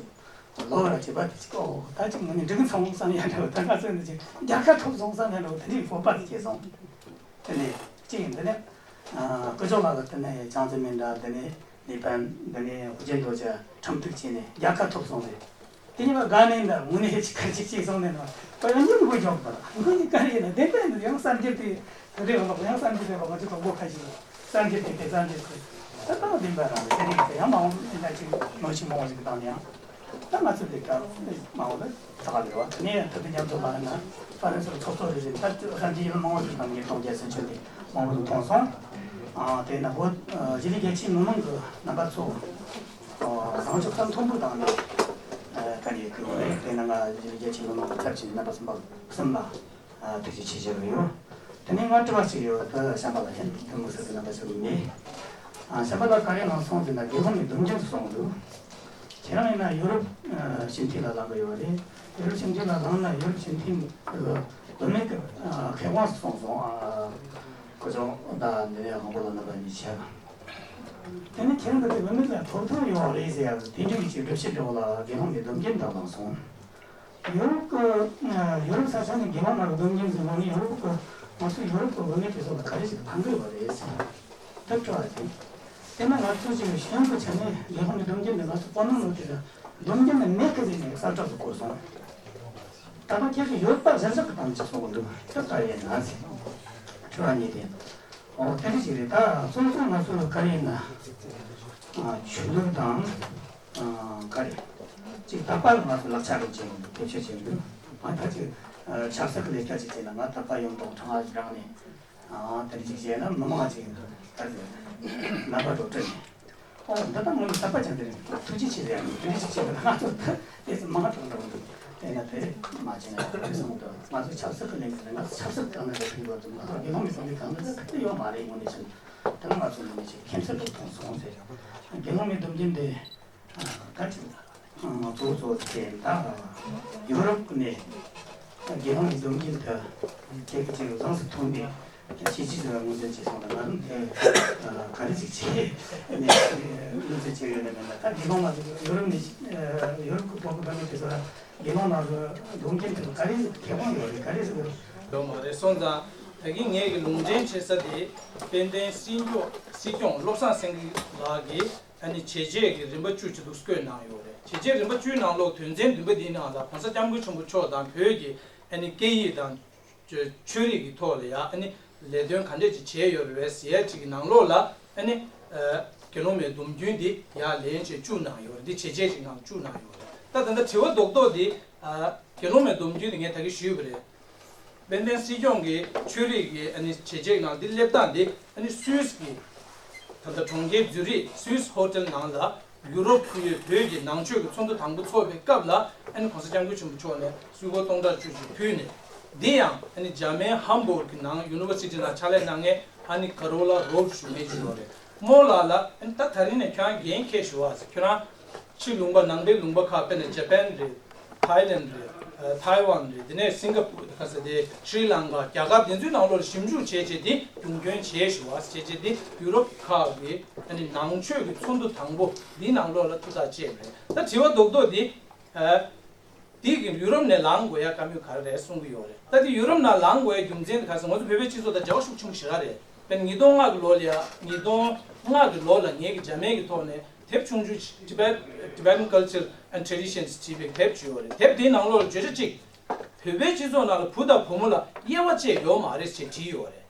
ལོ་ར་བྱེད་པ་དེ་ཅིག་ཨོ་ད་ཅིག་ངོ་ནས་འགྲིག་སོང་བསམ་ཡ་འདྲ་བོ། ད་ང་ཚོས་འདི་ཅིག་རྒྱལ་ཁ་ཐོབ་སོང་བསམ་ཡ་འདྲ་བོ་དེ་འདྲའི་སྤོབས་པ་དེ་སྐྱེས་སོང་། དེ་ནས་ཅིག་འདི་ནས་ཨ་སྐུ་ཞབས་ལགས་ལ་དེ་ནས་བྱང་སེམས་མི་འདྲ། འདི་ནས་ནེ་པན། འདི་ནས་ཧུ་ཅན་རྡོ་རྗེ་ཁྲིམས་གཏུག་བྱས་ནས་རྒྱལ་ཁ་ཐོབ་སོང་ཟེར། དེ་ཉིན་མ་དགའ་ནས་འདྲ་དངོས་གནས་ཅིག་ཁ་ཅིག་ཅིག་སོང་ནས་ན་པ་ཡང་སྙིང་པོ་འཇོག་པ་ལ་དངོས་གནས་ག་རེ་ཡིན་ན་བདེན་པ་ཡིན་ན་ཡང་གསར་འགྱུར་དེ་དེ་འདྲའི་འོང་བ། ཡང་གསར་འགྱུར་དེ་བ་ང་ཚོ་དང་པོ་ཁ་ཅིག་གསར་འགྱུར་དེ་དེ་གསར་འགྱུར་དེ་ད་ལྟ་བདེན་པ་རང་རེད། དེ་རིང་དེ་ཡང་མ་འོངས་ན་ཅིག་ནོར་ཅིག་མང་བ་ཞིག་བཏང་ནས་ཡང་ད་ང་ཚོ་དེ་ག་མ་འོངས་ན་ད་ག་རེད་བ། དེ་ནས་ཐུབ་བསྟན་རྒྱ་མཚོ་ལགས་ན་ཧྥ་རན་སིར་ཚོགས་གཙོ་རེ་རེ་ད་གསར་འགྱུར་ཡིན་མང་བ་ཞིག་བཏང་ནས་གཏོང་རྒྱ་ཟིན་ཆོད་དེ་མང་བོ་མཐོང་སོང་། དེ་ན་བོད་གཞིས་ལུས་རྒྱ་ཆེའི་མི་མང་གི་རྣམ་པ་ཚོ་བཟང་སྤྱོད་ཚད་མཐོན་པོ་བཏང་ནས་ག་ནས་ཀུན་རེད། དེ་ན་ང་གཞིས་ལུས་རྒྱ་ཆེའི་མི་མང་གི་ཚབ་བྱས་ནས་རྣམ་པ་གསུམ་པ་གསུམ་ལ་ཐུགས་རྗེ་ཆེ་ཞུ་གི་ཡོད། དེ་ནས་ང་དྲི་བ་ཞིག་ཡོད། ད་བྱམས་པ་ལགས་ཡིན་དུ་མི་སྲིད་དུ་རྣམ་པ་ཞུ་གི་མེད། བྱམས་པ་ལགས་ག་རེ་གནང་སོང་ཟེར་ན་དགེ་སློང་མའི་སྡོམ་རྒྱུན་དུ་སོང་འདུག་ཁྱེད་རང་ཡིན་ན་ཡུ་རོབ་ཨ་ཕྱི་འཐེན་ལ་ལངས་གི་ཡོད་རེད། ཡུ་རོབ་ཕྱི་འཐེན་ལ་ལངས་ན་ཡུ་རོབ་ཕྱི་འཐེན་གི་བུད་མེད་ཀྱི་ཨ་ཁེ་དབང་སོང་སོང་ཨ་ཁོ་ཚོ་ད་འདི་ནས་དབང་པོ་ལ་རྣམ་པ་གཉིས་བྱས། དེ་ནི་ཁྱེད་རང་གི་བུད་མེད་ལ་ཐོབ་ཐང་ཡོད་རེད་ཟེར་ཡ་དེ་འདྲ་གི་ཅིག་སྒྲུབ་བྱེད་འདྲ་བོ་ལ་དགེ་སློང་མའི་སྡོམ་རྒྱུན་དུ་ལངས་སོང་། ཡུ་རོབ་ཀྱི་ཡུ་རོབ་ས་ཆ་ནས་དགེ་སློང་མ་རུ་སྡོམ་རྒྱུན་ཟེར་བ་ནི་ཡུ་རོབ་ཀྱི་ང་ཚོ་ཡུ་རོབ་ཀྱི་བུད་མེད་དེ་ཚོ་ལ་ག་རེ་ཞིག་ཕན་གི་ཡོད་རེད་ཟེར། ཐབས་བྲལ་བ་དེ། དེ་ན་ང་ཚོ་ཅིག་གཞོན་གྱི་ཆ་ནས་དགེ་སློང་གི་སྡོམ་རྒྱུན་འདི་ང་ཚོ་སྤོ་ནོ་ནོ་དེ་ལ་སྡོམ་རྒྱུན་ནི་མེད་གི་ཟེར་ནས་གསལ་བསྒྲགས་སུ་བཀོད་སོང་། ད་ལྟ་ཁྱེད་ཀྱི་ཡོད་པ་གཞིར་བཞག་གི་དམ་བཅའ་སོགས་འདུག་ཐབས་བྲལ་ཡིན་ན་ཟེར། དྲི་བ་གཉིས་དེ། ཨོ་དེ་འདྲ་ཞིག་རེད། ད་སོ་སོ་ང་ཚོ་ག་རེ་ཡིན་ན་ཆོས་ལུགས་དང་། ག་རེ། གཅིག་དད་པ་ལ་ང་ཚོ་ལག་ཆ་རུ་བྱེད་དགོས་འདུག་བེད་སྤྱོད་བྱེད་དགོས་འདུག་ང་ད་ཅིག་ཆབ་སྲིད་ཀྱི་ལས་ཀ་ཅིག་བྱས་ན་ང་དད་པ་ཡོད་མདོག་ཁྲང་ཨ་ཞིག་རང་ནས་དེ་འདྲ་ཅིག་བྱས་ན་མི་མང་ཅིག་ད་ནད་པ་འགྲོ་སྲིད་ནས་ཨོ་འདི་ལྟ་ངོ་ནས་དད་པ་ཅན་དེ་རེད། ཐུགས་རྗེ་ཆེ་ཟེར་ཡ་ནི་དེ་འདྲ་ཅིག་བྱས་ན་ང་ཚོ་ད་དེ་ཚོ་མང་དྲགས་འགྲོ་འདུག་དེ་ན་དེ་མ་བྱས་ན་དེ་སོང་འདུག་ང་ཚོ་ཆབ་སྲིད་ཀྱི་ལས་ཀ་ང་ཚོ་ཆབ་སྲིད་གང་ན་དེ་ཕན་གོ་འདུག་ང་ཚོ་དགེ་སློང་མི་ཚོ་འདི་གང་ན་ད་དེ་ཡོད་མ་རེད། ངོ་ནས་བྱས་ན་དེ་ལ་ང་ཚོ་ངོ་ནས་བྱས་ཁྱིམ་སྲིད་དུ་མཐོང་སོང་ཟེར། དགེ་སློང་མའི་སྡོམ་རྒྱུན་དེ། ད་ཅིག་གཙོ་བོ་གཙོ་བོ་དེ་ད་ཡོ་རོབ་ནས་དགེ་སློང་གི་སྡོམ་རྒྱུན་དུ་ཁྱེད་ཀྱི་ཅིག་ལངས་སུ་ཐོན་པའི་བྱས་རྗེས་ཟེར་བ་ངོས་འཛིན་བྱས་སོང་ལ་ང་རང་དེ་ག་རེ་ཅིག་བྱས་ནས་ངོས་འཛིན་བྱས་ཡོད་ན་མེད་ན། ད་དགེ་སློང་ལ་ཡོ་རོབ་ནས་ཡོ་རོབ་ཀྱི་བོད་ཀྱི་བོད་མི་དེ་ཚོ་ལ་དགེ་སློང་ལ་སྡོམ་རྒྱུན་དུ་ག་རེ་ཁེ་དབང་ཡོད་རེད། ག་རེ་ཟེར་གི་རེད། ཡོད་མ་རེད། སོང་ཙང་ད་གིན་ངས་ཀྱི་ལུང་འདྲེན་བྱེད་ས་དེ་དཔལ་ལྡན་སྲིད་སྐྱོང་སྲིད་སྐྱོང་བློ་བཟང་སེང་གེ་ལགས་ཀྱིས། ཨ་ནི་བྱས་རྗེས་ཀྱི་རིམ་པ་བཅུ་ཅིག་འདུག་བཀོད་གནང་ཡོད་རེད། བྱས་རྗེས་རིམ་པ་བཅུའི་ནང་ལོགས་དོན་ཚན་བདུན་པ་འདིའི་ནང་ལ་༸གོང་ས་༸སྐྱབས་མགོན་ཆེན་པོ་མཆོག་དང་བོད་ཀྱི་ཨ་ནི་སྐད་ཡིག་དང་ཆོས་རིག་གི་ཐོག་ལ་ཡ་ཨ་ནི་ལས་དོན་ག་འདྲས་ཅིག་བྱས་ཡོད་རེད་པས་ཟེར་ཡ་ཅིག་གི་ནང་ལོགས་ལ་ཨ་ནི་དགེ་སློང་མའི་སྡོམ་རྒྱུན་འདི་ཡ་ལན་ཅིག་བཅུག་གནང་ཡོད་རེད། འདི་བྱས་རྗེས་ཅིག་ནང་བཅུག་གནང་ཡོད་རེད། ད་ད་ལྟ་དྲི་བ་རྡོག་རྡོག་འདི་དགེ་སློང་མའི་སྡོམ་རྒྱུན་འདི་ངས་ད་གིན་ཞུས་པ་རེད། དཔལ་ལྡན་སྲིད་སྐྱོང་གི་ཆོས་རིག་གི་ཨ་ནི་བྱས་རྗེས་ནང་འདི་སླེབས་སྟངས་འདི་ཨ་ནི་སུད་སི་གི་ད་ལྟ་གྲོང་ཁྱེར་ཛུ་རིག་སུད་སི་ཧོ་ཊེལ་ནང་ལ་ཡུ་རོབ་ཁུལ་ཡོད་བོད་ཀྱི་ནང་ཆོས་ཀྱི་ཚོགས་འདུ་དང་པོ་ཚོགས་པའི་སྐབས་ལ་ཨ་ནི་༸གོང་ས་༸སྐྱབས་མགོན་ཆེན་པོ་མཆོག་ནས་གསུང་འཁོར་སྟོང་ཕྲག་བཅུ་གཅིག་ཕུལ་ནས། འདི་ཡང་ཨ་ནི་འཇར་མན་ཧམ་བོར་གི་ནང་ཡུ་ནི་ཝར་སི་ཊི་ནང་ཕྱག་ལས་གནང་མཁན་ཨ་ནི་ཀ་རོ་ལ་རོབ་ཞུ་མཁན་ཞིག་ཡོད་རེད། མོ་ལགས་ལ་ཨ་ནི་ད་ད་རིང་ནས་ཁྱོད་རང་འགན་འཁྱེར་ཞུ་བ་ཟེར། ཁྱོད་རང་ཕྱི་ལུང་པ་ནང་པའི་ལུང་པ་ཁག་དཔེར་ན་ཇ་པན་རེད། ཐའི་ལེན་རེད། ཐའེ་ཝན་རེད། དེ་ནས་སིང་ག་པུར་ག་ས་དེ་ཤྲི་ལང་ཀ། རྒྱ་གར། དེ་ཚོའི་ནང་ལོགས་ལ་ཞིབ་འཇུག་བྱས་བྱས་དེ་རྒྱུན་འཁྱོངས་བྱས་ཞུ་བ་བྱས་བྱས་དེ་ཡུ་རོབ་ཁག་གི་ཨ་ནི་ནང་ཆོས་ཀྱི་ཚོགས་འདུ་དང་པོ་འདིའི་ནང་ལོགས་ལ་ཐུགས་ཐག་བཅད་པ་རེད། ད་དྲི་བ་རྡོག་རྡོག་འདི། དེ་གི་ཡུ་རོབ་ནས་ལངས་དགོས་ཡ་བཀའ་མོལ་ག་རེ་རེད་གསུང་གི་ཡོད་རེད། ད་དེ་ཡུ་རོབ་ནང་ལངས་དགོས་ཡ་རྒྱུ་མཚན་དེ་ག་ཟེར། ང་ཚོ་བོད་པའི་སྤྱི་ཚོགས་དང་འབྲེལ་བ་ཤུགས་ཆུང་ཞེ་དྲག་རེད། དཔེར་ན་ཉིས་སྟོང་ལྔ་གི་ལོ་ལ་ཡ། ཉིས་སྟོང་ལྔ་གི་ལོ་ལ་ངེད་ཀྱི་རྒྱ་མའི་གི་ཐོག་ནས་དེབ་ཆུང་ཆུང་ཞིག Tibet- Tibetan Culture and Traditions བྲིས་པའི་དེབ་ཅིག་ཡོད་རེད། དེབ་དེའི་ནང་ལོགས་ལ་བརྗོད་བྱ་གཅིག་བོད་པའི་སྤྱི་ཚོགས་ནང་ལ་བུ་དང་བུ་མོ་ལ་དབྱེ་བ་བཅས་ཡོད་མ་རེད་ཅེས་བྲིས་ཡོད་རེད།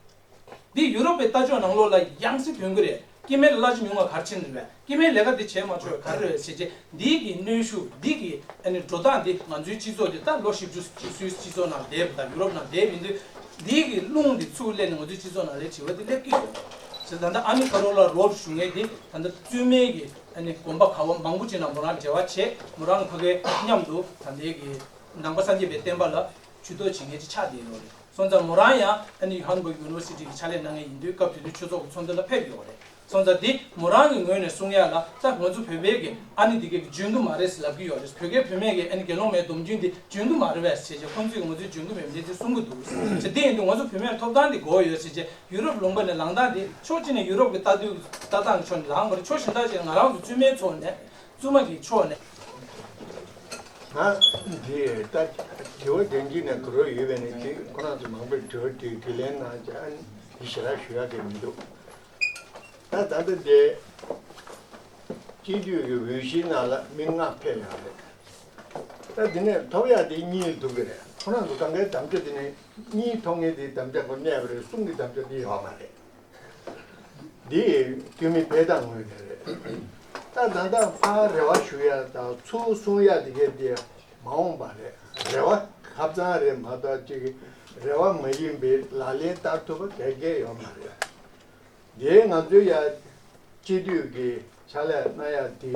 འདི་ཡུ་རོབ་པའི་ལྟ་ཕྱོགས་ནང་ལོགས་ལ་ཡང་སེ་ཐོན་གི་རེད། སྐྱེ་དམན་ལ་གླ་ཆ་ཉུང་བ་ག་རེ་བྱས་ནས་རེད་པས། སྐྱེ་དམན་ལས་ཀ་འདི་བྱས་མ་ཆོག་ག་རེ་རེད་ཟེར་བྱས། འདི་གི་གནོན་ཤུགས། འདི་གི་ཨ་ནི་འགྲོ་སྟངས་འདི་ང་ཚོའི་སྤྱི་ཚོགས་འདི་ད་ལོ་བཞི་བཅུ་སུད་སི་སྤྱི་ཚོགས་ནང་བསྡད་པ་དང་ཡུ་རོབ་ནང་བསྡད་པ་ཡིན་དུས། འདི་གི་རླུང་འདི་ཚུར་སླེབས་ནས་ང་ཚོའི་སྤྱི་ཚོགས་ནང་ལ་དྲི་བ་འདི་སླེབས་ཀྱི་ཡོད་ཟེར། ད་ལྟ་ཨ་ནི་ཀ་རོ་ལ་རོལ་ཞུ་མཁན་འདི་ད་ལྟ་བཙུན་མའི་གི་ཨ་ནི་དགོན་པ་ག་བ་མང་པོ་ཅིག་ནང་མོ་རང་འབྲེལ་བ་བྱས། མོ་རང་ཕ་གའི་མཉམ་དུ་ད་ལྟའི་གི་ནང་པ་སངས་རྒྱས་པའི་བསྟན་པ་ལ་ཇུས་གཏོགས་བྱེད་མཁན་ཅིག་ཆགས་བསྡད་ཡོད་རེད། སོང་ཙང་མོ་རང་ཡང་ཨ་ནི་ཧམ་བྷག་ཡུ་ནི་ཝར་སི་ཊི་གི་ཕྱག་ལས་གནང་མཁན་ཡིན་དུས་སྐབས་དེ་དུས་ཆོས་ཚོགས་ཀྱི་ཚོགས་འདུ་ལ་ཕེབས་ཡོད་རེད། སོང་ཙང་འདི་མོ་རང་གི་ངོས་ནས་གསུང་ཡ་ལ། ད་ང་ཚོ་བོད་པའི་གི་ཨ་ནི་འདི་གའི་གི་འཇོན་གི་མ་རེད་ཟེར་ལབ་གི་ཡོད་རེད། བོད་སྐད་བུད་མེད་ཀྱི་ཨ་ནི་དགེ་སློང་མའི་སྡོམ་རྒྱུན་འདི་འཇོན་གི་མ་རེད་པས་ཟེར་བྱས། ཁོང་ཚོས་ང་ཚོའི་འཇོན་གི་མེད་མཁན་དེ་གསུང་གི་འདུག་ཟེར། དེ་ཡིན་དུས་ང་ཚོ་བུད་མེད་ཐོབ་ཐང་འདི་དགོས་ཡོད་ཟེར་བྱས། ཡུ་རོབ་ལུང་པ་ནས་ལངས་སྟངས་འདི་ཕྱོགས་གཅིག་ནས་ཡུ་རོབ་ཀྱི་ལྟ་དུས་ལྟ་སྟངས་ཀྱི་ཕྱོགས་ནས་ལངས་པ་རེད། ཕྱོགས་གཞན་དག་ཅིག་ང་རང་ཚོ་བཙུན་མའི་ཕྱོགས་ནས། བཙུན་མ་གི་ཕྱོགས་ནས། ང་འདི་ད་དྲི་བ་དོན་གཅིག་ནས་གོ་རོགས་ཡོད་པས་ནས་དེ་ཁོ་རང་ཚོ་མང་པོས་དྲི་བ་དྲིས་དྲིས་ལན་གནང་བྱས། ཨ་ནི་འདི་ཞེ་དྲག་ཞུ་ཡག་གི་མི་འདུག་ད་ད་ལྟ་འདི་སྤྱི་འཐུས་ཀྱི་འོས་གཞིའི་ནང་ལ་མི་ལྔ་ཕེབས་ཡོད་རེད། ད་འདི་ནས་ཐོབ་ཡག་དེ་གཉིས་འདུག་གི་རེད། ཁོ་རང་ཚོ་གང་གའི་དམ་བཅའ་དེ་ནས་གཉིས་ཐོབ་མཁན་དེའི་དམ་བཅའ་ཁོ་གནས་པ་རེད། གསུམ་གྱི་དམ་བཅའ་དེ་ཡོད་མ་རེད། འདི་འཐུས་མི་ཕེབས་སྟངས་ངོས་ནས་རེད། ད་ད་ལྟ་ཕར་རེ་བ་ཞུ་ཡ་དང་ཚུར་གསུང་ཡ་དེ་གའི་དེ་མ་འོངས་པ་རེད། རེ་བ་ཁ་རྩང་རེད་མ་གཏོགས་ཅིག་རེ་བ་མ་ཡིན་པའི་ལག་ལེན་བསྟར་ཐུབ་པ་ག་གེ་ཡོད་མ་རེད། དེ་ང་ཚོའི་ཡ་སྤྱི་འཐུས་ཀྱི་ཕྱག་ལས་གནང་ཡ་དེ།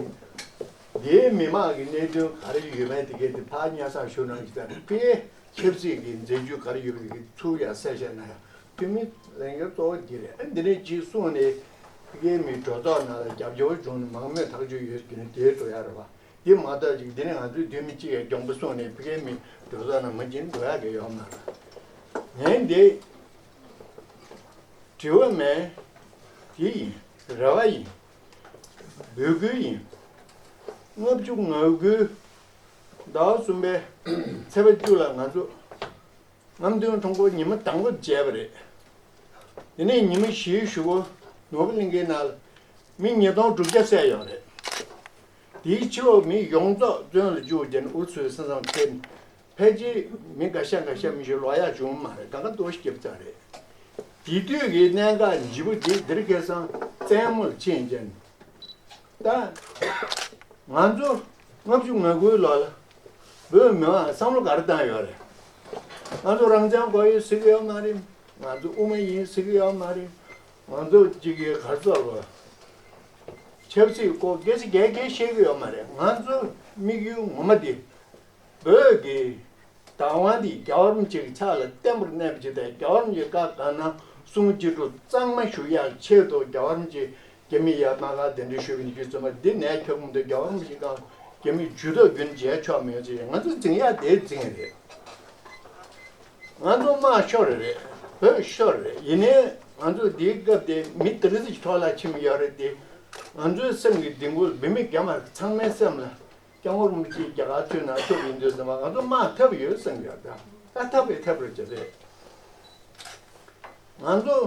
དེའི་མི་མང་གི་གནད་དོན་ག་རེ་ཡོད་མེད་དེ་གའི་དེ་ཕར་སྙན་སེང་ཞུ་གནང་གི། ད་དཔེ་ཆབ་སྲིད་ཀྱི་མཛད་ཇུས་ག་རེ་ཡོད་པ་དེ་གའི་ཚུར་ཡ་གསལ་བཤད་གནང་ཡ། འཐུས་མི་ལས་འགན་གཙོ་བོ་འདི་རེད། ཨ་འདི་ནས་གཅིག་གསུངས་ནས་ཕ་གིའི་མི་གྲོས་ཚོགས་ནང་ལ་རྒྱབ་སྐྱོར་བྱུང་ནས་མང་མོས་ཐག་གཅོད་ཡོད་རྒྱུ་ནི་དེའི་འགྲོ་ཡ་རེད་བ། འདི་མ་གཏོགས་ཅིག་འདི་ནས་ང་ཚོའི་འཐུས་མི་གཅིག་ཡ་གྱོང་པོ་གསུངས་ནས་ཕ་གིའི་མི་གྲོས་ཚོགས་ནང་མ་འཇིན་འགྲོ་ཡ་གི་ཡོད་མ་རེད། ངས་འདི་དྲི་བ་མེད། དེ་ཡིན། རེ་བ་ཡིན། འབོད་སྐུལ་ཡིན། ལྔ་བཅུ་ང་དགུའི་ཟླ་བ་གསུམ་པའི་ཚེས་པ་བཅུ་ལ་ང་ཚོ་རྔམ་སྟོན་ཁྲོམ་སྐོར་ཉི་མ་དང་པོ་མཇལ་བ་རེད། དེ་ནས་ཉི་མ་བཞིའི་གཞུག་གུ་ནོར་བུ་གླིང་ཁའི་ནང་ལ་མི་ཉིས་སྟོང་དྲུག་བརྒྱ་བསད་ཡོད་རེད། དེའི་ཕྱི་ལོགས་མི་ཡོངས་རྫོགས་བཙོན་ལ་བཅུག་བྱས་ནས་ཨུ་ཚུགས་ས་མཚམས་ཁེལ་ནས། ཕལ་ཆེར་མི་འགའ་ཤས་འགའ་ཤས་མི་ཞིག་ལོག་ཡག་བྱུང་མ་རེད། གང་ག་ལྟོགས་ཤི་རྒྱབ་ཚར་རེད། དེ་དུས་ཀྱི་གནད་འགག་ལྗིད་པོ་དེ་འདིར་ཁེལ་སང་བཙན་མོ་ལ་ཕྱིན་ཀྱང་། ད་ང་ཚོ་ལྔ་བཅུ་ང་དགུའི་ལོ་ལ་བོད་མི་མང་བསམ་བློ་ག་རེ་བཏང་ཡོད་རེད། ང་ཚོ་རང་བཙན་དགོས་ཡོད་ཟེར་གྱི་ཡོད་མ་རེད། ང་ཚོ་དབུ་མ་ཡིན་ཟེར་གྱི་ཡོད་མ་རེད། ང་ཚོ་གཅིག་གི་ག་རེ་ཟེར་དགོས། ཆབ་སྲིད་སྐོར་སྐད་ཆ་རྒྱག་མཁན་ཤེས་ཀྱི་ཡོད་མ་རེད། ང་ཚོ་དམིགས་ཡུལ་ངོ་མ་དེ། བོད་ཀྱི་བདག་དབང་འདི་རྒྱལ་བ་རིན་པོ་ཆེ་གི་ཕྱག་ལ་བརྟན་པོར་གནས་པ་ཅིག་དང་། རྒྱལ་བ་རིན་པོ་ཆེ་བཀའ་གང་གནང་གསུང་ཅི་སྒྲུབ་གཙང་མ་ཞུ་ཡག་ཆེད་དུ་རྒྱལ་བ་རིན་པོ་ཆེ་རྒྱ་མི་ཡར་དམག་སྒར་གདན་འདྲེན་ཞུས་པ་ཡིན་རྒྱུ་ཚང་མ་འདི་ནས་ཁྱབ་ཀྱི་མི་འདུག་རྒྱལ་བ་རིན་པོ་ཆེ་གང་རྒྱ་མིས་ཇུས་གཏོགས་རྒྱུན་བྱས་ཆོག་མེད་ཅེས། ང་ཚོ་འཛིང་ཡག་དེ་འཛིང་རེད། ང་ཚོ་དམག་ཤོར་རེད། བོད་ཤོར་རེད། ཡིན་ནའི་ང་ཚོ་འདིའི་སྐབས་དེ་མི་དེ་རིགས་ཀྱི་ཐོག་ལ་ཕྱིན་ཡོད་རེད་དེ། ང་ཚོའི་སེམས་ཀྱི་གདིང་པོ་བོད་མི་རྒྱ་དམར་ཚང་མའི་སེམས་ལ། སྐྱབས་མགོན་རིན་པོ་ཆེ་རྒྱ་གར་ཚུར་ནང་ཐུག་ཡིན་དུས་ཙམ་པ་ང་ཚོ་དམག་འཐབ་ཡོད་བསམ་ཡོད། ད་ད་འཐབ་པའི་འཐབ་རེད་ཅེས་རེད། ང་ཚོ་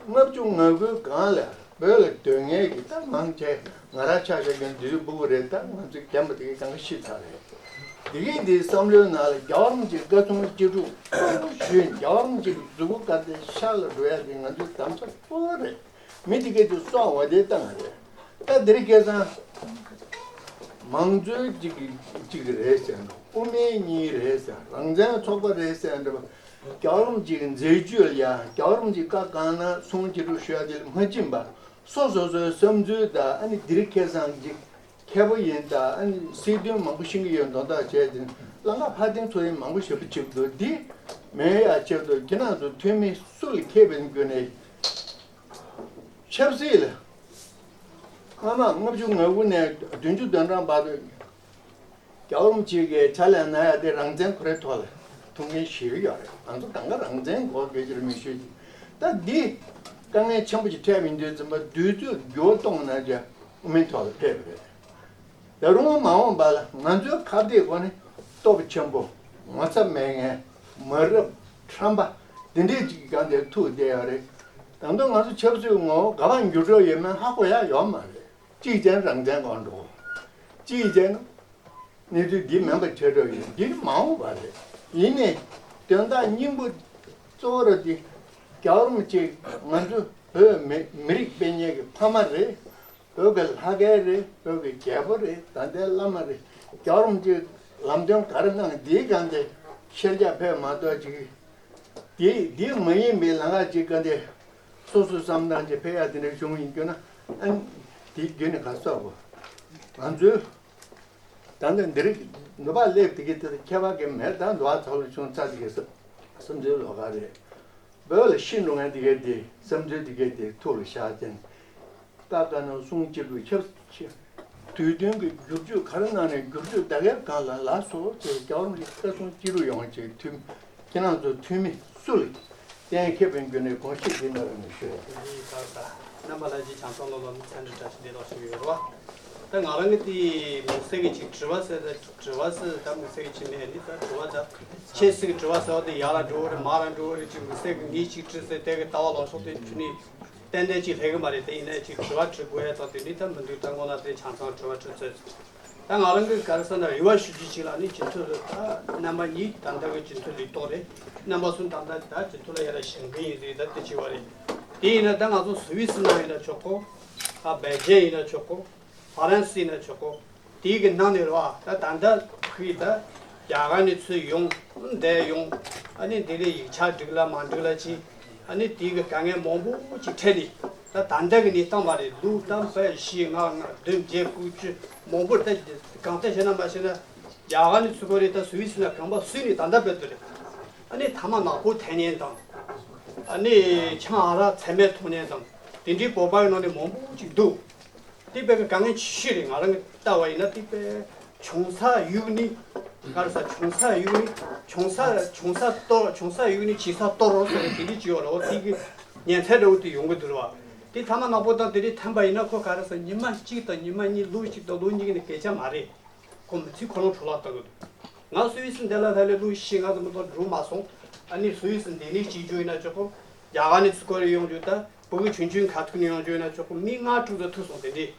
ལྔ་བཅུ་ང་དགུའི་སྒང་ལ་བོད་ལ་སྡོད་མཁན་གྱི་ད་མང་ཆེ་ང་རང་ཆ་བཞག་མཁན་འདི་རིགས་སྤུ་གུ་རེད། ད་ང་ཚོའི་རྒན་པ་དེ་གས་གང་ག་ཤི་ཚར་རེད། དེ་གས་འདིའི་བསམ་བློའི་ནང་ལ་རྒྱལ་བ་རིན་པོ་ཆེའི་བཀའ་གསུང་ཅི་སྒྲུབ་ཞུས། རྒྱལ་བ་རིན་པོ་ཆེ་གི་མཛུབ་གུ་བཀར་ཏེ་ཤར་ལ་འགྲོ་ཡ་དེ་ང་ཚོའི་དམ་བཅའ་གཙོ་བོ་རེད། མི་དེ་གས་དེ་སྲོག་འོ་དེ་བཏང་བ་རེད། ད་འདིར་སྐལ་བཟང་མང་གཙོའི་གཅིག་གི་གཅིག་རེད་ཟེར་འགྲོ། དབུ་མའི་གཉིས་རེད་ཟེར། རང་བཙན་ཚོགས་པ་རེད་ཟེར་འགྲོ། རྒྱལ་བ་རིན་པོ་ཆེའི་མཛད་ཇུས་ལ་ཡ། རྒྱལ་བ་རིན་པོ་ཆེའི་བཀའ་གང་གནང་གསུང་ཅི་སྒྲུབ་ཞུ་ཡ་དེ་ལ་མ་ཕྱིན་པ། སོ་སོ་སོའི་བསམ་ཚུལ་དང་། ཨ་ནི་འདིར་སྐལ་བཟང་གཅིག་མཁས་པོ་ཡིན་དང་། ཨ་ནི་སྲིད་དོན་མང་པོ་ཤེས་ཀྱི་ཡོད་མདོག་མདོག་བྱས་ཏེ་ལམ་ཁ་ཕར་འཐེན་ཚུར་འཐེན་མང་པོ་ཞེ་པོ་བྱེད་འདུག་འདི་མེད་ཡ་ཆེད་དུ་ཁྱེད་རང་ཚོ་འཐུས་མི་སུ་ལ་མཁས་པའི་བརྒྱུད་ནས། ཆབ་སྲིད་ལ་སྔ་མ་ལྔ་བཅུ་ང་དགུ་ནས་བདུན་ཅུ་དོན་གྲངས་བར་དུ་ རྒྱལ་བ་རིན་པོ་ཆེ་གིས་ཕྱག་ལས་གནང་ཡ་དེ་རང་བཙན་ཁོ་རའི་ཐོག་ལ་ཐུགས་འགན་བཞེས་ཀྱི་ཡོད་རེད། ང་ཚོ་གང་ག་རང་བཙན་དགོས་སྐད་ཆ་རེད། མི་ཤོད་ཅིག་ད་འདི་དཀའ་ངལ་ཆེན་པོ་ཅིག་འཕྲད་པ་ཡིན་དུས་ཙམ་པ་དུས་ཚོད་འགྱུར་བ་གཏོང་ན་ཅང་དབུ་མའི་ཐོག་ལ་ཕེབས་པ་རེད། ད་རུང་མ་འོངས་པ་ལ་ང་ཚོའི་ཁ་གཏད་སྒོ་ནས་སྟོབས་ཆེན་པོ། ངོ་ཚ་མེད་མཁན། མ་རབས་ཁྲམ་པ་འདི་འདྲས་ཅིག་གང་དེར་ཐུག་བསྡད་ཡོད་རེད། ད་དུང་ང་ཚོ་ཆབ་སྲིད་ངོ་བོ་ག་པར་འགྱུར་འགྲོ་ཡོད་མེད་ཧ་གོ་ཡ་ཡོད་མ་རེད། གཅིག་བྱས་ན་རང་བཙན་སྒང་འགྲོ། གཅིག་བྱས་ན་གནས་ཚུལ་འདི་མིན་པ་ཆགས་འགྲོ་ཡོད། འདི་མ་འོངས་པ་རེད། ཡིན་ནའི་དོན་དག་སྙིང་པོ་གཙོ་བོ་ར་འདི་རྒྱལ་བ་རིན་པོ་ཆེ་ང་ཚོ་བོད་མི་མི་རིགས་སྤེལ་མཁན་གྱི་ཕ་མ་རེད། བོད་ཀྱི་ལྷ་སྐལ་རེད། བོད་ཀྱི་རྒྱལ་པོ་རེད། ད་ལྟའི་བླ་མ་རེད། རྒྱལ་བ་རིན་པོ་ཆེས་ལམ་སྟོན་ག་རེ་གནང་འདིའི་སྒང་དེ་ཤར་རྒྱག་ཕེབས་མ་གཏོགས་ཅིག་དེ་འདི་མ་ཡིན་པའི་ལམ་ཁ་ཅིག་ག་འདི་སོ་སོའི་བསམ་སྟངས་ཅིག་ཕེབས་ཡ་དེ་འདྲ་བྱུང་ཡིན་རྒྱུ་ན། ཨ་ནི་དེ་བརྒྱུད་ནས་ག་ཟེར་དགོས། ང་ཚོའི་ད་ལྟ་འདི་རིགས་ནུས་པ་སླེབས་དེ་གའི་དེ་ཁྱད་པར་གི་མེད། ད་འདུ་བ་ཚ་ལོ་ཆུང་ཚ་དེ་གའི་བསམ་བསམ་ཚུལ་ལོགས་ཀ་རེད། བོད་ལ་ཤི་འགྲོ་མཁན་དེ་གའི་དེ་བསམ་ཚུལ་དེ་གའི་དེ་ཐུགས་ལ་བཞག་ཅིང་། ད་ལྟ་ནང་གསུང་སྤྱི་ལུགས་ཆབ་སྲིད་དུས་སྟོན་གྱི་བསྒྱུར་བཅོས་ག་རེ་གནང་ནས་བསྒྱུར་བཅོས་ད་གའི་སྒང་ལ་ལགས་སོ་ཅེས་རྒྱལ་བ་རིན་པོ་ཆེ་བཀའ་གསུང་ཅི་རུ་ཡོང་ཅེས་ཐུགས། ཁྱེད་རང་ཚོ་འཐུས་མི་སུ་ལ་གཏན་འཁེལ་བའི་བརྒྱུད་ནས་དགོངས་བཞེས་ཀྱི་གནང་རོགས་ཞུ། ཡིན་ད་ད། རྣམ་པ་ལྷན་རྒྱས་ཆང་ཚང་ལོ་ལོ་ནི་ཚན་རིག་བཀྲ་ཤིས་བདེ་ལེགས་ཞུ་གི་ཡོད་རེད་བ། ད་ང་རང་གི་དེ་མི་སེར་གྱི་ཅིག་དྲི་བ་ཟེར་ད་དྲི་བ་ཟེར་ད་མི་སེར་གྱི་ཅིག་མེད་ནི་ད་དྲི་བ་ད་ཆེ་སྲིད་ཀྱི་དྲི་བ་ཟེར་བ་དེ་ཡར་ལ་འགྲོ་བ་རེད། མར་ལ་འགྲོ་བ་རེད། ཅིག་མི་སེར་གྱི་ངས་ཅིག་དྲི་ཟེར་དེ་གི་ལྟ་བ་ལོག་སོང་དེ་ཆུ་ནི་ཏན་ཏན་ཅིག་ལྷད་གི་མ་རེད། དེ་ཡིན་ན་ཅིག་དྲི་བ་དྲི་དགོས་ཡ་ད་དེ་ནི་ད་མི་འདུག་ད་ངོ་ན་དེ་ཆང་ཚང་དྲི་བ་དྲི་ཚོད། ད་ང་རང་གི་ག་རེ་ཟེར་ན་རེ་བ་ཞུ་རྒྱུ་ཅིག་ལ་ནི་སྤྱི་འཐུས་ལ་ད་རྣམ་པ་གཉིས་ད་ལྟ་གི་སྤྱི་འཐུས་ལུས་གཏོགས་རེད། རྣམ་པ་གསུམ་ད་ལྟ་ད་སྤྱི་འཐུས་ལ་ཡ་ལ་ཞེན་གི་ཡིན་ཟེར་ད་དེ་ཅི་བ་རེད། དེ་ཡིན་ན་ད་ང་ཚོ་སུ་ཝི་སི་ནང་ཡིན་ན་ཆོག་གོ། ཨ་སྦེལ་ཇམ་ཡིན་ན་ཆོག་གོ། ཧྥ་རན་སི་ཡིན་ན་ཆོག་གོ། དེའི་གི་ནང་ནས་རེད་བ། ད་ད་ལྟ་ཕུག་ད་རྒྱ་གར་ནས་ཚུར་ཡོང་འདས་ཡོང་། ཨ་ནི་འདི་ལས་ཡིག་ཆ་འགྲིག་ལ་མ་འགྲིག་ལ་ཅི། ཨ་ནི་དེའི་གི་དཀའ་ངལ་མང་པོ་ཅིག་འཕྲད་ནས། ད་ད་ལྟ་གི་གནས་སྟངས་མ་རེད། ལོ་ད་དཔེ་བཞི་ལྔ་ལྔ་བདུན་བརྒྱད་དགུ་བཅུ་མང་པོ་ད་གང་ལྟར་བྱས་ན་མ་བྱས་ན་རྒྱ་གར་ནས་ཚུར་གོ་རེད། ད་སུ་ཝི་སི་ན་གོམ་པ་བསུས་ནས་ད་ལྟ་བར་དུ་རེད། ཨ་ནི་ཐ་མག་ནག་པོ་འཐེན་མཁན་དང་། ཨ་ནི་ཆང་ཨ་རག་ཚད་མེད་འཐུང་མཁན་དང་དེ་འདྲའི་བོད་པ་ཡི་ནང་ནས་མང་པོ་ཅིག་འདུག་དེ་དཔེ་གི་དཀའ་ངལ་ཆེ་ཤོས་རེད། ང་རང་གི་ལྟ་བ་ཡིན་ན་དེ་དཔེ་ཆུང་ས་གཡུག་ནི། ག་རེ་ཟ། ཆུང་ས་གཡུག་ནི་ཆུང་ས་ཆུང་ས་གཏོར། ཆུང་ས་གཡུག་ནི་ཆེ་ས་གཏོར་རོགས་ཟེར་ནས་དེ་འདྲ་ཅིག་ཡོད་རེད། འོ་དེ་གི་ཉན་ཚད་འདྲ་བོ་དེ་ཡོང་གི་འདུག་རེད་བ། དེ་ཐ་མག་ནག་པོ་དང་དེ་འདྲ་འཐེན་པ་ཡིན་ན་ཁོ་ག་རེ་ཟ། ཉི་མ་གཅིག་དང་ཉི་མ་གཉིས། ལོ་གཅིག་དང་ལོ་གཉིས་ཀྱི་ནི་སྐད་ཆ་མ་རེད། ཁོ་མི་ཚེ་ཁོ་རང་འཕྲོ་བརླག་བཏང་གི་འདུག་ང་སུ་ཝི་སི་འདི་ལ་ལྷག་ལས་ལོ་བཞི་ལྔ་ཙམ་ལྟར་འགྲོ་མ་སོང་། ཨ་ནི་སུ་ཝི་སི་འདི་ནས་སྐྱེས་རྒྱུ་ཡིན་ན་ཆོག་གོ། རྒྱ་གར་ནས་ཚུར་སྐོར་རེ་ཡོང་རྒྱུ། ད་བོད་ཀྱི་ཆུང་ཆུང་ཁ་ཐུག་ནས་ཡོང་རྒྱུ་ཡིན་ན་ཆོག་གོ། མི་ལྔ་དྲུག་ཙམ་ཐུག་སོང་། དེ་འདྲས་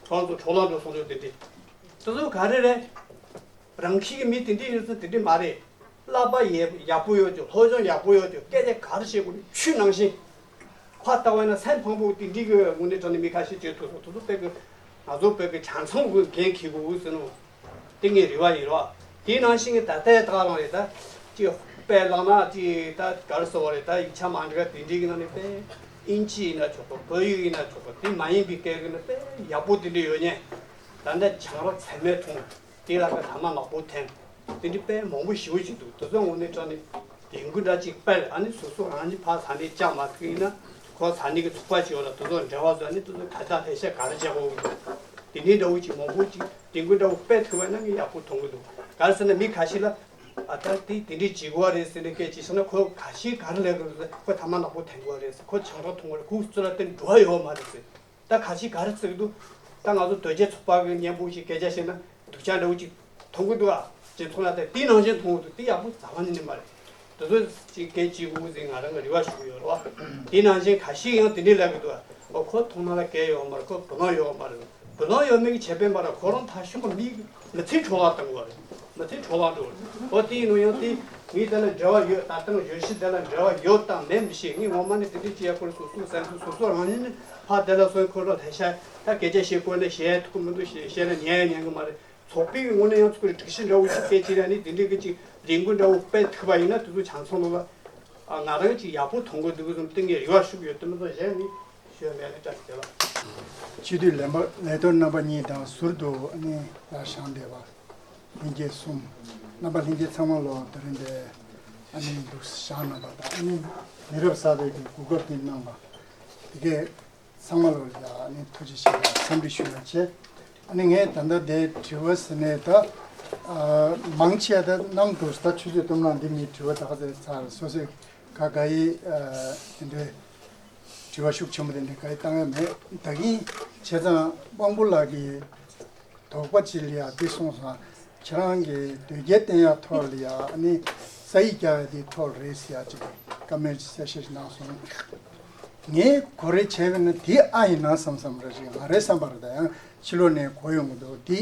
ཁོ་རང་ཚོ་འཕྲོ་བརླག་འགྲོ་སོང་རྒྱུ་དེ་འདྲས། དེ་ཚོ་ག་རེ་རེད། རང་ཁྱིམ་གྱི་མི་དེ་འདྲས་ཡིན་ཙང་དེ་འདྲས་མ་རེད། བསླབ་པ་ཡག་ཡག་པོ་ཡོད་རྒྱུ། སློབ་སྦྱོང་ཡག་པོ་ཡོད་རྒྱུ། སྐད་ཆ་ག་རེ་བཤད་དགོས་ནི་ཆུ་ནང་བཞིན། ཕར་ལྟ་བ་ཡིན་ན་སེམས་ཕངས་པོ་དེ་འདྲའི་གི་དངོས་གནས་དྲང་གནས་མི་ཁ་ཤས་བྱེད་ཐུབ་སོང་། དེ་ཚོ་དཔེ་གི་ང་ཚོ་བོད་ཀྱི་ཆ་ཚང་གི་འགན་འཁྱེར་དགོས་ཟེར་ནོ། དེ་ངའི་རེ་བ་ཡིན་རོགས། དེའི་ནང་བཞིན་གྱི་ད་ལྟའི་ད་རང་རེད། ད་ཅིག་དཔེ་བླངས་ན་ཅིག་ད་ག་རེ་ཟེར་བ་རེད། ད་ཡིག་ཆ་མ་འགྲིག་ག་དེ་འདྲའི་གི་ནང་ནས་དཔེ་ཨིན་ཇི་ཡིན་ན་ཆོག་གོ། བོད་ཡིག་ཡིན་ན་ཆོག་གོ། དེ་མ་ཡིན་པའི་སྐད་གི་ནི་དཔེ་ཡག་པོ་དེ་འདྲ་ཡོད་ཉན། ད་ལྟ་ཆང་རག་ཚད་མེད་འཐུང་། དེ་ལ་ཀ་ཐ་མག་ནག་པོ་འཐེན། དེ་འདྲའི་དཔེ་མང་པོ་ཞེ་པོ་ཅིག་འདུག་དེ་ཚོ་དངོས་གནས་དྲང་གནས་དེ་འགུལ་འདྲ་ཅིག་སྤེལ། ཨ་ནི་སོ་སོ་རང་གི་ཕར་ས་གནས་བཅག་མ་ཐུབ་ཡིན་ན་ཁོ་ས་གནས་ཀྱི་ཚོགས་པ་ཅིག་ཡོད་ལ། དེ་ཚོ་འབྲེལ་བ་བཟོས། ཨ་ནི་དེ་ཚོ་ག་ད་ལས་ཤ་ག་རེ་བྱེད་དགོས་འདུག་དེ་འདྲའི་འདྲ་བོ་ཅིག་མང་པོ་ཅིག་དེ་འགུལ་འདྲ་བོ་སྤེལ་ཐུབ་པ་ན་ངས་ཡག་པོ་མཐོང་གི་འདུག་ག་རེ་ཟེར་ན་མི་ཁ་ཤས་ལ་ཨ་ད་དེ་དེ་འདྲའི་བྱེད་དགོས་རེད་ཟེར་ནས་སྐད་ཅིག་བཤད་ན་ཁོ་ཁ་ཤས་ག་རེ་ལབ་དགོས་རེད་ཟེར། ཁོ་ཐ་མག་ནག་པོ་འཐེན་དགོས་རེད་ཟེར། ཁོ་ཆང་རག་འཐུང་དགོས་རེད། ཁོ་ཚོ་ལ་དེ་འགྲོ་བ་ཡོད་མ་རེད་ཟེར། ད་ཁ་ཤས་ག་རེ་ཟེར་གི་འདུག་ད་ང་ཚོ་དོལ་རྒྱལ་ཚོགས་པ་གི་མཉམ་པོ་ཞིག་སྐད་ཆ་བཤད་ན་སྡུག་ཅག་འདྲ་བོ་ཅིག་མཐོང་གི་འདུག་ཨ། སྤྱི་ཚོགས་ལ་ད་དེ་ནང་བཞིན་མཐོང་གི་འདུག་དེ་ཡག་པོ་རྩ་བ་ནས་ནི་མ་རེད། དེ་ཚོ་ཅིག་སྐད་ཅིག་དགོས་ཟེར་ང་རང་གི་རེ་བ་ཞུ་གི་ཡོད་རེད་བ། དེ་ནང་བཞིན་ཁ་ཤས་ཡང་དེ་འདྲས་ལབ་གི་འདུག་ཨ། ཨོ་ཁོ་མཐོང་ན་ལ་སྐད་ཡོད་མ་རེད། ཁོ་བུ་ལོན་ཡོད་མ་རེད། བུ་ལོན་ཡོད་མེད་ཀྱི་ཁྱད་པར་མ་རེད། ཁོ་རང་ཐ་ཤུང་གི་མི་མི་ཚེ་འཕྲོ་བརླག་བཏང་གི་རེད། མི་ཚེ་འཕྲོ་བརླག་འགྲོ་གི་རེད། ཨོ་དེ་ཡིན་ནོ་ཡང་དེ་ངས་དེ་ལ་འབྲེལ་བ་ཡོད། ད་ལྟ་གཞོན་སྐྱེས་དེ་ལ་འབྲེལ་བ་ཡོད་དང་མེད་མི་ཤེས། ངས་ངོ་མ་ནས་དེ་འདྲས་ཅི་ཡ་ཁོ་རང་སོ་སོའི་སེམས་སུ་སོ་སོ་རང་ཉིད་ནས་ཕར་དེ་ལ་སོན་ཁོ་རང་ལ་ཤ་ད་སྐད་ཆ་བཤད་དགོས་ན་བཤད་ཐུབ་ཀྱི་མི་འདུག་བཤད་བཤད་ན་ཉན་ཡ་ཉན་གི་མ་རེད། ཚོགས་པའི་ངོས་ནས་ཡང་ཚུར་སྒྲིག་གཞི་འདྲ་བོ་ཞིག་སྤེལ་བྱས་ནས་ནི་དེ་འདྲའི་གི་ཅིག་ལས་འགུལ་འདྲ་བོ་སྤེལ་ཐུབ་པ་ཡིན་ན་དེ་ཚོ་ཆ་ཚང་ལོ་ལ་ང་རང་ཅིག་ཡག་པོ་མཐོང་གི་འདུག་གསུངས་ཏེ་ངས་རེ་བ་ཞུ་གི་ཡོད། དེ་མི་ཚོ་གཞན་ནི་ཞུ་མེད་ལ་བཀྲ་ཤིས་བདེ་ལེགས། སྤྱི་འཐུས་ལས་པ་ལས་ཐོག་རྣམ་པ་གཉིས་དང་ཟུར་དུ་ཨ་ནི་ཡར་བཞེངས་བསྡད་པ་ལྷན་རྒྱས་གསུམ། རྣམ་པ་ལྷན་རྒྱས་ཚང་མ་ལོ་དེ་རིང་འདི་ཨ་ནི་འདུག་བཞེངས་གནང་པ་དང་ཨ་ནི་མི་རབས་གསར་པའི་གི་གོ་སྐབས་འདི་གནང་བ་དེ་གས། ཚང་མ་ལ་ཡང་ནི་ཐུགས་རྗེ་ཆེ་ལ་འཚམས་འདྲི་ཞུ་ཡ་བྱས། ཨ་ནི་ངས་ད་ལྟ་དེ་དྲི་བ་ཟེར་ནས་ད་ ཨ། མང་ཆེ་ད་གནང་འདུག་ད་ཆུ་ཚོད་གཏུམ་ནང་འདི་མི་དྲི་བ་ད་ག་ཚོད་ཚར། སོ་སོས་ག་ག་ཡི་ཨ་དེ་འདྲའི་དྲི་བ་ཤུགས་ཆེན་པོ་དེ་འདྲ་ག་ཡི་བཏང་ཡ་མེད། ད་གིན་བྱས་ཙང་དབང་པོ་ལགས་ཀྱིས་དོགས་པ་ཅིག་ལ་ཡ་འདི་གསུངས་སོང་། ཁྱེད་རང་གིས་དོལ་རྒྱལ་བསྟེན་ཡ་ཐོག་ལ་ཡ་ཨ་ནི་ས་ཡིག་རྒྱག་ཡ་འདི་ཐོག་རེད་ཟེར་ཡ་ཅིག་བཀའ་མོལ་ཅིག་གསལ་བཤད་ཅིག་གནང་སོང་། ངས་གོ་རེ་བྱས་པ་ན་དེ་ཨ་ཡིན་ན་བསམ་བསམ་རེ་ཞིག་ང་རའི་བསམ་པར་ད་ཡང་ཕྱི་ལོགས་ནས་གོ་ཡོང་གི་འདུག་དེ་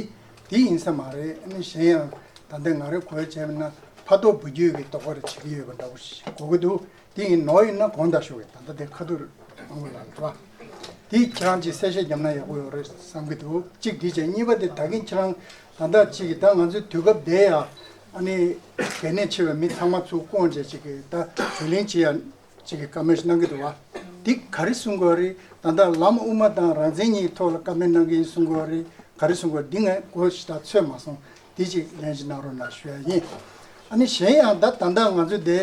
དེ་ཡིན་ས་མ་རེད། ཨ་ནི་གཞན་ཡང་ད་ལྟ་ང་རའི་གོ་བྱས་པ་ན་ཕ་ཐོག་བུ་རྒྱུད་ཀྱི་དོགས་པ་རེ་བྱེད་ཀྱི་ཡོད་པ་འདྲ་བོ་ཞིག་གོ་གི་འདུག་དེ་ཡིན་ནོར་ཡིན་ན་དགོངས་དག་ཞུ་གི། ད་ལྟ་དེ་ཁ་ཐུག་དབང་པོ་ལགས་རེད་བ། དེ་ཁྱེད་རང་ཅིག་གསལ་བཤད་བརྒྱབ་ན་ཡག་པོ་ཡོད་རེད་བསམ་གི་འདུག་གཅིག་དེ་བྱས། གཉིས་པ་དེ་ད་གིན་ཁྱེད་རང་ད་ལྟ་ཅིག་གི་ད་ང་ཚོའི་དུས་སྐབས་དེ་ཡ་ཨ་ནི་གལ་གནད་ཆེ་བའི་མི་ཚང་མ་ཚུར་བསྐོང་བྱས་ཅིག་གི་ད་གྲོས་གླེང་བྱེད་ཡ་ཅིག་གི་བཀའ་མོལ་ཞིག་གནང་གི་འདུག་བ། འདི་ག་རེ་གསུང་དགོས་རེད། ད་ལྟ་ལམ་དབུ་མ་དང་རང་བཙན་གཉིས་ཐོག་ལ་བཀའ་མོལ་གནང་གི་ཡིན་གསུང་དགོས་རེད། ག་རེ་གསུང་དགོས་འདི་ངས་གོ་ཞིག་ད་ཚོད་མ་སོང་། འདི་ཅིག་ལན་ཅིག་གནང་རོགས་གནང་ཞུ་ཡ་ཡིན། ཨ་ནི་གཞན་ཡང་ད་ད་ལྟ་ང་ཚོ་དེ་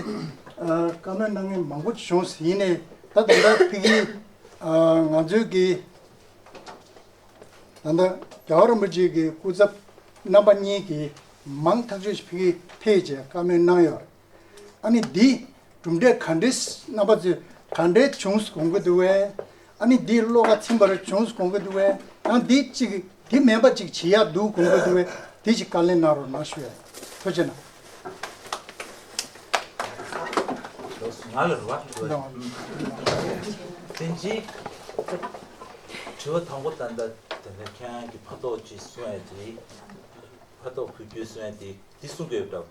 ཨ་བཀའ་མོལ་གནང་མཁན་མང་པོ་བྱུང་ཟིན་ནས་ད་ད་ལྟ་ཕ་གི་ཨ་ང་ཚོའི་གི་ད་ལྟ་རྒྱལ་བ་རིན་པོ་ཆེ་གི་སྐུ་ཚབ་རྣམ་པ་གཉིས་ཀྱིས་མང་ཐག་ཆོད་ཞིག་ཕ་གི་ཕེབས་བྱས་བཀའ་མོལ་གནང་ཡོད་རེད། ཨ་ནི་འདི་གྲུབ་འབྲས་ག་འདྲས་རྣམ་པ་ཚོས་ག་འདྲས་བྱུང་སོང་དགོངས་ཀྱི་འདུག་བས། ཨ་ནི་འདི་བློ་ཁ་ཚིམ་པ་རེ་བྱུང་སོང་དགོངས་ཀྱི་འདུག་བས། ཡང་འདི་གཅིག་འདི་མེད་པ་ཅིག་བྱེད་ཡག་འདུག་དགོངས་ཀྱི་འདུག་བས། དེ་ཅིག་བཀའ་ལན་གནང་རོགས་གནང་ཞུ་ཡ། ཐུགས་རྗེ་ཆེ་གནང་། ང་ལ་རེད་བ། འདི་བདེན་གཅིག་དྲི་བ་དང་པོ་ད་ལྟ་དེ་ནས་ཁྱེད་རང་གི་ཕ་ཐོག་ཅིག་གསུང་ཡ་དེ། ཕ་ཐོག་བུ་རྒྱུད་གསུང་ཡ་དེ་འདི་གསུང་དགོས་པ་འདྲ།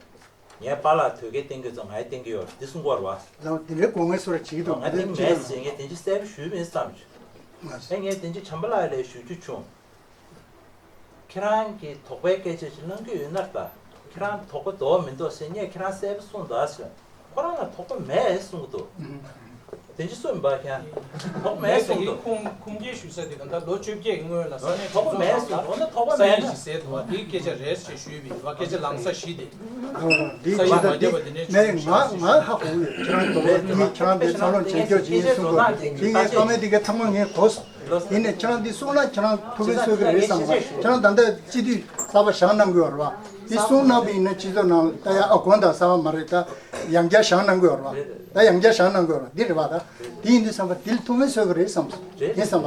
ངའི་པཱ་ལགས་དོལ་རྒྱལ་བསྟེན་གྱི་ཚོ་ང་ཡི་བསྟེན་གྱི་ཡོད་འདི་གསུང་གི་ཡོད་རེད་བ། ལགས་འདི་འདྲའི་དགོངས་ངེས་སོ་ར་བྱེད་ཀྱི་འདུག་ང་བསྟེན་མེད་ཟེར་ངས་དེ་འདྲ་གསལ་པོ་ཞུས་མིན་བསམ་བྱུང་། ཨེ་ངས་དེ་འདྲ་བྱམས་པ་ལགས་ལ་ཞུ་རྒྱུ་བྱུང་། ཁྱེད་རང་གིས་དོགས་པའི་སྐད་ཆ་ཞིག་གནང་གི་ཡོད་ན་ད། ཁྱེད་རང་དོགས་པ་འདུག་མི་འདུག་ཟེར་ངས་ཁྱེད་རང་གསལ་པོ་གསུངས་ད་ཟེར། ཁོ་རང་ལ་དོགས་པ་མེད་གསུང་གི་འདུག་དེ་འདྲ་གསུངས་པ་ཁྱེད་རང་དོགས་པ་མེད་གསུང་གི་འདུག་ཁུངས་ཁུངས་སྐྱེལ་ཞུ་ས་དེ་ག་ད་ལོ་བཅོ་བརྒྱད་ཀྱི་སྔོན་ལ་ས་གནས་དོགས་པ་མེད་གསུང་གི་འདུག་འོ་ན་དོགས་པ་མེད་ན། ས་ཡིག་ཞིག་ཟེར་འདུག་བ་དེའི་སྐད་ཆ་རེད་ཞེས་ཞུས་པ་ཡིན་བ། སྐད་ཆ་ལམ་སང་ཞིག་དེ། འདི་ས་ཡིག་མ་བརྒྱབ་པ་དེ་ནས་ཞུས་པ་ཡིན་བ། ང་ང་ཧ་གོ་གི་ཡོད། ཁྱེད་རང་དོགས་པ་མེད་ཁྱེད་རང་དེ་འཚར་ལོངས་བྱེད་རྒྱུ་ཡིན་གསུང་གི་འདུག་དེ་ངས་བཀའ་མོལ་དེ་ག་ཚང་མ་ངས་གོ་སོང་། ཡིན་ནས་ཁྱེད་རང་འདི་གསུང་ན་ཁྱེད་རང་ཐུགས་ཕན་གསོས་ཀྱི་རེད་བསམ་པ། ཁྱེད་རང་ད་ལྟ་སྤྱི་འཐུས་གསར་པ་བཞེངས་གནང་གི་ཡོད་རེད་བ། འདི་གསུང་གནང་བ་ཡིན་ན་སྤྱི་ཚོགས་ནང་ད་ཡ་ཨ་དགོངས་དག་གསར་པ་མ་རེད་ད། ཡང་བསྐྱར་བཞེངས་གནང་གི་ཡོད་རེད་བ། ད་ཡང་བསྐྱར་བཞེངས་གནང་གི་ཡོད་རེད་བ། འདི་རེད་བ། ད་འདི་ཡིན་དུས་བསམ་པ་འདི་ལ་ཐུགས་ཕན་གསོས་ཀྱི་རེད་བསམ་སོང་། ངས་བསམ་པ་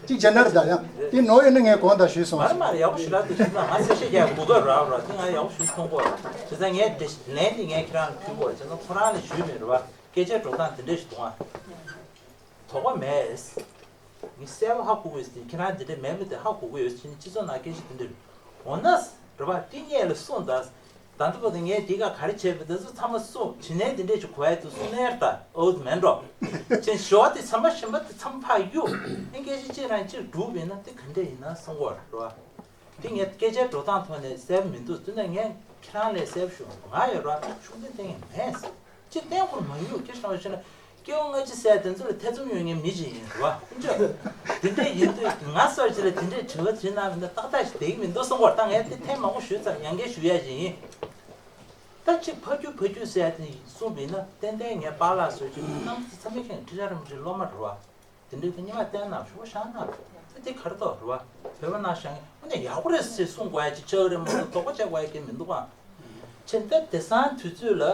གཅིག་བྱས་ན་རེད། ད་ཡང་འདི་ནོར་ཡོད་ན་ངས་དགོངས་དག་ཞུས་སོང་། མར་མར་ཡག་པོ་ཞུ་ལ་འདུག་ཞུ་ན་ང་གསལ་བཤད་རྒྱག་གོ་སྐབས་རག་རག་དེ་ང་ཡག་པོ་ཞུ་མཐོང་གོ། བྱས་ཙང་ངས་དེ་ལན་དེ་ངས་ཁྱེད་རང་ལ་ཕུལ་གོ། བྱས་ཙང་ཁོ་རང་ལ་ཞུས་མེད་རེད་བ། སྐད་ཆའི་འགྲོ་སྟངས་དེ་འདྲས་ཞིག་འདུག་ཨ། དོགས་པ་མེད། ངས་གསལ་པོ་ཧ་གོ་གི་ཡོད་ཟེར། ཁྱེད་རང་འདི་འདྲ་མེད་མི་དེ་ཧ་གོ་གི་ཡོད་ཟེར། སྤྱི་ཚོགས་ནང་སྐད་ཆ་འདི་འདྲ་འོ་ན་རེད་བ། འདི་སྔས་ལ་གསུངས་ད། ད་ལྟ་བར་དུ་ངས་འདི་ག་ག་རེ་བྱས་པ་དེ་ཚོ་ཚང་མ་གསུངས། དྲི་ནས་འདི་འདྲས་ཅིག་གོ་ཡ་དེ་གསུངས་ནས་ད་ཨོ་མེད་འགྲོ། ཅན་ཞོ་དེ་ཚང་མ་ཞིམ་པ་དེ་ཚང་མ་ཕར་གཡུག་ཨེ་སྐད་ཆ་གཅིག་རང་གཅིག་སྒྲུབ་ཡིན་ན་དེ་ག་འདྲས་ཡིན་ན་གསུང་གོ་རེད་བ། དེ་ངས་སྐད་ཆའི་འགྲོ་སྟངས་ཐོག་ནས་གསལ་པོ་མི་འདུག་དེ་ནས་ངས་ཁྱེད་རང་ལས་གསལ་པོ་ཞུ། ང་ཡོད་ར་ཤུགས་ལྡན་བསྟེན་ཡིན་མེད། ཅི་བསྟེན་དགོས་མ་ཡོད་ཁྱེད་རང་ཤེས་ན། སྐྱེ་བ་སྔ་ཕྱི་ཟེར་དེ་ཚོ་ལ་ཐེ་ཚོམ་ཡོད་མཁན་མི་ཞིག་ཡིན་རེད་བ། དཀོན་མཆོག་དེ་འདྲས་ཡིན་དུས་ང་སོགས་ཅིག་ལ་དེ་འདྲས་དྲི་བ་དྲིས་གནང་མི་འདུག་ཏག་ཏག་ཞིག་བསྡད་ཀྱི་མི་འདུག་གསུང་གོ། ད་ངས་དེ་ཐེངས་མང་པོ་ཞུས་ཚར། ཡང་བསྐྱར་ཞུ་ཡ་ཞིག་ཡིན། ད་ཅིག་ཕ་རྒྱུད་ཕ་རྒྱུད་ཟེར་ཡ་དེ་གསུངས་པ་ཡིན་ན་ཏན་ཏན་ངའི་པཱ་ལགས་སོགས་ཅིག་གནང་ཚེ་ཚང་མས་མཁྱེན། ཁྲི་བྱང་རིན་པོ་ཆེའི་སློབ་མ་རེད་བ། དེ་འདྲའི་གི་སྙན་ངག་བསྟན་གནང་ཞུ་བ་བཞག་གནང་། དེ་དེ་ག་རེ་དོགས་རེད་བ། བོད་པ་ནང་བཞག་ངས་དངོས་གནས་ཡག་པོ་རེད་ཟེར་གསུང་དགོས་ཡ་ཅིག་ཆགས་རེད་མ་གཏོགས་དོགས་པ་བྱེད་དགོས་ཡ་གི་མི་འདུག་ཨང་། ཆེ་ད་དེང་སང་དུས་ཚོད་ལ་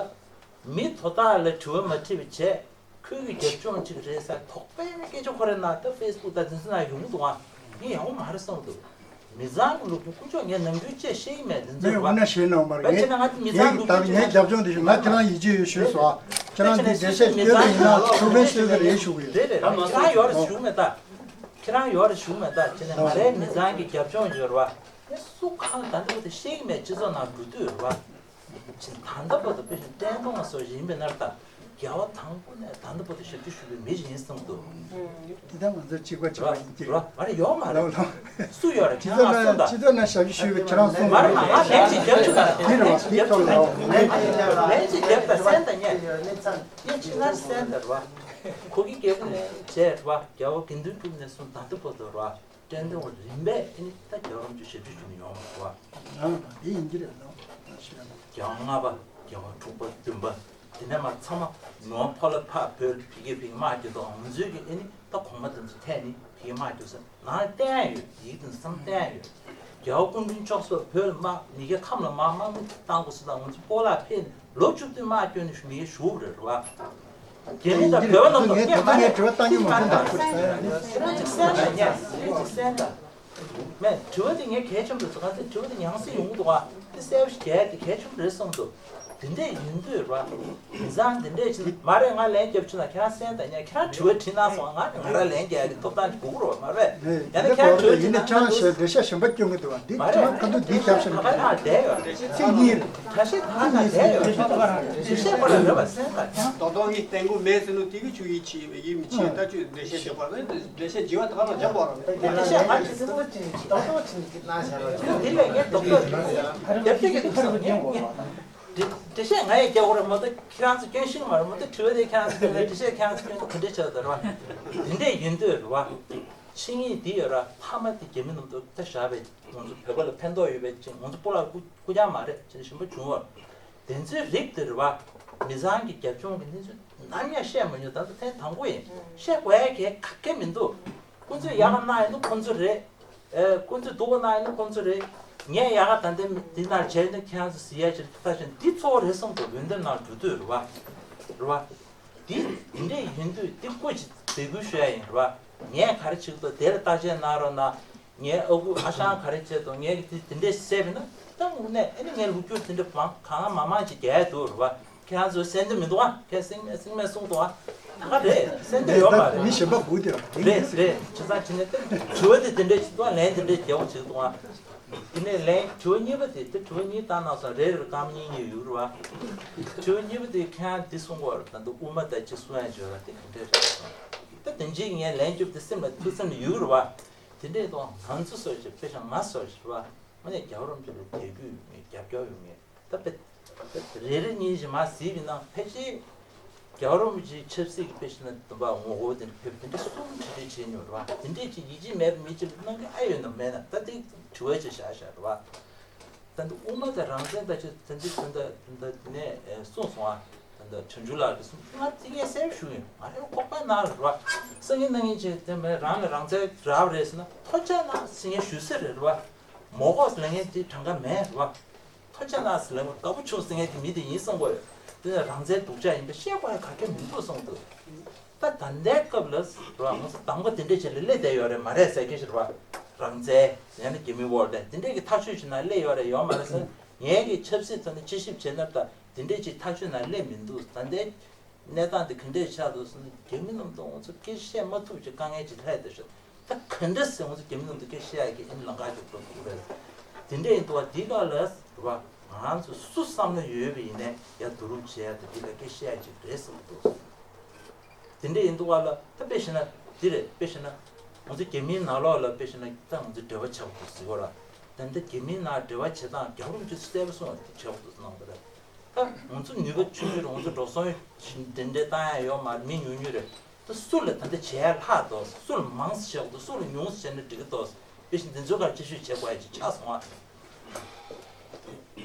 མི་དོ་བདག་ལ་དྲི་བ་མ་དྲིས་པ་བྱས། ཁོའི་གི་རྒྱབ་ལྗོངས་ཅིག་རེད་ཟེར་དོགས་པའི་སྐད་ཆ་ཁོ་རེ་ན་ད་ཕེ་སི་བུག་དང་དེ་ཚོ་ན་ཡོང་གི་འདུག་ཨང་། ངས་ཡག་པོ་མ་རེད་བསམ་གི་འདུག་མི་ཚང་གི་ལུགས་ཀྱི་དཀོན་མཆོག་ངས་ནམ་རྒྱུན་ཅེས་བཤད་ཀྱི་མེད་དེ་ཚོ་མི་རེད་བ། འོ་ན་བཤད་ན་འོང་མ་རེད། ངས་ངས་ད་ངའི་རྒྱབ་ལྗོངས་དེ་ཞུ། ང་ཁྱེད་རང་ཡིད་ཆེས་ཡོད་ཞུས་སོ། ཁྱེད་རང་འདི་འགྲེལ་བཤད་སྐྱོན་པ་ཡིན་ན་ཐུགས་ཕན་གསོས་ཀྱི་རེད་ཞུ་གི་ཡོད། རེད་རེད། ཁྱེད་རང་ཡོད་རེད་ཞུ་མེད་ད། ཁྱེད་རང་ཡོད་རེད་ཞུ་མེད་ད། བྱས་ན་ང་རའི་མི་ཚང་གི་རྒྱབ་ལྗོངས་ཡོད་རེད་བ། ངས་སུ་གང་ད་འདི་བ་དེ་ཤེས་ཀྱི་མེད། སྤྱི་ཚོགས་ནང་འགྲོ་དུས་རེད་བ། ཅིག་ད་ལྟ་བར་དུ་དཔེ་བཞིན་བསྟན་སྟོང་སོགས་ཡིན་པས་ན་ད། རྒྱལ་བ་དང་པོ་ནས་ད་ལྟ་བར་དུ་ཞབས་ཕྱི་ཞུས་པའི་མི་ཞིག་ཡིན་གསུངས་འདུག་དེ་ལྟར་ང་ཚོ་གཅིག་པ་གཅིག་པ་ཡིན་གྱི་རེད། རེད་བ། རེད་ཡོད་མ་རེད། ལགས་ལགས། སུ་ཡོད་རེད། ཁྱེད་རང་གསུངས་དང་། སྤྱི་ཚོགས་ནང་ཞབས་ཕྱི་ཞུས་པའི་ཁྱེད་རང་གསུངས་མ་རེད། མ་ང་ལན་ཅིག་རྒྱབ་ཆོག་ག་དེ་རེད་བ། དེ་ཐོག་ལ་ལན་ཅིག་རྒྱབ་དང་གསན་དང་ཉན། ངས་ཕྱི་ནང་གསན་དང་རེད་བ། ཁོ་གི་སྐྱེ་བོ་ནས་བྱས་རེད་བ། རྒྱལ་བ་དགེ་འདུན་གྲུབ་ནས་བཟུང་ད་ལྟ་བར་དུ་རེད་བ། བསྟན་དོན་རིམ་པས་ཨ་ནི་ད་རྒྱལ་བ་རིན་པོ་ཆེ་ཞབས་ཕྱི་ཞུ་ནས་ཡོང་བ་རེད་བ། ཡང་དེ་ཡིན་གྱི་རེད་ལོ། ཞུ་ཡ་ལ། རྒྱལ་བ་ལྔ་པ། རྒྱལ་བ་དྲུག་པ། བདུན་པ། དེ་ནས་མར་ཚང་མ་ནོར་ཕོ་ལ་ཕར་བོད་ཕ་གིར་ཕ་གིར་དམག་རྒྱག་དུས་ང་ཚོའི་གི་ཨ་ནི་ད་གོང་མ་དེ་ཚོ་ཐད་ནས་ཕ་གིར་དམག་རྒྱག་ས་ནང་ལ་བསྟན་ཡོད། ཡིག་དེ་ཚོ་བསྟན་ཡོད། རྒྱལ་བ་སྐུ་ཕྲེང་བཅུ་གསུམ་བོད་ལ་དམག་མི་སྒེར་ཁམས་ལ་དམག་དམག་མི་བཏང་དགོས་ཟེར་དང་ང་ཚོ་སྤོ་ལགས་ཕེབས་ནས་ལོ་བཅུ་བདུན་དམག་བསྐྱོན་ནས་མི་སྒེར་ཞུགས་རེད་རེད་བ། རྒྱ་མི་དང་བོད་པ་རྣམས་དང་ངས་སྐད་མ་རེད། ངས་དྲི་བ་བཏང་རྒྱུ་མ་རེད། ཁྱེད་རང་ཅིག་གསན་དང་ཉན། ཁྱེད་རང་ཅིག་གསན་དང་། མེད། དྲི་བ་དེ་ངས་གལ་ཆེན་པོ་རེད་ཟེར། ག་ཚོད་དྲི་བ་དེ་ཉུང་ཙམ་ཡོང་གི་འདུག་ཨ། དེ་གསལ་པོ་ཞིག་རྒྱག་ཡ་དེ་གལ་ཆེན་པོ་རེད་བསམ་འདུག་དེ་འདྲས་ཡིན་དུས་ར། དེང་སང་དེ་འདྲས་ཅིག་མ་རེད། ང་ལན་རྒྱབ་ཆུ་ན་ཁྱེད་རང་གསན་དང་ཉན། ཁྱེད་རང་དྲི་བ་དྲིས་གནང་སོང་། ང་ང་རང་ལན་རྒྱག་ཡ་གི་ཐོབ་ཐང་ཅིག་དགོས་ཀྱི་རེད་བ། མ་རེད། ཡང་ན་ཁྱེད་རང་དྲི་བ་དྲིས་གནང་ན་འདུག་འགྲེལ་བཤད་གཞན་པ་སྐྱོན་གྱི་འདུག་བ། འདི་ཁྱེད་རང་ཁ་ཐུག་འདི་རྒྱབ་ཤིག་ད་ག་ཡང་བསྡད་ཡོད་རེད། ཚིག་གཉིས་རེད། ད་ཤེས་ད་ན་བསྡད་ཡོད་རེད། དྲི་བཤད་པ་ལ་རེ་བ་གསན་དང་ཁྱེད་རང་། རྡོག་རྡོག་གཉིས་བསྟན་དགོས་མེད་ཟེར་ནོ་དེ་གི་ཆུ་ཡིས་ཆེ་བའི་ཡིད་མི་ཆེས། ད་ཆུ་འགྲེལ་བཤད་བྱེད་པ་རེད། འགྲེལ་བཤད་བྱེད་པ་ད་ག་ལ་འཇམ་པོ་རེད། འགྲེལ་བཤད་ང་ཅི་ཟེར་ན་ཅི་ཅི་རྡོག་རྡོག་ཅི་ཅི་གནང་བྱ་ར། དེ་ལས་ངས་རྡོག་རྡོག་རྒྱབ་ཤིག་གི་འདུག་ཟེར་ངས་ངས། འགྲེལ་བཤད་ང་ཡི་རྒྱག་དགོས་རེད་མ་གཏོགས་ཁྱེད་རང་ཚོ་སྐྱོན་ཤེས་ཀྱི་མ་རེད་མ་གཏོགས། དྲི་བ་དེ་ཁྱེད་རང་ཚོ་སྐྱོན་ན་འགྲེལ་བཤད་ཁྱེད་རང་ཚོ་སྐྱོན་ན་ག་འདྲས་བྱ་དགོས་རེད་བ། དེ་འདྲས་ཡིན་དུས་རེད་བ། ཆིངས་ཡིག་འདི་ཡོད་ར། མཐའ་མ་དེ་རྒྱ་མི་ནང་དུ་ད་བཞག་པའི་ང་ཚོ་བོད་པ་ལ་ཕན་ཐོགས་ཡོད་པའི་ཆིངས། ང་ཚོ་སྤོ་ལགས་སྐུ་སྐུ་རྐྱང་མ་རེད། ཆིངས་ཞིམ་པོ་བྱུང་བ། དེ་ཚོའི་རིགས་དེ་རེད་བ། མི་ཚང་གི་རྒྱབ་ལྗོངས་ཀྱི་གནས་ཚུལ་ནམ་ཡང་བཤད་མ་མྱོང་། ད་ལྟ་ཐེངས་དང་པོ་ཡིན། བཤད་དགོས་ཡ་གལ་ག་གེ་མི་འདུག་ཁོ་ཚོས་ཡག་ག་གནང་ཡོད་ན་ཁོ་ཚོ་རེད། ཨེ། ཁོ་ཚོས་སྡུག་ག་གནང་ཡོད་ན་ཁོ་ཚོ་རེད། ངས་ཡག་ག་ད་ལྟ་འདི་ནང་བྱས་ན་ཁྱེད་རང་ཚོ་གཟིགས་ཡ་ཅིག་ལྟ་བཞིན་འདི་གཙོ་བོ་རེད་བསམ་འདུག་འོས་འདེམས་ནང་འགྲོ་དུས་རེད་བ། རེད་བ། འདི་འདི་འདྲས་ཡིན་དུས་འདི་སྐུ་མཁྱེན་འབོད་སྐུལ་ཞུ་ཡ་ཡིན་རེད་བ། ངས་ག་རེ་བྱེད་ཀྱི་འདུག་དེ་ལ་བརྟག་དཔྱད་གནང་རོགས་གནང་། ངའི་ཨ་ཁུ་ཨ་ཞང་ག་རེ་བྱས་འདུག་ངས་དེ་དེ་འདྲས་བཤད་པ་ཡིན་ན་ད་དངོས་གནས་ཨ་ནི་ངས་ལོ་རྒྱུས་དེ་འདྲ་མང་གང་མང་མང་ཅིག་རྒྱག་ཡ་འདུག་རེད་བ། ཁྱེད་རང་ཚོས་གསན་འདོད་མི་འདུག་ཨ། ཁྱེད་སེང་མེ་སེང་མེ་གསུངས་འདུག་ཨ། ད་ག་རེད། གསན་འདོད་ཡོད་མ་རེད། མི་གཞན་པ་སྒུག་དེ་རེད། རེད། བྱས་ཙང་དེ་ནས་དེ་དྲི་བ་དེ་དེ་འདྲས་བྱེད་འདུག་ཨ། ལན་དེ་འདྲས་རྒྱག་འོ་བྱེད་འདུག་ཨ། དེ་ནས་ལན་དྲི་བ་གཉིས་པ་དེ་དེ་དྲི་བ་གཉིས་བཏང་གནང་སོང་། རེ་རེར་སྐར་མ་གཉིས་གཉིས་ཡོད་རེད་བ། དྲི་བ་གཉིས་པ་དེ་ཁྱེད་རང་འདི་གསུང་གི་ཡོད་རེད། ད་དུང་དབུ་མ་དང་གཅིག་གསུང་ཡ་བརྗོད་ལ་དེ་ག་འདྲས་རེད་གསུངས། ད་དེ་འདྲས་ངས་ལན་རྒྱོབ་དེ་སེམས་ལ་ཐུགས་སེམས་ལ་ཡོད་རེད་བ། དེ་འདྲས་དང་ང་ཚོ་སོགས་ཀྱི་དཔེ་ཆ་ང་སོགས་ཀྱི་རེད་བ། དངོས་གནས་རྒྱལ་བ་རིན་པོ་ཆེ་ལ་རྒྱབ་སྐྱོར་ཡོད་མེད། རྒྱབ་སྐྱོར་ཡོད་མེད། ད་དཔེ་རེ་རེ་གཉིས་ཀྱིས་མར་གཟིགས་པ་ཡིན་ན་ཕལ་ཆེར་རྒྱལ་བ་རིན་པོ་ཆེའི་ཆབ་སྲིད་ཀྱི་དཔེ་བཤད་ན་དུམ་པ་ངོ་རྒོལ་དེ་འདྲ་ཕེབས་དེ་འདྲ་གསུམ་དྲི་དྲི་བྱས་མྱོང་རེད་བ། དེ་འདྲས་ཀྱི་ཡིད་ཆེས་མེད་པ་མི་གཅིག་གནང་གི་ཨ་ཡོད་ན་མེད་ན་ད་དེ་དྲི་བ་ཅིག་བཞག་བཞག་རེད་བ། ད་འདི་དབུ་མ་དང་རང་བཙན་ད་ཆ་ད་འདི་ད་ད་ད་ནས་གསུངས་སོང་ཨ། ད་ད་ཁྲ་འཇུ་ལགས་ཀྱིས་གསུངས། ང་དེ་ངས་གསལ་པོ་ཞུ་ཡིན། ང་རེ་ལྐོག་པ་གནང་རེད་བ། སང་ཉིན་གནངས་ཉིན་བྱས་དེ་མེད་རང་ལ་རང་བཙན་རག་པ་རེད་ཟེར་ན་ཐུགས་རྗེ་གནང་ཟེར་ངས་ཞུ་ས་རེད་བ། མོ་ཀོ་ཟེར་ལབ་མཁན་དེ་གྲངས་ཀ་མེད་རེད་བ། ཐུགས་རྗེ་གནང་ཟེར་ལབ་མཁན་དགའ་པོ་བྱུང་ཟེར་མཁན་གྱི་མི་དེ་ཡིན་གསུང་གི་ཡོད། དེ་ནས་རང་བཙན་སྡུག་ཅག་ཡིན་པ་བཤད་དགོས་ཡ་ག་གེ་མི་འདུག་གསུངས་འདུག་ད་ད་ལྟའི་སྐབས་ལ་རེད་བ། ང་ཚོ་གདམ་ག་དེ་འདྲས་བྱས་ལ་སླེབས་བསྡད་ཡོད་རེད་མ་རེད་ཟེར་མཁན་ཞིག་རེད་བ། རང་བཙན་ཡང་ན་རྒྱ་མི་དབོར་འདྲེན་དེ་འདྲས་ཀྱི་ཐག་གཅོད་བྱེད་ན་སླེབས་ཡོད་རེད་ཡོད་མ་རེད་ཟེར། ངས་ཀྱི་ཆབ་སྲིད་ཐོག་ནས་དཔྱད་ཞིབ་བྱས་ན་ད་དེ་འདྲས་ཀྱི་ཐག་གཅོད་ན་སླེབས་མི་འདུག་ད་ལྟའི་གནས་སྟངས་འདི་ག་འདྲས་ཆགས་འདུག་ཟེར་ན་རྒྱ་མི་རྣམས་དང་ང་ཚོ་སྐད་ཆ་བཤད་མ་ཐུབ་ཀྱི་དཀའ་ངལ་ཅིག་སླེབས་བསྡད་ཤག་ད་ག་འདྲ་ཟེར་ང་ཚོ་རྒྱ་མི་རྣམས་དང་སྐད་ཆ་བཤད་ཡག་གི་ཨིན་ལང་ཀ་ཅིག་འགྲོ་དགོས་རེད། དེ་འདྲ་ཡིན་དུས་འདི་ག་ལ་རེད་བ། ང་ཚོ་སུ་བསམ་བློ་ཡོད་པ་ཡིན་ནའི་ཡ་བསྡུ་རུབ་བྱེད་ཡག་དེ་འདི་ལ་སྐད་ཆ་བཤད་ཡག་ཅིག་རེད་བསམ་གྱི་འདུག་དེ་འདྲ་ཡིན་དུས་ག་ལ་ད་དཔེ་བཤད་ན་འདི་རེད། དཔེ་བཤད་ན་ང་ཚོ་རྒྱ་མིའི་ནང་ལོགས་ལ་དཔེ་བཤད་ན་ད་ང་ཚོ་འབྲེལ་བ་ཆགས་དགོས་ཟེར་གོ་ར། ད་འདི་རྒྱ་མིའི་ནང་འབྲེལ་བ་བྱེད་སྟངས་རྒྱལ་བ་རིན་པོ་ཆེས་གསལ་པོ་གསུངས་པ་དེ་བྱེད་དགོས་གནང་བ་རེད། ད་ང་ཚོ་ནུས་པ་ཆུང་ཆུང་རེད། ང་ཚོ་འགྲོ་སོང་འདྲེན་འདྲེན་བཏང་ཡ་ཡོད་མ་རེད། མི་ཉུང་ཉུང་རེད། ད་སུ་ལ་ད་ལྟ་བྱེད་ཡ་ལྷག་འདུག་སུ་ལ་མང་ཙམ་བྱེད་དགོས་འདུག་སུ་ལ་ཉུང་ཙམ་བྱས་ན་འགྲིག་གི་འདུག་དཔེ་བཞིན་འདི་ཚོའི་ཁར་དཔྱད་ཞིབ་བྱེད་དགོས་ཡ་ཅིག་ཆགས་སོང་ཨ།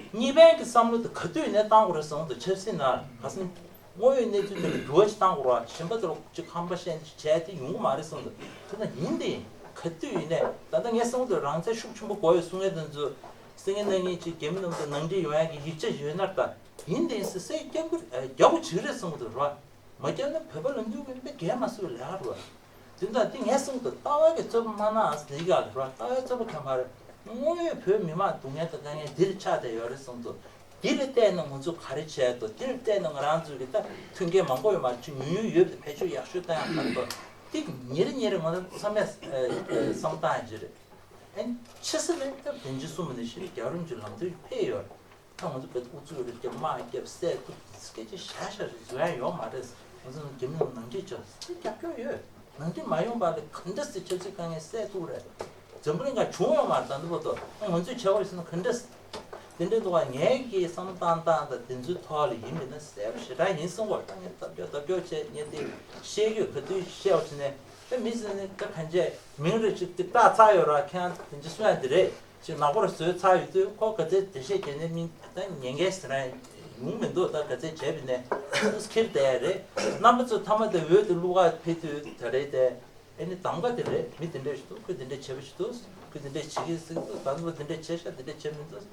གཉིས་ཕན་གྱི་བསམ་བློ་དེ་ག་དུས་ནས་བཏང་དགོས་རེད་ཟེར་དུས་ཆབ་སྲིད་ནང་ག་ས་ནས་དངོས་ཡོད་གནས་ཚུལ་དེ་ལ་འགྱུར་བ་ཅིག་བཏང་དགོས་རེད། གཞན་པ་དེ་ལ་ཅིག་ཧམ་པ་བཤད་བྱས་དེ་ཡོང་གི་མ་རེད་གསུངས་འདུག་དེ་ན་ཡིན་དེ་ཡིན། ག་དུས་ཡིན་ནས་ད་ལྟ་ངས་གསུངས་འདུག་རང་བཙན་ཤུགས་ཆེན་པོ་དགོས་ཡོད་གསུང་མཁན་དེ་ཚོ་སང་ཉིན་གནངས་ཉིན་ཅིག་རྒྱ་མི་རྣམས་དང་ནང་འགྲིག་ཡོང་ཡག་གི་ཡིག་ཆ་ཡོད་ན་ད་ཡིན་དེ་ཡིན་ཟེར་སེ་སྐྱབས་མགོན་རྒྱག་དགོས་བྱེད་ཀྱི་རེད་གསུངས་འདུག་རེད་བ། མ་བརྒྱབ་ན་བོད་པ་ལ་འདུག་གི་དཔེ་འགན་མ་སུ་ལས་ཀ་རེད་བ། དེ་འདྲ་དེ་ངས་གསུངས་འདུག་ལྟ་བ་གི་རྩོད་པ་མ་གནང་ཟེར་ཡི་ག་ལ་རེད་བ། ལྟ་བའི་རྩོད་པ་ག་མ་རེད། དངོས་ཡོད་བོད་མི་མང་སྡུག་བསྔལ་དང་དཀའ་ངལ་འདིར་ཆགས་བསྡད་ཡོད་རེད་གསུངས་འདུག་འདི་ལ་བལྟས་ན་ང་ཚོ་ག་རེ་བྱས་འདུག་འདི་ལ་བལྟས་ན་ང་རང་ཚོ་གི་ད་མཐུན་རྐྱེན་མང་པོ་ཡོད་མ་རེད། ཅིག་ཉུང་ཉུང་ཡོད་པ་དེ་བེད་སྤྱོད་ཡག་ཤོས་གཏོང་ཡག་ག་རེ་འདུག་འདི་ཉིན་རེ་ཉིན་རེ་ང་ཚོ་ཚང་མས་བསམ་བཏང་ཡག་ཅིག་རེད། ཨ་ནི་ཕྱི་ས་ནས་སྐབས་བདུན་ཅུ་གསུམ་ནས་བཞི་རྒྱལ་བ་རིན་པོ་ཆེ་ལམ་སྟོན་ཕེབས་ཡོད་རེད། ད་ང་ཚོ་བོད་ཨུ་ཚུགས་རེ་རྒྱབ་དམག་རྒྱབ་བསད་ཐུབ་སྐད་ཆ་བཞག་བཞག་རེ་བཟོ་ཡ་ཡོད་མ་རེད། ང་ཚོ་རྒྱ་མི་རྣམས་ནང་འགྲིག་བྱ་སྲིད་རྒྱབ་སྐྱོར་ཡོད། ནང་འགྲིག་མ་ཡོང་བར་ལ་གང་འདྲ་སྲིད་ཆབ་སྲིད་དཀའ་ངལ་སེལ་ཐུབ་རེད། འཛམ་བུ་གླིང་ག་བྱུང་ཡོད་མ་རེད། ད་འདི་བར་དུ་ང་ཚོས་བྱ་བ་ཟེར་ན་གང་འདྲ་སྲིད་དེ་འདྲ་འདུག་བ། ངའི་གི་བསམ་བཏང་སྟངས་དང་དེ་ཚོའི་ཐོག་ལ་ཡིན་པས་ན་གསལ་པོ་ཞེ་དྲག་ཡིན་གསུང་བ། ད་ངས་ཐབས་སྐྱོ་ཐབས་སྐྱོ་བྱས་ངས་དེ་བཤད་རྒྱུ་ག་དུས་བཤད་བ་བྱས་ནས་ད་མི་ཟེར་ནས་ད་གང་བྱས་མིང་རེ་ཅིག་ཏིག་ཏག་ཚར་ཡོད་ར། ཁྱེད་རང་དེ་འདྲ་གསུང་ཡ་འདི་རེད། ཅིག་ནག་པོར་བཟོས་ཚར་ཡོད་དུས་ཁོ་ག་ཚད་འགྲེལ་བཤད་བརྒྱབ་ནས་མི་ད་ཉན་མཁན་ཟེར་ན་ཡོང་མི་འདུག་ད་ག་ཚད་བྱས་པ་ནས་ཁྱེར་བསྡད་ཡ་རེད། རྣམ་པ་ཚོ་མཐའ་མ་དེ་འོས་དེ་བླུག་ག་ཕེབས་དུས་ད་རེད་དེ། ཨེ་ནི་གདམ་ག་དེ་རེད། མི་དེ་འདྲས་ཞིག་འདུག་ཁོས་དེ་འདྲས་བྱས་པ་ཞིག་འདུག་ཁོས་དེ་འདྲས་བྱེད་ཀྱི་ཟིག་འདུག་ད་ནི་དེ་འདྲས་བྱས་ཤག་དེ་འདྲས་བྱས་མི་འདུག་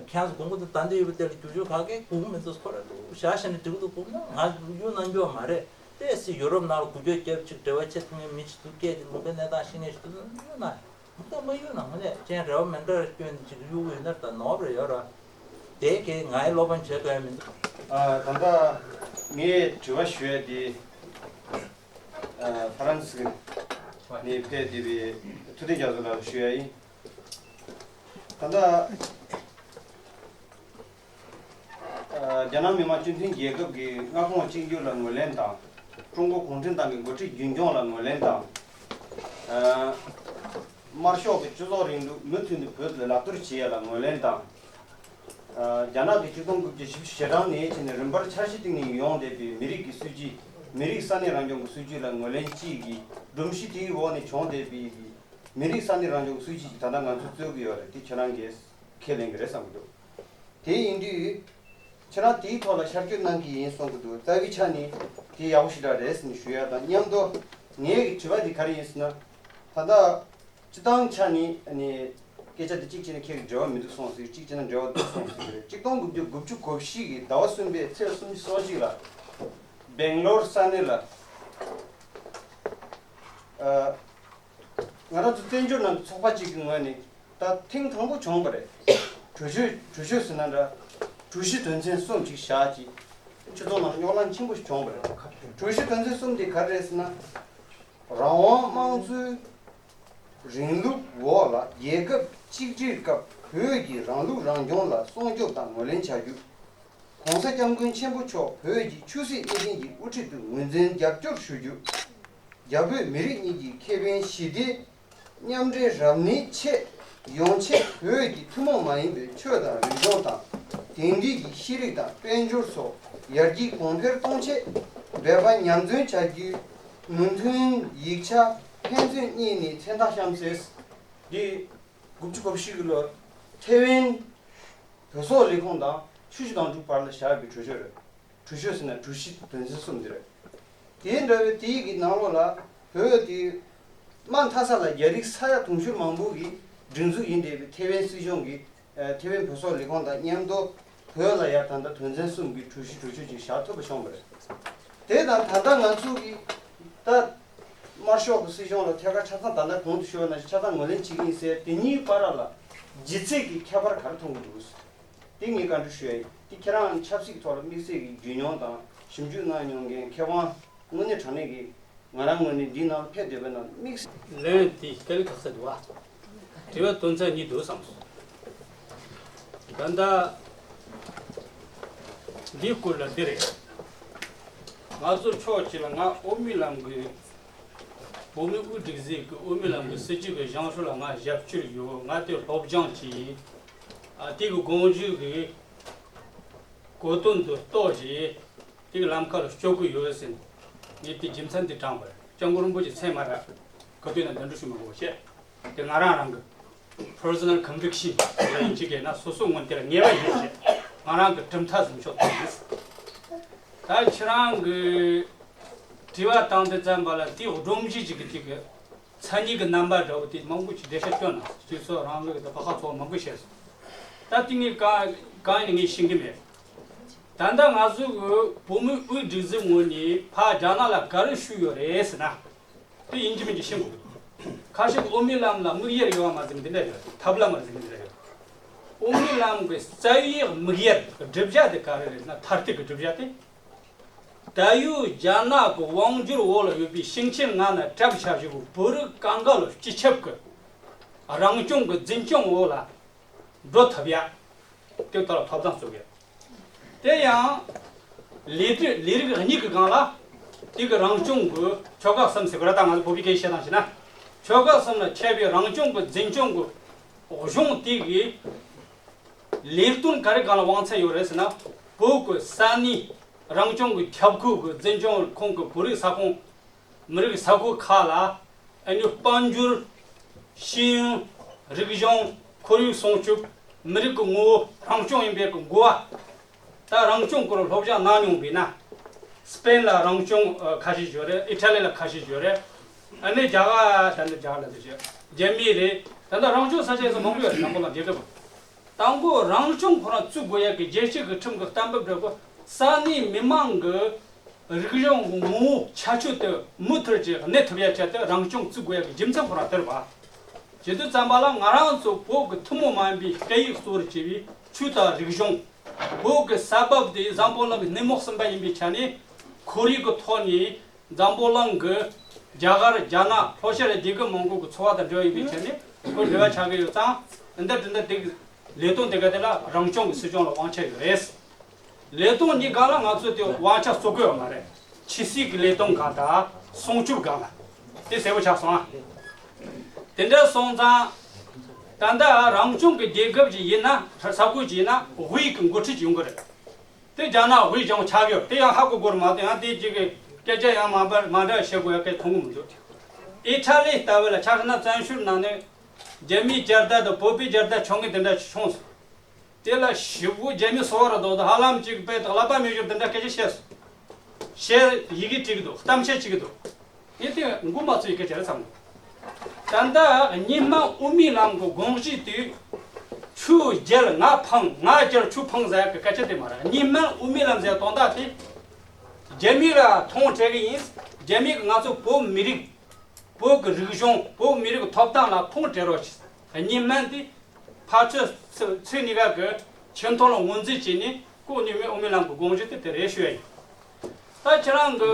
ཁྱེད་ཚོ་དགོངས་པ་དང་ད་འདི་ཡོད་པ་དེ་ལ་བསྒྱུར་བཅོས་ག་གེ་དགོས་མི་འདུག་ཁོ་རང་འདུག་བཞག་བཞག་ནས་འགྲིག་གི་འདུག་དགོངས་ན་ང་གཡུག་གནང་རྒྱུ་མ་རེད། ཏོག་ཙམ་ཡུ་རོབ་ནང་ལ་འགུལ་སྐྱོད་རྒྱབ་ཅིག་འབྲེལ་བ་བྱེད་ཐུབ་མཁན་མི་ཞིག་འདུག་སྐད་དེ་ལུང་པའི་གནས་སྟངས་ཤེས་མཁན་ཞིག་འདུག་གཡུག་གནང་། མུ་མཐའ་མ་གཡུག་ན་དངོས་གནས་ཅན་རེ་བ་མེད་འདྲ་སྐྱོན་ཅིག་གཡུག་གི་ཡོད་ན་ད་ནོར་རེ་ཡོད་ར། དེ་གས་ངའི་བློ་ཕམ་བྱེད་དགོས་ཡ་མི་འདུག་ཨ། ད་ལྟ་ངས་དྲི་བ་ཞུ་ཡ་དེ། ཨ། ཧྥ་རན་སི་ནས་ཕེབས་བསྡད་པའི་ཐུབ་བསྟན་རྒྱ་མཚོ་ལགས་ལ་ཞུ་ཡ་ཡིན། ད་ལྟ། ཨ། རྒྱ་ནག་མི་དམངས་སྤྱི་མཐུན་རྒྱལ་ཁབ་ཀྱི་མངའ་ཁོངས་གཅིག་གྱུར་ལ་ངོས་ལེན་དང་། ཀྲུང་གོ་གུང་ཁྲན་ཏང་གི་འགོ་ཁྲིད་རྒྱུན་སྐྱོང་ལ་ངོས་ལེན་དང་། ཨ། དམར་ཤོག་གི་སྤྱི་ཚོགས་རིང་ལུགས་མུ་མཐུད་ནས་བོད་དུ་ལག་བསྟར་བྱེད་ཡ་ལ་ངོས་ལེན་དང་། ཨ། རྒྱ་ནག་གི་ཆིག་སྟོང་དགུ་བརྒྱ་བཞི་བཅུ་ཞེ་གྲངས་ནས་བྱས་ནས་རིམ་པར་འཆར་གཞི་བཏིང་ནས་ཡོང་བསྡད་པའི་མི་རིགས་ཀྱི་སྲིད་ཇུས། མི་རིགས་ས་གནས་རང་སྐྱོང་གི་སྲིད་ཇུས་ལ་ངོས་ལེན་བཅས་ཀྱི་སྒྲོམ་གཞི་དེའི་འོག་ནས་བྱུང་བསྡད་པའི་མི་རིགས་ས་གནས་རང་སྐྱོང་གི་སྲིད་ཇུས་ཀྱི་ད་ལྟ་ང་ཚོས་རྩོད་ཀྱི་ཡོད་རེད། དེ་ཁྱེད་རང་གིས་ཁས་ལེན་གྱི་རེད་བསམ་གྱི་འདུག་དེ་ཡིན་དུས། ཁྱེད་རང་དེའི་ཐོག་ལ་ཤར་བསྐྱོད་གནང་གི་ཡིན་གསུང་གི་འདུག་རྩ་བའི་ཆ་ནས་དེ་ཡག་པོ་ཞེ་དྲག་རེད་ཟེར་ནས་ཞུ་ཡ་དང་མཉམ་དུ། ངའི་དྲི་བ་འདི་ག་རེ་ཡིན་ཟེར་ན། ད་ལྟ་སྤྱི་བཏང་ཆ་ནས་ནས་སྐད་ཆ་འདི་གཅིག་བྱས་ན་ཁྱེད་ཀྱི་འབྲེལ་བ་མི་འདུག་གསུངས་ཟིག་གཅིག་བྱས་ན་འབྲེལ་བ་འདུག་གསུངས་ཟིག་རེད། གཅིག་སྟོང་དགུ་བརྒྱ་དགུ་བཅུ་གོ་བཞི་གི་ཟླ་བ་གསུམ་པའི་ཚེས་སུམ་ཅུ་སོ་གཅིག་ལ་སྦེང་ལོར་ས་གནས་ལ། ཨ། ང་རང་ཚོ་བཙན་བྱོལ་ནང་གི་ཚོགས་པ་གཅིག་གི་ངོས་ནས་ད་ཐེངས་དང་པོ་བྱུང་བ་རེད། གྲོས་ཆོད། གྲོས་ཆོད་ཟེར་ན་འདྲ། གྲོས་གཞི་དོན་ཚན་གསུམ་ཅིག་བཞག་ཅིག་སྤྱི་ཚོགས་ནང་རྙོག་གླེང་ཆེན་པོ་ཞིག་བྱུང་བ་རེད། གྲོས་གཞི་དོན་ཚན་གསུམ་དེ་ག་རེ་རེད་ཟེར་ན། རང་དབང་དམངས་གཙོའི་རིང་ལུགས་འོག་ལ་རྒྱལ་ཁབ་གཅིག་སྒྲིལ་སྐབས་བོད་ཀྱི་རང་ལུགས་རང་སྐྱོང་ལ་སྲུང་སྐྱོབ་དང་ངོས་ལེན་བྱ་རྒྱུ། ༸གོང་ས་༸སྐྱབས་མགོན་ཆེན་པོ་མཆོག་བོད་ཀྱི་ཆོས་སྲིད་གཉིས་ལྡན་གྱི་དབུ་ཁྲིད་དུ་ངོས་འཛིན་རྒྱབ་སྐྱོར་ཞུ་རྒྱུ། རྒྱ་བོད་མི་རིགས་གཉིས་ཀྱི་ཁེ་ཕན་ཞི་བདེ་མཉམ་འབྲེལ་རབ་གནས་ཆེད། ཡོང་ཆེད་བོད་ཀྱི་ཐུན་མོང་མ་ཡིན་པའི་ཆོས་དང་རིག་གཞུང་དང་། དེང་དུས་ཀྱི་ཤེས་རིག་དང་དཔལ་འབྱོར་སོགས་ཡར་རྒྱས་གོང་འཕེལ་གཏོང་ཆེད་འབད་པ་ཉམས་ཚོད་བྱ་རྒྱུའི་མོས་མཐུན་ཡིག་ཆ་ཕན་ཚུན་གཉིས་ནས་མཚན་རྟགས་བཤམས་ཚེ། འདི་དགུ་བཅུ་གོ་བཞི་གི་ལོར་ཐེ་ཝན་བོད་སོག་ལས་ཁུངས་དང་ཆུ་བཞི་སྒང་དྲུག་བར་ལ་བཞག་པའི་གྲོས་ཆོད་རེད། གྲོས་ཆོད་ཟེར་ན་གྲོས་གཞི་དོན་ཚན་གསུམ་འདི་རེད། དེ་འདྲ་བའི་དེའི་གི་ནང་ལོགས་ལ་བོད་དེ་དམའ་མཐའ་ས་ལ་རྒྱ་རིགས་ས་ཡ་དུང་ཕྱུར་མང་པོ་གི་སྒྲིག་འཛུགས་ཡིན་བསྡད་པའི་ཐེ་ཝན་སྲིད་གཞུང་གི་ཨ། ཐེ་ཝན་བོད་སོག་ལས་ཁུངས་དང་མཉམ་དུ་བོད་ལ་ཡ་ད་ལྟ་དོན་ཚན་གསུམ་གྱི་གྲོས་གཞི་གྲོས་ཆོད་ཅིག་བཞག་ཐུབ་པ་བྱུང་བ་རེད། དེ་དང་ད་ལྟ་ང་ཚོ་གི་ད་དམར་ཤོག་གི་སྲིད་གཞུང་ལ་ཐད་ཀར་ཆ་ཚང་ད་ལྟ་གོང་དུ་ཞུས་པ་ནང་བཞིན་ཆ་ཚང་ངོས་ལེན་བྱེད་ཀྱི་ཡིན་ཟེར། དེ་གཉིས་བར་ལ་ལྗིད་ཚད་ཀྱི་ཁྱད་པར་ག་རེ་མཐོང་གི་འདུག་དེ་ངས་བཀའ་འདྲི་ཞུ་ཡ་ཡིན། དེ་ཁྱེད་རང་ཆབ་སྲིད་ཐོག་ལ་དམིགས་བསལ་གྱི་རྒྱུས་མྱོང་དང་ཞིབ་འཇུག་གནང་མྱོང་མཁན་མཁས་དབང་དངོས་གནས་དྲང་གནས་ཀྱི། ང་རང་ངོས་ནས་འདིའི་ནང་ཕེབས་བསྡད་པ་ན་དམིགས། ལན་དེ་དཀའ་ལས་ཁག་ས་འདུག་བ། དྲི་བ་དོན་ཚན་གཉིས་འདུག་བསམས་སོང་། ད་ལྟ་འདིའི་སྐོར་ལ་འདི་རེད། ང་ཚོ་ཕྱོགས་གཅིག་ལ་ང་དབུ་མའི་ལམ་གྱི། བོད་མིའི་དབུས་སྒྲིག་འཛུགས་ཀྱི་དབུ་མའི་ལམ་གྱི་སྲིད་སྤྱི་གི་བཞེངས་སྲོལ་ལ་ང་ཞབས་ཕྱི་ཡོད། ང་དེ་སློབ་སྦྱོང་བྱས་ཡིན། ཨ། དེ་གི་དགོངས་གཞི་གི་གོ་དོན་དུ་རྟོགས་བྱས། དེ་གི་ལམ་ཁ་ལ་སྐྱོད་ཀྱི་ཡོད་ཟེར། ངས་དེ་རྒྱུ་མཚན་དེ་དྲངས་པ་རེད། སྐྱབས་མགོན་རིན་པོ་ཆེ་མཚན་མ་རག་ག་དུས་ན་འདི་འདྲ་ཞུ་མི་དགོས་བཤད། དེ་ང་རང་རང་གི་personal conviction་ལ་ཡིན་གཅིག་གས་ན་སོ་སོ་ངོས་དེ་ལ་ངེས་པ་ཡོད་བཤད། ང་རང་གི་གྲུབ་མཐའ་ཟིན་ཆོག་ཐུབ་ཡིན། ད་ཁྱེད་རང་གི་དྲི་བ་བཏང་དུས་ཙམ་པ་ལ་དེ་སྒྲོམ་གཞི་གཅིག་གི་དེ་གི་མཚན་ཉིད་ཀྱི་རྣམ་པ་འདྲ་བོ་དེ་མང་པོ་ཅིག་འགྲེལ་བཤད་སྐྱོན་ན་སྤྱི་ཚོགས་རིང་ལུགས་དང་ཕ་ཁ་ཚོགས་མང་པོ་བཤད་སོང་། ད་དེ་ངས་གང་གང་ཡིན་ངས་ཤེས་ཀྱི་མེད། ད་ལྟ་ང་ཚོ་གི་བོད་མིའི་དབུས་སྒྲིག་འཛུགས་ངོས་ནས་ཕར་རྒྱ་ནག་ལ་ག་རེ་ཞུས་ཡོད་རེད་ཟེར་ན། དེ་ཡིན་གཅིག་མིན་གཅིག་ཤེས་དགོས། ཁ་ཤས་ཀྱིས་དབུ་མའི་ལམ་ལ་དམིགས་ཡུལ་ཡོད་པ་མ་ཟིན་འདི་འདྲ་ཡོད། ཐབས་ལམ་མ་ཟིན་འདི་འདྲ་ཡོད། དབུ་མའི་ལམ་གྱི་རྩ་བའི་དམིགས་ཡུལ་བསྒྲུབ་བྱ་དེ་ག་རེ་རེད་ན་མཐར་ཐུག་གི་བསྒྲུབ་བྱ་དེ། ད་ཡོད་རྒྱ་ནག་གི་དབང་སྒྱུར་འོག་ལ་ཡོད་པའི་ཞིང་ཆེན་ལྔ་ན་གྲབས་ཆ་བཞི་པོ་བོད་རིགས་གང་ག་ལ་སྤྱི་ཁྱབ་ཀྱི་རང་སྐྱོང་གི་འཛིན་སྐྱོང་འོག་ལ་འགྲོ་ཐུབ་ཡ། དེ་ལྟར་ཐོབ་ཐང་རྩོད་ཡ། དེ་ཡང་ལས་རིགས་ལས་རིགས་གཉིས་ཀྱི་སྒང་ལ་དེ་གི་རང་སྐྱོང་གི་ཆོལ་ཁ་གསུམ་ཟེར་བ་ར། ད་ང་ཚོ་བོད་པའི་སྐད་བཤད་སྟངས་བྱས་ན་ཆོལ་ཁ་གསུམ་ལ་ཁྱབ་པའི་རང་སྐྱོང་གི་འཛིན་སྐྱོང་གི་གཞུང་དེ་གི་ལས་དོན་ག་རེ་སྒང་ལ་དབང་ཚད་ཡོད་རེད་ཟེར་ན། བོད་ཀྱི་ས་གནས་རང་སྐྱོང་གི་ཁྱབ་ཁོངས་ཀྱི་འཛིན་སྐྱོང་ཁོངས་ཀྱི་བོད་རིགས་ས་ཁོངས། མི་རིགས་ས་ཁུལ་ཁག་ལ་ཨ་ནི་དཔལ་འབྱོར། ཤེས་ཡོན། རིག་གཞུང་། ཁོར་ཡུག་སྲུང་སྐྱོབ། མི་རིགས་ཀྱི་ངོ་བོ་རང་སྐྱོང་ཡིན་པའི་གི་འགོ་བ། ད་རང་སྐྱོང་སྐོར་སློབ་སྦྱོང་གནང་མྱོང་བས་ན། སྤེན་ལ་རང་སྐྱོང་ཨ་ཁ་ཤས་ཡོད་རེད། ཨི་ཊ་ལི་ལ་ཁ་ཤས་ཡོད་རེད། ཨ་ནི་རྒྱ་གར་ད་ནི་རྒྱ་གར་ལ་དེ་བྱས་རྒྱ་མི་རེད། ད་ལྟ་རང་སྐྱོང་ས་ཆ་སོགས་མང་པོ་ཡོད་རེད། འཛམ་བུ་གླིང་རྒྱལ་ཁབ། དང་པོ་རང་སྐྱོང་ཁོ་རང་བཙུགས་དགོས་ཡ་གི་རྒྱལ་སྤྱི་གི་ཁྲིམས་ཀྱི་གཏན་འབེབས་འགྲོ་དགོས། ས་གནས་མི་མང་གི་རིག་གཞུང་གི་ངོ་བོ་ཁྱད་ཆོས་དེ་མུ་མཐུད་ཀྱིས་གནས་ཐུབ་ཡ་ཆེད་དུ་རང་སྐྱོང་བཙུགས་དགོས་ཡ་གི་རྒྱུ་མཚན་ཁོ་རང་དེ་རེད་པ། བྱེད་དུས་ཙམ་པ་ལ་ང་རང་ཚོ་བོད་ཀྱི་ཐུན་མོང་མ་ཡིན་པའི་སྐད་ཡིག་གཙོ་བོར་བྱས་པའི་ཆོས་དང་རིག་གཞུང་། བོད་ཀྱི་ས་བབ་དེ་འཛམ་བུ་གླིང་གི་སྣེ་མོ་གསུམ་པ་ཡིན་པའི་ཆ་ནས་ཁོར་ཡུག་གི་ཐོག་ནས་འཛམ་བུ་གླིང་གི་རྒྱ་གར་རྒྱ་ནག་ལྷོ་ཤར་རྒྱལ་ཁབ་མང་པོ་གི་འཚོ་བ་དང་འབྲེལ་བ་ཡོད་པའི་ཆ་ནས་ཁོར་འབྲེལ་བ་ཆགས་ཀྱི་ཡོད་ཙང་། འདི་འདྲ་འདི་འདྲ་དེ་ལས་དོན་དེ་ག་དེ་ལ་རང་སྐྱོང་གི་སྲིད་སྐྱོང་ལ་དབང་ཆ་ཡོད་རེད། ལས་དོན་གཉིས་སྒང་ལ་ང་ཚོས་དེ་དབང་ཆ་རྩོད་དགོས་ཡོད་མ་རེད། ཕྱི་སྲིད་ཀྱི་ལས་དོན་སྒང་དང་སྲུང་སྐྱོབ་སྒང་ལ་དེ་གསལ་པོ་ཆགས་སོང་ཨ། དེ་འདྲ་སོང་ཙང་། ད་ལྟ་རང་སྐྱོང་གི་རྒྱལ་ཁབ་ཅིག་ཡིན་ན་ས་ཁུལ་ཅིག་ཡིན་ན་དབུས་ཀྱི་འགོ་ཁྲིད་ཅིག་ཡོང་གི་རེད། དེ་རྒྱ་ནག་དབུས་ཀྱང་ཆགས་ཡོད། དེ་ཡང་ཧ་གོ་དགོས་རེད་མ་གཏོགས་ཡང་དེ་གཅིག་གི་སྐད་ཆ་ཡང་མ་འབར་མ་འདྲ་བཤད་དགོས་ཡ་སྐད་མཐོང་གི་མི་འདུག་ཨི་ཊ་ལི་ལྟ་བུ་ལ་ཆ་བཞག་ན་བཙན་བྱོལ་ནང་ནས་རྒྱ་མིའི་བསྐྱར་དར་དང་བོད་པའི་བསྐྱར་དར་བྱུང་གི་དེ་འདྲ་བྱུང་སོང་། དེ་ལ་ཞེ་པོ་རྒྱ་མི་སོ་བར་རྡོག་དང་ཧ་ལམ་གཅིག་པའི་དག་ལག་པ་མི་བཞུར་དེ་འདྲ་སྐད་ཆ་བཤད་སོང་། བཤད་ཡི་གེ་བྲིས་ཀྱི་འདུག་གཏམ་བཤད་བྱེད་ཀྱི་འདུག་ངས་དེ་མགོ་མ་ཚོས་ཡི་གེ་བྱས་རེད་བསམ་གི། ད་ལྟ་གཉིས་སྨན་དབུ་མའི་ལམ་གྱི་དགོངས་གཞི་དེ། ཆོས་རྒྱལ་ང་འཕང་ང་རྒྱལ་ཆོས་འཕང་ཟེར་གི་སྐད་ཆ་དེ་མ་རེད། གཉིས་སྨན་དབུ་མའི་ལམ་ཟེར་དོན་དག་དེ། རྒྱ་མི་ལ་མཐོང་སྤྲད་གི་ཡིན། རྒྱ་མི་གི་ང་ཚོ་བོད་མི་རིགས། བོད་ཀྱི་རིག་གཞུང་བོད་མི་རིགས་ཀྱི་ཐོབ་ཐང་ལ་ཕུང་སྤྲད་རོགས་ཞེས། གཉིས་སྨན་དེ། ཕར་ཚུར་ཚུར་ཚུར་གཉིས་ཀ་གི་ཆེ་མཐོང་ལ་ངོས་འཛིན་བྱས་ནས་ཁོ་གཉིས་སྨན་དབུ་མའི་ལམ་གྱི་དགོངས་གཞི་དེ་དེ་རེད་ཞུ་ཡ་ཡིན། ད་ཁྱེད་རང་གི་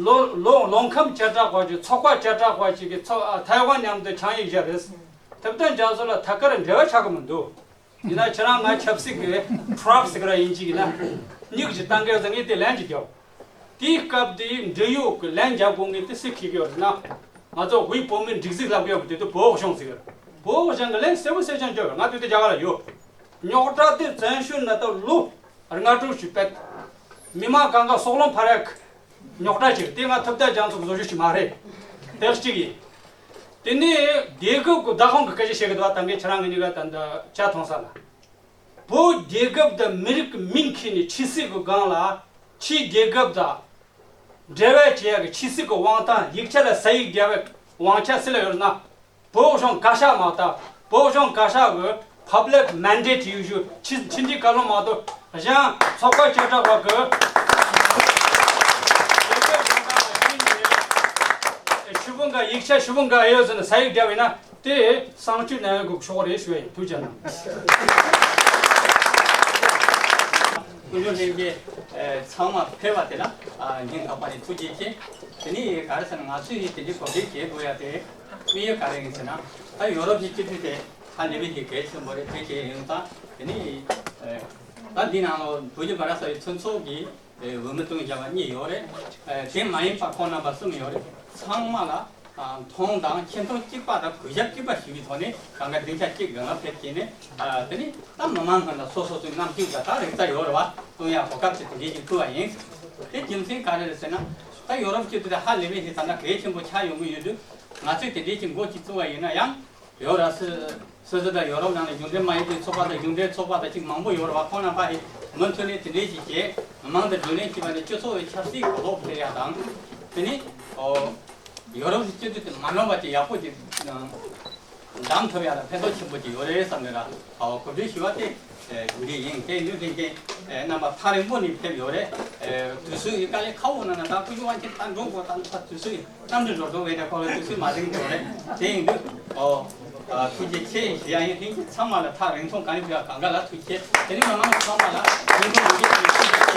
ལོ་ལོ་ལོ་ཁམས་བྱེ་བྲག་པ་ཅིག་ཚོགས་པ་བྱེ་བྲག་པ་ཅིག་གི་ཚོགས་ཨ་ཐའེ་ཝན་མཉམ་དུ་ཆིངས་ཡིག་བཞག་རེད། ཐབས་ལྡན་རྒྱ་མཚོ་ལ་ཐད་ཀར་འབྲེལ་བ་ཆགས་ཀྱི་མི་འདུག་ཡིན་ན་ཁྱེད་རང་ང་ཆབ་སྲིད་ཀྱི་ཁྲག་ཟེར་གི་ར་ཡིན་གཅིག་ཡིན་ན་མྱིག་ཅིག་བཏང་གི་ཡོད་ཟེར་ངས་དེ་ལན་ཅིག་རྒྱོབ། དེའི་སྐབས་དེའི་འབྲེལ་ཡོད་ཀྱི་ལན་རྒྱག་དགོས་ངེས་དེ་སུས་འཁེལ་གྱི་ཡོད་རེད་ན། ང་ཚོ་དབུས་བོད་མིའི་སྒྲིག་འཛུགས་ལབ་ཀྱི་ཡོད་པ་དེ་དུས་བོད་གཞུང་ཟེར་གི་རེད། བོད་གཞུང་གི་ལན་གསལ་པོ་གསལ་རྐྱང་བརྗོད་པ་ང་དུས་དེ་རྒྱ་གར་ལ་ཡོད། རྙོག་དྲ་དེ་བཙན་བྱོལ་ནང་ད་ལོ་ལྔ་དྲུག་ཅིག་ཕེབས། མི་མང་གང་ག་སྲོག་ལོང་ཕར་ཡག་རྙོག་དྲ་ཅིག་དེ་ང་ཐུབ་བསྟན་རྒྱ་མཚོ་གི་བཟོ་བཅོས་ཤིག་མ་རེད། དེ་གཅིག་ཡིན། དེ་ནས་རྒྱལ་ཁབ་ཀྱི་བདག་དབང་གི་སྐད་ཆ་བཤད་གི་འདུག་བ། ད་ངས་ཁྱེད་རང་གི་གཉིས་ཀ་ད་ལྟ་ཇ་འཐུང་ས་ལ། བོད་རྒྱལ་ཁབ་དང་མི་རིགས་ཀྱི་མིང་འཁྱེར་ནས་ཆོས་སྲིད་ཀྱི་སྒང་ལ་ཕྱིའི་རྒྱལ་ཁབ་དང་འབྲེལ་བ་བྱེད་ཡག་གི་ཆོས་སྲིད་ཀྱི་དབང་ཐང་ཡིག་ཆ་ལ་ས་ཡིག་རྒྱག་པའི་དབང་ཆ་སུ་ལ་ཡོད་ན། བོད་གཞུང་བཀའ་ཤག་མ་གཏོགས་བོད་གཞུང་བཀའ་ཤག་གི་public mandate ཡོད་རྒྱུ་ཕྱི་ཕྱི་འབྲེལ་བཀའ་བློན་མ་གཏོགས་གཞན་ཚོགས་པ་བཅུ་ཕྲག་པ་གི་ཞུ་བོ་འགའ་ཡིག་ཆ་ཞུ་བོ་འགའ་ཡོད་ཟེར་ན་ས་ཡིག་བརྒྱབ་ཡིན་ན་དེ་གསང་སྤྱོད་གནང་ཡག་གི་ཤོག་རེད་ཞུ་ཡ་ཡིན། ཐུགས་རྗེ་གནང་། སྐུ་མགྲོན་ལྷན་རྒྱས་ཚང་མ་ཕེབས་པ་དེ་ལ་སྙིང་ཐག་པ་ནས་ཐུགས་རྗེ་ཆེ། དེ་ནས་ག་རེ་ཟེར་ན་ང་ཚོས་དེ་འདྲའི་གོ་སྒྲིག་བྱེད་དགོས་ཡ་དེ་དམིགས་ཡུལ་ག་རེ་ཡིན་ཟེར་ན། ད་ཡོ་རོབ་ཀྱི་སྤྱི་འཐུས་དེ་ཧ་ལས་པའི་ཞིག་གལ་ཆེན་པོ་རེད། དེ་བྱས་ཡོང་ཙང་དེ་ནས་ད་འདི་ནང་ལོ་བོད་ཀྱི་བྷ་ར་ས་ཡི་མཐུན་ཚོགས་ཀྱི་འོས་མི་སྟོང་བརྒྱ་བ་གཉིས་ཡོད་རེད། དེ་མ་ཡིན་པ་ཁོང་རྣམ་པ་གསུམ་ཡོད་རེད། ཚང་མ་ལ་མཐོང་དང་ཁྱེད་མཐོང་གཅིག་པ་དང་གུས་ཞབས་གཅིག་པ་ཞུ་བའི་ཐོག་ནས་གང་ག་སྡིངས་ཆ་གཅིག་སྒང་ལ་ཕེབས་བྱས་ནས་དེ་ནས་ད་མི་མང་ཁོང་ལ་སོ་སོ་ཚོའི་རྣམ་འགྱུར་དང་ད་རིག་རྩལ་ཡོད་རེད་བ། གཏོང་ཡག་གོ་སྐབས་ཅིག་དེ་འདྲའི་ཞིག་ཕུལ་བ་ཡིན། དེ་རྒྱུ་མཚན་ག་རེ་རེད་ཟེར་ན། ད་ཡོ་རོབ་སྤྱི་འཐུས་དེ་ཧ་ལས་པའི་ཞིག་ད་ལྟ་གལ་ཆེན་པོ་ཆགས་ཡོང་གི་ཡོད་དུས་ང་ཚོས་དེ་འདྲའི་ཞིག་འགོ་ཅིག་བཙུགས་པ་ཡིན་ན་ཡང་། ཡོ་ར་སི་སི་སི་དང་ཡོ་རོབ་ནང་ལ་གཞུང་འབྲེལ་མ་ཡིན་པའི་ཚོགས་པ་དང་གཞུང་འབྲེལ་ཚོགས་པ་དང་གཅིག་མང་པོ་ཡོད་རེད་བ། ཁོང་རྣམ་པ་ཡིས་མུ་མཐུད་ནས་དེ་འདྲའི་ཞིག་བྱས་མི་མང་དང་བགྲོ་གླེང་བྱས་པ་ནས་སྤྱི་ཚོགས་ཀྱི་ཆབ་སྲིད་གོ་རྟོགས་འཕེལ་ཡག་དང་། དེ་ནས་ཨོ་ཡོ་རོབ་ཀྱི་སྤྱི་འཐུས་དེ་མ་ནོར་བ་ཅིག་ཡག་པོ་ཅིག་འདེམས་ཐུབ་ཡག་ལ་ཕན་ཐོགས་ཆེན་པོ་ཅིག་ཡོད་རེད་བསམ་ནས་ར་ཨོ་གོ་སྒྲིག་ཞུ་བ་དེ་ཞུ་གི་ཡིན། དེ་ཡིན་དུས་ལྷན་རྒྱས་རྣམ་པ་ཐག་རིང་པོ་ནས་ཕེབས་ཡོད་རེད། དུས་ཚོད་ཡིན་དཀའ་ལས་ཁག་པོ་ནང་ན་ད་སྐུ་ཞབས་དབང་ཆེན་ད་འགྲོ་དགོས། ད་ད་དུས་ཚོད་ཡིན། གཏམ་འདྲི་རོགས་རོགས་བས་ནས་ཁོ་ལ་དུས་ཚོད་མ་རིང་འགྲོ་རེད། དེ་ཡིན་དུས་ཨོ་ཨ་ཐུགས་རྗེ་ཆེ་ཞུ་ཡ་ཡིན། དེ་ཚང་མ་ལ་ཐག་རིང་ཐུང་ག་ནས་ཕེབས་པ་གང་ག་ལ་ཐུགས་རྗེ་ཆེ། དེ་རིང་མི་མང་ཚང་མ་ལ་རིང་ཐུང་རིང་རྒྱས་ཀྱི་ཐུགས་རྗེ་ཆེ།